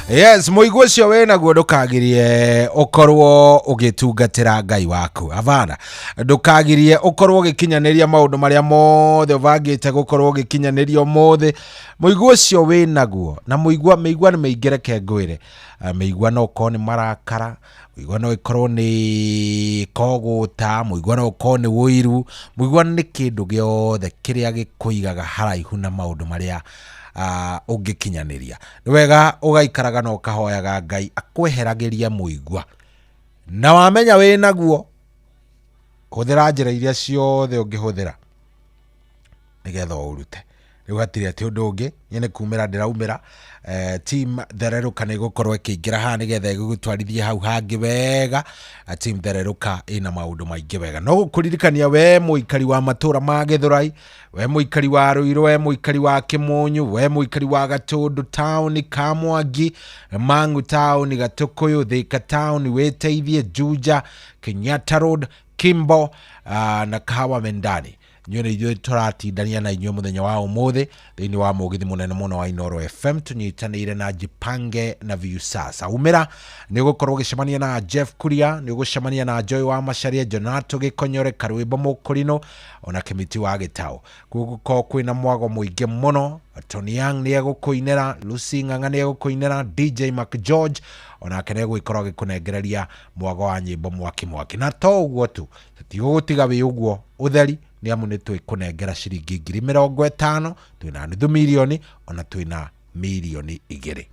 Yes, mũigua ũcio wĩnaguo ndũkagirie ũkorwo ũgĩtungatĩra Ngai waku. Havana, ndũkagirie ũkorwo ũgĩkinyanĩria maũndũ marĩa mothe ũbangĩte gũkorwo ũgĩkinyanĩria ũmũthĩ. Mũigua ũcio wĩnaguo, na mũigua mĩigua nĩ mĩingĩ reke ngwĩre. Mĩigua no ũkorwo nĩ marakara, mũigua no ĩkorwo nĩ kogũta, mũigua no ũkorwo nĩ ũiru, mũigua nĩ kĩndũ gĩothe kĩrĩa gĩkũigaga haraihu na maũndũ marĩa ũngĩkinyanĩria. Nĩ wega ũgaikaraga na ũkahoyaga Ngai akweheragĩrie mũigua, na wamenya wĩnaguo hũthĩra njĩra iria ciothe ũngĩhũthĩra nĩgetha ũrute. Rĩu hatirĩ atĩ ũndũ ũngĩ, niĩ nĩ kumĩra ndĩraumĩra. Team Thererũka nĩ ĩgũkorwo ĩkĩingĩra haha nĩgetha ĩgũgũtwarithie hau hangĩ wega. Team Thererũka ĩna maũndũ maingĩ wega. No gũkũririkania we mũikari wa matũra ma Gĩthũrai, we mũikari wa Ruiru, we mũikari wa Kĩmunyu, we mũikari wa Gatũndũ town, Kamwangi, Mang'u town, Gatũkũyũ, Thika town, wĩteithie Juja, Kenyatta Road, Kimbo, na Kahawa Mendani. Inyuĩ nĩ ithuĩ tũratindania na inyuĩ mũthenya wa ũmũthĩ thĩinĩ wa mũgithi mũnene mũno wa Inooro FM, tũnyitanĩire na Jipange na Viusasa. Umĩra nĩ ũgũkorwo ũgĩcemania na Jeff Kuria, nĩ ũgũcemania na Joy wa Macharia, Jonato Gĩkonyore, Karwĩmbo Mũkũrinũ, ona Kĩmiti wa Gĩtaũ. Gũgũkorwo kwĩna mwago mũingĩ mũno. Tony Young nĩ egũkũinĩra, Lucy Ng'ang'a nĩ egũkũinĩra, DJ Mac George onake nĩ egũgĩkorwo agĩkũnengereria mwago wa nyĩmbo mwaki mwaki. Na to ũguo tu, tũtigũgũtiga wĩ ũguo ũtheri, nĩ amu nĩ twĩkũnengera ciringi 50,000, twĩna nuthu mirioni, ona twĩna 2 mirioni.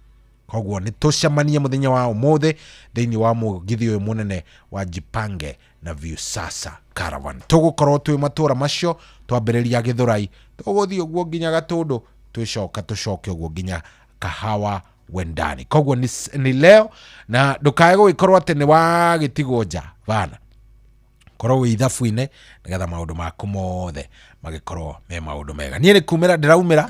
Koguo nĩ tũcemanie mũthenya wa ũmũthĩ thĩinĩ wa mũgithi ũyũ mũnene wa Jipange na Viusasa Caravan. Tũgũkorwo twĩ matũra macio, twambĩrĩria Gĩthũrai, tũgũthiĩ ũguo nginya Gatũndũ, twĩcoka tũcoke ũguo nginya Kahawa Wendani. Koguo nĩ leo, na ndũkae gũgĩkorwo atĩ nĩ wagĩtigwo nja bana, korwo wĩ ithabu-inĩ nĩgetha maũndũ maku mothe magĩkorwo me maũndũ mega. Niĩ nĩ kumĩra ndĩraumĩra,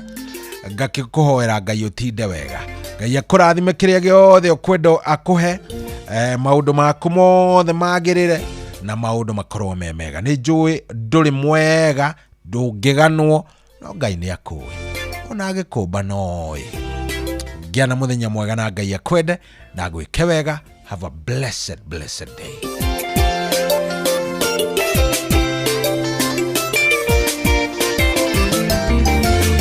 ngakĩkũhoera Ngai ũtinde wega, Ngai akũrathime kĩrĩa gĩothe ũkwenda akũhe, maũndũ maku mothe magĩrĩre na maũndũ makorwo me mega. Nĩ njũĩ ndũrĩ mwega, ndũngĩganwo, no Ngai nĩ akũĩ, ona agĩkũmba noĩ. Ngĩa na mũthenya mwega na Ngai akwende na agwĩke wega. Have a blessed, blessed day.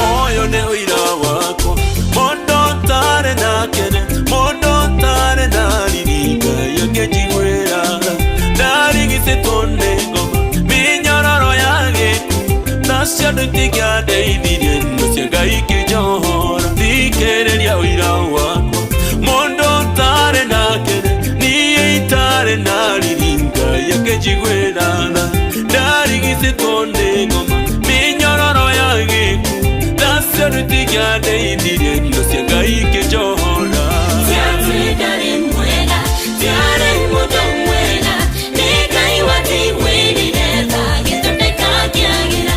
Ũyũ nĩ ũira wakwa, mũndũ ũtarĩ na kene, mũndũ ũtarĩ na riri, Ngai akĩnjiguĩra tha. Ndarigicĩtwo nĩ ngoma, mĩnyororo ya gĩkuũ, nacio andũ itingĩandeithirie, no cia Ngai ikĩnjohora. Thikĩrĩria ũira wakwa, mũndũ ũtarĩ na kene, niĩ itarĩ na riri, Ngai akĩnjiguĩra tha. Ndarigicĩtwo nĩ ngoma, mĩnyororo ya gĩkuũ, nacio andũ itingĩandeithirie, no cia Ngai ikĩnjohora. Tiarĩ mwega, tiarĩ mũndũ mwega, nĩ Ngai wanjiguĩrire tha, gĩthondeka kĩagĩra.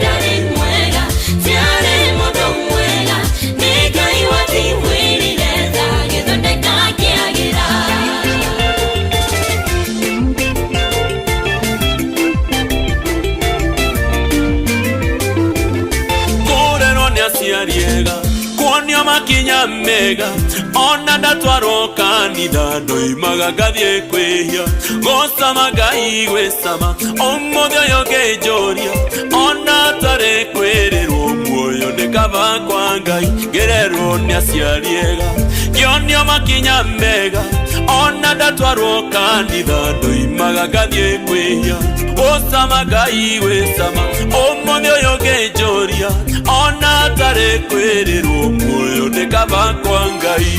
Tiarĩ mwega, tiarĩ mũndũ mwega, nĩ Ngai wanjiguĩrire tha, gĩthondeka kĩagĩra. Kũrerwo nĩ aciari ega, kuonio makinya mega, ona ndatwarwo kanitha ndoimaga ngathiĩ kwĩhia. Gũcama Ngai gwĩcama, ũmũthĩ ũyũ ngĩnjũria, ona tarĩ kwĩrĩrwo muoyo nĩ kaba kwa Ngai. Ngĩrerwo nĩ aciari ega, ngĩonio makinya mega, ona ndatwarwo kanitha ndoimaga ngathiĩ kwĩhia. Gũcama Ngai gwĩcama, ũmũthĩ ũyũ ngĩnjũria, ona tarĩ kwĩrĩrwo muoyo nĩ kaba kwa Ngai.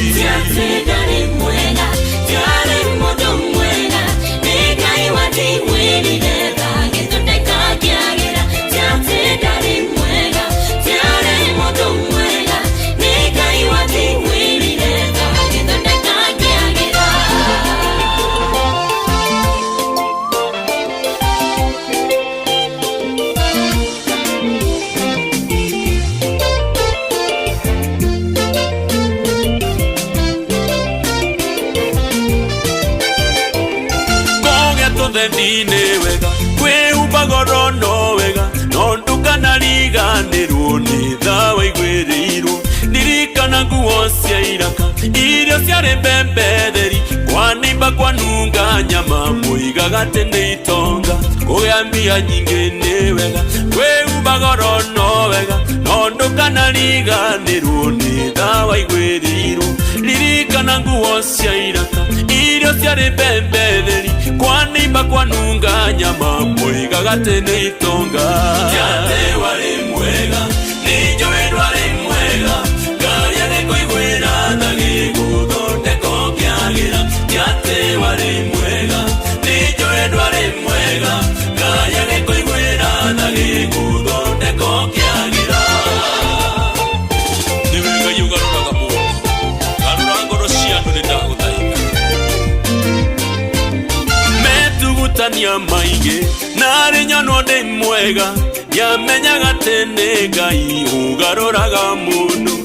Tiarĩ mwega, tiarĩ mũndũ mwega, nĩ Ngai wanjiguĩrire tha, gĩthondeka kĩagĩra. Tiarĩ mwega, tiarĩ mũndũ mwega, nĩ Ngai wanjiguĩrire tha, gĩthondeka kĩagĩra. Kũgĩa tũthendi-inĩ wega, kwanunga nyama muigaga atĩ nĩ itonga kũgĩa mbia nyingĩ nĩ wega kwĩhumba goro no wega no ndũkanariganĩrwo nĩ tha waiguĩrĩirwo ririkana nguo cia irata irio ciarĩ mbembe theri kwanimba kwanunga nyama muigaga atĩ nĩ itonga ti atĩ warĩ mwega nĩ njũĩ ndwarĩ mwega Ngai agĩkũiguĩra tha gĩgũthondeka ũkĩagĩra ti atĩ warĩ mwega nĩ njũĩ ndwarĩ mwega Ngai agĩkũiguĩra tha gĩgũthondeka ũkĩagĩra nĩwe Ngai ũgarũraga mũndũ garũra ngoro cia andũ nĩ ndagũthaitha metugutania maingĩ narĩ nyonwo ndĩ mwega ndiamenyaga atĩ nĩ Ngai ũgarũraga mũndũ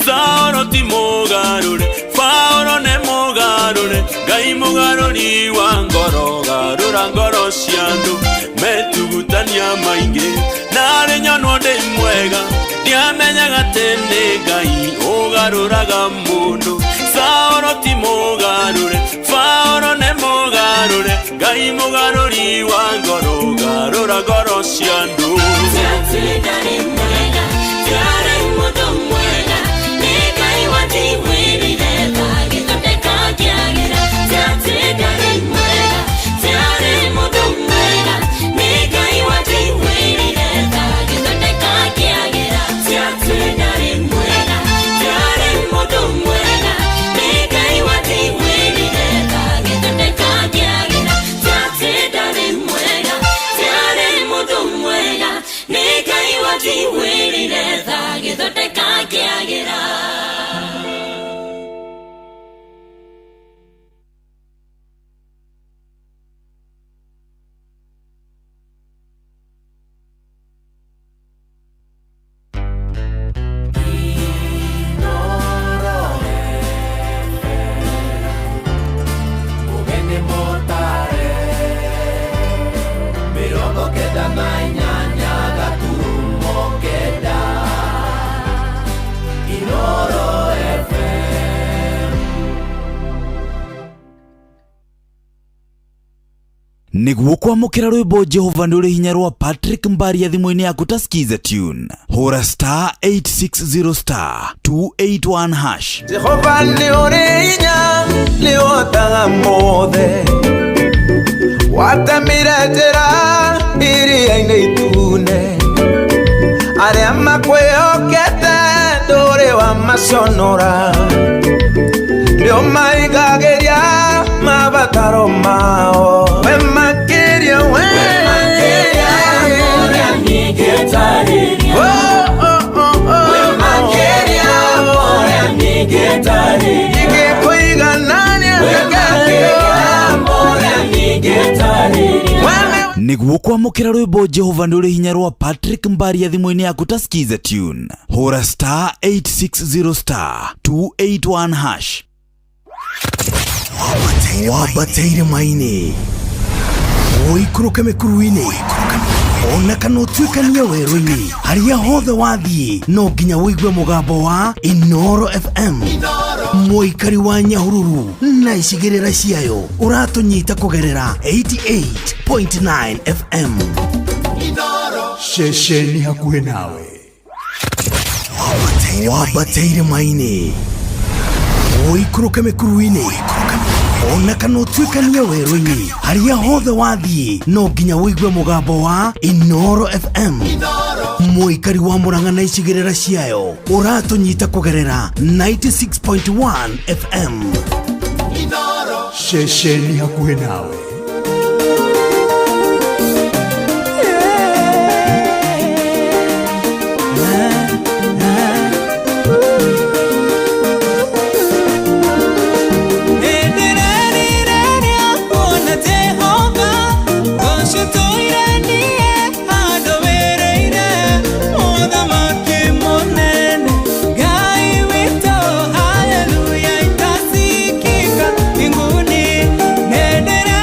Saũlũ ti mũgarũre Paũlũ nĩ mũgarũre Ngai mũgarũri wa ngoro garũra ngoro cia andũ metugutania maingĩ narĩ nyonwo ndĩ mwega ndiamenyaga atĩ nĩ Ngai ũgarũraga mũndũ Saũlũ ti mũgarũre Paũlũ nĩ mũgarũre Ngai mũgarũri wa ngoro garũra ngoro cia andũ Ti atĩ ndarĩ mwega tiarĩ mũndũ mwega nĩ Ngai wanjiguĩrĩire tha agĩthondeka ngĩagĩra ti atĩ ndarĩ mwega tiarĩ mũndũ mwega nĩ Ngai wanjiguĩrĩire tha agĩthondeka ngĩagĩra ti atĩ ndarĩ mwega tiarĩ mũndũ mwega nĩ Ngai wanjiguĩrĩire tha agĩthondeka ngĩagĩra ti atĩ ndarĩ mwega tiarĩ mũndũ mwega nĩ Ngai wanjiguĩrĩire tha agĩthondeka ngĩagĩra. Nĩguo kwamũkĩra rwĩmbo Jehova nĩ ũrĩ hinya rwa Patrick Mbaria thimũ-inĩ yaku ta skiza tune hũra star 860 star 281 hash. Jehova nĩ ũrĩ hinya nĩ ũhotaga mothe watemire njĩra iria-inĩ itune arĩa makwĩhokete ndũrĩ wamaconora nĩ ũmaigagĩria mabataro mao we makĩria we makĩria ũrĩa ningĩtarĩria we makĩria ũrĩa ningĩtarĩria ingĩkũiganania we makĩria ũrĩa ningĩtarĩria. Nĩguo kwamũkĩra rwĩmbo Jehova nĩ ũrĩ hinya rwa Patrick Mbaria thimũ-inĩ yaku ta skiza tune hũra star 860 star 281 hash. Wambateire maini ũikũrũke mĩkuru-inĩ ona kana ũtuĩkanie werũ-inĩ harĩa hothe wathiĩ no nginya ũigue mũgambo wa Inooro FM mũikari wa Nyahururu na icigĩrĩra ciayo ũratũnyita kũgerera 88.9 FM ceceni hakuhĩ nawe. Wambateire maini ũikũrũke mĩkuru-inĩ ona kana ũtuĩkanie werũ-inĩ harĩa hothe wathiĩ no nginya ũigue mũgambo wa Inooro FM mũikari wa Murang'a na icigĩrĩra ciayo ũratũnyita kũgerera 96.1 FM ceceni hakuhĩ nawe. Hallelujah, itasikika mbinguni. Nendera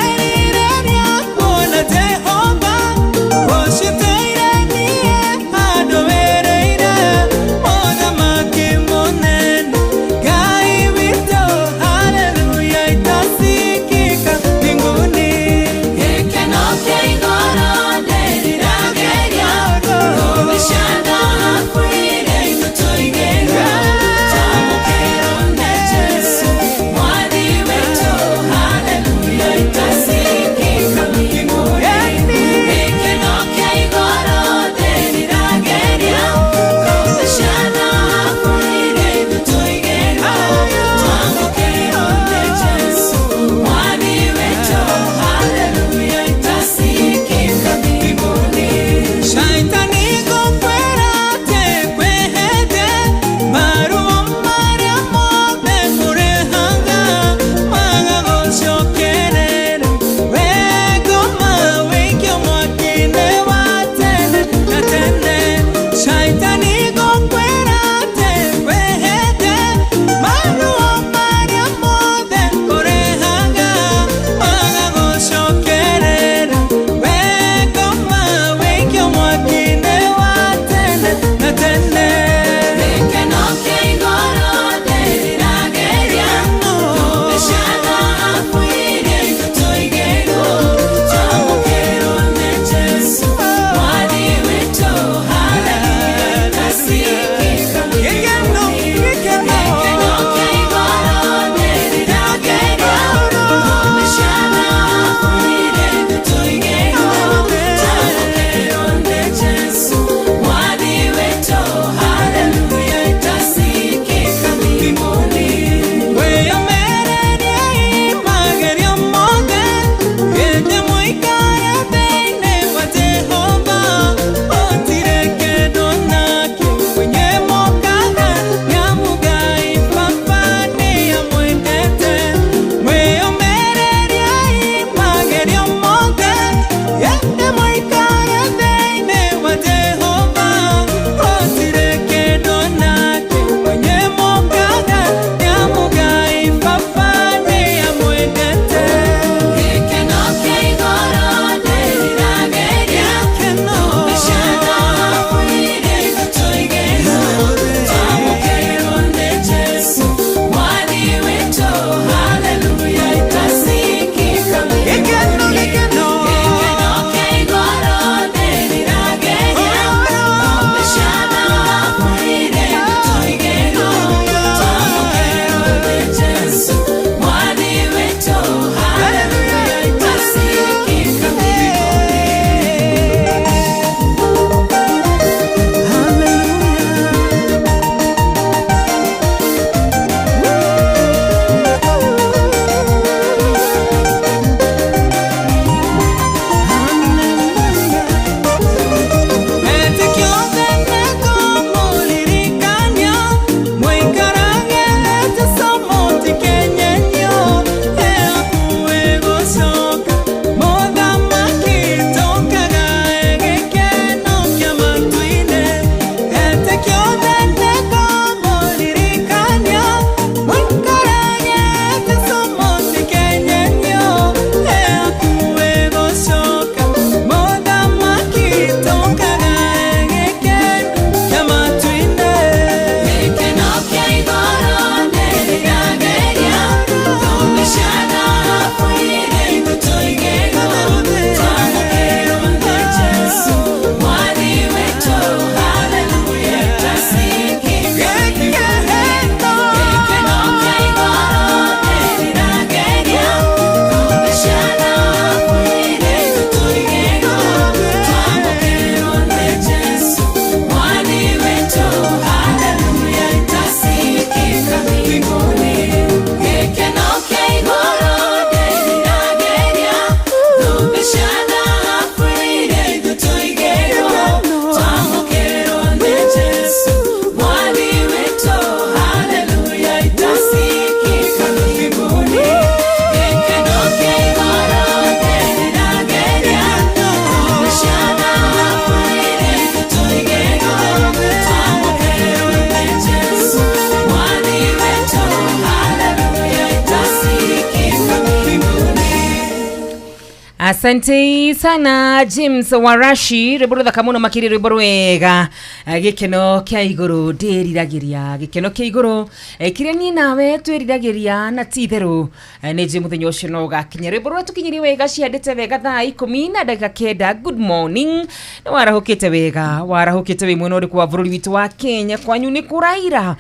Asante sana James Warashi, rwĩmbo rũthaka mũno makĩria, rwĩmbo rwega. Gĩkeno kĩa igũrũ ndĩriragĩria, gĩkeno kĩa igũrũ kĩrĩa niĩ nawe twĩriragĩria, na ti itherũ nĩ njũĩ mũthenya ũcio no ũgakinya. Rwĩmbo rũrĩa tũkinyirie wega, cihandĩte wega thaa 10:09. Good morning, nĩ warahũkĩte wega, warahũkĩte wĩ mwena ũrĩkũ wa bũrũri witũ wa Kenya? Kwanyu nĩ kũraira?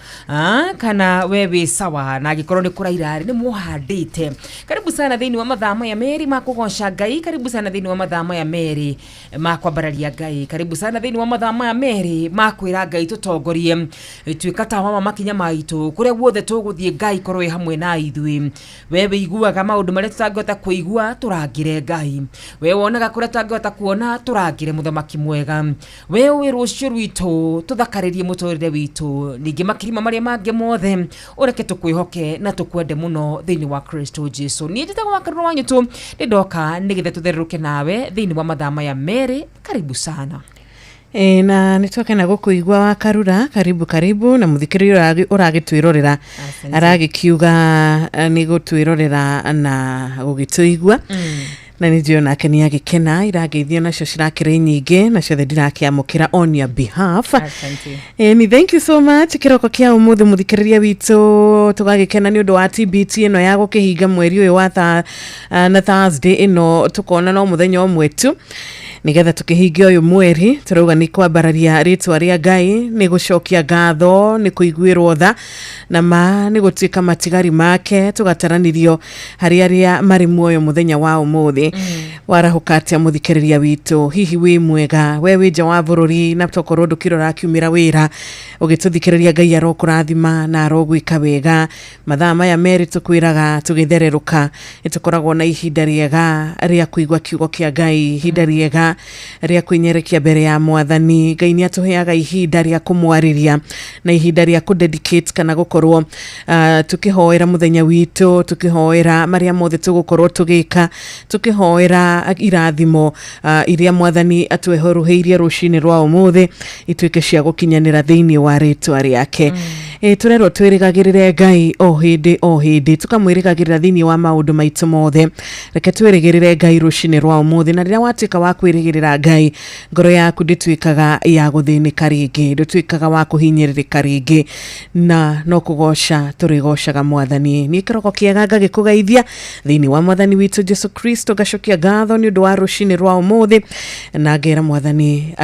Kana we wĩ sawa? Na angĩkorwo nĩ kũraira rĩ, nĩ mũhandĩte? Karibu sana thĩinĩ wa mathaa maya merĩ ma kũgoca Ngai, karibu sana thĩinĩ wa mathaa maya merĩ ma kwambararia Ngai, karibu sana thĩinĩ wa mathaa maya merĩ ma kwĩra Ngai tũtongorie, tuĩka tawa wa makinya maitũ kũrĩa guothe tũgũthiĩ. Ngai korwo wĩ hamwe na ithuĩ. We wĩiguaga maũndũ marĩa tũtangĩhota kũigua, tũrangĩre Ngai. We wonaga kũrĩa tũtangĩhota kuona, tũrangĩre mũthamaki mwega. We ũĩ rũciũ rwitũ, tũthakarĩrie mũtũrĩre witũ. Ningĩ makĩria marĩa mangĩ mothe, ũreke tũkwĩhoke na tũkwende mũno thĩinĩ wa Kristo Jesu. Niĩ njĩtagwo Wakarũrũ wa Nyũtũ, nĩ ndoka nĩgetha tũtherũrũke nawe thĩinĩ wa mathaa maya merĩ. Karibu sana. E, na nä twakena gå kå igua wa Karura, karibu karibu. Na må thikä rä ria å ragä twä rorera aragä kiuga nä gå twä rorera na gå gä tå igua, na nä njå nake nä agä kena. Irangeithio nacio cirakä rä nyingä na ciothe ndirakä amå kä ra on your behalf. Asante. Ni thank you so much. Kĩroko kĩa ũmũthĩ, mũthikĩrĩria witũ, tũgagĩkena nĩ ũndũ wa TBT ĩno ya gũkĩhinga mweri ũyũ wa na Thursday ĩno, tũkona no mũthenya ũmwe tu nĩgetha tũkĩhinge ũyũ mweri. Tũrauga nĩ kwambararia rĩtwa rĩa Ngai, nĩ gũcokia ngatho, nĩ kũiguĩrwo tha, na ma nĩ gũtuĩka matigari make, tũgataranĩrio harĩ arĩa marĩ muoyo mũthenya wa ũmũthĩ. Warahũka atĩa, mũthikĩrĩria witũ? Hihi wĩ mwega? We wĩ nja wa bũrũri na tokorwo ndũkĩrĩ ũrakiumĩra wĩra ũgĩtũthikĩrĩria, Ngai arokũrathima na arogwĩka wega. Mathaa maya merĩ tũkwĩraga tũgĩthererũka nĩ tũkoragwo na ihinda rĩega rĩa kũigua kiugo kĩa Ngai, ihinda rĩega rĩa kwĩnyerekia mbere ya Mwathani Ngai. Nĩ atũheaga ihinda rĩa kũmwarĩria na ihinda rĩa kũdedicate kana gũkorwo tũkĩhoera mũthenya witũ, tũkĩhoera marĩa mothe tũgũkorwo tũgĩka, tũkĩhoera irathimo iria Mwathani atwehũrũhĩirie rũcinĩ rwa ũmũthĩ ituĩke cia gũkinyanĩra thĩinĩ wa rĩtwa rĩake. Tũrerwo twĩrĩgagĩrĩre Ngai o hĩndĩ o hĩndĩ, tũkamwĩrĩgagĩrĩra thĩinĩ wa maũndũ maitũ mothe. Reke twĩrĩgĩrĩre Ngai rũcinĩ rwa ũmũthĩ, na rĩrĩa watuĩka wa kwĩrĩgĩrĩra Ngai, ngoro yaku ndĩtuĩkaga ya gũthĩnĩka rĩngĩ, ndũtuĩkaga wa kũhinyĩrĩrĩka rĩngĩ, na no kũgoca tũrĩgocaga Mwathani. Niĩ kĩroko kĩega ngagĩkũgeithia thĩinĩ wa Mwathani witũ Jesu Kristo, ngacokia ngatho nĩ ũndũ wa rũcinĩ rwa ũmũthĩ, na ngera Mwathani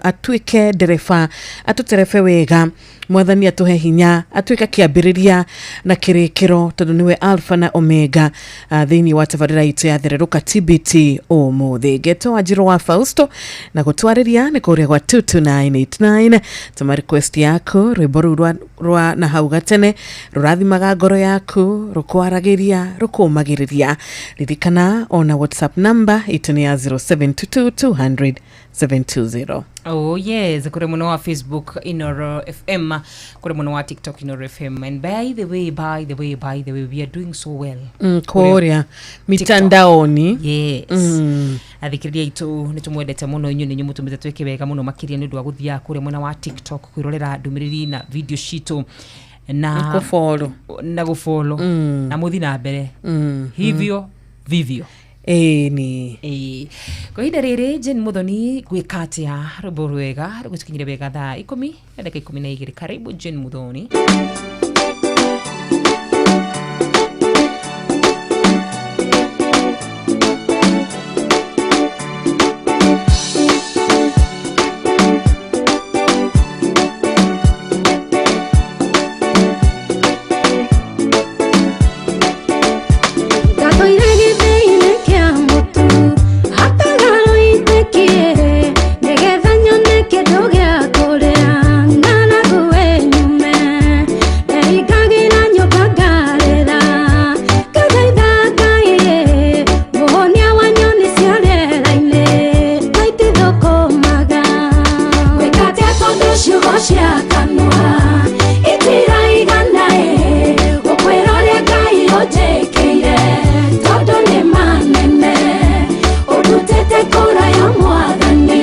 atuĩke ndereba, atũterebe wega. Mwathani atũhe hinya, atuĩke kĩambĩrĩria na kĩrĩkĩro, tondũ nĩwe Alpha na Omega. Thĩinĩ wa tabarĩra itũ ya Thererũka TBT ũmũthĩ, ngeto Wanjirũ wa Fausto, na gũtwarĩria nĩ kũrĩa gwa 22989. Tũma request yaku, rwĩmbo rũu rwa na hau gatene rũrathimaga ngoro yaku, rũkwaragĩria, rũkũmagĩrĩria. Ririkana ona WhatsApp number itũ nĩ ya 0722 200 720. Oh yes, kuri muno wa Facebook Inoro FM, kuri muno wa TikTok Inoro FM. And by the way, by the way, by the way, we are doing so well. Kũrĩa mitandaoni. Yes. Athikĩrĩria aitũ, nĩ tũmwendete mũno. Inyuĩ nĩ inyuĩ mũtũmĩte twĩke wega mũno makĩria nĩ ũndũ wa gũthiaga kũrĩa mwena wa TikTok kwĩrorera ndũmĩrĩri na video citũ na Kũfollow. Na gũfollow na mũthi na mbere hivyo vivyo. Ĩni. Ĩĩ. Kwa ihinda rĩrĩ, Jane Muthoni, gwĩka atĩa? Rwĩmbo rwega rũgũtũkinyire wega thaa 10:12. Karibu Jane Muthoni. Ndatũire gĩthĩinĩ kĩa mũtu hatagarũitĩkie nĩgetha nyone kĩndũ gĩa kũrĩa, ng'aragu ĩnyume. Nderingagĩra nyũmba ngarĩra, ngathaitha Ngai mũhonia wa nyoni cia rĩera-inĩ, na itithũkũmaga. Gwĩka atĩa tondũ ciugo cia kanua itiraigana ĩ gũkwĩra ũrĩa Ngai ũnjĩkĩire, tondũ nĩ manene ũndutĩte kũraya Mwathani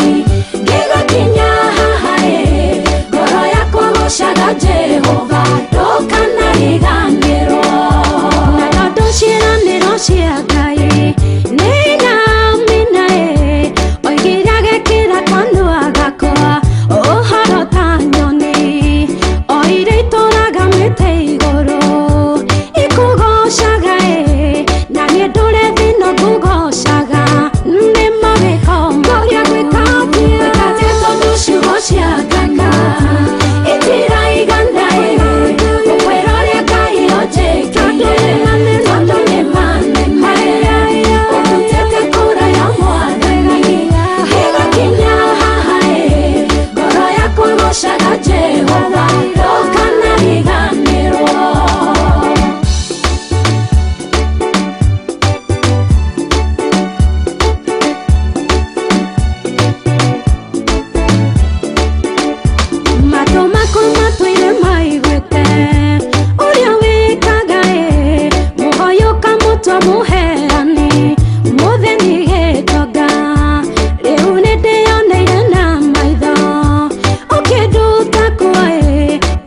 ngĩgakinya haha ĩ. Ngoro yakwa gocaga Jehova, ndũkanariganĩrwo, na tondũ ciĩranĩro cia Ngai nĩ hinya. ĩgocaga Jehova ndũkanariganĩrwo. Matũ makwa matũire maiguĩte ũrĩa wĩkaga ĩ, mũhoyũka mũtwe mũheani mũthĩni gĩtonga. Rĩu nĩndĩyoneire na maitho ũkĩnduta kuo ĩ,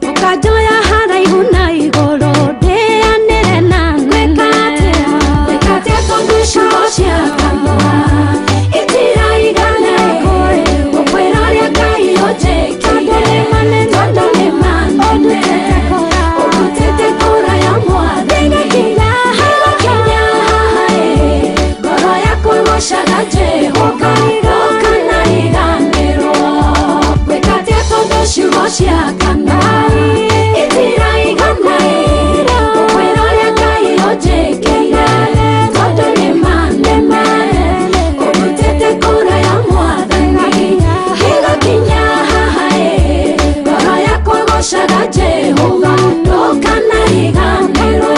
ũkanjoya haraihu na igũrũ ndĩanĩre na nene. Gwĩka atĩa tondũ ciugo cia kanua itiraigana ĩ, gũkwĩra ũrĩa Ngai ũnjĩkĩire, tondũ nĩ manene. Ũndutĩte kũraya Mwathani, nginya haha ĩ, ngoro yakwa ĩgocaga Jehova ndũkanariganĩrwo. Gwĩka atĩa tondũ ciugo cia kanua itiraigana ĩ, gũkwĩra ũrĩa Ngai ũnjĩkĩire, tondũ nĩ manene. Ũndutĩte kũraya Mwathani, gĩgakinya haha ĩ, ngoro yakwa ĩgocaga Jehova ndũkanariganĩrwo.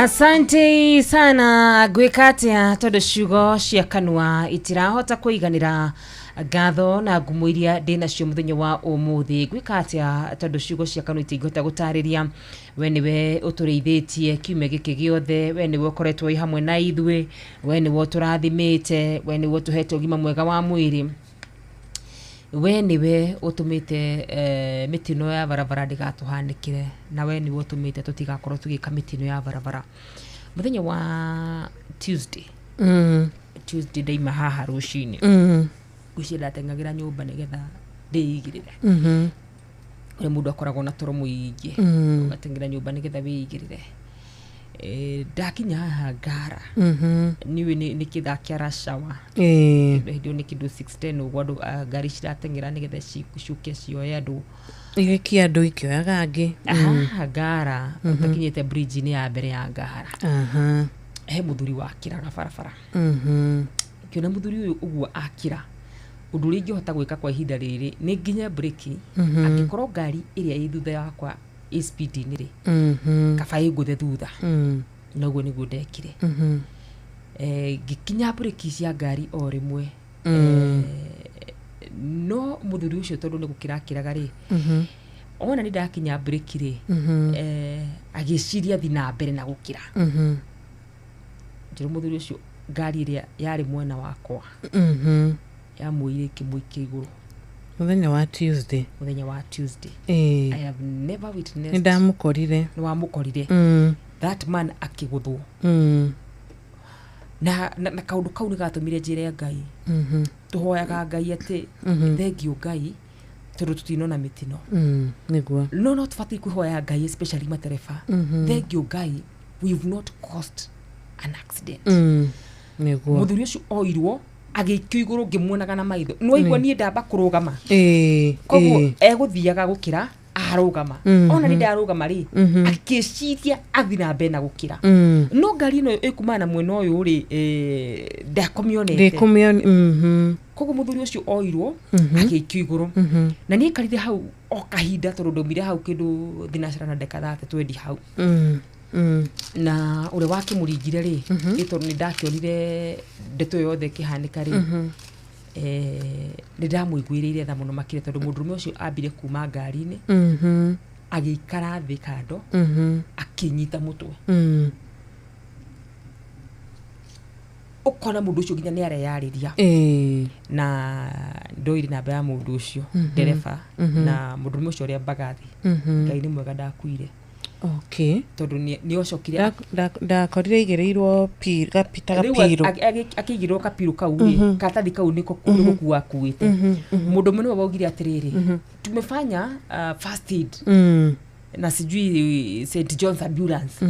Asante sana. Gwĩka atĩa tondũ ciugo cia kanua itirahota kũiganĩra ngatho na ngumo iria ndĩ nacio mũthenya wa ũmũthĩ. Gwĩka atĩa tondũ ciugo cia kanua itingĩhota gũtarĩria we nĩwe ũtũrĩithĩtie kiumia gĩkĩ gĩothe, we nĩwe ũkoretwo wĩ hamwe na ithuĩ, we nĩwe ũtũrathimĩte, we nĩwe ũtũhete ũgima mwega wa mwĩrĩ, we nĩwe ũtũmĩte mĩtino ya barabara ndĩgatũhanĩkĩre, na we nĩwe ũtũmĩte tũtigakorwo tũgĩka mĩtino ya barabara. Mũthenya wa Tuesday, Tuesday ndaima haha rũcinĩ, ngwĩciria ndateng'agĩra nyũmba nĩgetha ndĩigĩrĩre. Ũrĩa mũndũ akoragwo na toro mũingĩ, ũgateng'era nyũmba nĩgetha wĩigĩrĩre. Ndakinya haha ngara, niĩ nĩ kĩthaa kĩa rush hour. Hĩndĩ ĩyo nĩ kĩndũ 6:10 ũguo, andũ ngari cirateng'era nĩgetha ciũke cioe andũ. Igĩkia andũ ikĩoyaga angĩ. Haha ngara, ũtakinyĩte bridge-inĩ ya mbere ya ngara, he mũthuri wakĩraga barabara. Ngĩona mũthuri ũyũ ũguo akĩra, ũndũ ũrĩa ingĩhota gwĩka kwa ihinda rĩrĩ nĩ nginye breki. Angĩkorwo ngari ĩrĩa ĩ thutha yakwa ĩ speed-inĩ rĩ, kaba ĩngũthe thutha. Na ũguo nĩguo ndekire. Ngĩkinya breki cia ngari o rĩmwe. No mũthuri ũcio tondũ nĩ gũkĩra akĩraga rĩ, ona nĩ ndakinya breki rĩ, agĩciria thi na mbere na gũkĩra. Njĩra mũthuri ũcio ngari ĩrĩa yarĩ mwena wakwa yamũire ĩkĩmũikia igũrũ. Mũthenya wa Tuesday. Mũthenya wa Tuesday. I have never witnessed. Nĩ ndamũkorire. Nĩ wamũkorire. That man akĩgũthwo. Na kaũndũ kau nĩ gatũmire njĩre Ngai, tũhoyaga Ngai atĩ thengio Ngai tondũ tũtinona mĩtino. Nĩguo. No tũbatiĩ kwĩhoya Ngai, especially matereba, thengio Ngai we've not caused an accident. Nĩguo. Mũthuri ũcio oirwo agĩikio igũrũ ngĩmuonaga na maitho. Nĩwaigua niĩ ndamba kũrũgama, koguo egũthiaga gũkĩra arũgama. Ona nĩ ndarũgama rĩ, akĩciria athi na mbere na gũkĩra. No ngari ĩno ĩkumana na mwena ũyũ rĩ, ndakomĩonete. Ndĩkũmĩona. Koguo mũthuri ũcio oirwo agĩikio igũrũ, na niĩ aikarire hau o kahinda tondũ ndaumire hau kĩndũ thinacara na ndeka thate twendi hau. Na ũrĩa wakĩmũringire rĩ, ĩ tondũ nĩ ndakĩonire ndeto yothe ĩkĩhanĩka rĩ, nĩ ndamũiguĩrĩire tha mũno makĩria tondũ mũndũrũme ũcio ambire kuma ngari-inĩ. Agĩikara thĩ kando, akĩnyita mũtwe. Ũkona mũndũ ũcio nginya nĩ areyarĩria. Na ndoire namba ya mũndũ ũcio, ndereba, na mũndũrũme ũcio ũrĩa Mbagathi, Ngai nĩ mwega ndakuire. Tondũ nĩ ocokire Ndakorire igĩrĩirwo ta Rĩu gapiro. Akĩigĩrwo kapiro kau rĩ, karatathi kau nĩko nĩgũkua akuĩte. Mũndũ ũmwe nĩwe waugire atĩrĩrĩ, tumefanya first aid na sijui St John's ambulance.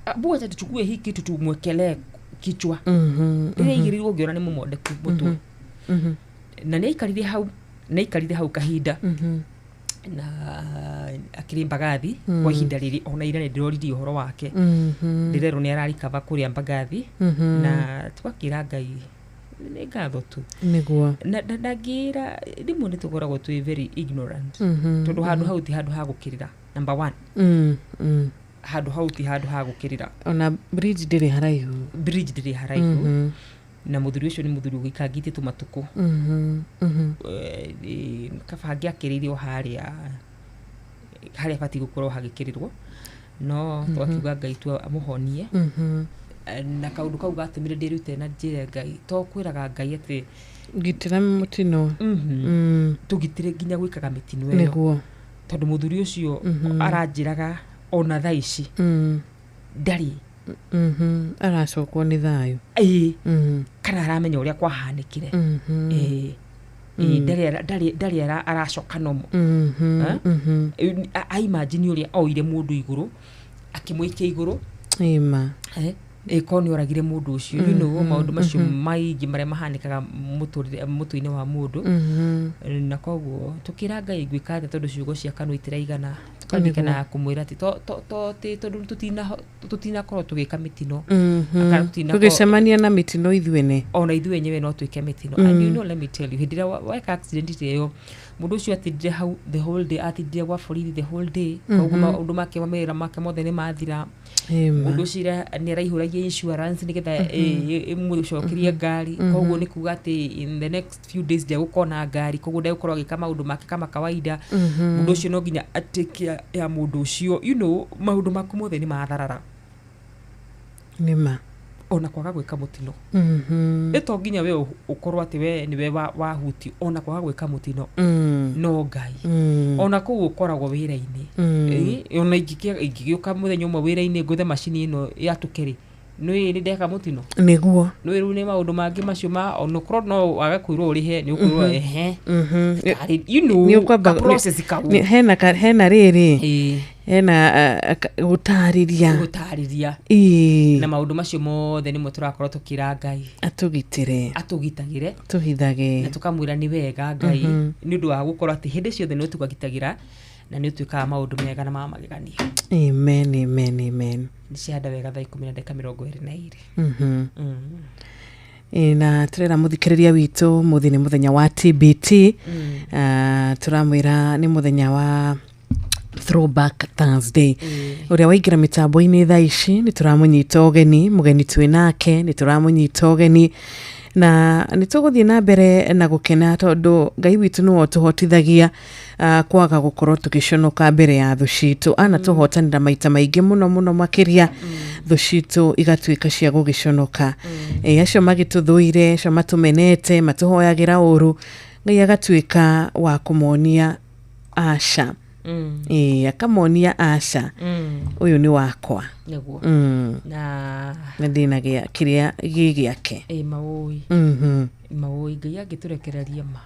Abu wacha tuchukue hii kitu tumwekelee kichwa. Rĩrĩa aigĩrĩirwo ngĩona nĩ mũmondeku mũtwe. Na nĩ aikarire hau, nĩ aikarire hau kahinda na akĩrĩ Mbagathi kwa ihinda rĩrĩ. Ona ira nĩ ndĩroririe ũhoro wake. Ndĩrerwo nĩ ararikaba kũrĩa Mbagathi. Na tũgakĩra Ngai nĩ ngatho tu. Na ndangĩra rĩmwe nĩ tũkoragwo twĩ very ignorant, tondũ handũ hau ti handũ ha gũkĩrĩra, number one. Handũ hau ti handũ ha gũkĩrĩra. Ona bridge ndĩrĩ haraihu. Bridge ndĩrĩ haraihu. Na mũthuri ũcio nĩ mũthuri ũgĩikangĩtie tũmatukũ. Kaba angĩakĩrĩire o harĩa harĩa batiĩ gũkorwo hagĩkĩrĩrwo, no twakiuga Ngai tu amũhonie. Na kaũndũ kau gatũmire ndĩrute na njĩre Ngai, to kwĩraga Ngai atĩ gitĩra mũtino. Tũgitĩre nginya gwĩkaga mĩtino ĩyo. Tondũ mũthuri ũcio aranjĩraga ona thaa ici ndarĩ Aracokwo nĩ thayũ. Ĩĩ, kana aramenya ũrĩa kwahanĩkire. Ĩĩ. Ĩĩ, ndarĩ aracoka nomo. Eh? Aimagine ũrĩa oire mũndũ igũrũ, akĩmũikia igũrũ. Ĩma. Ĩkorwo nĩ oragire mũndũ ũcio, maũndũ macio maingĩ marĩa mahanĩkaga mũtũrĩre mũtwe-inĩ wa mũndũ. Na koguo tũkĩra Ngai ngwĩka atĩa, tondũ ciugo cia kanua itiraigana. Tũkaririkana kũmwĩra atĩ to ti tondũ tũtinakorwo tũgĩka mĩtino, kana tũtinakorwo Tũgĩcemania na mĩtino ithuene. Ona ithuĩ enyewe no twĩke mĩtino. And let me tell you, hĩndĩ ĩrĩa weka accident ta ĩyo, mũndũ ũcio atindire hau the whole day, atindire gwa borithi the whole day. Koguo maũndũ make, mawĩra make mothe nĩ mathira. Mũndũ ũcio nĩ araihũragia insurance nĩgetha ĩmũcokerie ngari. Koguo nĩ kuga atĩ in the next few days ndegũkorwo na ngari, koguo ndegũkorwo agĩka maũndũ make kama kawaida. Mũndũ ũcio no nginya atake care ya mũndũ ũcio. Maũndũ maku mothe nĩ matharara. Nĩma. Ona kwaga gwĩka mũtino, ĩ to nginya we ũkorwo atĩ we nĩwe wahutio. Ona kwaga gwĩka mũtino, no Ngai. Ona kũu ũkoragwo wĩra-inĩ. Ona ingĩgĩũka mũthenya ũmwe wĩra-inĩ ngũthe macini ĩno yatũke rĩ, nĩ ndeka mũtino. Nĩ rĩu nĩ maũndũ mangĩ macio ma ona ũkorwo no wage kwĩrwo ũrĩhe, nĩ ũkwĩrwo ehe. Tarĩ, Nĩ ũkwamba ka process kau. Hena rĩrĩ, hena gũtarĩria. Gũtarĩria. Na maũndũ macio mothe nĩmo tũrakorwo tũkĩra Ngai atũgitĩre, atũgitagĩre, tũhithage. Na tũkamwĩra nĩ wega Ngai, nĩ ũndũ wa gũkorwo atĩ hĩndĩ ciothe nĩ ũtũgitagĩra na nĩ ũtuĩkaga maũndũ mega na ma magegania. Amen, amen, amen. Nĩ cihanda wega thaa 10:22. Ĩ, na tũrera mũthikĩrĩria witũ mũthĩ nĩ mũthenya wa TBT. Ah, tũramwĩra nĩ mũthenya wa Throwback Thursday. Ũrĩa waingĩra mĩtambo-inĩ thaa ici, nĩ tũramũnyita ũgeni. Mũgeni twĩ nake, nĩ tũramũnyita ũgeni na nĩ tũgũthiĩ na mbere na gũkena, tondũ Ngai witũ nĩwe ũtũhotithagia kwaga gũkorwo tũgĩconoka mbere ya thũ citũ. Anatũhotanĩra maita maingĩ mũno mũno makĩria, thũ citũ igatuĩka cia gũgĩconoka. Acio magĩtũthũire, acio matũmenete, matũhoyagĩra ũru, Ngai agatuĩka wa kũmonia aca. Akamonia aca, ũyũ nĩ wakwa. Nĩguo. Na Na ndĩna kĩrĩa gĩ gĩake. Ĩ maũĩ. Maũĩ Ngai angĩtũrekereria, ma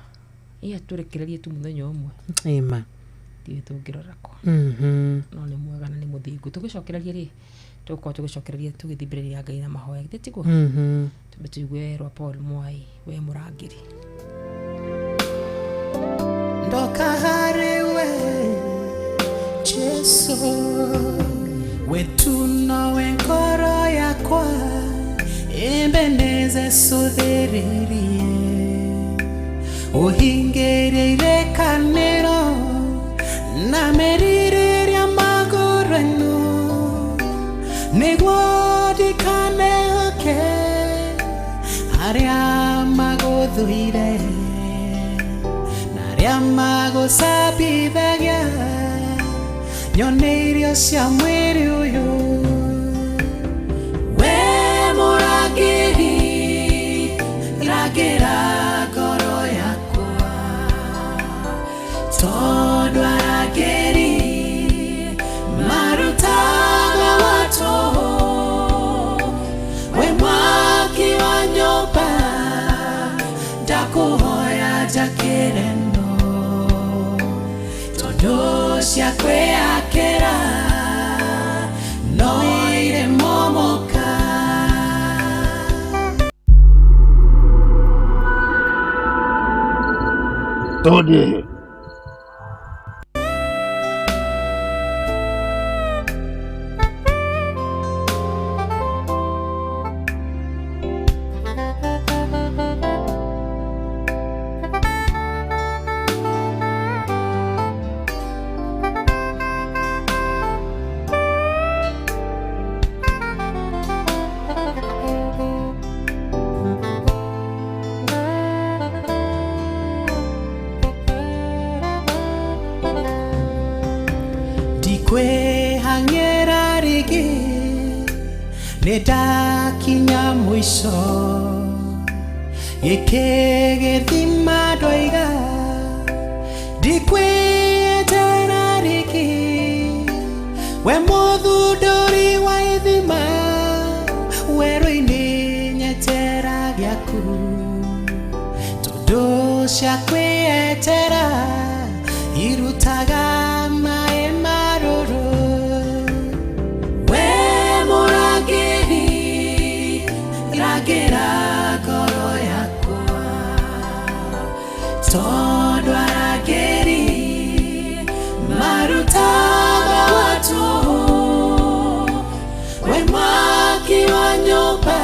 ĩ atũrekererie tu mũthenya ũmwe, Ĩma. Ndiũĩ tũngĩrora kũ. No nĩ mwega na nĩ mũthingu. Tũgĩcokereria rĩ, tũgũkorwo tũgĩcokereria tũgĩthiĩ mbere ya Ngai na mahoya, githĩ tiguo? Tumbe tũigue rwa Paul Mwai, we mũrangĩri. Ndoka harĩ we Jesu, wetu nowe ngoro yakwa imbeneze, cuthĩrĩrie ũhingĩrĩire kanĩro na merirĩria magũrũ ĩno, nĩguo ndikanehoke arĩa magũthũire na arĩa magũcambithagia. Nyone irio cia mwĩrĩ ũyũ. We mũrangĩri, rangĩra ngoro yakwa, tondũ arangĩri marutaga wa tũhũ. We mwaki wa nyũmba, ndakũhoya njakĩre no, tondũ cia kwĩyakĩra no irĩ momoka. Tony. Ndikwĩhang'ĩra rĩngĩ, nĩndakinya mũico. Gĩkĩ gĩthima ndoiga, ndikwĩyenjera rĩngĩ. We mũthundũri wa ithima, werũ-inĩ nyenjera gĩaku, tondũ cia kwĩyetera irutaga maĩ marũrũ. We mũrangĩri, rangĩra ngoro yakwa, tondũ arangĩri marutaga wa tũhũ. We mwaki wa nyũmba,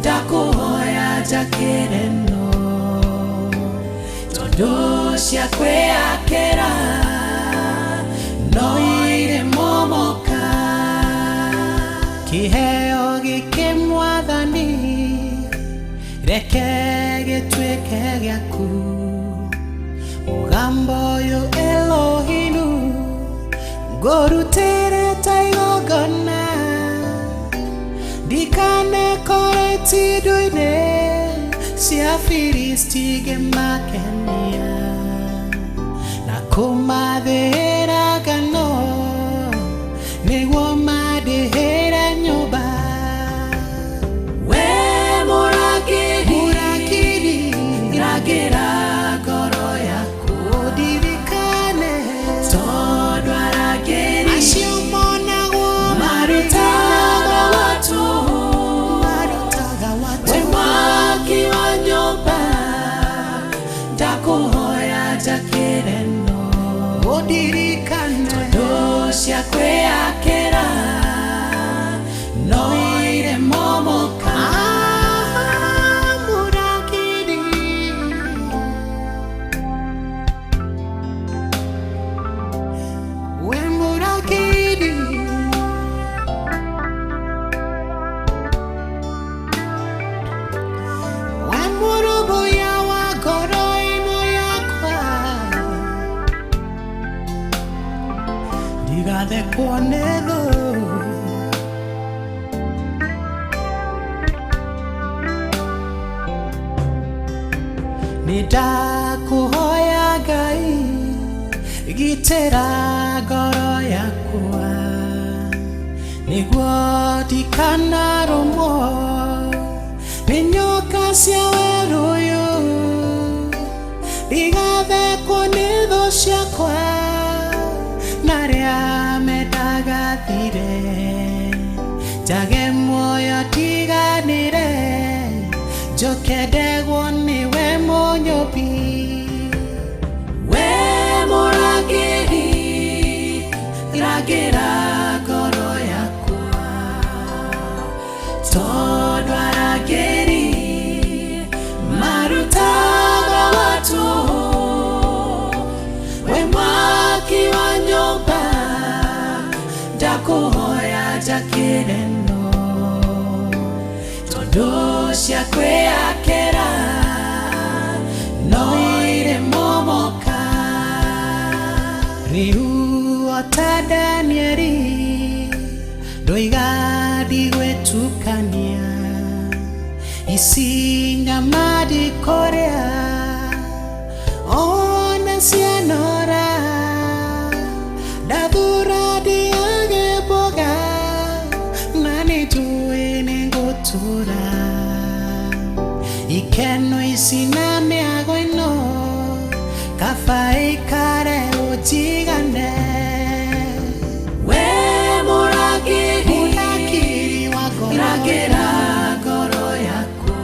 ndakũhoya njakĩre no, tondũ cia kwĩyakĩra no irĩ momoka. Kĩheo gĩkĩ Mwathani, reke gĩtuĩke gĩaku. Mũgambo ũyũ Elohinu, ngũrutĩre ta igongona. Ndikanekore itindu-inĩ cia Filisti ngĩmakenia, na kũmathĩĩra ngano nĩguo mandĩhĩre nyũmba. We mũrangĩri, rangĩra ngoro yaku, ndirikane, tondũ arangĩri acio monagwo marutaga wa tũhũ. We mwaki wa nyũmba, ndakũhoya njakĩre no, ũndirikane, tondũ cia kwĩyakĩra no irĩ momoka. Mũrangĩri, we mũrangĩri, we mũrũmbũiya wa ngoro ĩno yakwa, ndigathekwo nĩ thũ. Nĩndakũhoya Ngai, gitĩra ngoro yakwa, nĩguo ndikanarũmwo nĩ nyoka cia werũ ũyũ. Ndigathekwo nĩ thũ ciakwa na arĩa mendaga thire, njage muoyo ndiganĩre, njoke ndegwo nĩwe mũnyũmbi. We mũrangĩri, rangĩra ngoro yakwa, tondũ arangĩri marutaga wa tũhũ. We mwaki wa nyũmba, ndakũhoya njakĩre no, tondũ cia kwĩyakĩra no irĩ momoka. Rĩu Ota Danieli ndoiga ndigwetukania ici nyama ndikũrĩa ona cianora ndathura ndĩage mboga na nĩnjũĩ nĩngũtũra ikeno ici na mĩago ĩno kaba ikare ũnjigane We mũrangĩri mũrangĩri wa ngoro rangĩra ngoro yakwa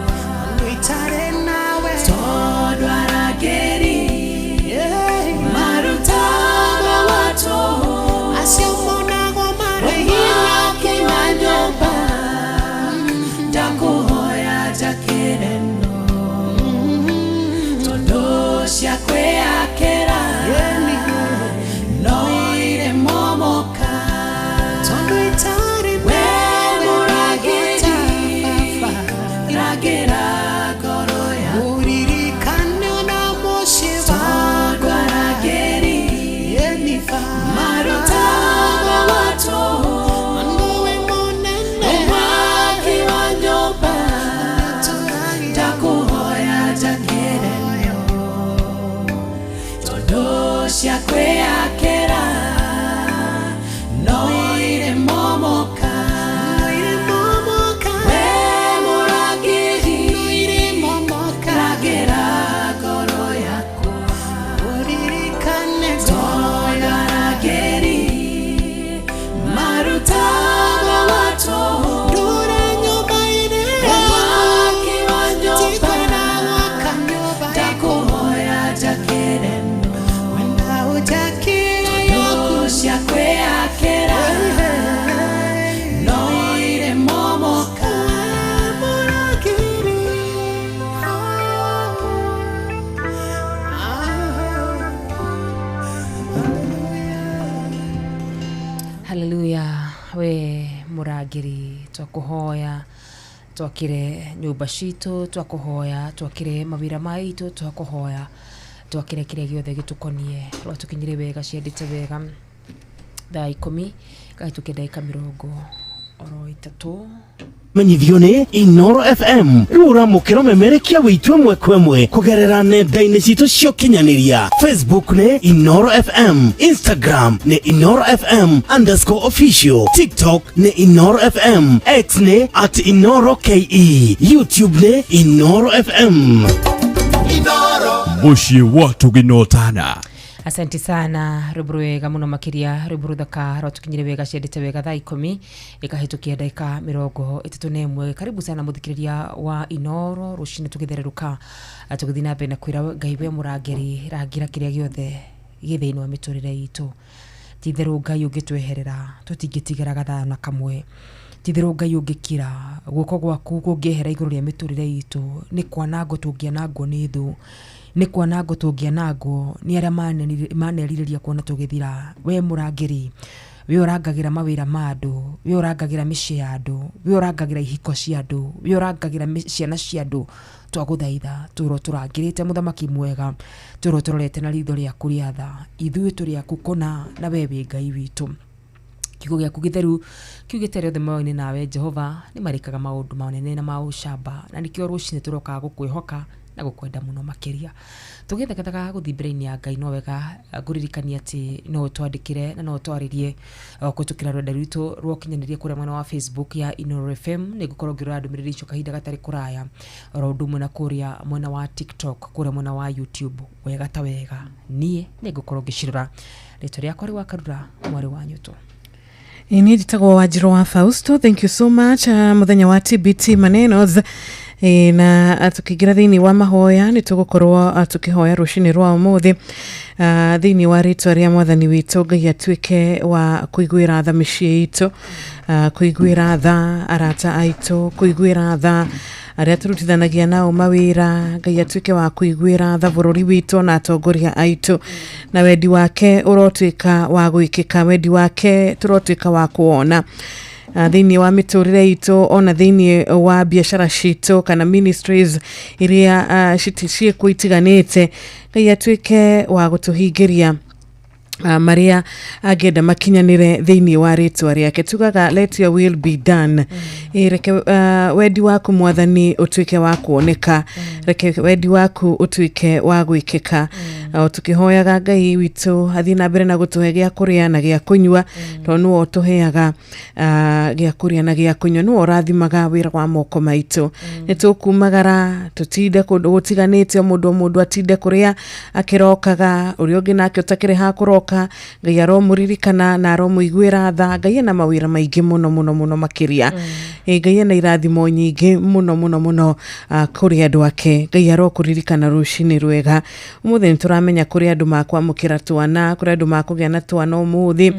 ũitarĩ nawe tondũ arangĩri marutaga watũ acio monagwo marĩ mwaki wa nyũmba ndakũhoya njakĩre no tondũ cia kwĩyakĩra no irĩ momoka tondũ itarĩ we mũrangĩri rangĩra ngoro yakwa ũririkane ona mũciĩ tondũ arangĩri marutaga watũ Nĩwe mũnene mwaki wa nyũmba ndakũhoya njakĩre tondũ cia kwĩyakĩra no irĩ momoka we mũrangĩri rangĩra ngoro yakwa ũririkane tondũ arangĩri marutaga watũ ndũre nyũmba-inĩ mwaki wa nyũmba tikwenda gwaka nyũmba ndakũhoya njakĩre wenda ũnjakĩre yaku tondũ cia kwĩyakĩra no irĩ momoka mũrangĩri Haleluya we mũrangĩri twakũhoya twakĩre nyũmba citũ twakũhoya twakĩre mawĩra maitũ twakũhoya twakĩre kĩrĩa gĩothe gĩtũkonie rwatũkinyire wega ciendete wega thaa ikũmi gahĩtũkia ndagĩka mĩrongo oro ĩtatũ menyithio nĩ Inoro FM rĩu ũramũkĩra ũmemerekia wĩitũ ĩmwe kwa ĩmwe kũgerera nenda-inĩ citũ cia ũkinyanĩria Facebook nĩ Inoro FM, Instagram nĩ Inoro FM underscore official, TikTok nĩ Inoro FM, X nĩ at Inoro KE, YouTube nĩ Inoro FM. Mũciĩ wa tũginotana asante sana rwĩmbo rwega mũno makĩria rwĩmbo rũthaka rwatũkinyire wega ciendete wega thaa ikũmi ĩkahĩtũkia ndagĩka mĩrongo ĩtatũ na ĩmwe karibu sana mũthikĩrĩria wa inoro rũcinĩ tũgĩthererũka tũgĩthiĩ na mbere na kwĩra ngai we mũrangĩri rangĩra kĩrĩa gĩothe gĩ thĩinĩ wa mĩtũrĩre itũ titherũ ngai ũngĩtweherera tũtingĩtigara gathaa na kamwe titherũ ngai ũngĩkira guoko gwaku kũngĩehera igũrũ rĩa mĩtũrĩre itũ nĩ kwanangwo tũngĩanangwo nĩ thũ nĩ kwanangwo tũngĩanangwo nĩ arĩa manerirĩria kuona tũgĩthira we mũrangĩri we ũrangagĩra mawĩra ma andũ we ũrangagĩra mĩciĩ ya andũ we ũrangagĩra ihiko cia andũ we ũrangagĩra ciana cia andũ twagũthaitha tũrwo tũrangĩrĩte mũthamaki mwega tũrwo tũrorete na ritho rĩaku rĩa tha ithuĩ tũrĩ aku kũna na we wĩ ngai witũ kiugo gĩaku gĩtheru kiugĩte arĩa othe moyaine nawe jehova nĩ marĩkaga maũndũ manene na ma ũcamba na nĩkĩo rũcinĩ tũrokaga gũkwĩhoka na gũkwenda mũno makĩria tũgĩthagathaga gũthiĩ mbere-inĩ ya ngai no wega ngũririkania atĩ no ũtwandĩkĩre na no ũtwarĩrie kũhĩtũkĩra rũrenda rwitũ rwa ũkinyanĩria kũrĩa mwena wa facebook ya Inooro FM nĩ ngũkorwo ngĩrora ndũmĩrĩri icio kahinda gatarĩ kũraya oro ũndũ ũmwe na kũrĩa mwena wa tiktok kũrĩa mwena wa youtube wega ta wega niĩ nĩ ngũkorwo ngĩcirora rĩtwa rĩakwa rĩ wa karura mwarĩ wa nyũtũ. Ĩ, niĩ njĩtagwo wanjirũ wa fausto thank you so much mũthenya wa tbt manenos. Ĩ, na tũkĩingĩra thĩinĩ wa mahoya nĩ tũgũkorwo tũkĩhoya rũcinĩ rwa ũmũthĩ thĩinĩ wa rĩtwa rĩa mwathani witũ ngai atuĩke wa kũiguĩra tha mĩciĩ itũ kũiguĩra tha arata aitũ kũiguĩra tha arĩa tũrutithanagia nao mawĩra ngai atuĩke wa kũiguĩra tha bũrũri witũ na atongoria aitũ na wendi wake ũrotuĩka wa gwĩkĩka wendi wake tũrotuĩka wa kuona thĩinĩ wa mĩtũrĩre itũ ona thĩinĩ wa biacara citũ kana ministries iria ciĩkuo itiganĩte ngai atuĩke wa gũtũhingĩria Maria angĩenda makinyanĩre thĩinĩ wa rĩtwa rĩake. Tugaga let your will be done. Reke wendi waku Mwathani ũtuĩke wa kuoneka, reke wendi waku ũtuĩke wa gwĩkĩka. O tukĩhoyaga Ngai witũ athiĩ na mbere na gũtũhe gĩa kũrĩa na gĩa kũnyua, tondũ nĩwe ũtũheaga gĩa kũrĩa na gĩa kũnyua, nĩwe ũrathimaga wĩra wa moko maitũ. Nĩ tũkumagara tũtinde kũndũ gũtiganĩte, o mũndũ atinde kũrĩa akĩrokaga, ũrĩa ũngĩ nake ũtakĩrĩ ha kũroka, Ngai aromũririkana na aromũiguĩra tha. Ngai ena mawĩra maingĩ mũno mũno mũno makĩria. Ngai ena irathimo nyingĩ mũno mũno mũno kũrĩ andũ ake. Ngai arokũririkana rũcinĩ rwega. Ũmũthĩ nĩ tũramenya kũrĩ andũ makwamũkĩra twana, kũrĩ andũ makũgĩa na twana ũmũthĩ.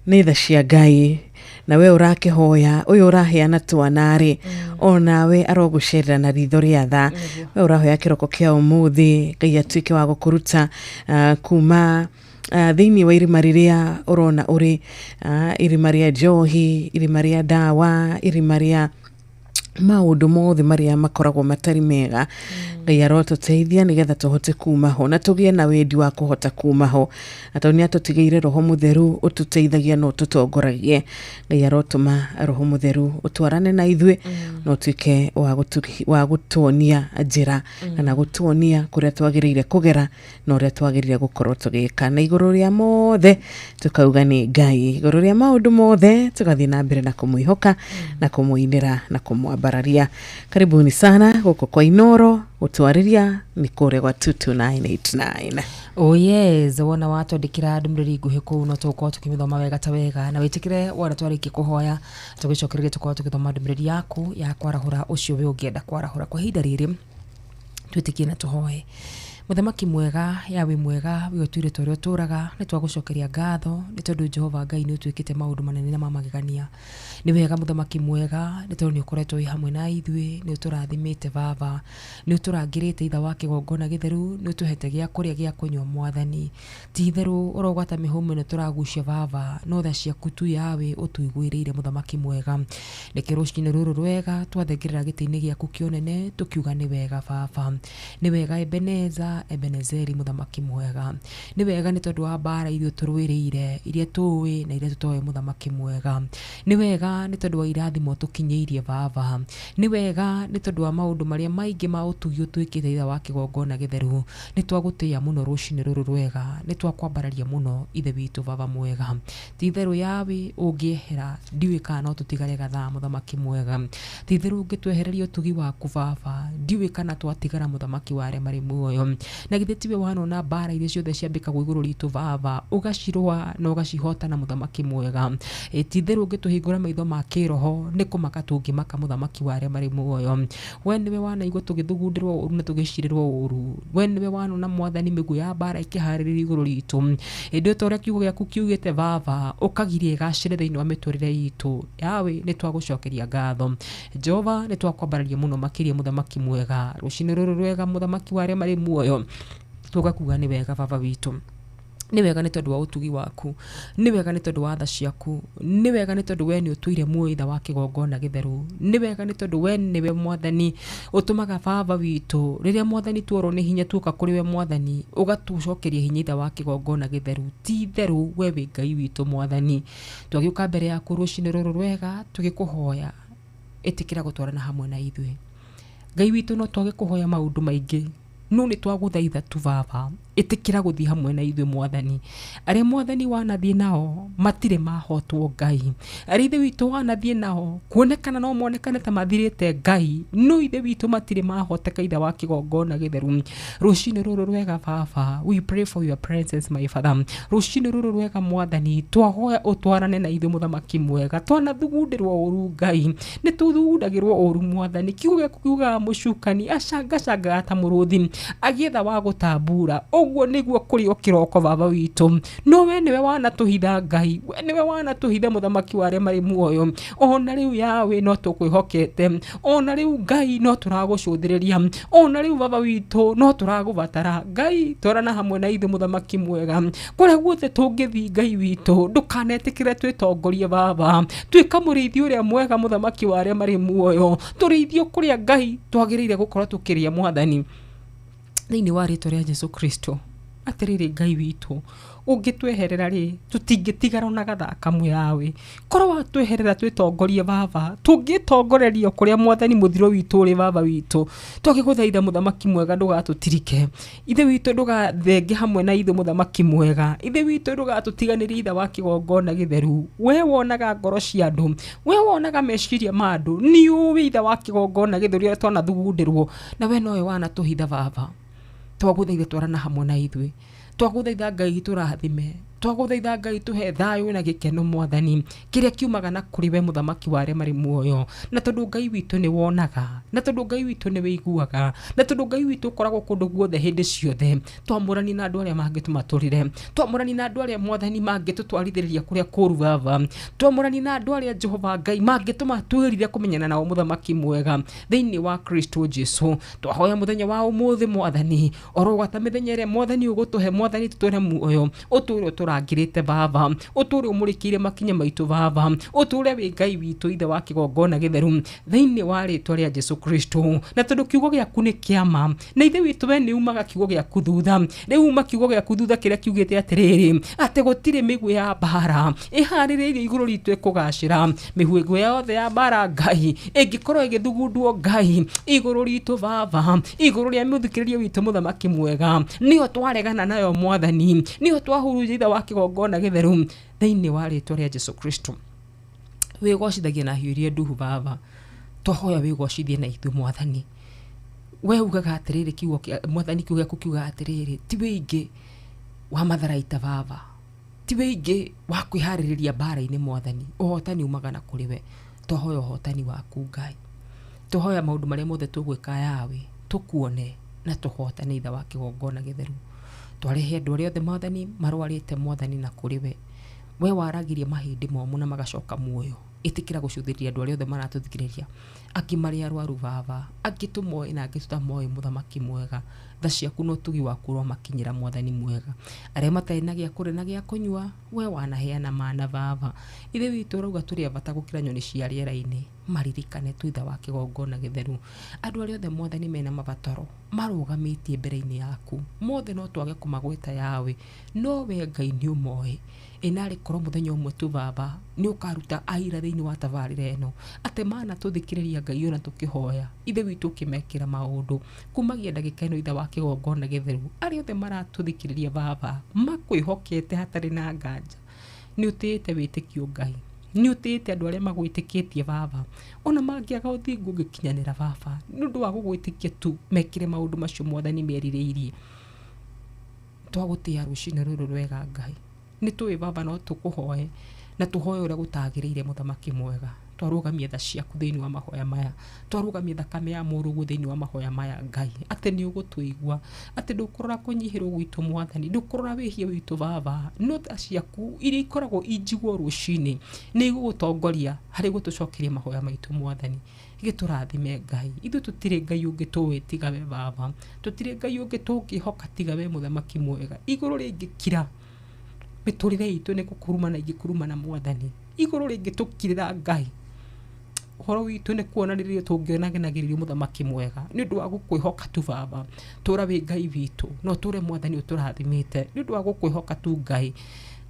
Nĩ tha cia Ngai. Na we ũrakĩhoya, ũyũ ũraheana twana rĩ, onawe arogũcerera na ritho rĩa tha. We ũrahoya kĩroko kĩa ũmũthĩ, Ngai atuĩke wa gũkũruta kuma thĩinĩ wa irima rĩrĩa ũrona ũrĩ, irima rĩa njohi, irima rĩa ndawa, irima rĩa maũndũ mothe marĩa makoragwo matarĩ mega. Ngai arotũteithia nĩgetha tũhote kuma ho na tũgĩe na wendi wa kũhota kuma ho, na tondũ nĩ atũtigĩire Roho Mũtheru ũtũteithagia na ũtũtongoragie. Ngai arotũma Roho Mũtheru ũtwarane na ithuĩ na ũtuĩke wa gũtuonia njĩra kana gũtuonia kũrĩa twagĩrĩire kũgera na ũrĩa twagĩrĩire gũkorwo tũgĩka. Na igũrũ rĩa mothe tukauga nĩ Ngai, igũrũ rĩa maũndũ mothe tũgathiĩ na mbere na kũmwĩhoka na kũmũinĩra na kũmwambararia. Karibuni sana gũkũ kwa Inoro, gũtwarĩria nĩ kũrĩa gwa 22989. Oh yes, wona watwandĩkĩra ndũmĩrĩri nguhĩ kũu no tũgũkorwo tũkĩmĩthoma wega ta wega, na wĩtĩkĩre wona twarĩkia kũhoya tũgĩcokereria tũkorwo tũgĩthoma ndũmĩrĩri yaku ya kwarahũra ũcio we ũngĩenda kwarahũra. Kwa ihinda rĩrĩ twĩtĩkie na tũhoe. Mũthamaki mwega, Yawe mwega, we ũtũire ta ũrĩa ũtũraga, nĩ twagũcokeria ngatho nĩ tondũ Jehova Ngai nĩ ũtwĩkĩte maũndũ manene na ma magegania. Nĩ wega mũthamaki mwega nĩ tondũ nĩ ũkoretwo wĩ hamwe na ithuĩ, nĩ ũtũrathimĩte baba, nĩ ũtũrangĩrĩte itha wa kĩgongona gĩtheru, nĩ ũtũhete gĩa kũrĩa gĩa kũnyua Mwathani. Ti itherũ ũrogwata mĩhũmũ ĩno tũragucia baba, no tha ciaku tu Yawe ũtũiguĩrĩire mũthamaki mwega. Reke rũcinĩ rũrũ rwega twathengerera gĩtĩ-inĩ gĩaku kĩa ũnene tũkiuga nĩ wega baba, nĩ wega Ebeneza, Ebenezeri mũthamaki mwega. Nĩ wega nĩ tondũ wa mbara iria ũtũrũĩrĩire, iria tũĩ na iria tũtoĩ mũthamaki mwega. Nĩ wega nĩ tondũ wa irathimo ũtũkinyĩirie baba. Nĩ wega nĩ tondũ wa maũndũ marĩa maingĩ ma ũtugi ũtwĩkĩte itha wa kĩgongona gĩtheru. Nĩ twagũtĩĩa mũno rũcinĩ rũrũ rwega, nĩ twakwambararia mũno ithe witũ baba mwega. Ti itherũ Yawe ũngĩehera ndiũĩ kana no tũtigare gathaa mũthamaki mwega. Ti itherũ ũngĩtwehereria ũtugi waku baba, ndiũĩ kana twatigara mũthamaki wa arĩa marĩ muoyo. Na githĩ tiwe wanona mbara iria ciothe ciambĩkagwo igũrũ ritũ baba, ũgacirũa na ũgacihota na mũthamaki mwega. Ti itherũ ũngĩtũhingũra maitho ma kĩroho, nĩ kũmaka tũngĩmaka mũthamaki wa arĩa marĩ muoyo. We nĩwe wanaigua tũgĩthugundĩrwo ũru na tũgĩcirĩrwo ũru. We nĩwe wanona Mwathani mĩguĩ ya mbara ĩkĩharĩrĩrio igũrũ ritũ. Ĩndĩ ta ũrĩa kiugo gĩaku kiugĩte baba, ũkagiria ĩgacĩre thĩinĩ wa mĩtũrĩre itũ. Yawe nĩ twagũcokeria ngatho. Jehova nĩ twakwambararia mũno makĩria mũthamaki mwega. Rũcinĩ rũrũ rwega mũthamaki wa arĩa marĩ muoyo, tũgakuga nĩ wega baba witũ. Nĩ wega nĩ tondũ wa ũtugi waku, nĩ wega nĩ tondũ wa tha ciaku, nĩ wega nĩ tondũ we nĩ ũtũire muoyo itha wa kĩgongona gĩtheru, nĩ wega nĩ tondũ we nĩwe Mwathani ũtũmaga baba witũ rĩrĩa Mwathani tuorwo nĩ hinya tuoka kũrĩ we Mwathani ũgatũcokeria hinya itha wa kĩgongona gĩtheru. Ti itherũ we wĩ Ngai witũ Mwathani. Twagĩũka mbere yaku rũcinĩ rũrũ rwega tũgĩkũhoya, ĩtĩkĩra gũtwarana hamwe na ithuĩ. Ngai witũ no twage kũhoya maũndũ maingĩ, no nĩ twagũthaitha tu baba, ĩtĩkĩra gũthiĩ hamwe na ithuĩ Mwathani. Arĩa Mwathani wanathiĩ nao matirĩ mahotwo Ngai, arĩa ithe witũ wanathiĩ nao kuonekana no monekane ta mathirĩte Ngai, no ithe witũ matirĩ mahoteka ithe wa kĩgongona gĩtheru. Rũcinĩ rũrũ rwega baba, we pray for your presence my father. Rũcinĩ rũrũ rwega Mwathani, twahoya ũtwarane na ithuĩ mũthamaki mwega. Twanathugundĩrwo ũru Ngai, nĩ tũthugundagĩrwo ũru Mwathani. Kiugo gĩaku kiugaga mũcukani acangacangaga ta mũrũthi agĩetha wa gũtambura. Ũguo nĩguo kũrĩ o kĩroko baba witũ, no we nĩwe wanatũhitha Ngai, we nĩwe wanatũhitha mũthamaki wa arĩa marĩ muoyo. Ona rĩu Yawe no tũkwĩhokete, ona rĩu Ngai no tũragũcũthĩrĩria, ona rĩu baba witũ no tũragũbatara Ngai. Twarana hamwe na ithuĩ mũthamaki mwega, kũrĩa guothe tũngĩthiĩ Ngai witũ, ndũkanetĩkĩre twĩtongorie baba. Tuĩka mũrĩithi ũrĩa mwega mũthamaki wa arĩa marĩ muoyo, tũrĩithio kũrĩa Ngai twagĩrĩire gũkorwo tũkĩrĩa Mwathani, thĩinĩ wa rĩtwa rĩa Jesu Kristo. Atĩrĩrĩ Ngai witũ, ũngĩtweherera rĩ, tũtingĩtigara ona gathaa kamwe yawe. Korwo watweherera twĩtongorie baba, tũngĩtongorerio kũrĩa mwathani mũthiro witũ ũrĩ baba witũ. Twagĩgũthaitha mũthamaki mwega ndũgatũtirike. Ithe witũ ndũgathenge hamwe na ithuĩ mũthamaki mwega. Ithe witũ ndũgatũtiganĩrie ithe wa kĩgongona gĩtheru. We wonaga ngoro cia andũ, we wonaga meciria ma andũ, nĩ ũĩ ithe wa kĩgongona gĩtheru ũrĩa twanathugundĩrwo, na we nowe wanatũhitha baba. Twagũthaitha twarana hamwe na ithuĩ. Twagũthaitha Ngai tũrathime. Twagũthaitha Ngai tũhe thayũ na gĩkeno mwathani, kĩrĩa kiumaga na kũrĩ we mũthamaki wa arĩa marĩ muoyo. Na tondũ Ngai witũ nĩ wonaga, na tondũ Ngai witũ nĩ wĩiguaga, na tondũ Ngai witũ ũkoragwo kũndũ guothe hĩndĩ ciothe, twamũranie na andũ arĩa mangĩtũma tũrĩre, twamũranie na andũ arĩa mwathani mangĩtũtwarithĩrĩria kũrĩa kũru baba, twamũranie na andũ arĩa Jehova Ngai mangĩtũma twĩrire kũmenyana nao mũthamaki mwega thĩinĩ wa Kristo Jesu. Twahoya mũthenya wa ũmũthĩ mwathani, orogata mĩthenya ĩrĩa mwathani ũgũtũhe mwathani tũtũre muoyo, ũtũre ũtũrangĩrĩte baba, ũtũre ũmũrĩkĩire makinya maitũ baba, ũtũre wĩ Ngai witũ ithe wa kĩgongona gĩtheru thĩinĩ wa rĩtwa rĩa Jesu Kristo. Na tondũ kiugo gĩaku nĩ kĩama, na ithe witũ we nĩ umaga kiugo gĩaku thutha, rĩu uma kiugo gĩaku thutha kĩrĩa kiugĩte atĩrĩrĩ, atĩ gũtirĩ mĩguĩ ya mbara ĩharĩrĩirio igũrũ ritũ ĩkũgacĩra. Mĩguĩ yothe ya mbara Ngai ĩngĩkorwo ĩgĩthugundwo Ngai igũrũ ritũ baba, igũrũ rĩa mũthikĩrĩria witũ mũthamaki mwega, nĩyo twaregana nayo mwathani, nĩyo twahurunja ithe wa kĩgongona gĩtheru thĩinĩ wa rĩtwa rĩa Jesu Kristo. Wĩgocithagie na hiũ iria nduhu baba, twahoya wĩgocithie na ithuĩ mwathani. We ugaga atĩrĩrĩ, kiugo kĩa mwathani kiugo gĩaku kiugaga atĩrĩrĩ, ti wĩingĩ wa matharaita baba, ti wĩingĩ wa kwĩharĩrĩria mbara-inĩ mwathani, ũhotani umaga na kũrĩ we. Twahoya ũhotani waku Ngai, twahoya maũndũ marĩa mothe tũgwĩka yawe tũkuone na tũhotane ithe wa kĩgongona gĩtheru. Twarehe andũ arĩa othe mwathani marwarĩte mwathani na kũrĩ we. We waragirie mahĩndĩ momũ na magacoka muoyo. Ĩtĩkĩra gũcũthĩrĩria andũ arĩa othe maratũthikĩrĩria, angĩ marĩ arwaru baba, angĩ tũmoĩ na angĩ tũtamoĩ mũthamaki mwega. Tha ciaku na ũtugi waku ũromakinyĩra mwathani mwega. Arĩa matarĩ na gĩa kũrĩa na gĩa kũnyua, we wanaheana mana baba. Ithe witũ ũrauga tũrĩ a bata gũkĩra nyoni cia rĩera-inĩ, maririkane tu ithe wa kĩgongona gĩtheru. Andũ arĩa othe mwathani mena mabataro marũgamĩtie mbere-inĩ yaku, mothe no twage kũmagweta yawe, no we Ngai nĩ ũmoĩ. Ĩnarĩ korwo mũthenya ũmwe tu baba nĩ ũkaruta aira thĩinĩ wa tabarĩra ĩno atĩ mana tũthikĩrĩria Ngai ona tũkĩhoya, ithe witũ ũkĩmekĩra maũndũ kumagia ndagĩka ĩno ithe wa kĩgongona gĩtheru. Arĩa othe maratũthikĩrĩria baba makwĩhokete hatarĩ na nganja, nĩ ũtĩĩte wĩtĩkio Ngai, nĩ ũtĩĩte andũ arĩa magwĩtĩkĩtie baba, ona mangĩaga ũthingu ũngĩkinyanĩra baba, nĩ ũndũ wa gũgwĩtĩkia tu mekĩre maũndũ macio mwathani merirĩirie. Twagũtĩĩa rũcinĩ rũrũ rwega Ngai, nĩ tũĩ baba no tũkũhoe na tũhoe ũrĩa gũtagĩrĩire mũthamaki mwega. Twarũgamia tha ciaku thĩinĩ wa mahoya maya, twarũgamia thakame ya mũrũguo thĩinĩ wa mahoya maya Ngai, atĩ nĩ ũgũtũigua, atĩ ndũkũrora kũnyihĩrwo gwitũ mwathani, ndũkũrora wĩhia witũ baba, no tha ciaku iria ikoragwo injiguo rũcinĩ nĩ igũgũtongoria harĩ gũtũcokeria mahoya maitũ mwathani. Gĩtũrathime Ngai, ithuĩ tũtirĩ Ngai ũngĩ tũĩ tiga we baba, tũtirĩ Ngai ũngĩ tũngĩhoka tiga we mũthamaki mwega. Igũrũ rĩngĩkira mĩtũrĩre itũ nĩ gũkurumana ingĩkurumana mwathani, igũrũ rĩngĩtũkirĩra Ngai, ũhoro witũ nĩ kuonanĩrio tũngĩonanagĩrĩrio mũthamaki mwega. Nĩ ũndũ wa gũkwĩhoka tu baba, tũra wĩ Ngai witũ, no tũre mwathani ũtũrathimĩte. Nĩ ũndũ wa gũkwĩhoka tu Ngai,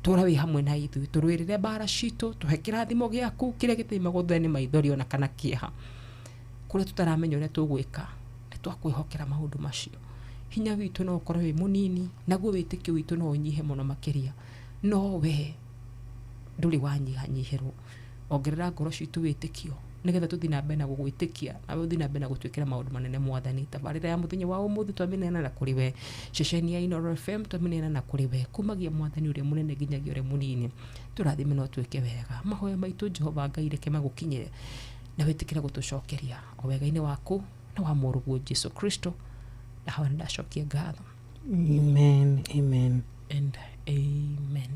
tũra wĩ hamwe na ithuĩ, tũrũĩrĩre mbara citũ, tũhe kĩrathimo gĩaku kĩrĩa gĩtĩima gũthũa nĩ maithori ona kana kĩeha. Kũrĩa tũtaramenya ũrĩa tũgwĩka, nĩ twakwĩhokera maũndũ macio. Hinya witũ no ũkorwo wĩ mũnini, naguo wĩtĩkio witũ no ũnyihe mũno makĩria, no we ndũrĩ wanyihanyihĩrwo. Ongerera ngoro citũ wĩtĩkio nĩgetha tũthiĩ na mbere na gũgwĩtĩkia, nawe ũthiĩ na mbere na gũtwĩkĩra maũndũ manene mwathani. Tabarĩra ya mũthenya wa ũmũthĩ twamĩneana na kũrĩ we, ceceni ya Inooro FM twamĩneana na kũrĩ we, kumagia mwathani ũrĩa mũnene nginyagia ũrĩa mũnini. Tũrathime na ũtwĩke wega. Mahoya maitũ Jehova Ngai reke magũkinyĩre na wĩtĩkĩre gũtũcokeria o wega-inĩ waku na wa mũrũguo Jesu Kristo. Na hawa nĩndacokia ngatho. Amen, amen and amen.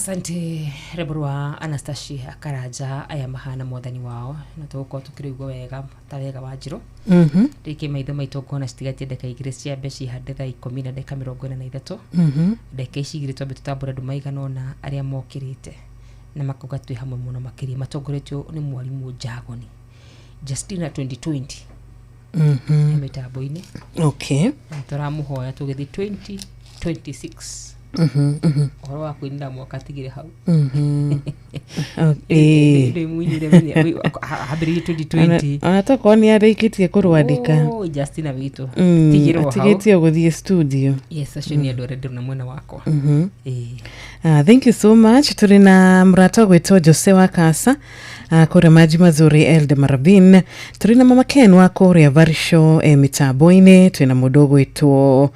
Asante rwĩmbo rwa Anastasia Karanja aya mahana mwathani wao na tũgũkorwo tũkĩrũigua wega ta wega wa njirũ. Rĩngĩ maitho maitũ ngona citigatie ndagĩka 2 cia mbe cihande thaa 10 na ndagĩka 43. Ndagĩka ici 2 twambe tũtambũre andũ maigana ũna arĩa mokĩrĩte na makauga twĩ hamwe mũno makĩria matongoretio nĩ mwarimũ Njagoni Justina 2020. Mĩtambo-inĩ. Okay. Na tũramũhoya tũgĩthiĩ 2026. Ũhoro wa kũinĩra mwaka tigire hau. Eh. Ndĩ mũinĩre hambĩrĩrie 2020. Ona tokorwo nĩ arĩkĩtie kũrwandĩka. Oh, Justina witũ tigĩrwo hau. Atigĩtie gũthiĩ studio. Yes, acio nĩ andũ arĩa ndĩrona mwena wakwa. Thank you so much. Tũrĩ na mũrata ũgwĩtwo Jose wa Kasa kũrĩa Maji Mazuri Eld Marabin. Tũrĩ na Mama Ken wa kũrĩa Varisho mĩtambo-inĩ. Twĩ na mũndũ ũgwĩtwo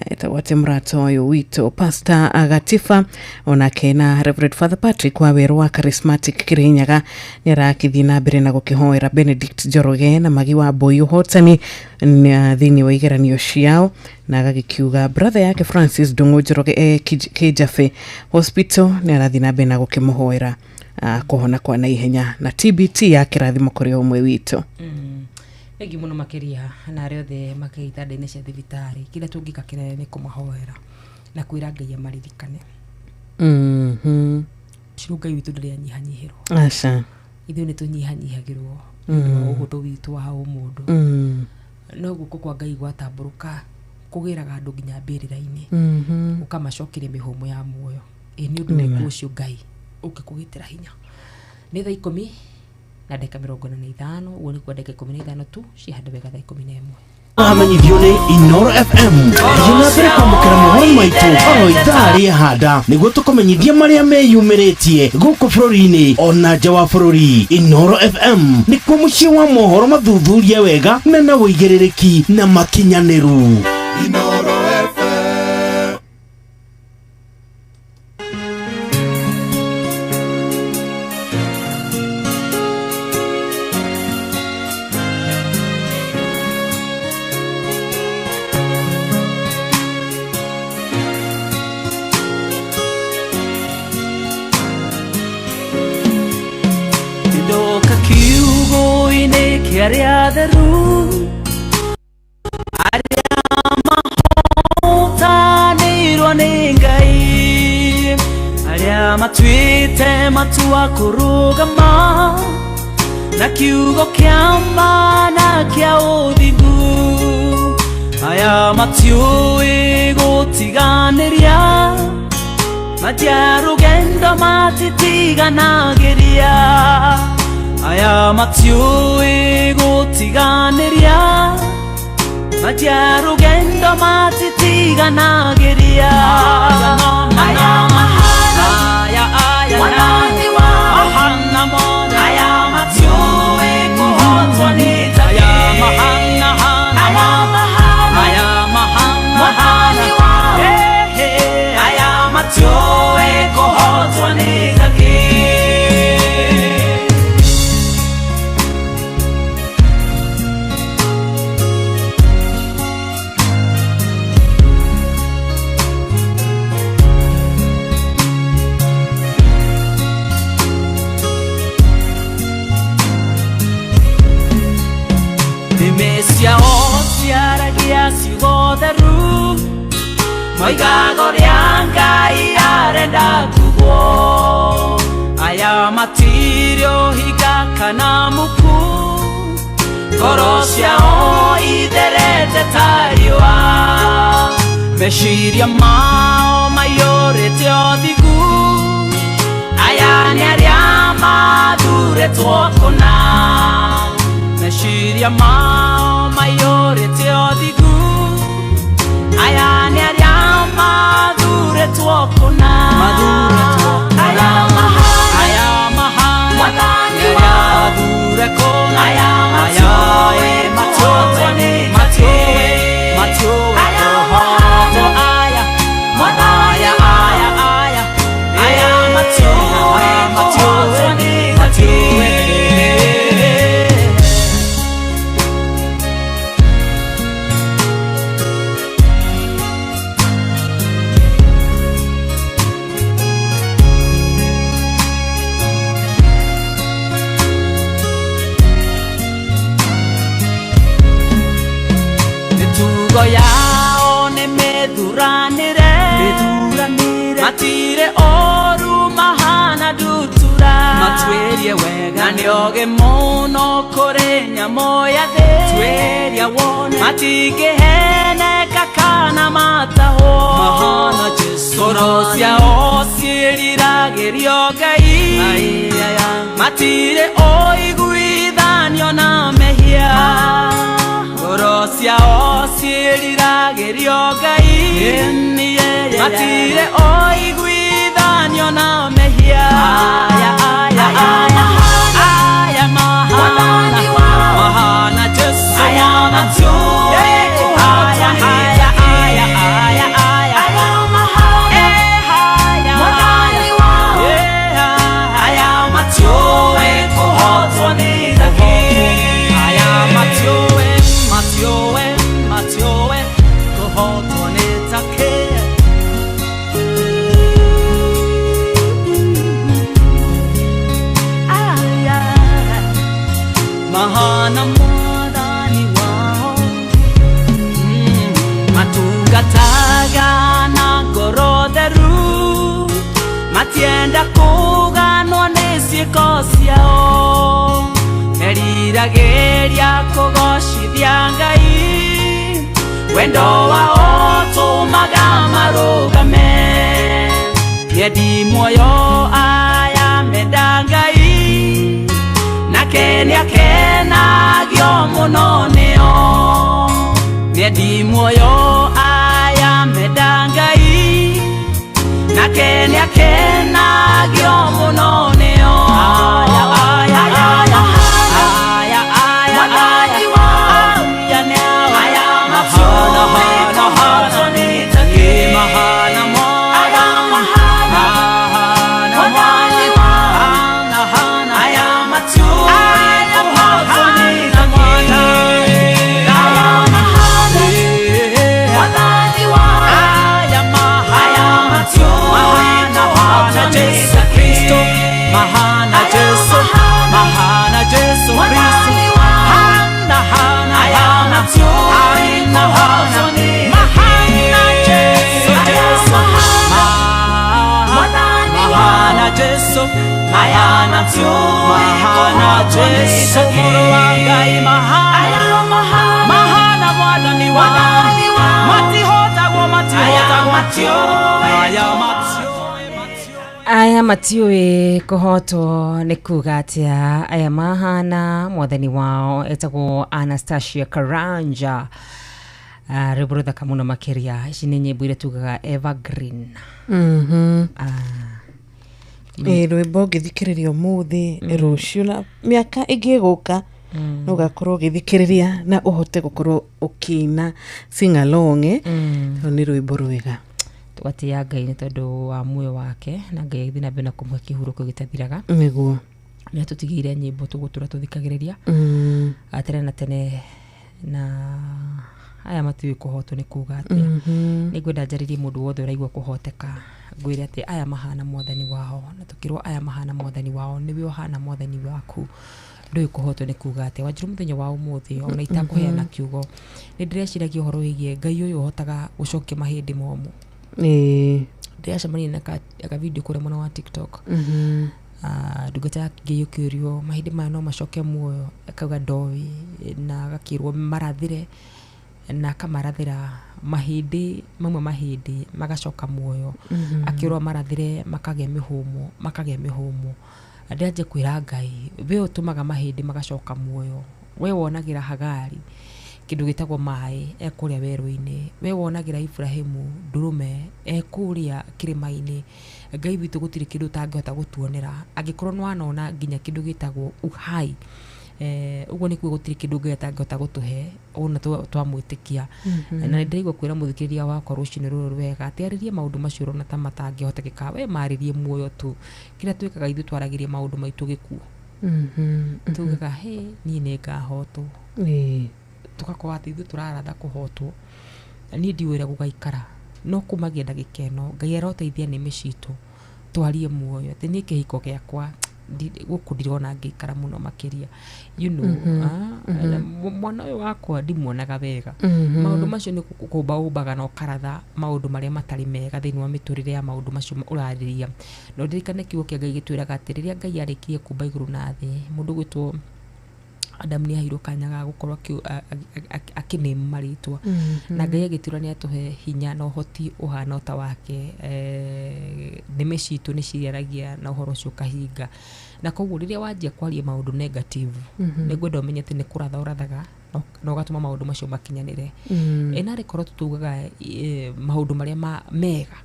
etagwo atĩ mũrata ũyũ witũ Pastor Agatifa onake na Reverend Father Patrick wa werũ wa Charismatic Kirinyaga nĩ arakĩthiĩ na mbere na gũkĩhoera Benedict Njoroge na Magi wa Mbui ũhotani thĩinĩ wa igeranio ciao na agagĩkiuga brother yake Francis Ndung'u Njoroge Kijabe Hospital nĩ arathiĩ na mbere na gũkĩmũhoera kũhona kwa naihenya na TBT ya kĩrathimo kũrĩ o ũmwe witũ. Thengi mũno makĩria na arĩa othe makĩ itanda-inĩ cia thibitarĩ kĩrĩa tũngĩka kĩnene nĩ kũmahoera na kwĩra Ngai amaririkane. Ciro Ngai witũ ndarĩ anyihanyihĩrwo. Aca. Ithuĩ nĩ tũnyihanyihagĩrwo nĩ ũndũ wa ũhũthũ witũ wa ũmũndũ. No guoko kwa Ngai gwatambũrũka kũgĩraga andũ nginya mbĩrĩra-inĩ. Ũkamacokeria mĩhũmũ ya muoyo. Ĩ nĩ ũndũ Nĩma. ũrĩkũ ũcio Ngai ũngĩkũgitĩra hinya. Nĩ thaa 10 na ndagĩka 45 ũguo nĩ kuga ndagĩka 15 tu cihande wega thaa 11. Amenyithio nĩ Inoro FM. Thiĩ na mbere kwamũkĩra mohoro maitũ oro ithaa rĩahanda nĩguo tũkũmenyithia marĩa meyumĩrĩtie gũkũ bũrũri-inĩ ona nja wa bũrũri. Inoro FM nĩkuo mũciĩ wa mohoro mathuthurie wega mena ũigĩrĩrĩki na makinyanĩru. Inoro FM. Ndoka kiugo-inĩ kĩa arĩa atheru arĩa mahotanĩirwo nĩ Ngai arĩa matuĩte matua kũrũgama na kiugo kĩa ma na kĩa ũthingu aya matiũĩ gũtiganĩria matia rũgendo matitiganagĩria aya matiũĩ gũtiganĩria matia rũgendo matitiganagĩria aya mahana aya aya mwathani mahana mothe aya matiũĩ kũhotwo nĩ aya mahana aya mahana aya mahana mwathani wao aya matiũĩ kũhotwo nĩ takĩ. Nĩmĩ ciao ciaragia ciugo theru moigaga ũrĩa Ngai arenda kugwo aya matirĩ ũhinga kana muku ngoro ciao itherete ta riũa meciria mao maiyũrĩte ũthingu aya nĩ arĩa mathurĩtwo kũna meciria mao maiyũrĩte ũthingu aya nĩ arĩa mathurĩtwo kũna aya mahana aya mahana mwathani wao mathure kũna aya matiũĩ kũhotwo nĩ matiũĩ matiũĩ kũhotwo aya mwathani aya aya aya matiũĩ kũhotwo nĩ matiũĩ. Mĩtugo yao nĩ mĩthuranĩre Matire oru mahana ndutura Matuĩrie wega na nĩogĩ mũno kũrĩ nyamũ ya thĩ Tuĩria wone matingĩheneka kana matahwo Mahana Jesu Ngoro ciao ciĩriragĩrio Ngai Matirĩ ũiguithanio na mehia Ngoro ciao ciĩriragĩrio Ngai Matirĩ ũiguithanio na mehia Aya aya aya aya mahana Mahana Jesu matiũĩ kũhotwo aya aya aya aya Aya matiũĩ kũhotwo nĩ thaki Aya matiũĩ matiũĩ matiũĩ kũhotwo nĩ takĩ Aya mahana mwathani wao matungataga na ngoro theru matienda kũganwo nĩ ciĩko ciao meriragĩria kũgocithia Ngai wendo wao tũmaga marũgame Miendi muoyo aya menda Ngai nake nĩakenagio mũno nĩo Miendi muoyo aya menda Ngai nake nĩakenagio mũno nĩo Aya aya aya aya aya aya aya mahana mahana nĩ mahana aya mahana mahana aya matiũĩ kũhotwo nĩ mwana aya mahana aya mahana matiũĩ kũhotwo nĩ Kristo mahana Jesu mahana Jesu Kristo hana hana aya matiũĩ kũhotwo nĩ mahana Jesu Jesu mahana Jesu mahana mahana Jesu mũrũ wa Ngai mahana mahana mwathani wa matihotagwo matihotagwo aya matiũĩ Aya matiũĩ kũhotwo nĩ kuga atĩa aya mahana mwathani wao etagwo Anastasia Karanja rwĩmbo rũthaka mũno makĩria ici nĩ nyĩmbo iria tugaga evergreen. Rwĩmbo ũngĩthikĩrĩria ũmũthĩ rũciũ na mĩaka ĩngĩ ĩgũka no ũgakorwo ũgĩthikĩrĩria na ũhote gũkorwo ũkĩina sing along tondũ nĩ rwĩmbo rwega tũgatĩĩa Ngai nĩ tondũ wa muoyo wake na Ngai agĩthiĩ na mbere na kũmũhe kĩhurũko gĩtathiraga nĩguo nĩ atũtigĩire nyĩmbo tũgũtũra tũthikagĩrĩria tene na tene na aya matiũĩ kũhotwo nĩ kuga atĩa nĩngwenda njarĩrie mũndũ wothe ũraigua kũhoteka ngwĩre atĩ aya mahana mwathani wao na tũkĩrwo aya mahana mwathani wao nĩwe ũhana mwathani waku ndũĩ kũhotwo nĩ kuga atĩa Wanjirũ mũthenya wa ũmũthĩ ona itakũheana kiugo nĩ ndĩreciragia ũhoro wĩgiĩ Ngai ũyũ ũhotaga gũcokia mahĩndĩ momũ ndĩracemania na ka video kũrĩa mwena wa TikTok ndungata ya Ngai ũkĩũrio mahĩndĩ maya no macoke muoyo akauga ndoĩ na agakĩrwo marathĩre na akamarathĩra mahĩndĩ mamwe mahĩndĩ magacoka muoyo akĩrwo marathĩre makagĩa mĩhũmũ ndĩranjia kwĩra Ngai we ũtũmaga mahĩndĩ magacoka muoyo we wonagĩra Hagari kĩndũ gĩtagwo maĩ ekũrĩa werũ-inĩ we wonagĩra Ibrahimu ndũrũme ekũrĩa kĩrĩma-inĩ Ngai witũ gũtirĩ kĩndũ ũtangĩhota gũtuonera angĩkorwo nĩ wanona nginya kĩndũ gĩtagwo uhai ũguo nĩkuo gũtirĩ kĩndũ Ngai atangĩhota gũtũhe ona twamwĩtĩkia na nĩ ndĩraigua kwĩra mũthikĩrĩria wakwa rũcinĩ rũrũ rwega atĩ arĩrie maũndũ macio ũrona ta matangĩhotekeka we marĩrie muoyo tu kĩrĩa twĩkaga ithuĩ twaragĩria maũndũ maitũ gĩkuũ tugaga he niĩ nĩ ngahotwo tugakorwo atĩ ithuĩ tũraratha kũhotwo na niĩ ndiũĩ ũrĩa gũgaikara no kumagia ndagĩka ĩno Ngai aroteithia nĩmĩ citũ twarie muoyo atĩ niĩ kĩhiko gĩakwa Gũkũ ndirona ngĩikara mũno makĩria, you know. Na mwana ũyũ wakwa ndimuonaga wega. Maũndũ macio nĩ kũmba ũmbaga na ũkaratha maũndũ marĩa matarĩ mega thĩinĩ wa mĩtũrĩre ya maũndũ macio ũrarĩria. Na ũririkane kiugo kĩa Ngai gĩtwĩraga atĩ rĩrĩa Ngai arĩkirie kũmba igũrũ na thĩ, mũndũ gwĩtwo Adamu nĩ aheirwo kanya ga gũkorwo akĩname marĩtwa. Na Ngai agĩtwĩra nĩ atũhe hinya na ũhoti ũhana o ta wake. Nĩmĩ citũ nĩ ciaragia na ũhoro ũcio ũkahinga. Na koguo rĩrĩa wanjia kwaria maũndũ negative, nĩ ngwenda ũmenye atĩ nĩ kũratha ũrathaga na ũgatũma maũndũ macio makinyanĩre. Ĩ narĩ korwo tũtugaga maũndũ marĩa mega,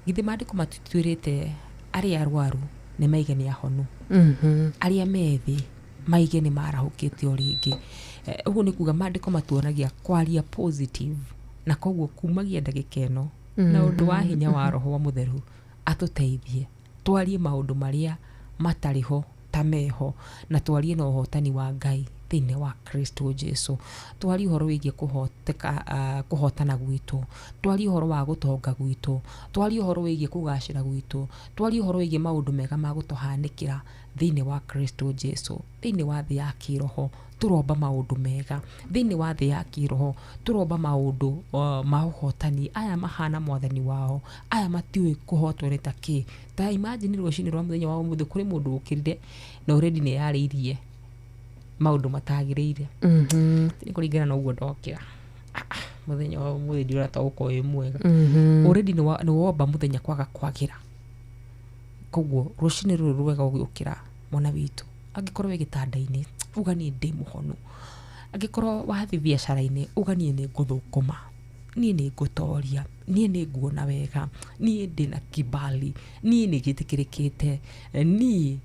githĩ maandĩko matitwĩrĩte arĩa arwaru nĩ maige nĩ ahonu, arĩa methĩ maige nĩ marahũkĩte o rĩngĩ? Ũguo nĩ kuga maandĩko matuonagia kwaria positive, na koguo kumagia ndagĩka ĩno na ũndũ wa hinya wa Roho wa Mũtheru atũteithie twarie maũndũ marĩa matarĩ ho ta meho, na twarie na ũhotani wa Ngai thĩinĩ wa Kristo Jesu. Twarie ũhoro wĩgiĩ kũhoteka, kũhotana gwitũ, twarie ũhoro wa gũtonga gwitũ, twarie ũhoro wĩgiĩ kũgacĩra gwitũ, twarie ũhoro wĩgiĩ maũndũ mega ma gũtũhanĩkĩra thĩinĩ wa Kristo Jesu. Thĩinĩ wa thĩ ya kĩroho tũromba maũndũ mega, thĩinĩ wa thĩ ya kĩroho tũromba maũndũ ma ũhotani. Aya mahana mwathani wao, aya matiũĩ kũhotwo nĩ ta kĩ. Ta imagine rũcinĩ rwa mũthenya wa ũmũthĩ kũrĩ mũndũ ũkĩrire na already nĩ yarĩirie maũndũ matagĩrĩire. Nĩ kũringana na ũguo ndokĩra. Mũthenya wa ũmũthĩ ndiũra ta ũkorwo wĩ mwega. Already nĩ womba mũthenya kwaga kwagĩra. Koguo rũcinĩ rũrũ rwega ũgĩũkĩra, mwana witũ, angĩkorwo wĩ gĩtanda-inĩ, uga niĩ ndĩ mũhonu. Angĩkorwo wathiĩ biacara-inĩ, uga niĩ nĩ ngũthũkũma, niĩ nĩ ngũtoria, niĩ nĩ nguona wega, niĩ ndĩna kibali, niĩ nĩ njĩtĩkĩrĩkĩte, niĩ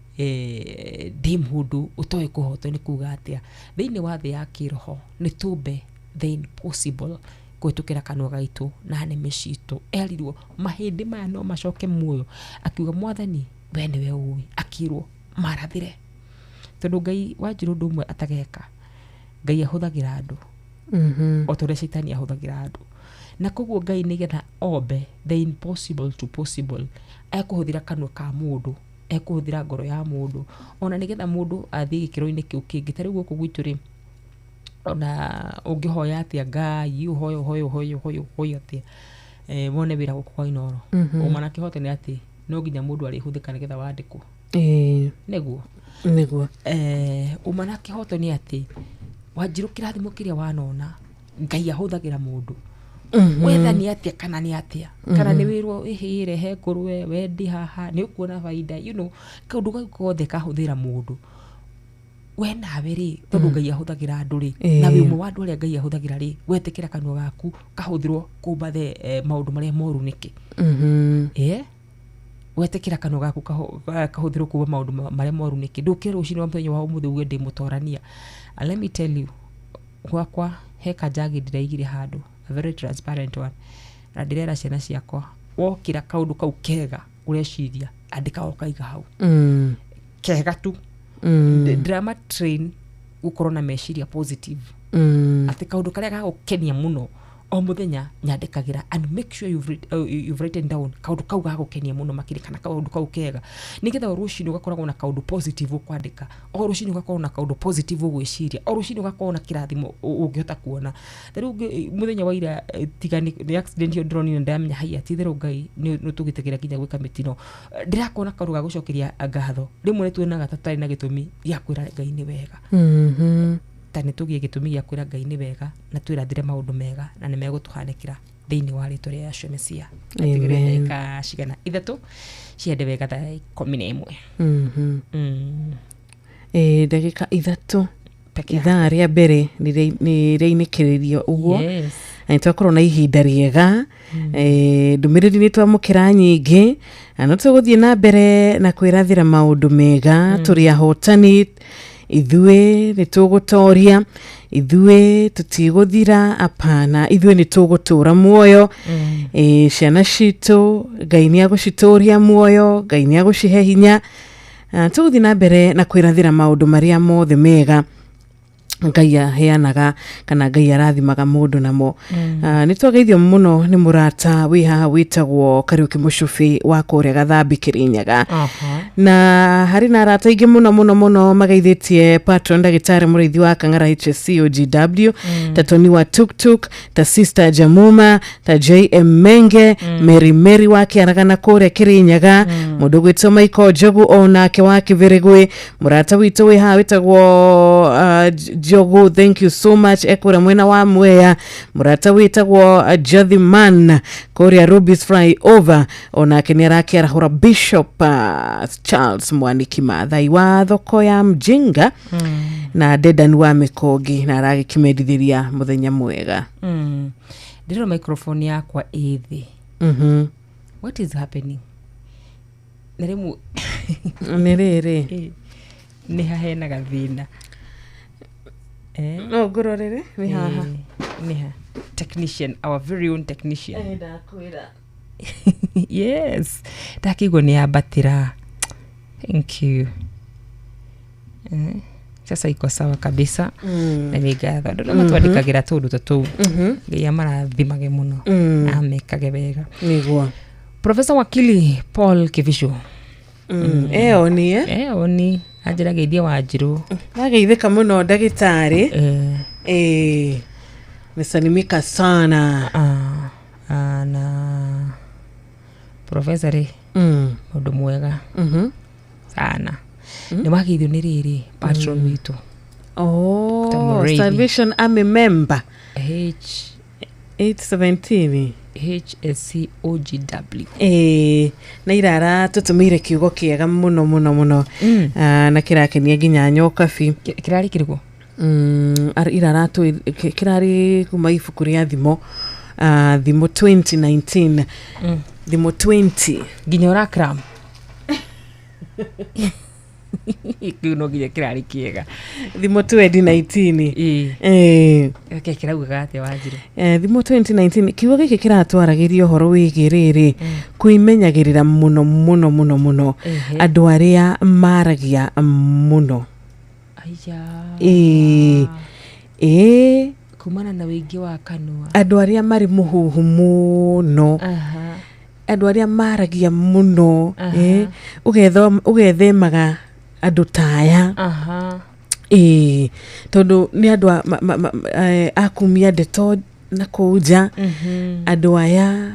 ndĩ mũndũ ũtoĩ kũhotwo nĩ kuga atĩa. Thĩinĩ wa thĩ ya kĩroho nĩ tũmbe the impossible kũhĩtũkĩra kanua gaitũ na nĩmĩ citũ. Erirwo mahĩndĩ maya no macoke muoyo, akiuga mwathani we nĩwe ũĩ, akĩrwo marathĩre. Tondũ Ngai wanjĩra ũndũ ũmwe atageka, Ngai ahũthagĩra andũ o ta ũrĩa caitani ahũthagĩra andũ. Na koguo Ngai nĩgetha ombe the impossible to possible, ekũhũthĩra kanua ka mũndũ, ekũhũthĩra ngoro ya mũndũ, ona nĩgetha mũndũ athiĩ gĩkĩro-inĩ kĩu kĩngĩ. Ta rĩu gũkũ gwitũ rĩ, ona ũngĩhoya atĩa Ngai, ũhoye ũhoye ũhoye ũhoye ũhoye atĩa, wone wĩra gũkũ kwa Inooro, uma na kĩhoto nĩ atĩ no nginya mũndũ arĩhũthĩka nĩgetha wandĩkwo. Nĩguo. Nĩguo. Uma na kĩhoto nĩ atĩ Wanjirũ, kĩrathimo kĩrĩa wanona, Ngai ahũthagĩra mũndũ. Wetha nĩ atĩa kana nĩ atĩa kana nĩ wĩrwo ĩhĩ rehe ngũrwe wendi haha nĩ ũkuona baida, kaũndũ kau gothe kahũthĩra mũndũ. We nawe rĩ, tondũ Ngai ahũthagĩra andũ rĩ, na wĩ ũmwe wa andũ arĩa Ngai ahũthagĩra rĩ, wetĩkĩra kanua gaku kahũthĩrwo kũmba the maũndũ marĩa moru nĩkĩ? Wetĩkĩra kanua gaku kahũthĩrwo kuba maũndũ marĩa moru nĩkĩ? Ndũkĩre rũcinĩ rwa mũthenya wa ũmũthĩ uge ndĩ mũtorania. And let me tell you, gwakwa he kanjagi ndĩraigire handũ, a very transparent one, na ndĩrera ciana ciakwa, wokĩra kaũndũ kau kega ũreciria, andĩka ũkaiga hau. Kega tu. Ndĩrama train gũkorwo na meciria positive, atĩ kaũndũ karĩa gagũkenia mũno o mũthenya nyandĩkagĩra, and make sure you've written down kaũndũ kau gagũkenia mũno makĩria kana kaũndũ kau kega, nĩgetha o rũcinĩ ũgakoragwo na kaũndũ positive ũkwandĩka, o rũcinĩ ũgakorwo na kaũndũ positive ũgwĩciria, o rũcinĩ ũgakorwo na kĩrathimo ũngĩhota kuona. Ta rĩu mũthenya wa ira, tiga nĩ accident ĩyo ndĩronire, ndĩramenya haiya, ti itherũ Ngai nĩ tũgĩtĩkĩra nginya gwĩka mĩtino. Ndĩrakona kaũndũ ga gũcokeria ngatho. Rĩmwe nĩ tuonaga ta tũtarĩ na gĩtũmi gĩa kwĩra Ngai nĩ wega. Ta nĩ tũgĩe gĩtũmi gĩa kwĩra Ngai nĩ wega, na twĩrathire maũndũ mega na nĩ megũtũhanĩkĩra thĩinĩ wa rĩtwa rĩa Yahshua Mesia. Amen. Atigĩrĩre ndagĩka cigana ithatũ ciende wega thaa 11. Ndagĩka ithatũ Peke yake. Ithaa rĩa mbere nĩ rĩainĩkĩrĩrio ũguo. Na nĩ twakorwo na ihinda rĩega. Ndũmĩrĩri nĩ twamũkĩra nyingĩ, na no tũgũthiĩ na mbere na kwĩrathĩra maũndũ mega. Tũrĩ ahotani ithuĩ, nĩ tũgũtoria ithuĩ, tũtigũthira, apana, ithuĩ nĩ tũgũtũra muoyo. Ciana citũ Ngai nĩ agũcitũria muoyo, Ngai nĩ agũcihe hinya. Tũgũthiĩ na mbere na kwĩrathĩra maũndũ marĩa mothe mega. Ngai aheanaga kana Ngai arathimaga mũndũ namo. Nĩ twageithio mũno nĩ mũrata wĩ haha wĩtagwo Kariũki Mũcubi wa kũrĩa Gathambi Kĩrĩnyaga. Na harĩ na arata aingĩ mũno mũno mũno mageithĩtie patron ndagĩtarĩ mũrĩithi wa Kang'ara HSC OGW, ta Tony wa Tuktuk, ta Sister Jamuma, ta JM Menge, Mary Mary wa Kĩaragana kũrĩa Kĩrĩnyaga, mũndũ gwĩtwo Michael Njogu onake wa Kĩbĩrĩgwĩ, mũrata witũ wĩ haha wĩtagwo Njogu, thank you so much, ekũrĩa mwena wa Mwea, mũrata wĩtagwo Jothiman kũrĩa Rubis Flyover onake nĩ arakĩarahũra Bishop Charles Mwaniki Mathai wa thoko ya Mjinga, na Dedan wa Mĩkongi, na aragĩkĩmendithĩria mũthenya mwega. Ndĩrona microphone yakwa ĩ thĩ. What is happening na rĩmwe? Nĩ rĩrĩ. Nĩ hahena gathĩna. No ngũrorere nĩ haha. Nĩ ha technician, our very own technician. Ndakwĩra. Yes, ndakĩigua nĩ yambatĩra. Thank you. Sasa iko sawa kabisa. Na nĩ ngatho andũ arĩa matwandĩkagĩra tũndũ ta tũu. Ngai amarathimage mũno, amekage wega. Nĩguo. Professor Wakili Paul Kivisho. Ĩyo ni eh? Ĩyo ni anjĩra geithie Wanjirũ. Nageithĩka mũno ndagĩtarĩ. Nisalimika sana. Na professor rĩ, mũndũ mwega sana. Nĩ wageithio nĩ rĩrĩ patron witũ. Oh, Dr. Mũrĩithi. Salvation Army member. H 817 HSCOGW. Na irara tũtũmĩire kiugo kĩega mũno mũno mũno. Na kĩrakenia nginya nyokabi. Kĩrarĩ kĩrĩkũ? Irara kĩrarĩ kuma ibuku rĩa thimo, thimo 2019. Thimo 20. Nginya ũrakram. Kĩu no nginya kĩrarĩ kĩega. Thimo 2019. Okay, kĩraugaga atĩa Wanjirũ? Thimo 2019, kiugo gĩkĩ kĩratwaragĩria ũhoro wĩgiĩ rĩrĩ kwĩmenyagĩrĩra mũno mũno mũno mũno andũ arĩa maragia mũno. Aya. Kumana na wĩingĩ wa kanua. Andũ arĩa marĩ mũhuhu mũno. Andũ arĩa maragia mũno, ũgethemaga andũ ta aya. Tondũ nĩ andũ a kumia ndeto na kũu nja. Andũ aya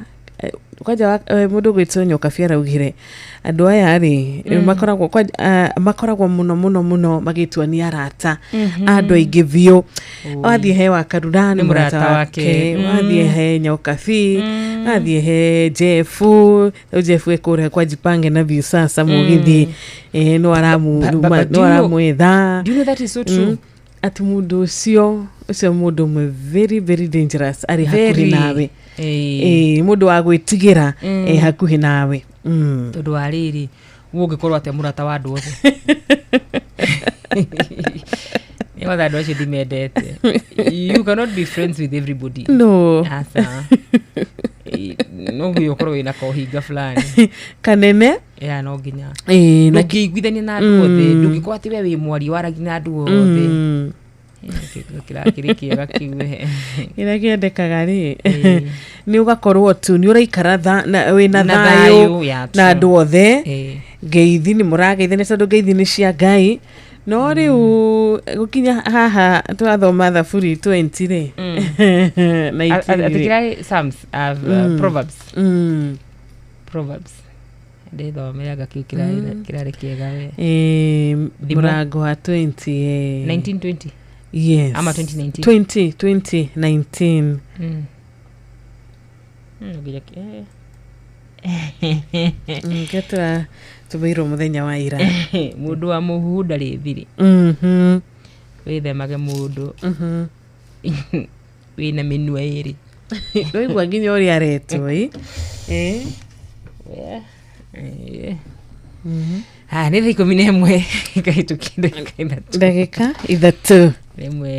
kwanja mũndũ ũgwĩtwo Nyokabi araugire andũ aya rĩ, makoragwo makoragwo mũno mũno mũno magĩtua nĩ arata andũ aingĩ biũ. Wathiĩ he Wakarura nĩ Nĩ mũrata mũrata wake, wake. Wathiĩ he Nyokabi, wathiĩ he Jefu, rĩu Jefu ekũrĩa kwa Jipange na Viusasa mũgithi, no But do no you know- aramwetha. Do you know that is so true? Atĩ mũndũ ũcio ũcio mũndũ ũmwe very very dangerous arĩ hakuhĩ Very. nawe. Mũndũ wa gwĩtigĩra e hakuhĩ nawe. Tondũ wa rĩrĩ, we ũngĩkorwo atĩa mũrata wa andũ othe? Nĩ watha andũ acio ndimendete. You cannot be friends with everybody. No. Aca. No nginya ũkorwo wĩna kohinga fulani. Kanene. Ya, no nginya. Na Ndũngĩiguithania na andũ othe. Ndũngĩkorwo atĩ we wĩ mwaria waragia na andũ othe. Kĩrĩ kĩega kĩu. Kĩrĩa kĩendekaga rĩ, nĩ ũgakorwo tu nĩ ũraikara wĩna Na thayũ thayũ, ya, na true. andũ othe. Ngeithi nĩ mũrageithania tondũ ngeithi nĩ cia Ngai. No rĩu gũkinya haha tũrathoma Thaburi 20 rĩ. 19 Atĩ rĩ. kĩrarĩ Psalms, Proverbs. Proverbs. Ndĩthomeraga kĩu kĩrarĩ kĩega we. Thimo. Mũrango wa 20. 1920. Yes. Ama 2019. 20, 20, 19. Nginya Kĩo tũmeirwo mũthenya wa ira. Mũndũ wa mũhuhu ndarĩ thiri. Wĩthemage mũndũ wĩna mĩnua ĩrĩ. Waigua nginya ũrĩa aretwo ĩ. Haya, nĩ thaa 11 kahĩtũkia ndagĩka 3. Ndagĩka 3. Rĩmwe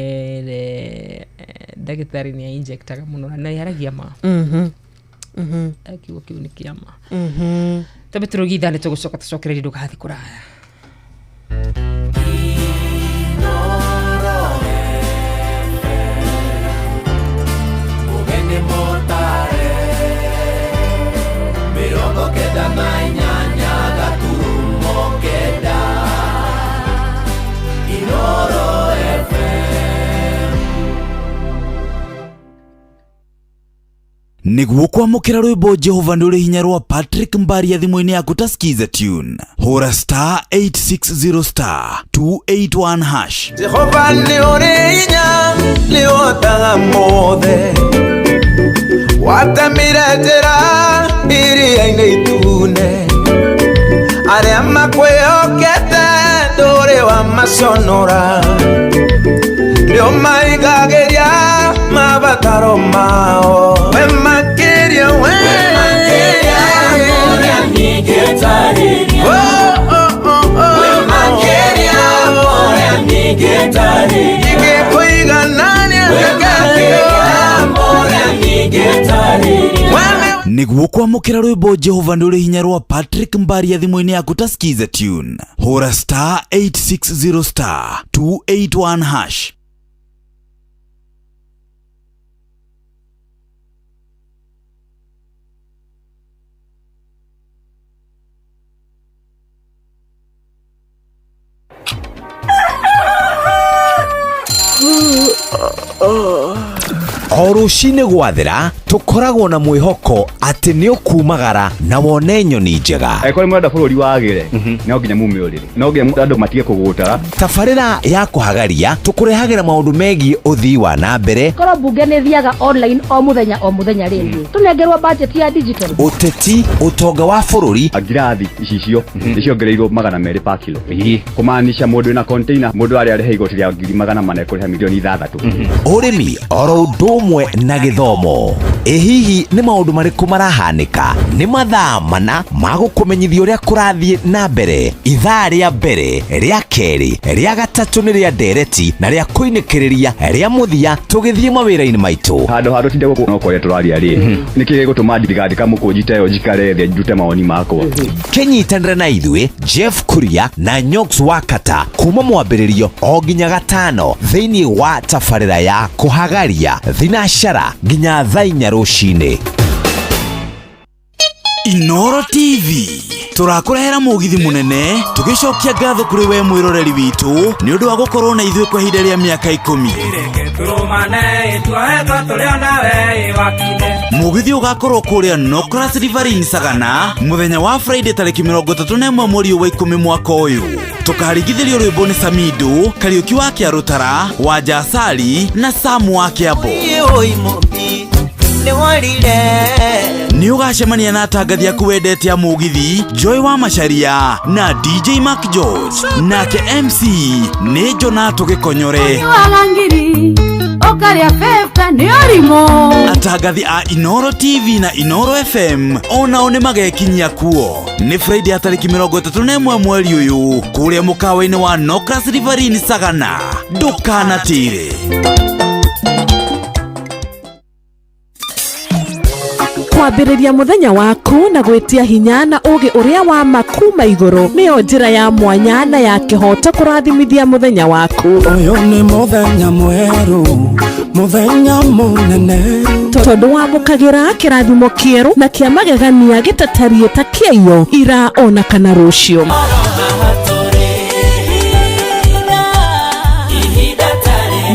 ndagĩtarĩ nĩ ainjectaga mũno na nĩ aragia ma. Kiugo kĩu nĩ kĩa ma. Tambe tũrũgie ithaa nĩ tũgũcoka tũcokererie, ndũgathiĩ kũraya. Nĩguo kwamũkĩra rwĩmbo Jehova nĩ ũrĩ hinya rwa Patrick Mbaria thimũ-inĩ yaku ta Skiza Tune, hũra star 860 star 281 hash. Jehova nĩ ũrĩ hinya nĩ ũhotaga mothe watemire njĩra iria-inĩ itune arĩa makwĩhokete ndũrĩ wamaconora nĩ ũmaigagĩria mabataro mao we makĩria we Oh, oh, oh, oh. Ingĩkũiganania Nĩguo kwamũkĩra rwĩmbo Jehova nĩ ũrĩ hinya rwa Patrick Mbaria thimũ-inĩ yaku ta Skiza Tune, hũra star 860 star 281 hash. O rũcinĩ gwathera tũkoragwo na mwĩhoko atĩ nĩ ũkumagara na wone nyoni njega. Angĩkorwo nĩ mũrenda bũrũri wagĩre, no nginya mume ũrĩrĩ, no nginya andũ matige kũgũtara. Tabarĩra ya kũhagaria tũkũrehagĩra maũndũ megiĩ ũthii wa na mbere, Korwo mbunge nĩ thiaga online o mũthenya o mũthenya rĩ, tũnengerwo budget ya digital. Ũteti, ũtonga wa bũrũri. Ngirathi icicio nĩ ciongereirwo 200 pa kilo, kũmaanisha mũndũ wĩna container, mũndũ arĩa arĩha igoti rĩa 400,000 ekũrĩha 6 million. Ũrĩmi oro ũndũ ũmwe na gĩthomo. Ĩ hihi nĩ maũndũ marĩkũ marahanĩka? Nĩ mathaa mana ma gũkũmenyithia ũrĩa kũrathiĩ na mbere. Ithaa rĩa mbere, rĩa kerĩ, rĩa gatatũ nĩ rĩa ndereti na rĩa kũinĩkĩrĩria rĩa mũthia tũgĩthiĩ mawĩra-inĩ maitũ. Handũ ha tũtinde gũkũ no kwaria tũraria rĩ, nĩkĩ gĩgũtũma ndigandĩka mũkũnji ta ĩyo njikare thĩ ndute mawoni makwa? Kĩnyitanĩre na ithuĩ Jeff Kuria na Nyox Wakata kuma mwambĩrĩrio o nginya gatano thĩinĩ wa tabarĩra ya kũhagaria thinacara nginya thaa 4 rũcinĩ. Inoro TV tũrakũrehera mũgithi mũnene tũgĩcokia ngatho kũrĩ we mwĩroreri witũ nĩ ũndũ wa gũkorwo na ithuĩ kwa ihinda rĩa mĩaka 10. Mũgithi ũgakorwo kũrĩa Nocras Riverine Sagana mũthenya wa Friday tarĩki 31 mweri wa 10 mwaka ũyũ. Tũkaringithĩrio rwĩmbo nĩ Samido Kariũki wa Kĩarũtara wa Jasari na Samu wa Kĩambo. Nĩ ũgacemania na atangathi aku wendete a mũgithi Joy wa Macharia na DJ Mark George, nake MC nĩ Jonato Gĩkonyore. Wagangiri ũkarĩa bebe nĩ ũrimũ. Atangathi a Inoro TV na Inoro FM onao nĩ magekinyia kuo. Nĩ Friday ya tarĩki 31 mweri ũyũ kũrĩa mũkawa-inĩ wa Nocras Riverine Sagana. Ndũkanatĩre. Kwambĩrĩria mũthenya waku na gwĩtia hinya na ũũgĩ ũrĩa wa ma kuma igũrũ nĩyo njĩra ya mwanya na ya kĩhooto kũrathimithia mũthenya waku. Ũyũ nĩ mũthenya mwerũ, mũthenya mũnene. Tondũ wamũkagĩra kĩrathimo kĩerũ na kĩa magegania gĩtatariĩ ta kĩaiyo ira ona kana rũciũ.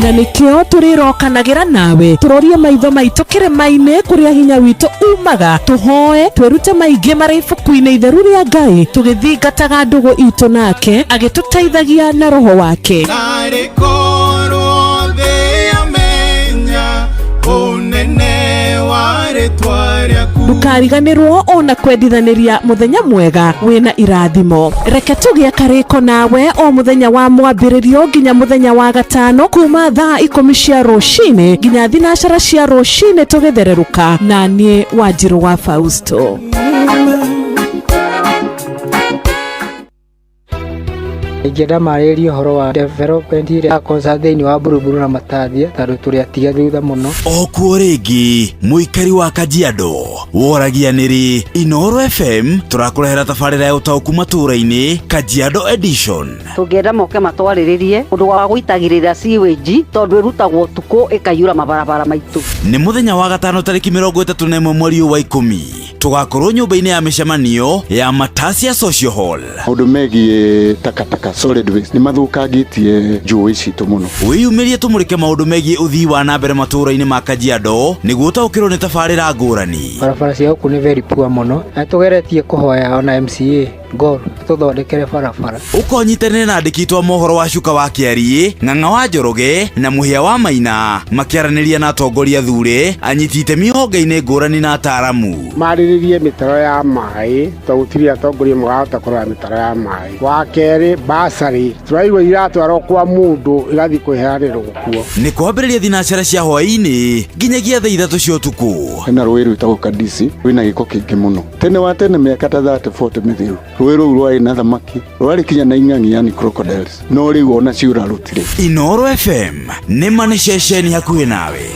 Na nĩkĩo tũrĩrokanagĩra nawe tũrorie maitho maitũ kĩrĩma-inĩ kũrĩa hinya witũ umaga, tũhoe twĩrute maingĩ marĩ ibuku-inĩ itheru rĩa Ngai tũgĩthingataga ndũgũ itũ nake agĩtũteithagia na roho wake. Narĩ korwo thĩ yamenya ũnene wa rĩtwa rĩaku. Ndũkariganĩrwo ona kwendithanĩria mũthenya mwega wĩna irathimo. Reke tũgĩe karĩko nawe o mũthenya wa mwambĩrĩrio nginya mũthenya wa gatano kuma thaa 10 cia rũcinĩ nginya thinacara cia rũcinĩ tũgĩthererũka na niĩ Wanjirũ wa Fausto. Ingĩenda marĩrĩrie ũhoro wa development ĩrĩa ya concern thĩinĩ wa Buruburu na Matathia tondũ tũrĩ atige thutha mũno. O kuo rĩngĩ mũikari wa Kajiado woragia nĩrĩ Inoro FM tũrakũrehera tabarĩra ya ũtaũku matũũra-inĩ Kajiado Edition. Tũngĩenda moke matwarĩrĩrie ũndũ wa gũitagĩrĩra sewage tondũ ĩrutagwo ũtukũ ĩkaiyũra mabarabara maitũ. Nĩ mũthenya wa gatano tarĩki 31 mweri wa 10 tũgakorwo nyũmba-inĩ ya mĩcemanio ya Matasia Social Hall. Maũndũ megiĩ takataka takataka solid waste nĩ mathũkangĩtie njũĩ citũ mũno. Wĩyumĩrie tũmũrĩke maũndũ megiĩ ũthii wa na mbere matũũra-inĩ ma Kajiado nĩguo ũtaũkĩrwo nĩ tabarĩra ngũrani. Barabara cia gũkũ nĩ very poor mũno na tũgeretie kũhoya ona MCA Gor tũthondekere barabara. Ũkonyitanĩre na andĩki twa mohoro wa Cuka wa Kĩariĩ, Ng'ang'a wa Njoroge na Mũhĩa wa Maina makĩaranĩria na atongoria thure, anyiti itemi honge-inĩ ngũrani na ataaramu. Marĩrĩrie mĩtaro ya maĩ tondũ gũtirĩ atongoria marahota kũrora mĩtaro ya maĩ. Wa kerĩ basarĩ tũraigua iratwarwo kwa mũndũ igathiĩ kwĩheanĩrwo kuo. Nĩ kwambĩrĩria thinacara cia hwaĩ-inĩ nginyagia thaa 3 cia ũtukũ. Hena rũĩ rwĩtagwo Kadisi rwĩna gĩko kĩingĩ mũno. Tene wa tene mĩaka ta 30 40 mĩthiru rũĩ rũu rwarĩ na thamaki rwarĩ kinya na ing'ang'i yani crocodiles no rĩu ona ciũra rũtirĩ. Inoro FM nĩ ma nĩ ceceni hakuhĩ nawe.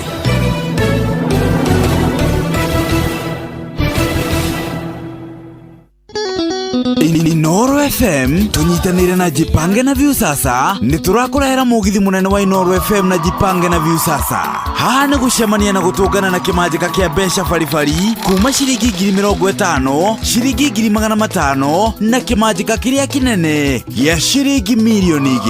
Inoro FM tunyitanire na Jipange na Viusasa nĩ tũrakũrehera mũgithi mũnene wa Inoro FM na Jipange na Viusasa. Haha nĩ gũcemania na gũtũngana na kĩmanjĩka kĩa mbeca baribari kuma ciringi 50,000 ciringi 500,000 na kĩmanjĩka kĩrĩa kĩnene gĩa ciringi 2 milioni.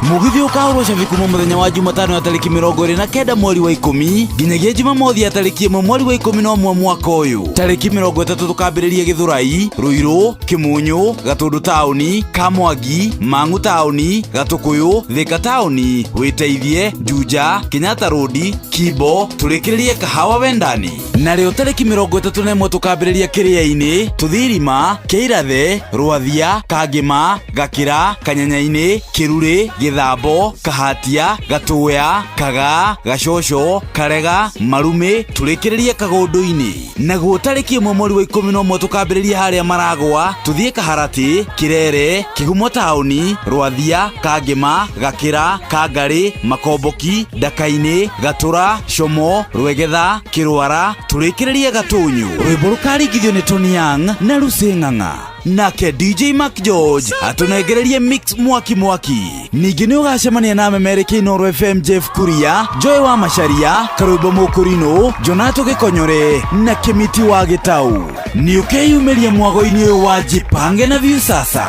Mũgithi ũkahũrwo cabi kuma mũthenya wa Jumatano ya tarĩki 29 mweri wa 10 nginyagia Jumamothi ya tarĩki 1 mweri wa 11 mwaka ũyũ. Tarĩki 30 tũkambĩrĩria Gĩthũrai, Ruiru, Kĩmunyũ, Gatũndũ taũni, Kamwangi, Mang'u taũni, Gatũkũyũ, Thika taũni, Wĩteithie, Juja, Kenyatta Road, Kimbo, tũrĩkĩrĩrie Kahawa Wendani. Narĩo tarĩki 31 tũkambĩrĩria Kĩrĩa-inĩ, Tũthirima, Kĩirathe, Rwathia, Kangĩma, Gakĩra, Kanyanya-inĩ, Kĩrurĩ, Gĩthambo, Kahatia, Gatũya, Kagaa, Gacoco, Karega, Marumĩ, tũrĩkĩrĩrie Kagũndũ-inĩ. Naguo tarĩki 1 mweri wa 11 tũkambĩrĩria harĩa Maragwa, tũthiĩ Kaharatĩ, Kĩrere, Kĩhumo taũni, Rwathia, Kangĩma, Gakĩra, Kangarĩ, Makomboki, Ndaka-inĩ, Gatũra, Como, Rwegetha, Kĩrwara, tũrĩkĩrĩrie Gatũnyũ. Rwĩmbo rũkaringithio nĩ Tony Young na Lucy Ng'ang'a. Nake DJ Mark George atũnengererie mix mwaki mwaki. Ningĩ nĩ ũgacemania na memerĩki Inoro FM Jeff Kuria, Joy wa Macharia, Karwĩmbo Mũkũrinũ, Jonato Gĩkonyore na Kĩmiti wa Gĩtau. Nĩ ũkeyumĩria mwago-inĩ ũyũ wa Jipange na Viusasa.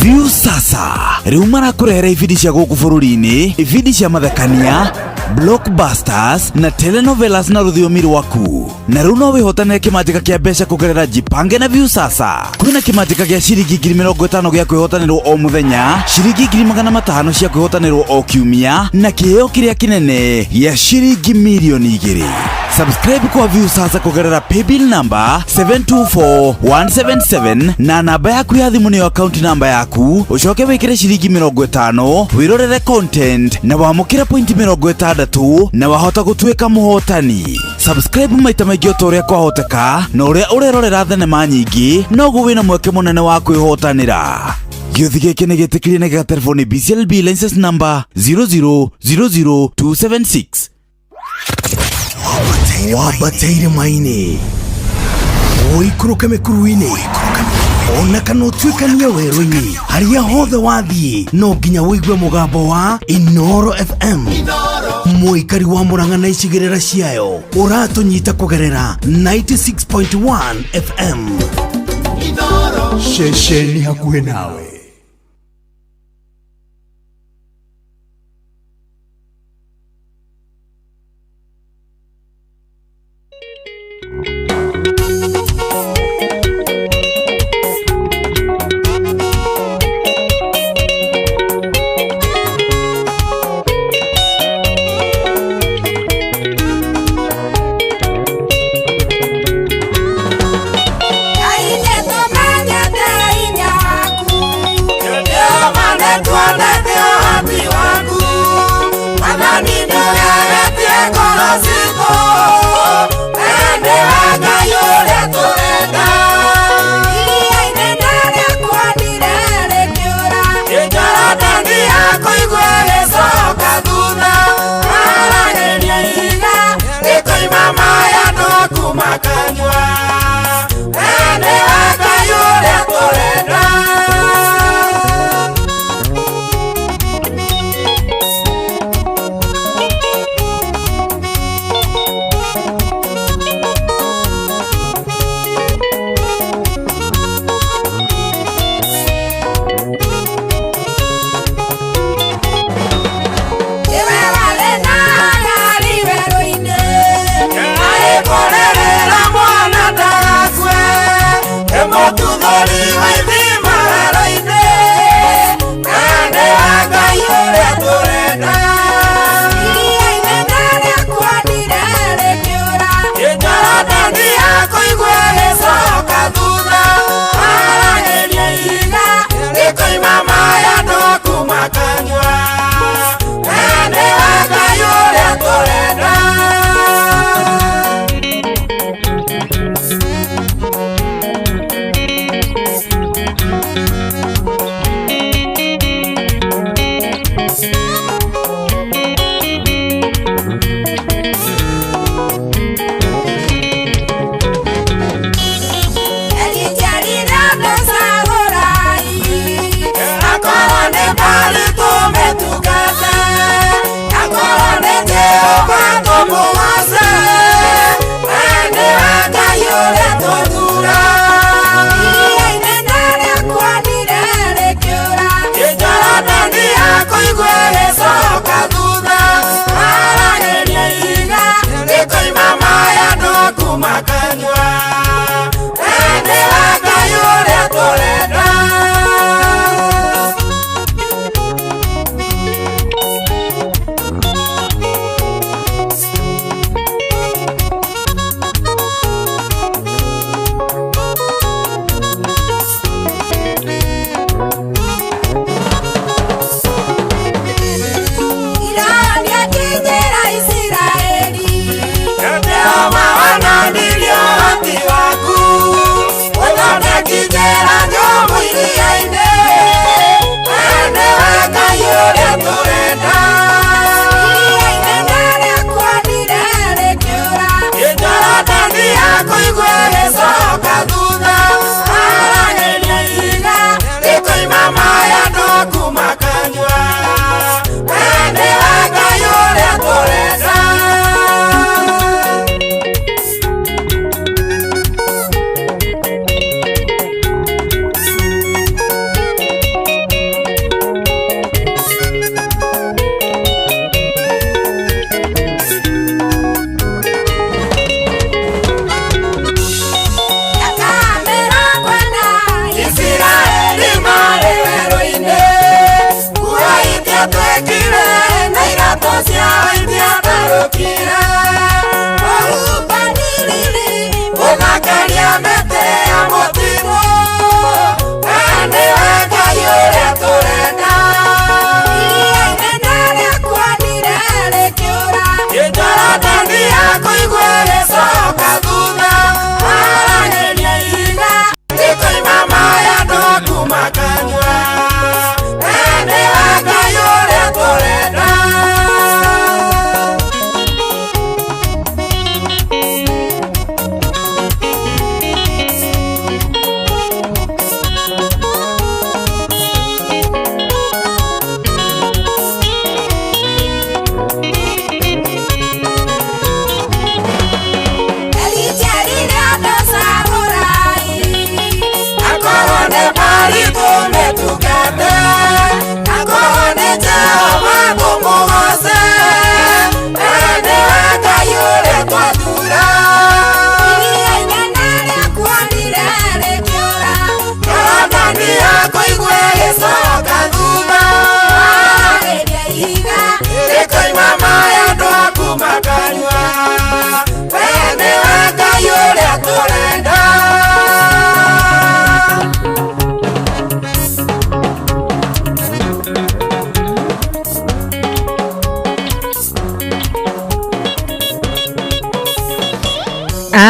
Viusasa rĩu marakũrehera ibindi cia gũkũ bũrũri-inĩ, ibindi cia mathekania, blockbusters na telenovelas na rũthiomi rwaku. Na rĩu no wĩhotanĩre kĩmanjĩka kĩa mbeca kũgerera Jipange na Viusasa. Kwĩna kĩmanjĩka gĩa ciringi 50,000 gĩa kwĩhotanĩrwo o mũthenya, ciringi 500,000 cia kwĩhotanĩrwo o kiumia, na kĩheo kĩrĩa kĩnene gĩa ciringi 2 milioni. Subscribe kwa Viusasa kũgerera paybill number 724177 na namba yaku ya thimũ nĩyo account namba yaku, ũcoke wĩkĩre ciringi 50 wĩrorere content na wamũkĩre pointi 60 na wahota gũtuĩka mũhotani. Subscribe maita maingĩ o ta ũrĩa kwahoteka, na ũrĩa ũrerorera thenema nyingĩ noguo wĩna mweke mũnene wa kwĩhotanĩra. Gĩũthi gĩkĩ nĩ gĩtĩkĩrie na gĩgaterebo nĩ BCLB license number 0000276. Wambate irĩma-inĩ, ũikũrũke mĩkuru-inĩ, ona kana ũtuĩkanie werũ-inĩ, harĩa hothe wathiĩ no nginya ũigue mũgambo wa Inoro FM. Mũikari wa Murang'a na icigĩrĩra ciayo ũratũnyita kũgerera 96.1 FM. Ceceni hakuhĩ nawe.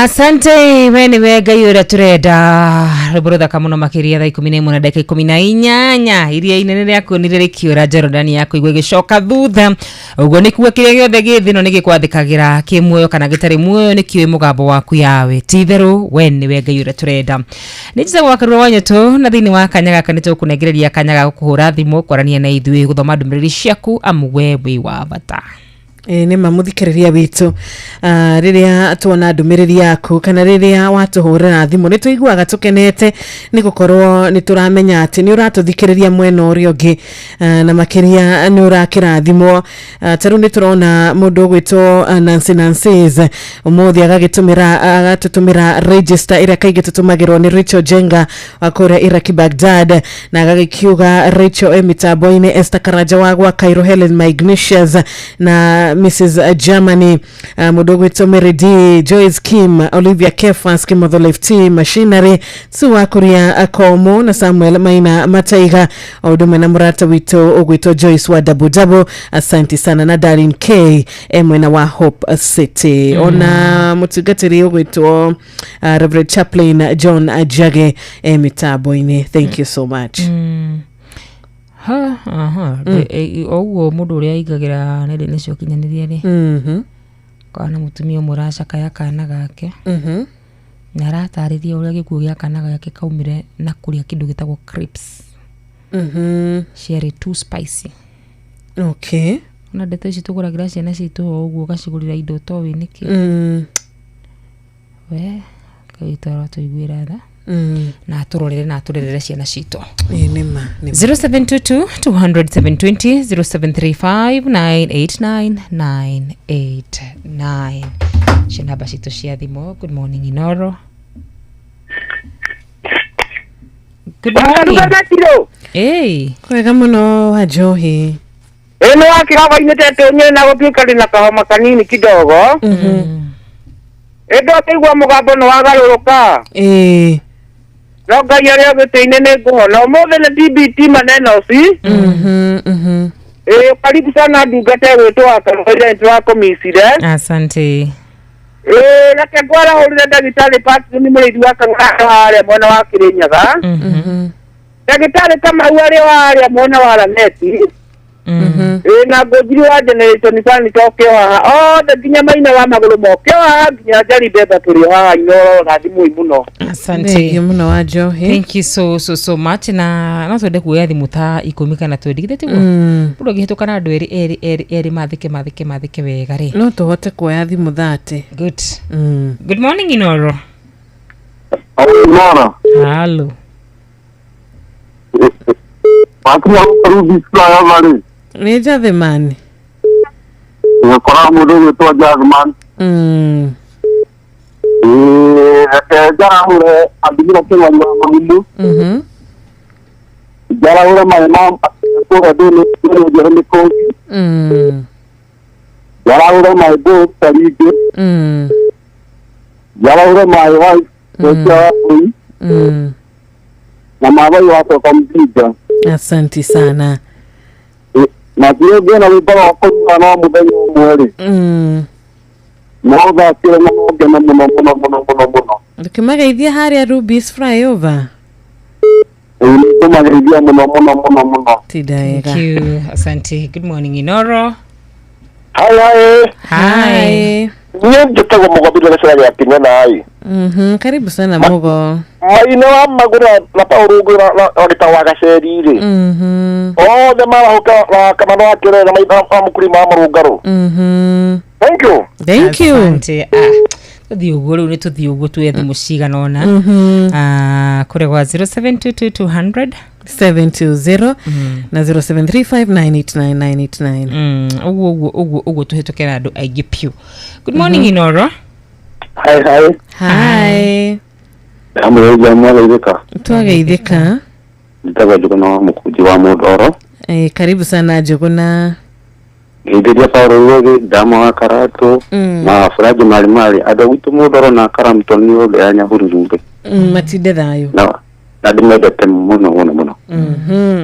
Asante we nĩwe Ngai ũrĩa tũrenda. Rwĩmbo rũthaka mũno makĩria thaa 11 na ndagĩka 18 iria inene rĩakuonire rĩkĩũra Jorodani ya kũigua ĩgĩcoka thutha. Ũguo nĩ kuga kĩrĩa gĩothe gĩ thĩ ĩno nĩ gĩkwathĩkagĩra kĩ muoyo kana gĩtarĩ muoyo nĩkĩũĩ mũgambo waku yawe. Ti itherũ we nĩwe Ngai ũrĩa tũrenda. Nĩ njĩtagwo Wakarura wa Nyũtũ na thĩinĩ wa kanya gaka nĩ tũkũnengereria kanya ga gũkũhũra thimũ kwaranĩa na ithuĩ gũthoma ndũmĩrĩri ciaku amu we wĩ wa bata. Ĩ nĩ ma mũthikĩrĩria witũ, rĩrĩa tuona ndũmĩrĩri yaku kana rĩrĩa watũhũrĩra thimũ nĩ tũiguaga tũkenete nĩ gũkorwo nĩ tũramenya atĩ nĩ ũratũthikĩrĩria mwena ũrĩa ũngĩ, na makĩria nĩ ũrakĩrathimwo. Ta rĩu nĩ tũrona mũndũ ũgwĩtwo Nancy Nancy's ũmũthĩ agagĩtũmĩra agatũtũmĩra register ĩrĩa kaingĩ tũtũmagĩrwo nĩ Rachel Jenga wa kũrĩa Iraki Baghdad, na agagĩkiuga Rachel e mĩtambo-inĩ, Esther Karanja wa gwa Cairo, Helen Magnesius na Mrs Germany, mũndũ ũgwĩtwo Mary D, Joyce Kim, Olivia Kefas, Kimotho Lefty Machinery, Sue wa kũrĩa Komo na Samuel Maina Mataiga, o ũndũ ũmwe na mũrata witũ ũgwĩtwo Joyce wa Double Double, asante sana, na Darlene K e mwena wa Hope City. Ona mũtungatĩri ũgwĩtwo Reverend Chaplain John Ajage e mĩtambo-inĩ, thank you so much. Ha, aha. O ũguo mũndũ ũrĩa aingagĩra nenda-inĩ cia ũkinyanĩria rĩ, kana mũtumia ũmwe ũracakaya kana gake, na aratarĩria ũrĩa gĩkuũ gĩa kana gake kaumire na kũrĩa kĩndũ gĩtagwo crisps. Ciarĩ too spicy. Ona ndeto ici tũgũragĩra ciana citũ o ũguo ũgacigũrĩra indo ũtoĩ nĩkĩ. We Ngai witũ arotũiguĩra tha na atũrorere na atũrerere ciana citũ. Ĩ nĩ ma nĩ ma. 0722 200 720, 0735 989 989 cio namba citũ cia thimũ. Good morning Inoro. Good morning. Hey. Kwega mũno wa Njohi. Ĩ nĩ wakĩraba-inĩ tete nyene na gũtuĩka ndĩna kahoma kanini kidogo. Ĩ ndakĩigua mũgambo nĩ wagarũrũka. Ĩ No Ngai arĩa gĩtĩ-inĩ nĩ ngũhona. Ũmũthĩ nĩ TBT maneno si. Ĩ karibu sana ndungata ĩgwĩtwo Wakarũra nĩtũrakũmicire. Asante. Ĩ reke ngwarahũrĩre ndagĩtarĩ Patrick nĩ mũrĩithi wa Kang'ara harĩa mwena wa Kĩrĩnyaga. Ndagĩtarĩ Kamau arĩ o harĩa mwena wa Raneti. Ĩ na ngũnjiri wa Generation Fund toke o haha othe nginya maina wa magũrũ moke o haha nginya Njari Mbemba tũrĩ o haha Inoro na thimũ mũno. Asante. Thank you mũno wa Njohi. Thank you so so so much na no twende kuoya thimũ ta 10 kana 20 githĩ tiguo? Mũndũ angĩhĩtũka na andũ erĩ erĩ erĩ erĩ mathĩke mathĩke mathĩke wega rĩ. No tũhote kuoya thimũ 30. Good. Good morning Inoro. Inoro. Hello. Wakinya Ruby Flyover rĩ, Nĩ Njathimani. ũgĩkora mũndũ ũgwĩtwo Jasmine. Ĩĩ, reke njarahũre Adimira Kĩng'ang'i wa Mũgimu. Njarahũre maĩ ma kũrĩa thĩinĩ njerũ mĩkũngi. Njarahũre maĩ mbũũ Taringĩ. Njarahũre maĩ wa Gũcia wa Mbũi. Na mathai wacoka Mjinga. Asante sana. Na kĩrĩa ngĩona rwĩmbo rwa kũnyua no mũthenya ũmwe rĩ, no thakĩre na no ngene mũno mũno mũno mũno mũno. Ndũkĩmageithia harĩa Ruby's Flyover. Ĩĩ nĩ ngũmageithia mũno mũno mũno mũno. Tinda wega. Thank you. Asante. Good morning Inoro. Hi hi. Hi. Niĩ njĩtagwo Mũgombi gĩcera gĩa Kĩng'ena ĩ. Karibu sana Mugo. Maina wa magũrũ na Paũlũ na gĩtagwo wa Gaceri rĩ. Othe marahũka na Kamano wa Kĩrere na maitha wa Mũkurima wa Mũrũngarũ. Thank you. Thank you. Asante. Tũthiĩ ũguo rĩu nĩ tũthiĩ ũguo tuoye thimũ cigana ũna. Kũrĩ gwa 0722 200 720 na 0735989989. Ũguo ũguo ũguo ũguo tũhĩtũke na andũ aingĩ piũ. Good morning Inoro. Hi hi. Hi. Ndamũgeithia mwageithĩka. Twageithĩka. Njĩtagwo Njũgũna wa Mũkunji wa Mũndoro. Karibu sana Njũgũna. Ngeithĩria Paũlũ Rũgĩ, Ndama wa Karatũ, na Furaji Marimari, andũ a gwitũ Mũndoro na Karamtoni othe a Nyahururu. Matinde thayũ. Na ndĩmendete mũno mũno mũno.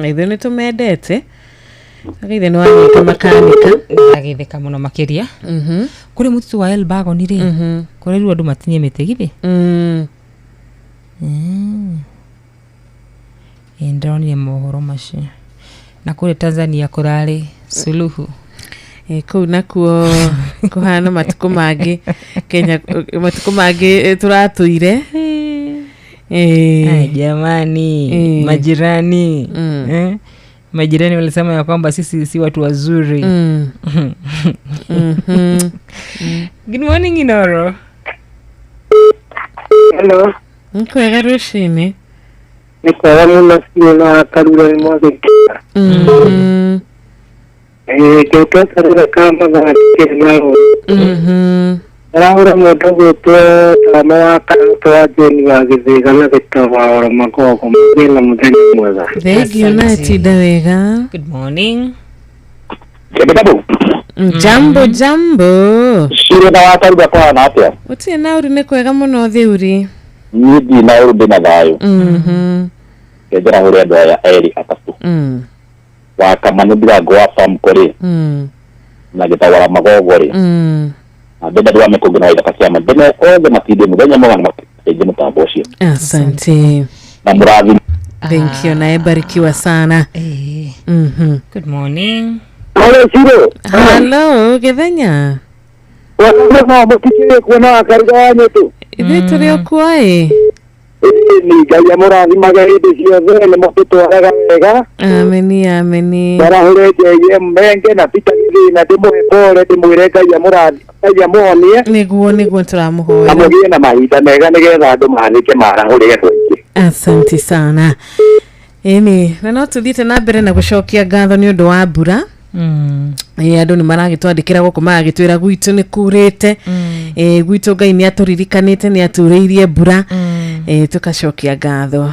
Ithuĩ nĩ tũmendete. Ageithia nĩ wanyita makanika. Ndagĩtheka mũno makĩria. Kũrĩ mũtitũ wa Elbagon rĩ, kũrĩrwo andũ matinie mĩtĩ githĩ? Ĩ, ndĩronire mohoro macio. Na kũrĩa Tanzania kũrarĩ suluhu. Ĩ, kũu nakuo kũhana matukũ mangĩ Kenya, matukũ mangĩ tũratũire. Ai, jamani, majirani, eh? Majirani walisema ya kwamba sisi si watu wazuri. Good morning, Inoro. Hello. Nĩ kwega rũcinĩ. Nĩ kwega mũno biũ na Karura nĩ mwathĩki. Ngĩtweterera ka mathaa tikĩrĩ na Arahũra mũndũ ũgwĩtwo Tama wa Karatũ wa Jane wa Gĩthĩga na Gĩtau wa Oro Magogo mũgĩe na mũthenya mwega. Thengio na tinda wega. Good morning. Jambo jambo. Cire na wakarura kũhana atĩa? Gũtirĩ na ũru, nĩ kwega mũno thiuri. Niĩ ndirĩ na ũru, ndĩna thayũ. Kenjera hũre andũ aya erĩ atatũ. Wa Kamani Ndirango wa Famco rĩ, na Gĩtawara Magogo rĩ, na Bernard wa Mĩkũngĩ na Waithaka Kĩama. Ndĩme othe matindie mũthenya mwega na mateithie mũtambo ũcio. Asante. Na mũrathime. Thank you, naye barikiwa sana. Good morning. Hello, Ciro. Hello, Gĩthenya. No mũtikĩrĩ kuona Wakaruga wa Nyũtũ. Ithuĩ tũrĩ o kuo ĩ. Ĩni Ngai amũrathimage hĩndĩ ciothe, nĩ mũtũtwaraga wega. Ameni, ameni. Ndarahũre Njeiye Menge na Peter Gĩthĩna, ndĩmũhe pole, ndĩmwĩre Ngai amũrathime, Ngai amũhonie. Nĩguo nĩguo Na tũramũhoera. mũgĩe na mahinda mega nĩgetha andũ manĩke marahũre andũ aingĩ. Asante sana. Ĩni, na no tũthiĩte na mbere na gũcokia ngatho nĩ ũndũ wa mbura. Ĩ, andũ nĩ maragĩtwandĩkĩra gũkũ magagĩtwĩra gwitũ nĩ kurĩte. Ĩ, gwitũ Ngai nĩ atũririkanĩte, nĩ aturĩirie mbura. Ĩ, tũkacokia ngatho.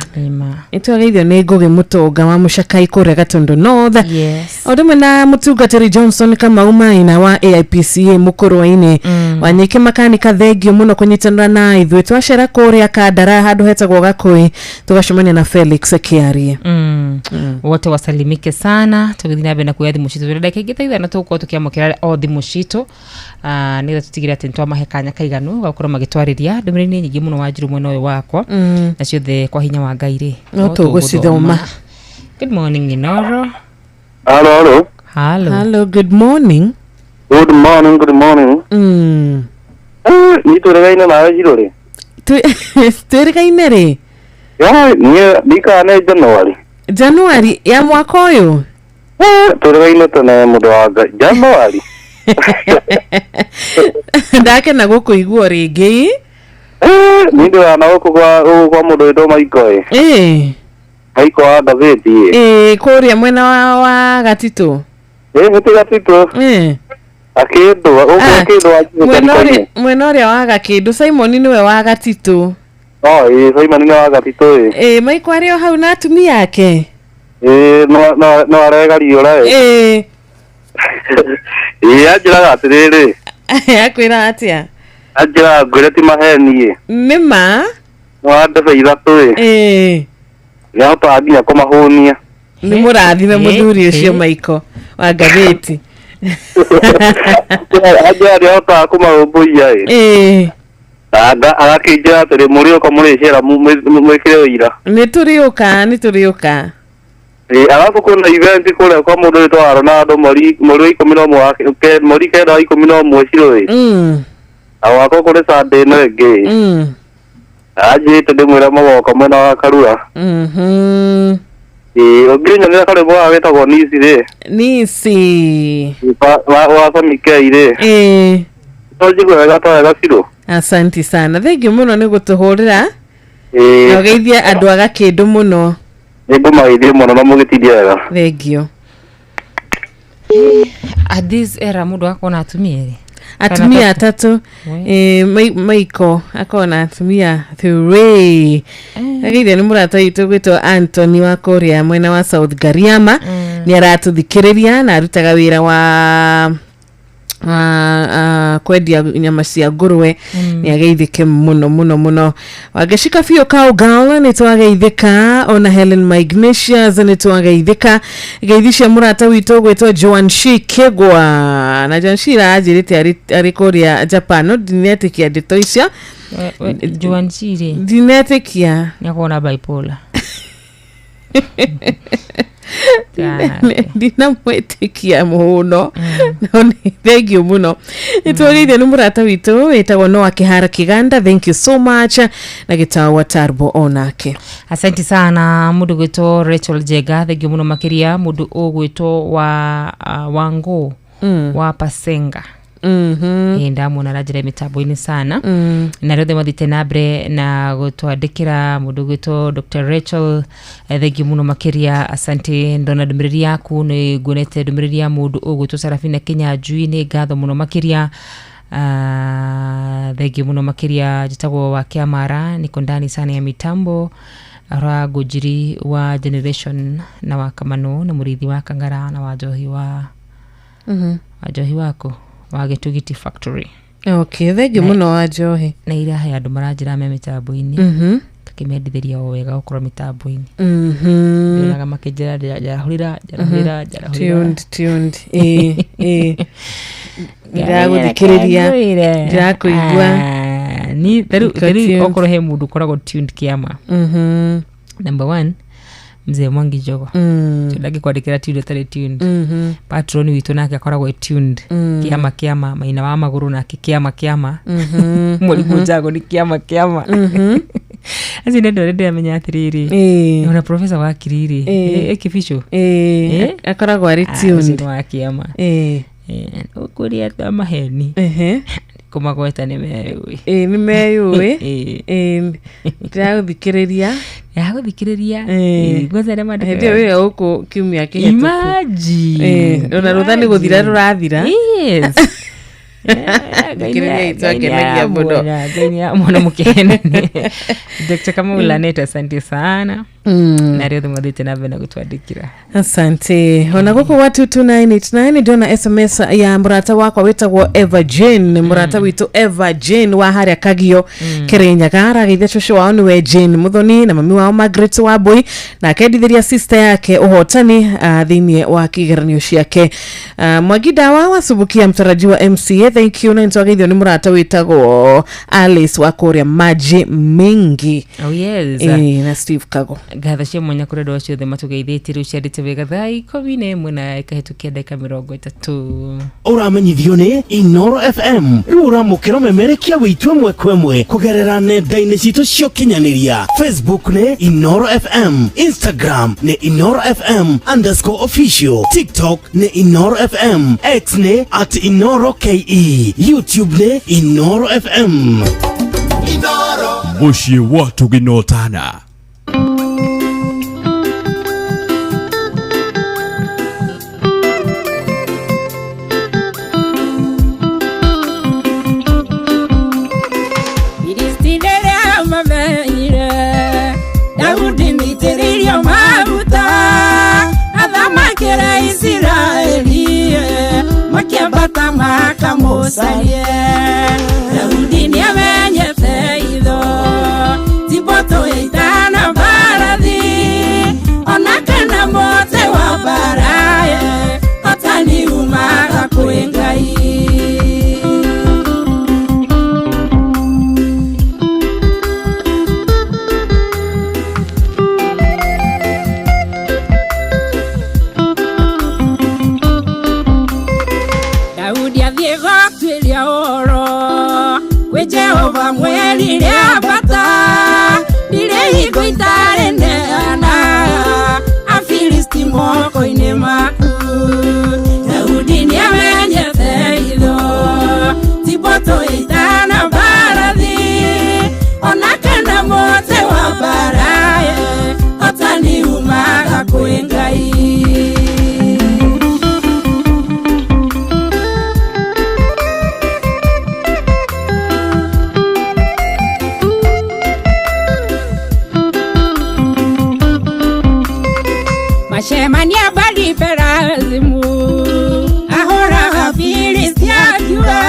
Nĩ twageithio nĩ Ngũgĩ Mũtonga wa Mũcakai kũrĩa Gatũndũ North. Yes. O ũndũ ũmwe na mũtungatĩri Johnson Kamau Maina wa AIPCA Mũkũrwe-inĩ. Wanyike makanika, thengio mũno kũnyitanĩra na ithuĩ. Twacera kũrĩa Kandara handũ hetagwo Gakũĩ, tũgacemania na Felix Kĩarie. Wote wasalimike sana. Tũgĩthiĩ na mbere na kuoya thimũ citũ, ndagĩka ingĩ ta ithano tũgũkorwo tũkĩamũkĩra o thimũ citũ, nĩgetha tũtigĩrĩre atĩ nĩtwamahe kanya kaiganu ga gũkorwo magĩtwarĩria. Ndũmĩrĩri nĩ nyingĩ mũno, Wanjiru, mwena ũyũ wakwa, na ciothe kwa hinya wa Ngai rĩ no tũgũcithoma. Good morning, Inoro. Hello, hello. Hello. Hello, good morning. Good morning, good morning. Niĩ tũrĩgaine nawe Ciro rĩ? Twĩrĩgaine rĩ? Ya, niĩ ndikana nĩ January. January ya mwaka ũyũ. Tũrĩgaine tene mũndũ wa Ngai. January. Ndakena gũkũigua rĩngĩ. Niĩ ndĩ wa na gũkũ kwa gũkũ kwa mũndũ wĩtwo Maiko ĩ. Maiko wa ngathĩti ĩ. Ĩ, kũrĩa mwena wa Gatitũ. Ĩ, nĩ ti Gatitũ. Akĩndũ, gũkũ Akĩndũ wa Mwena ũrĩa wa Gakĩndũ, Simon nĩwe wa Gatitũ. Oh, ĩ, Simon nĩ wa Gatitũ ĩ. Ĩ, Maiko arĩ o hau na atumia ake. Ĩ, no aregariũra ĩ. Ĩ, anjĩraga atĩrĩrĩ. Akwĩra atĩa? Anjĩraga ngwĩre ti maheni ĩ. Nĩ ma. Nĩ wa ndebe ithatũ ĩ. Nĩahotaga nginya kũmahũnia. Nĩ mũrathime mũthuri ũcio Maiko wa ngathĩti. Anjĩraga nĩahotaga kũmarũmbũiya ĩ. Agakĩnjĩra atĩrĩ mũrĩũka mũrĩcera mwĩkĩre ũira. Nĩ tũrĩũka, nĩ tũrĩũka. Ĩ, arabu kwĩna event kũrĩa kwa mũndũ wĩtwo Ronaldo mweri wa 11 mweri 9 wa 11 Ciro ĩ. Na gwakwa kũrĩ Sunday ĩno ĩngĩ ĩ. Anjĩrĩte ndĩmwĩre magoka mwena wa Karura. Ĩ, ũngĩnyonera karwĩmbo gaka getagwo Nisi rĩ. Nisi. Wa Samikei rĩ. No njigue wega ta wega Ciro. Asanti sana, thengio mũno nĩ gũtũhũrĩra. Na ũgeithie andũ a Gakĩndũ mũno. Nĩ ngũmageithie mũno na mũgĩtindie wega. Thengio. At this era mũndũ akorwo na atumia erĩ? Atumia atatũ. Maiko akorwo na atumia three. Ageithio nĩ mũrata witũ gwĩtwo Anthony wa kũrĩa mwena wa South Gariama. Nĩ aratũthikĩrĩria na arutaga wĩra wa Kwendia nyama cia ngũrwe nĩ ageithĩke mũno mũno mũno. Wangecika biũ Kaũngal nĩ twageithĩka, ona Helen Magnesius nĩ twageithĩka. Ngeithi cia mũrata witũ gwĩtwo Joan Shi Kĩgwa, na Joan Shi aranjĩrĩte arĩ kũrĩa Japan, no ndinetĩkia ndeto icio. Joan Shi rĩ, ndinetĩkia. Nĩ akorwo na bipolar. Ndinamwĩtĩkia mũno, no nĩ thank you mũno. Nĩ twagĩire nĩ mũrata witũ wĩtagwo Noah Kĩhara Kĩganda, thank you so much, na Gĩtaũ wa Tarbo onake. Asante sana. Mundu gwitwo Rachel Jega, thank you muno makiria. Mundu ugwitwo wa Wangu wa Pasenga. Ndamuona aranjĩra mĩtambo-inĩ sana. Na rĩothe mathiĩte na mbere na gũtwandĩkĩra. Mũndũ gwĩtwo Dr. Rachel, thank you mũno makĩria, asante. Ndona ndũmĩrĩri yaku, nĩ nguonete ndũmĩrĩri ya mũndũ ũgwĩtwo Sarafina Kinyanjui, nĩ ngatho mũno makĩria. Thank you mũno makĩria. Njĩtagwo wa Kĩamara, niko ndani sana ya mitambo ara ngũnjiri wa generation na wa Kamano na mũrĩithi wa Kangara na wa Njohi wa wa Njohi wako wa Gĩtugiti Factory. Okay, thank you mũno wa Njohi. Na ira he andũ maranjĩra me mĩtambo-inĩ, ngakĩmendithĩria o wega gũkorwo mĩtambo-inĩ. Ndĩonaga makĩnjĩra njarahũrĩra njarahũrĩra njarahũrĩra. Tuned, tuned. Ĩ ndĩragũthikĩrĩria, ndĩrakũigua. Ni Niko tarĩu tuned. Okorwo he mũndũ ũkoragwo tuned kĩama, number one, mzee Mwangi Njogo. Ndangĩkwandĩkĩra tuned atarĩ tuned. Patron witũ nake akoragwo e tuned. Kĩama kĩama maina wa magũrũ nake kĩama kĩama. Mũrimũ Njago nĩ kĩama kĩama. Acio nĩ andũ arĩa ndĩramenya atĩrĩrĩ, ona professor wa kiriri ĩkĩbico. Akoragwo arĩ ũcio tuned. Nĩ wa kĩama. Ũkũrĩa andũ a maheni kũmagweta nĩ meyũĩ. Ĩ nĩ meyũĩ. Ĩ ndĩragũthikĩrĩria. Ndĩragũthikĩrĩria. Kwanza arĩa mandĩkaga. Hĩndĩ ĩyo wĩra gũkũ kiumia kĩhĩtũku. Imagine. Ona rũtha nĩ gũthira rũrathira. Yes. Thikĩrĩria itũ akenagia mũno. Ngai nĩ amwona mũkĩhenania. Dr. Kamau Lanet, asante sana. Na rĩothe mathiĩte na mbere na gũtwandĩkĩra. Asante. Ona gũkũ gwa 22989 ndĩrona SMS ya mũrata wakwa wĩtagwo Eva Jane, mũrata witũ Eva Jane wa harĩa Kagio, Kĩrĩnyaga. Arageithia cũcũ wao nĩwe Jane Muthoni na mami wao Margaret Wambui, na akendithĩria sister yake ũhotani thĩinĩ wa kĩgeranio ciake. Mwangi Dawa wasubukia mtarajiwa MCA, thank you. Na nĩtwageithio nĩ mũrata wĩtagwo Alice wa kũrĩa Maji Mingi. Oh yes. Na Steve Kago. Ngatho cia mwanya kũrĩ andũ acio othe matũgeithĩtie. Rĩu ciandĩte wega thaa 11 na ĩkahĩtũkia ndagĩka 30. Ũramenyithio nĩ Inoro FM. Rĩu ũramũkĩra ũmemerekia wĩitũ ĩmwe kwa ĩmwe kũgerera nenda-inĩ citũ cia ũkinyanĩria. Facebook nĩ Inoro FM, Instagram nĩ Inoro FM underscore official, TikTok nĩ Inoro FM, X nĩ at Inoro KE, YouTube nĩ Inoro FM. Mũciĩ wa tũginotana. Filisti rĩrĩa mamenyire Daudi nĩitĩrĩirio maguta athamakĩre Isiraeli, makĩambata makamũcarie. Daudi nĩamenyete itho ti mbũtũ ya ita na mbarathi ona kana mũtĩ wa mbara, hotani umaga kwĩ Ngai. Daudi athiĩ gũtuĩria ũhoro kwĩ Jehova mwerire ambata, ndirĩ hingo itarĩ neana Afilisti moko-inĩ maku. Daudi nĩamenyete itho ti mbũtũ ya ita na mbarathi ona kana mũtĩ wa mbara, hotani umaga kwĩ Ngai. Macemania Bali Perazimu ahũra Akĩũraga Filisti akiuga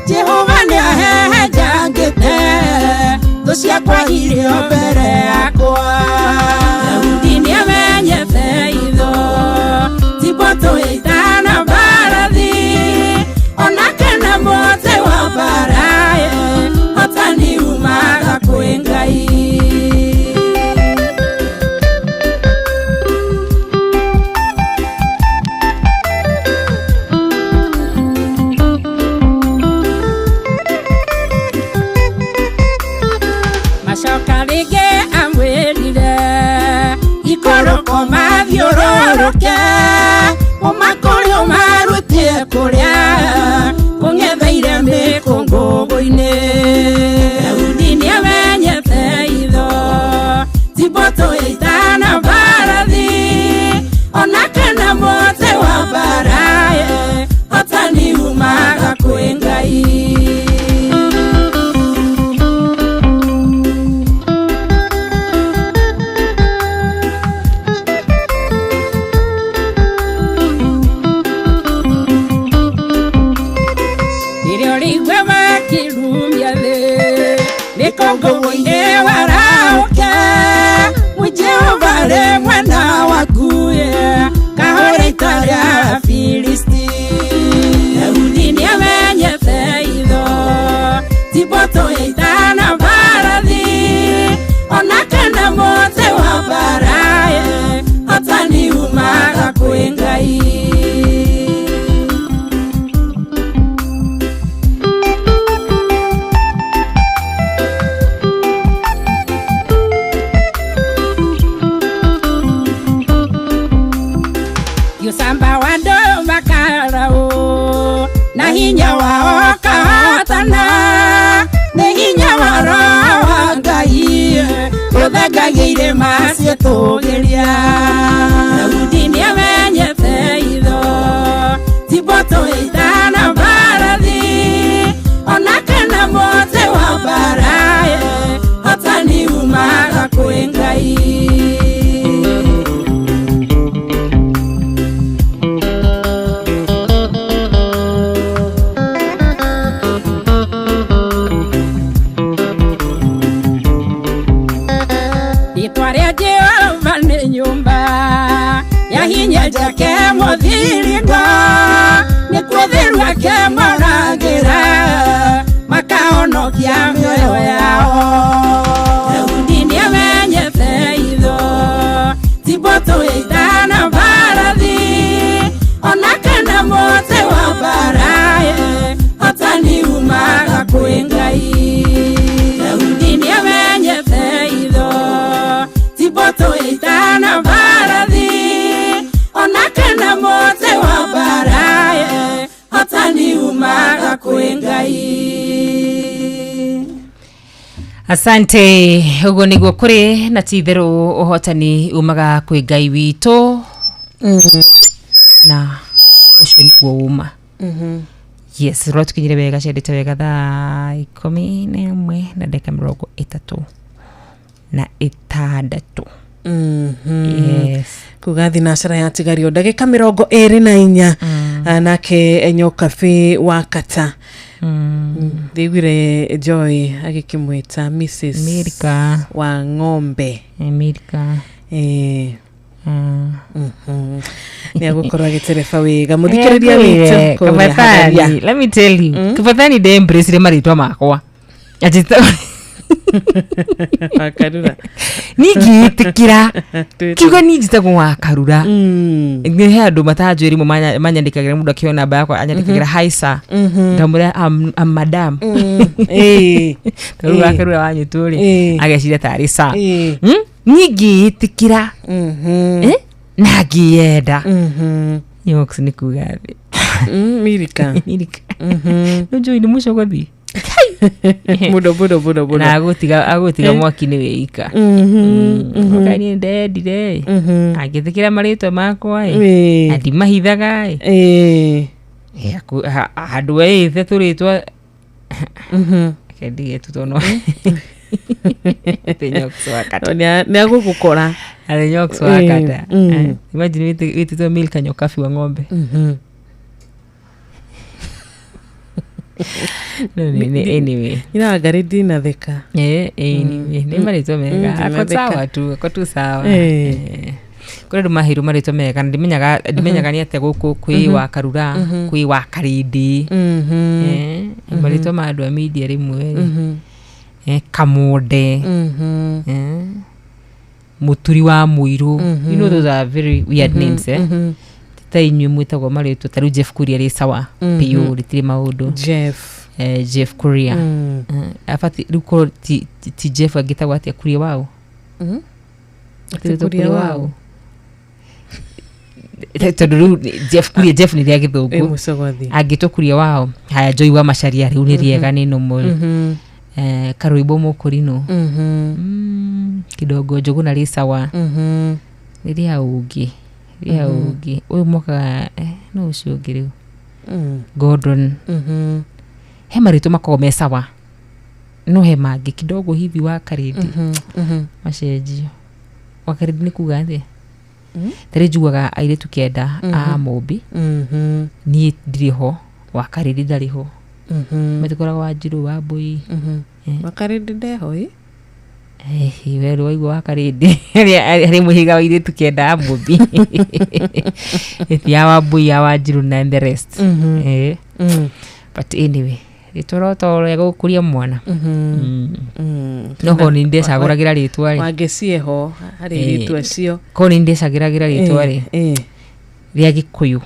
Jehova nĩahehenjangĩte thũ ciakwa irĩ o mbere yakwa. Daudi nĩamenyete itho ti mbũtũ ya ita na mbarathi ona kana mũtĩ wa mbara hotani umaga kwĩ Ngai. Macoka rĩngĩ amwĩrire ikũrũko mathiũrũrũke ũmakũrĩ ũmarutie kũrĩa kũng'etheire mĩkũngũgũ-inĩ. Daudi nĩamenyete itho ti mbũtũ ya ita na mbarathi ona kana mũtĩ wa mbara hotani umaga kwĩ Ngai. Mĩkũngũgũ-inĩ warahũke Jehova rĩ mwena waku kahũra ita rĩa Filisti. Daudi nĩamenyete itho ti mbũtũ ya ita na mbarathi ona kana mũtĩ wa mbara hotani umaga kwĩ Ngai. Yusamba wando makarao na hinya wao kahotana nĩ hinya wa Roho wa Ngai ũthengagĩire maciĩtũgĩria. Daudi nĩamenyete itho ti mbũtũ ya ita na mbarathi ona kana mũtĩ wa mbara hotani umaga kwĩ Ngai. Rĩtwa rĩa Jehova nĩ nyũmba ya hinya njake mũthiringo nĩkuo theru ake moragĩra makahonokia mĩoyo yao. Daudi nĩamenyete itho ti mbũtũ ya ita na mbarathi ona kana mũtĩ wa mbara hotani umaga kwĩ Ngai. Daudi nĩamenyete itho ti mbũtũ ya ita na mbarathi ona kana mũtĩ wa mbara hotani umaga kwĩ Ngai. Asante uguo niguo kuri na ti itherũ ũhotani umaga kwĩ Ngai witũ na ũcio nĩguo uma. Yes, rwatukinyire wega ciendete wega thaa 11 na ndagĩka 36. Yes. Kuga thinacara yatigario ndagĩka 24 nake Nyokabi wa Kata ndiguire Joy agĩkĩmwĩta Mrs. Milka wa ng'ombe. Milka nĩ agũkorwo agĩtereba wega mũthikĩrĩria witũ kũrĩa Hagaria. Let me tell you Kĩbathani ndĩ embrace marĩtwa makwa atĩ Wakarura ningĩtĩkĩra kiuga niĩ njĩtagwo Wakarura. Nĩ he andũ matanjũĩ rĩmwe manyandĩkagĩra mũndũ akĩona namba yakwa anyandĩkagĩra hi sir ngamwĩra I'm madam tondũ Wakarura wanyitwo rĩ ageciria tarĩ sir. Niĩ ngĩĩtĩkĩra na ngĩyenda. Nyox nĩ kuga thĩ Milka Milka nĩ njũĩ nĩ mũcogothi mudo mudo mudo mudo na agũtiga mwaki nĩ wĩika. Oka niĩ ndendire angĩtĩkĩra marĩtwa makwa ĩ na ndimahithaga ĩ handũ ĩte tũrĩtwa kendige tu tondũ nĩ agũgũkora arĩ Nyox wa Kata. Imagine wĩtĩtwo Milka Nyokabi wa ng'ombe. No, anyway. Ina ngari ndinatheka. Eh, anyway, nĩ marĩtwa mega. Ako Ndinatheka. sawa tu, ako tu sawa. Eh. Eh. Kũrĩ andũ maheirwo marĩtwa mega na ndimenyaga nĩ atĩa gũkũ kwĩ wa Karura, kwĩ wa Karĩndĩ. Eh, marĩtwa ma andũ a media rĩmwe rĩ. Eh, Kamonde. Eh, Mũturi wa Mũirũ. You know those are very weird names, eh? Ta inyuĩ mwĩtagwo marĩtwa ta rĩu Jeff Kuria rĩ sawa biũ, rĩtirĩ maũndũ. Jeff. Eh, Jeff Kuria. Eh, abati rĩu korwo ti Jeff angĩtagwo atĩa? Kuria waũ? Atĩrĩtwo Kuria Kuria waũ? waũ? Tondũ rĩu Jeff Kuria, Jeff nĩ rĩa Ĩ gĩthũngũ. Mũcogothi. Angĩtwo Kuria wao. Haya, Joy wa Macharia rĩu nĩ rĩega, nĩ normal. Eh, Karũimbo Mũkũrinũ. Kidogo Njũgũna rĩ sawa. Nĩ rĩa ũngĩ, rĩa ũngĩ ũyũ mwaka, eh, no ũcio ũngĩ rĩu. Gordon. He marĩtwa makoragwo me sawa, no he mangĩ kidogo hivi wa Karĩndĩ macenjio. Wa Karĩndĩ nĩ kuga atĩa? Tarĩ njugaga airĩtu 9 a Mũmbi. Niĩ ndirĩ ho, wa Karĩndĩ ndarĩ ho. Matikoragwo wa Njirũ wa Mbũi. Wa Karĩndĩ ndeho ĩ? Ehe, we rĩ waigua wa Karĩndĩ harĩ mũhĩrĩga wa airĩtu 9 a Mũmbi, ti ya Wambũi, ya Wanjirũ na the rest. Eh. But anyway, rĩtwa rota rĩa gũkũria mwana. No korwo nĩ ndecagũragĩra rĩtwa rĩ. Wangĩcieho harĩ airĩtu acio. Korwo nĩ ndecagĩragĩra rĩtwa rĩ rĩa Gĩkũyũ,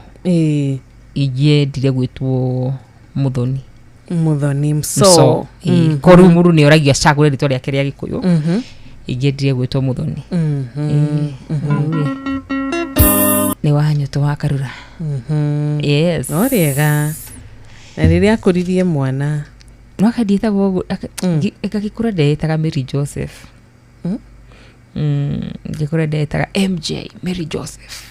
ingĩendire gwĩtwo Mũthoni. Mũthoni Mso. Mso. Ĩĩ. Korwo rĩu mũndũ nĩ oragio acagũre rĩtwa rĩake rĩa Gĩkũyũ, ingĩendire gwĩtwo Mũthoni. Ĩĩ. Rĩu rĩ, nĩ wanyũtũ wa Karura. Yes. No rĩega na rĩrĩa akũririe mwana. No akandiĩtagwo ũguo, ngagĩkũra ndeĩtaga Mary Joseph. Ngĩkũra ndeĩtaga MJ Mary Joseph.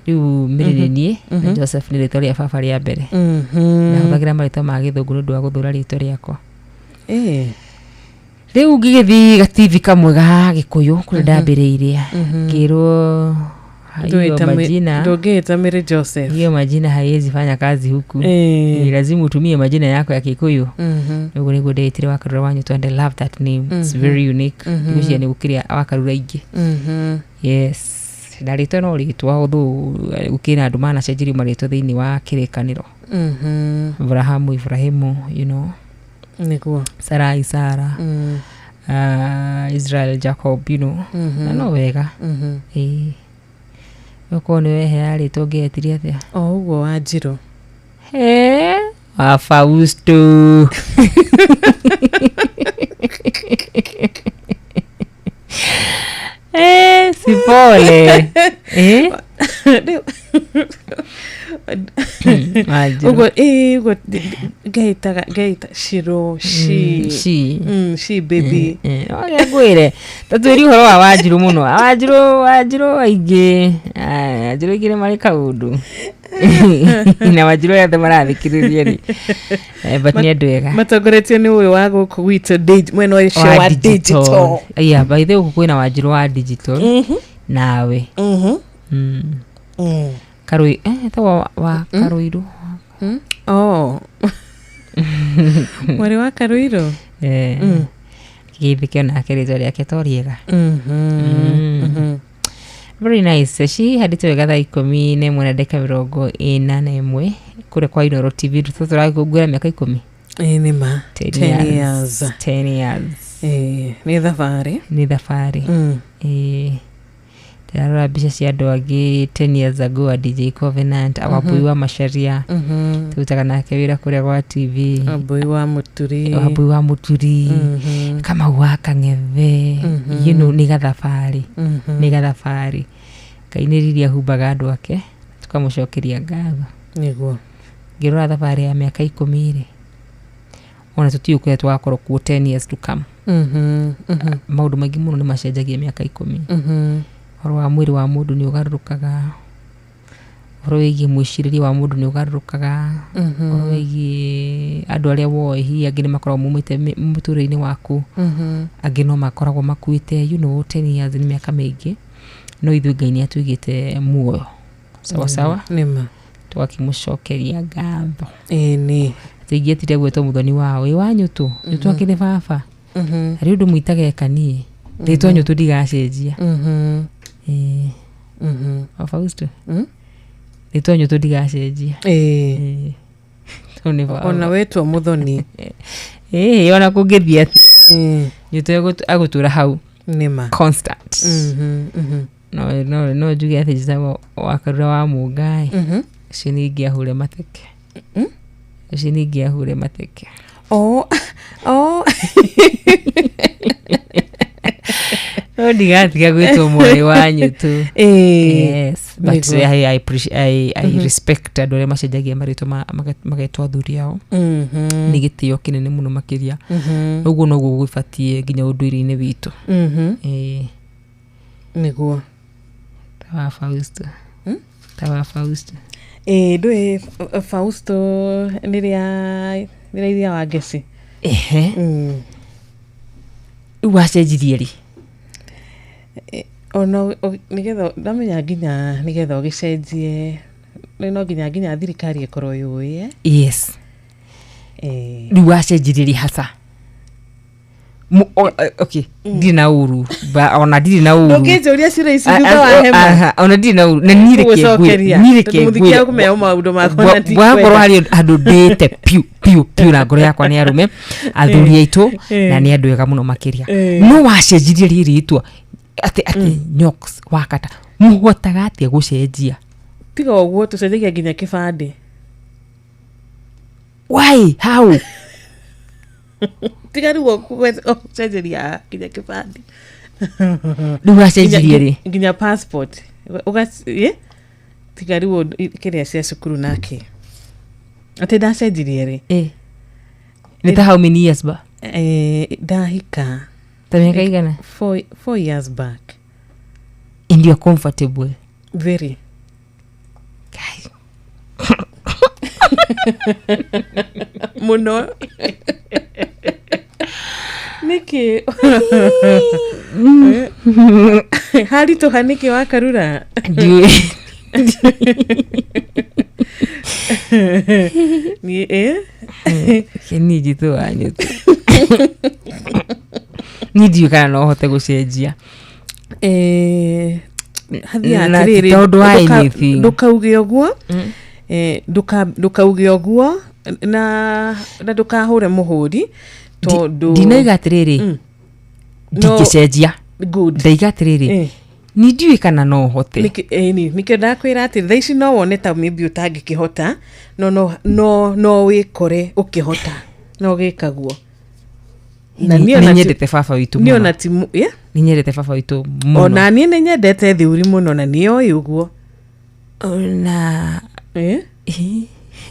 Rĩu Mary nĩ niĩ na Joseph nĩ rĩtwa rĩa baba rĩa mbere. Ndahũthagĩra marĩtwa ma gĩthũngũ nĩ ũndũ wa gũthũra rĩtwa rĩakwa. Rĩu ngĩgĩthiĩ gativi kamwe ga Gĩkũyũ kũrĩa ndambĩrĩirie, ngĩrwo hiyo majina Ndũngĩĩta Mary Joseph. Hiyo majina haiwezi fanya kazi huku. Ni lazima utumie majina yako ya Kikuyu. Ũguo nĩguo ndeĩtire Wakarura wa Nyũtũ, and I love that name. It's very unique. Ngwĩciria nĩ gũkĩrĩa Wakarura ingĩ. Yes, na rĩtwa no rĩtwa, although gũkĩrĩ na andũ manacenjerio marĩtwa thĩinĩ wa kĩrĩkanĩro. Abrahamu, Ibrahimu, you know. Nĩguo. Sarai, Sara. Israel, Jacob, you know. Na no wega. Ĩĩ. Okorwo nĩ wehea rĩtwa ũngĩetirie atĩa? O ũguo Wanjirũ. He, wa Fausto. Eh, si pole. Eh? Wanjirũ. Ũguo ĩĩ, ũguo ngeĩtaga ngeĩta Shiro shi. She. She baby. Ũrĩa ngwĩre, tatwĩri ũhoro wa Wanjirũ mũno. Wanjirũ aingĩ, Wanjirũ aingĩ nĩ marĩ kaũndũ na Wanjirũ arĩa othe marathikĩrĩria rĩ. Eh, but nĩ andũ ega. Matongoretio nĩ ũyũ wa gũkũ gwitũ mwena ũcio wa digital. Yeah, by the way, gũkũ kwĩna Wanjirũ wa digital nawe. Karũi, eh, etagwo wa Karũirũ. Oh. Mwarĩ wa Karũirũ. Eh. Gĩthĩke nake rĩtwa rĩake to rĩega. Very nice. Cihandĩtwo wega thaa 11 na ndagĩka 41 kũrĩa kwa Inooro TV tũtũ tũrakũngũĩra mĩaka 10. Ĩĩ nĩ ma. 10 10 years. years. 10 years. Ĩĩ nĩ thabarĩ. Nĩ thabarĩ. Ĩĩ. Ndĩrarora mbica cia andũ angĩ 10 years ago, a DJ Covenant, a Wambui wa Macharia. Tũrutaga nake wĩra kũrĩa gwa TV. Wambui wa Mũturi. Wambui wa Mũturi. Kamau wa Kang'ethe. You know, nĩ gathabarĩ. Nĩ gathabarĩ. Ngai nĩ riri ahumbaga andũ ake, tũkamũcokeria ngatho. Nĩguo. Ngĩrora thabarĩ ya mĩaka 10 rĩ, ona tũtiũĩ kũrĩa tũgakorwo kuo 10 years to come. Maũndũ maingĩ mũno nĩ macenjagia mĩaka 10. Ũhoro wa mwĩrĩ wa mũndũ nĩ ũgarũrũkaga, ũhoro wĩgiĩ mwĩcirĩrie wa mũndũ nĩ ũgarũrũkaga, ũhoro wĩgiĩ andũ arĩa woĩ hihi angĩ nĩ makoragwo maumĩte mũtũrĩre-inĩ waku, angĩ no makoragwo makuĩte, you know, 10 years nĩ mĩaka mĩingĩ, no ithuĩ Ngai nĩ atũigĩte muoyo sawa sawa. Nĩma. Tũgakĩmũcokeria ngatho. Ĩĩ nĩ. Ingĩetire gwĩtwo mũthoni wao ĩ wa nyũtũ nyũtũ akĩrĩ baba. Harĩ ũndũ mwĩtaga niĩ rĩtwa nyũtũ ndigacenjia. Ĩĩ. Wa Fausto. Rĩtwa nyũtũ ndigacenjia. Ĩĩ. Ĩĩ. Tondũ nĩ baba. Ona wetwo mũthoni. Ĩĩ, ona kũngĩthiĩ atĩa nyũtũ agũtũra hau nĩma constant. No no no njuge atĩ njĩtagwo wakarura wa mũngai. Ũcio nĩ ingĩahũre mateke. Ũcio nĩ ingĩahũre mateke. Oh, oh. No ndigatiga gwĩtwo mwarĩ wa nyũtũ. Ĩĩ. Yes, but Nĩguo. I, appreciate, I respect andũ arĩa macenjagia marĩtwa magetwo athuri ao. Nĩ gĩtĩo kĩnene mũno makĩria. Ũguo noguo gwĩbatiĩ nginya ũndũire-inĩ witũ. Ĩĩ. Nĩguo. Ta wa Fausto. Ta wa Fausto. Ĩĩ ndũĩ Fausto nĩ rĩa iria wa ngeci. Ehe. Rĩu wacenjirie rĩ? Ona nĩgetha ndamenya nginya nĩgetha ũgĩcenjie no nginya thirikari ĩkorwo yũĩ eh? Yes. Ĩĩ. Rĩu wacenjirie rĩ hasa? Okay, ndirĩ na ũru ona ndirĩ na ũru. Ndũngĩnjũria ciũria ici thutha wa hema. Aha, ona ndirĩ na ũru na niĩ reke ngwĩre Ngũgũcokeria. niĩ reke Tondũ mũthiki ngwĩre akũmenya maũndũ makwa na ndikwenda. wakorwo harĩ handũ ndĩte piũ piũ piũ na ngoro yakwa nĩ arũme athuri aitũ na nĩ andũ ega mũno makĩria. No wacenjirie rĩ rĩtwa atĩ atĩ Nyox wakata mũhotaga atĩa gũcenjia? Tiga ũguo tũcenjagia nginya kĩbandĩ. Why? How? Tiga rĩu ũgũcenjeria nginya kĩbandĩ. Rĩu wacenjirie rĩ? Nginya passport. Tiga rĩu kĩrĩa cia cukuru nake. Atĩ ndacenjirie rĩ? Nĩ ta how many years ba? Ndahika. Ta mĩaka igana? 4 years back. And you're comfortable? Very. Guy. Mũno. Nĩkĩ? Haritũha nĩkĩ wakarura? Ndiũĩ. Niĩ ĩ? Niĩ njĩtwo wa nyũtũ. Niĩ ndiũĩ kana no hote gũcenjia. Hathiaga Na ti atĩrĩrĩ, tondũ wa anything. ndũkauge ũguo, ndũkauge ũguo na ndũkahũre mũhũri tondũ Ndinauga atĩrĩrĩ ndingĩcenjia. Good. Ndaiga atĩrĩrĩ ni ndiũĩ kana no hote. Nĩkĩo ndakwĩra atĩ thaa ici no wone ta maybe ũtangĩkĩhota no no no no wĩkore ũkĩhota no gĩkaguo. Na niĩ ona Nĩ ti- nyendete baba witũ niĩ mũno. ona ti Nĩ nyendete baba witũ mũno. Ona niĩ nĩ nyendete thiũri mũno na nĩ oĩ ũguo. Ona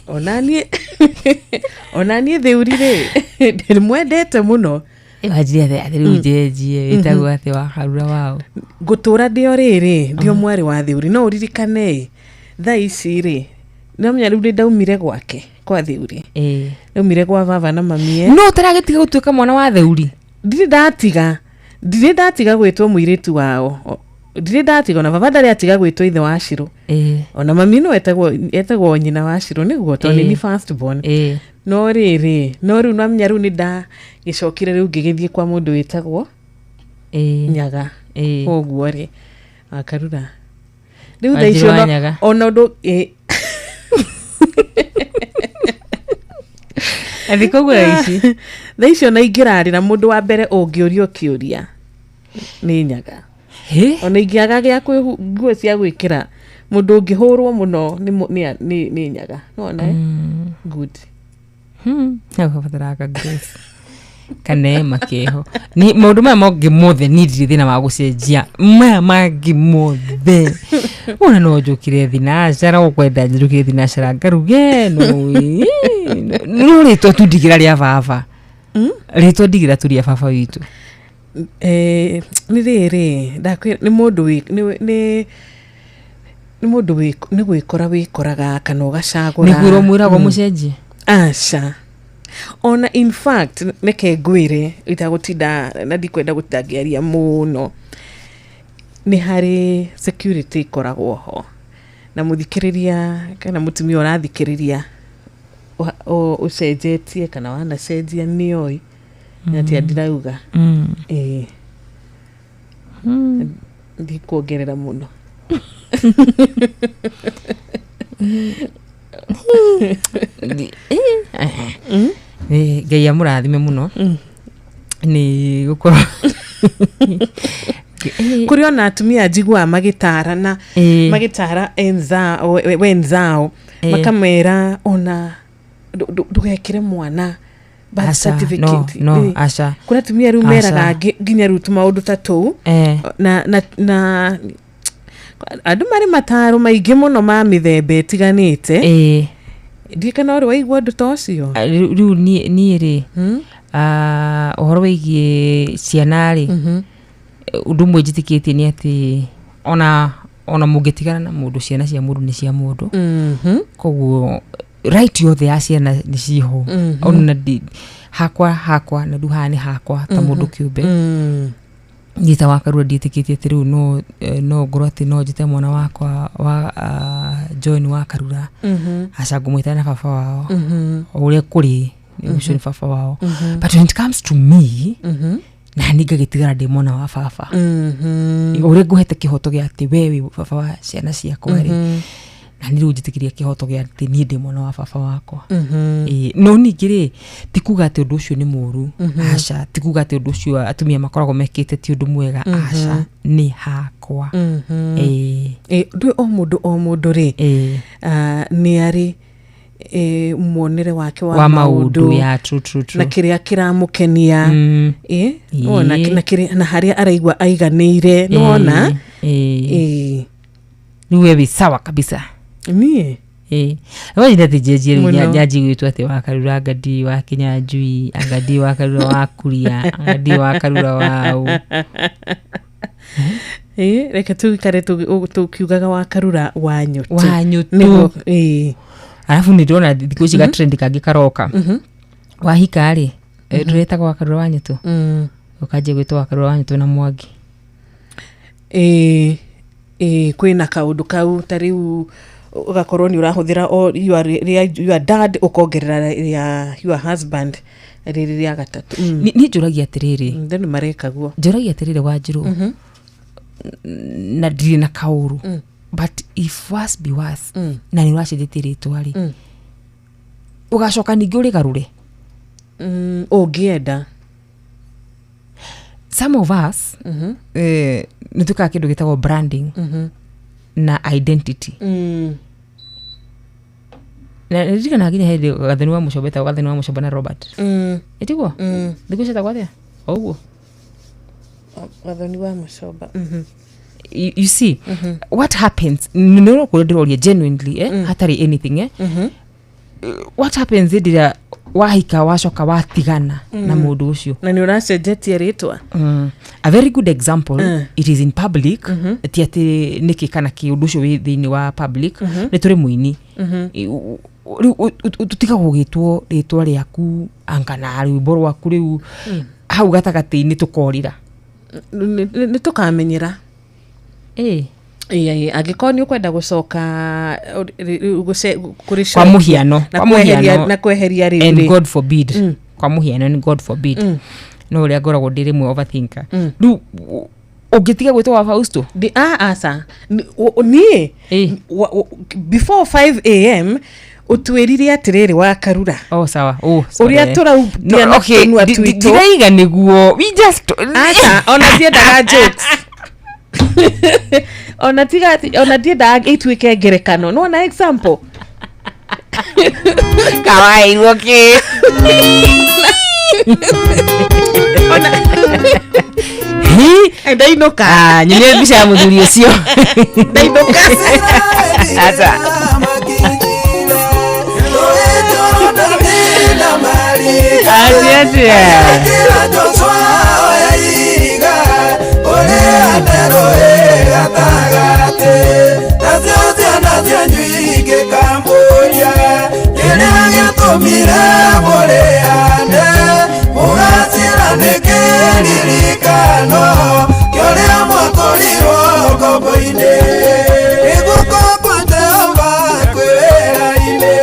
Ona niĩ ona niĩ thiũri rĩ ndĩmwendete mũno. Wanjirie atĩ atĩ rĩu njenjie wĩtagwo atĩ wakarura wao. Ngũtũra ndĩ o rĩrĩ ndĩ o mwarĩ wa thiũri no ũririkane thaa ici rĩ nĩwamenya rĩu nĩ ndaumire gwake kwa thiũri. Ndaumire gwa baba na mami. No ũtaragĩtiga gũtuĩka mwana wa theuri? Ndirĩ ndatiga. Ndirĩ ndatiga gwĩtwo mũirĩtu wao. Ndirĩ ndatiga ona baba ndarĩ atiga gwĩtwo ithe wa Shiro. Ona mami no etagwo nyina wa Shiro nĩguo tondũ nĩ first born. No rĩrĩ, no rĩu namenya rĩu nĩ ndagĩcokire rĩu ngĩgĩthiĩ kwa mũndũ wĩtagwo Nyaga. Koguo rĩ wakarura. Rĩu thaa ici Wanjiru wa Nyaga. ona ũndũ Atĩ koguo thaa ici? Thaa ici ona ingĩrarĩra mũndũ wa mbere ũngĩũrio kĩũria nĩ Nyaga. Ona ingĩaga gĩa nguo cia gwĩkĩra mũndũ ũngĩhũrwo mũno nĩ Nyaga. Nĩwona eh? Good. Hau habataraga ka grace. Kanema keho. Ni maũndũ maya mangĩ mothe niĩ ndirĩ thĩna wa gũcenjia. Maya mangĩ mothe. Ona no njũkire thinacara ũkwenda njũkire thinacara ngaruge no no rĩtwa tu ndigĩra rĩa baba. Rĩtwa ndigĩra tu rĩa baba witũ. Nĩ rĩrĩ ndakwĩra nĩ mũndũ nĩ nĩ mũndũ nĩ gwĩkora wĩkoraga kana ũgacagũra. Nĩ kwĩrwo mwĩragwo mũcenjie? Aca. Ona in fact reke ngwĩre itagũtinda na ndikwenda gũtinda ngĩaria mũno. Nĩ harĩ security ĩkoragwo ho. Na mũthikĩrĩria kana mũtumia ũrathikĩrĩria Ũcenjetie kana wanacenjia nĩoĩ nĩ atĩa ndirauga. Ĩĩ, ndikuongerera mũno. Ngai amũrathime mũno nĩ gũkorwo Kũrĩ ona atumia njiguaga magĩtarana, magĩtara wenzao, makamera ona ndũgekĩre mwana birth Aca, no, certificate. no, aca. Kũrĩ atumia rĩu Aca. meraga nginya rĩu tũmaũndũ ta tũu, na andũ marĩ mataro maingĩ mũno ma mĩthemba ĩtiganĩte. Ndiĩ kana ũrĩ waigua ũndũ ta ũcio. Ah, rĩu niĩ rĩ, ah, ũhoro wĩgiĩ ciana rĩ, ũndũ ũmwe njĩtĩkĩtie nĩ atĩ ona mũngĩtigana na mũndũ, ciana cia mũndũ nĩ cia mũndũ. Koguo right yothe ya ciana nĩ ciho. Ona hakwa na rĩu haha nĩ hakwa ta mũndũ kĩũmbe. Niĩ ta Wakarura ndiĩtĩkĩtie atĩ rĩu no ngorwo atĩ no njĩte mwana wakwa wa John wa Karura. Aca, ngũmwĩta na baba wao. O ũrĩa kũrĩ ũcio nĩ baba wao. But when it comes to me, na niĩ ngagĩtigara ndĩ mwana wa baba, ũrĩa ngũhete kĩhoto gĩa atĩ we wĩ baba wa ciana ciakwa rĩ, na niĩ rĩu njĩtĩkĩria kĩhoto gĩa atĩ niĩ ndĩ mwana wa baba wakwa. Ĩĩ, no ningĩ rĩ, ti kuga atĩ ũndũ ũcio nĩ mũru. Aca, ti kuga atĩ ũndũ ũcio atumia makoragwo mekĩte ti ũndũ mwega. Aca, nĩ hakwa. Ĩĩ. Ĩ, ndũĩ o mũndũ o mũndũ rĩ, ah, nĩ arĩ muonere wake wa wa maũndũ maũndũ ya true, true, true. Na kĩrĩa kĩramũkenia. Wona, na harĩa araigua aiganĩire, nĩwona. Rĩu we wĩ sawa kabisa. Niĩ Wajire atĩ njenjie rĩu Mũno. nyanji gwĩtwo atĩ wa Karura, anga wa Kinyanjui, anga wa Karura wa Kuria, anga wa Karura wa ũ. Ĩ, reke tũikare tũkiugaga wa Karura wa Nyũtũ. Wa Nyũtũ. Nĩguo, ĩ. Arabu nĩ ndĩrona thikũ ici ga trend kangĩ karoka. Wahika rĩ, ndũretagwo wa Karura wa Nyũtũ, ũkanjia gwĩtwo wa Karura wa Nyũtũ na Mwangi. Ĩ, ĩ, kwĩna kaũndũ kau ta rĩu ũgakorwo nĩ ũrahũthĩra o your dad, ũkongerera rĩa your husband rĩrĩ rĩa gatatũ. Niĩ njũragia atĩrĩrĩ. Andũ nĩ mareka guo. Njũragia atĩrĩrĩ, Wanjirũ, na ndirĩ na kaũru, but if worse be worse, na nĩ ũracenjetie rĩtwa rĩ, ũgacoka ningĩ ũrĩgarũre? Ũngĩenda. Some of us nĩ twĩkaga kĩndũ gĩtagwo branding na identity. Na ndirikanaga nginya hĩndĩ Gathoni wa Mũcomba, etagwo Gathoni wa Mũcomba na Robert. Ĩtiguo thikũ ici etagwo atĩa o ũguo? Gathoni wa Mũcomba. You see what happens, nĩ kũrĩa ndĩroria genuinely, hatarĩ anything, what happens hĩndĩ ĩrĩa wahika wacoka watigana na mũndũ ũcio na nĩ ũracenjetie rĩtwa? A very good example, it is in public, ti atĩ nĩkĩ kana kĩ, ũndũ ũcio wĩ thĩinĩ wa public. Nĩ tũrĩ mũini. Rĩu tũtigagwo ũgĩtwo rĩtwa rĩaku anga na rwĩmbo rwaku, rĩu hau gatagatĩ-inĩ tũkorĩra. Nĩ tũkamenyera. Ĩ, angĩkorwo nĩ ũkwenda gũcoka Kwa mũhiano, na kwa kweheria mũhiano, na kweheria rĩu and rĩ. God forbid, kwa mũhiano and God forbid, no ũrĩa ngoragwo ndĩ rĩmwe overthinker, rĩu ũngĩtiga gwĩtwo wa Fausto? Ndi a aca. Niĩ before 5 am ũtwĩrire atĩrĩrĩ, wa Karura. Oh, sawa. Oh, sorry. Ũrĩa tũrautia No, na okay, tũnua twitũ. Ndiraiga nĩguo we just Aca, ona ndiendaga jokes, ona tiga ona ndiendaga ituĩke ngerekano, nĩwona example. Kawairwo kĩ? Ndainũka. Ah, nyonia mbica ya mũthuri ũcio. Ndainũka. Aca. Atĩ atĩa? Gĩtũmire mũrĩane mũgacĩra nĩ kĩririkano kĩũrĩa mwatũrirwo ngombo-inĩ ĩguoko kwa Jehova kwĩ wĩra-inĩ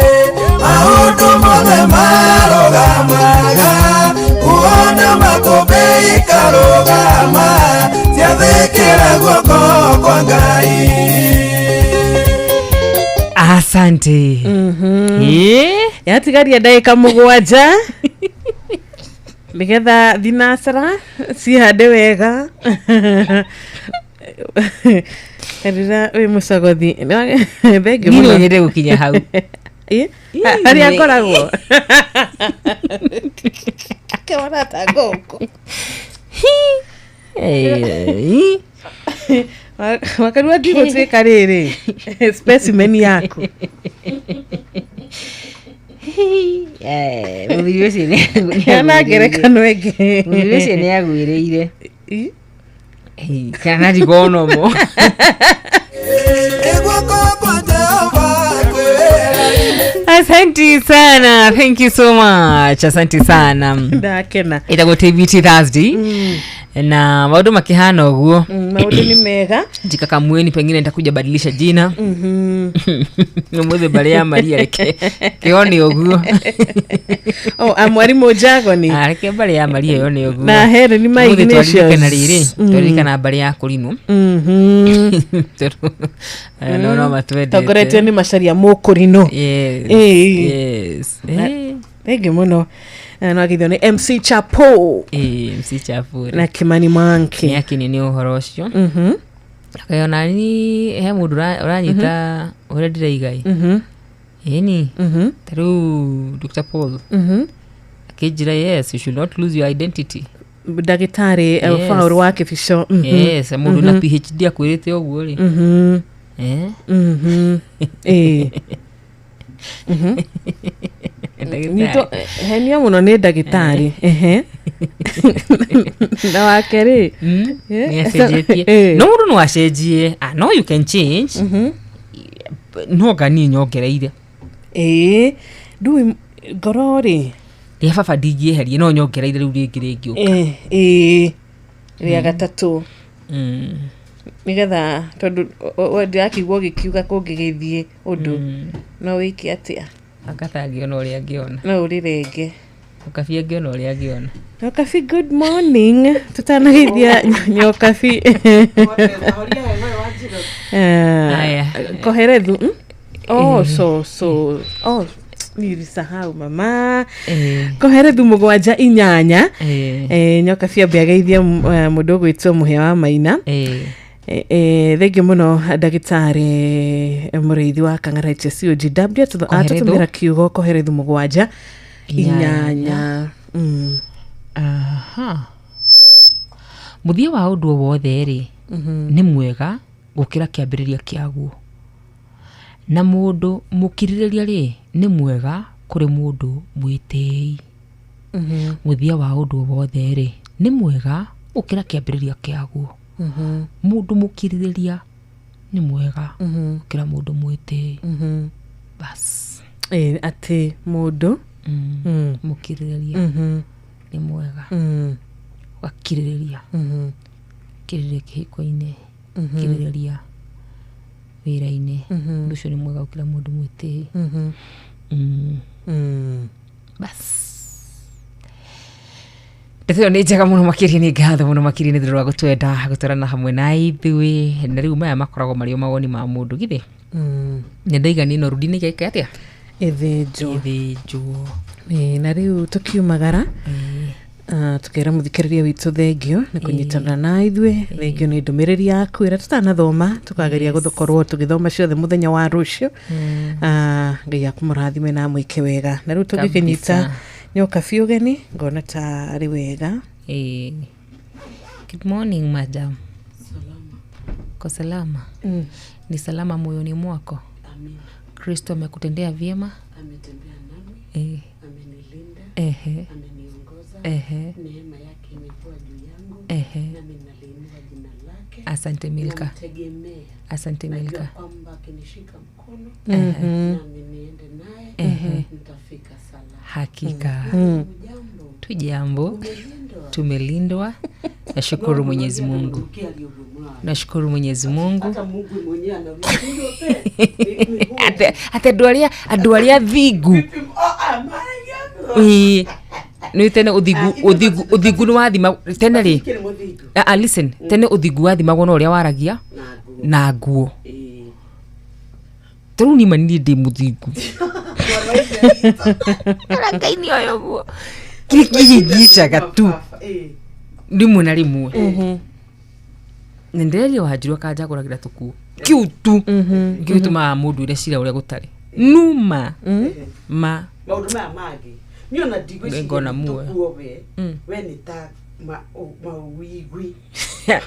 maũndũ. Asante. Yatigaria ndagĩka 7 nĩgetha thinacara cihande wega. Karira wĩ mũcogothi. Thengiũ Niĩ no mũno. nyende gũkinya hau. Harĩa ngoragwo. Akĩona ta ngũkũ. Wakarua ndigũtuĩka rĩrĩ specimen yaku. Mũthuri ũcio Heana ngerekano ĩngĩ. Mũthuri ũcio nĩ agwĩrĩire. Kana ndigonomo. Asante sana, thank you so much. Asante sana. Ndakena. Ĩtagwo TBT Thursday. Na maũndũ makĩhana ũguo. Maũndũ nĩ mega. Jikakamweni pengine nitakuja badilisha jina. Ũmũthĩ mbarĩ ya Maria reke kĩone ũguo. Oh, a mwarimũ Njagoni. Reke mbarĩ ya Maria yone ũguo. Na Helen ma Ũmũthĩ Ignatius. twaririkana rĩrĩ, twaririkana mbarĩ ya Kũrinũ. Tondũ no no matwendete. Tongoretio nĩ Macharia Mũkũrinũ. Yes. Yes. Thengiũ mũno. No ageithio nĩ MC Chapo. MC Chapo. Na Kimani Mwanki. Nĩ akenio nĩ ũhoro ũcio. Kaĩ ona ni he mũndũ ũranyita ũrĩa ndĩraiga ĩ. Ĩni. Ta rĩu Dr. Paul. Akĩnjĩra yes, you should not lose your identity. Ndagĩtarĩ Paul wa Kĩbico. Yes, mũndũ na PhD akwĩrĩte ũguo rĩ. Nyito henia mũno nĩ ndagĩtarĩ. Ehe. Na wake rĩ. Nĩ acenjetie. No mũndũ no acenjie. No you can change. No nga niĩ nyongereire. Ndũĩ ngoro rĩ. Rĩa baba ndingĩeheria no nyongereire rĩu rĩngĩ rĩngĩũka. Rĩa gatatũ. Nĩgetha tondũ ndĩrakĩigua ũgĩkiuga kũngĩgĩthiĩ ũndũ. No wĩke atĩa? Akata angĩona ũrĩa angĩona. No ũrĩrenge. Okabi angĩona ũrĩa angĩona. Nyokabi, good morning. Tutanageithia Nyokabi. Koherethu. Oh, so so. Oh, nilisahau mama. Koherethu 7 8. Nyokabi ambe ageithie mũndũ ũgwĩtwo Mũhĩa wa Maina. Thengiũ mũno ndagĩtarĩ mũrĩithi wa Kang'ara HCOGW atũtũmĩra kiugo Koherethu 7 8. Aha. Mũthia wa ũndũ o wothe rĩ nĩ mwega gũkĩra kĩambĩrĩria kĩaguo. Na mũndũ mũkirĩrĩria rĩ nĩ mwega kũrĩ mũndũ mwĩtĩi. Mũthia wa ũndũ o wothe rĩ nĩ mwega gũkĩra kĩambĩrĩria kĩaguo. Mũndũ mũkirĩrĩria nĩ mwega gũkĩra mũndũ mwĩtĩi. Bas. Atĩ mũndũ mũkirĩrĩria nĩ mwega. Ũgakirĩrĩria. Kĩrĩrĩria kĩhiko-inĩ, kĩrĩrĩria wĩra-inĩ. Ũndũ ũcio nĩ mwega gũkĩra mũndũ mwĩtĩi. Bas. Ndeto ĩyo nĩ njega mũno makĩria, nĩ ngatho mũno makĩria nĩ thutha wa gũtwenda gũtwarana hamwe na ithuĩ. Na rĩu maya makoragwo marĩ o mawoni ma mũndũ githĩ. Nĩ ndaiga niĩ no rudi nĩ gĩka atĩa? Ĩthĩnjwo. Ĩthĩnjwo. Na rĩu tũkiumagara tukera mũthikĩrĩria witũ thengio nĩ kũnyitanĩra na ithuĩ. Thengio nĩ ndũmĩrĩri yaku ĩrĩa tũtanathoma, tũkageria gũkorwo tũgĩthoma ciothe mũthenya wa rũciũ. Ngai akũmũrathime na amwĩke wega. Na rĩu tũngĩkĩnyita Nyokabi ũgeni ngona ta arĩ wega. Good morning madam. Salama. Ko salama? Ni salama moyoni mwako? Amina. Kristo amekutendea vyema? Ametembea nami. Amenilinda. Ameniongoza. Neema yake imekuwa juu yangu. Nami naliinua jina lake. Asante Milka. Namtegemea. Asante Milka. Najua kwamba akinishika mkono nami niende naye nitafika salama. Hakika. Tujambo. Tumelindwa. Nashukuru Mwenyezi Mungu. Nashukuru Mwenyezi Mungu. Hata Mungu mwenyewe anarudi. Ate andũ arĩa thingu. Nĩ tene ũthingu nĩ wathima tene rĩ. Listen, tene ũthingu wathimagwo na ũrĩa waragia na nguo. Tarĩu niĩ ma niĩ ndĩ mũthingu. Ara Ngai nĩ oĩ ũguo. Kĩrĩa kĩhĩngĩcaga tu rĩmwe na rĩmwe. Na ndĩreria Wanjiru akanjagũragĩra tũkuo. Kĩu tu nĩkĩo gĩtũmaga mũndũ ĩre cira ũrĩa gũtarĩ. Numa ma Maũndũ maya mangĩ niĩ ona ndigwĩciria Ngona muoyo. tũkuo we we nĩ ta mauigwi.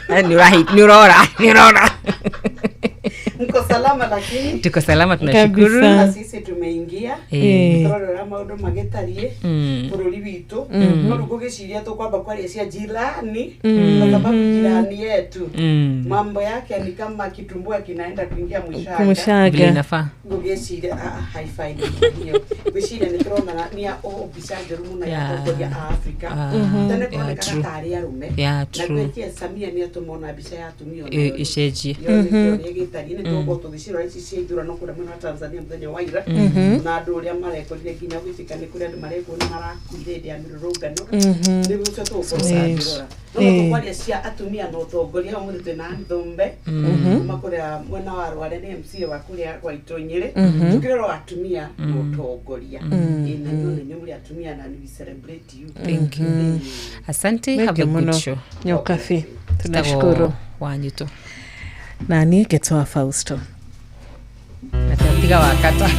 Nĩ ũrora nĩ ũrora. Mko salama lakini? Tuko salama, tunashukuru. Na sisi tumeingia. Tũrorera maũndũ magĩtariĩ bũrũri witũ. No rĩu ngũgĩciria tũkwamba kwaria cia jirani, kwa sababu jirani yetu mambo yake ni kama kitumbua kinaenda kuingia mshaga. Kumshaga. Vile inafaa. Ngũgĩciria haifai hiyo. Ngwĩciria nĩ tũrona nĩ o mbica njerũ mũno ya atongoria a Afrika. Tene kuonekaga tarĩ arũme. Na ngwĩciria Samia nĩ atũma ona mbica ya atumia onayo Ĩcenjie. yoneke ũrĩa ĩgĩtariĩ. Nĩ tũgũkorwo tũgĩcirora ici cia ithurano kũrĩa mwena wa Tanzania mũthenya wa ira, na andũ ũrĩa marekorire nginya gũgĩtuĩka nĩ kũrĩ andũ marekwo nĩ marakuire hĩndĩ ya mĩrũrũngano. Nĩ ũcio tũgũkorwo tũkĩrora. No tũkwaria cia atumia na ũtongoria. Ũmũthĩ twĩna Ann Thumbe kuma kũrĩa mwena wa Rware, nĩ MCA wa kũrĩa gwaitũ Nyĩrĩ. Tũkĩrora atumia na ũtongoria. Ĩ, na inyuĩ nĩ mũrĩ atumia na we celebrate you. Thank you. Asante, have Thank a you good mũno. show. Nyokabi, tunashukuru. Wanyito. Na niĩ ngetwa Fausto. Na tiga wakata.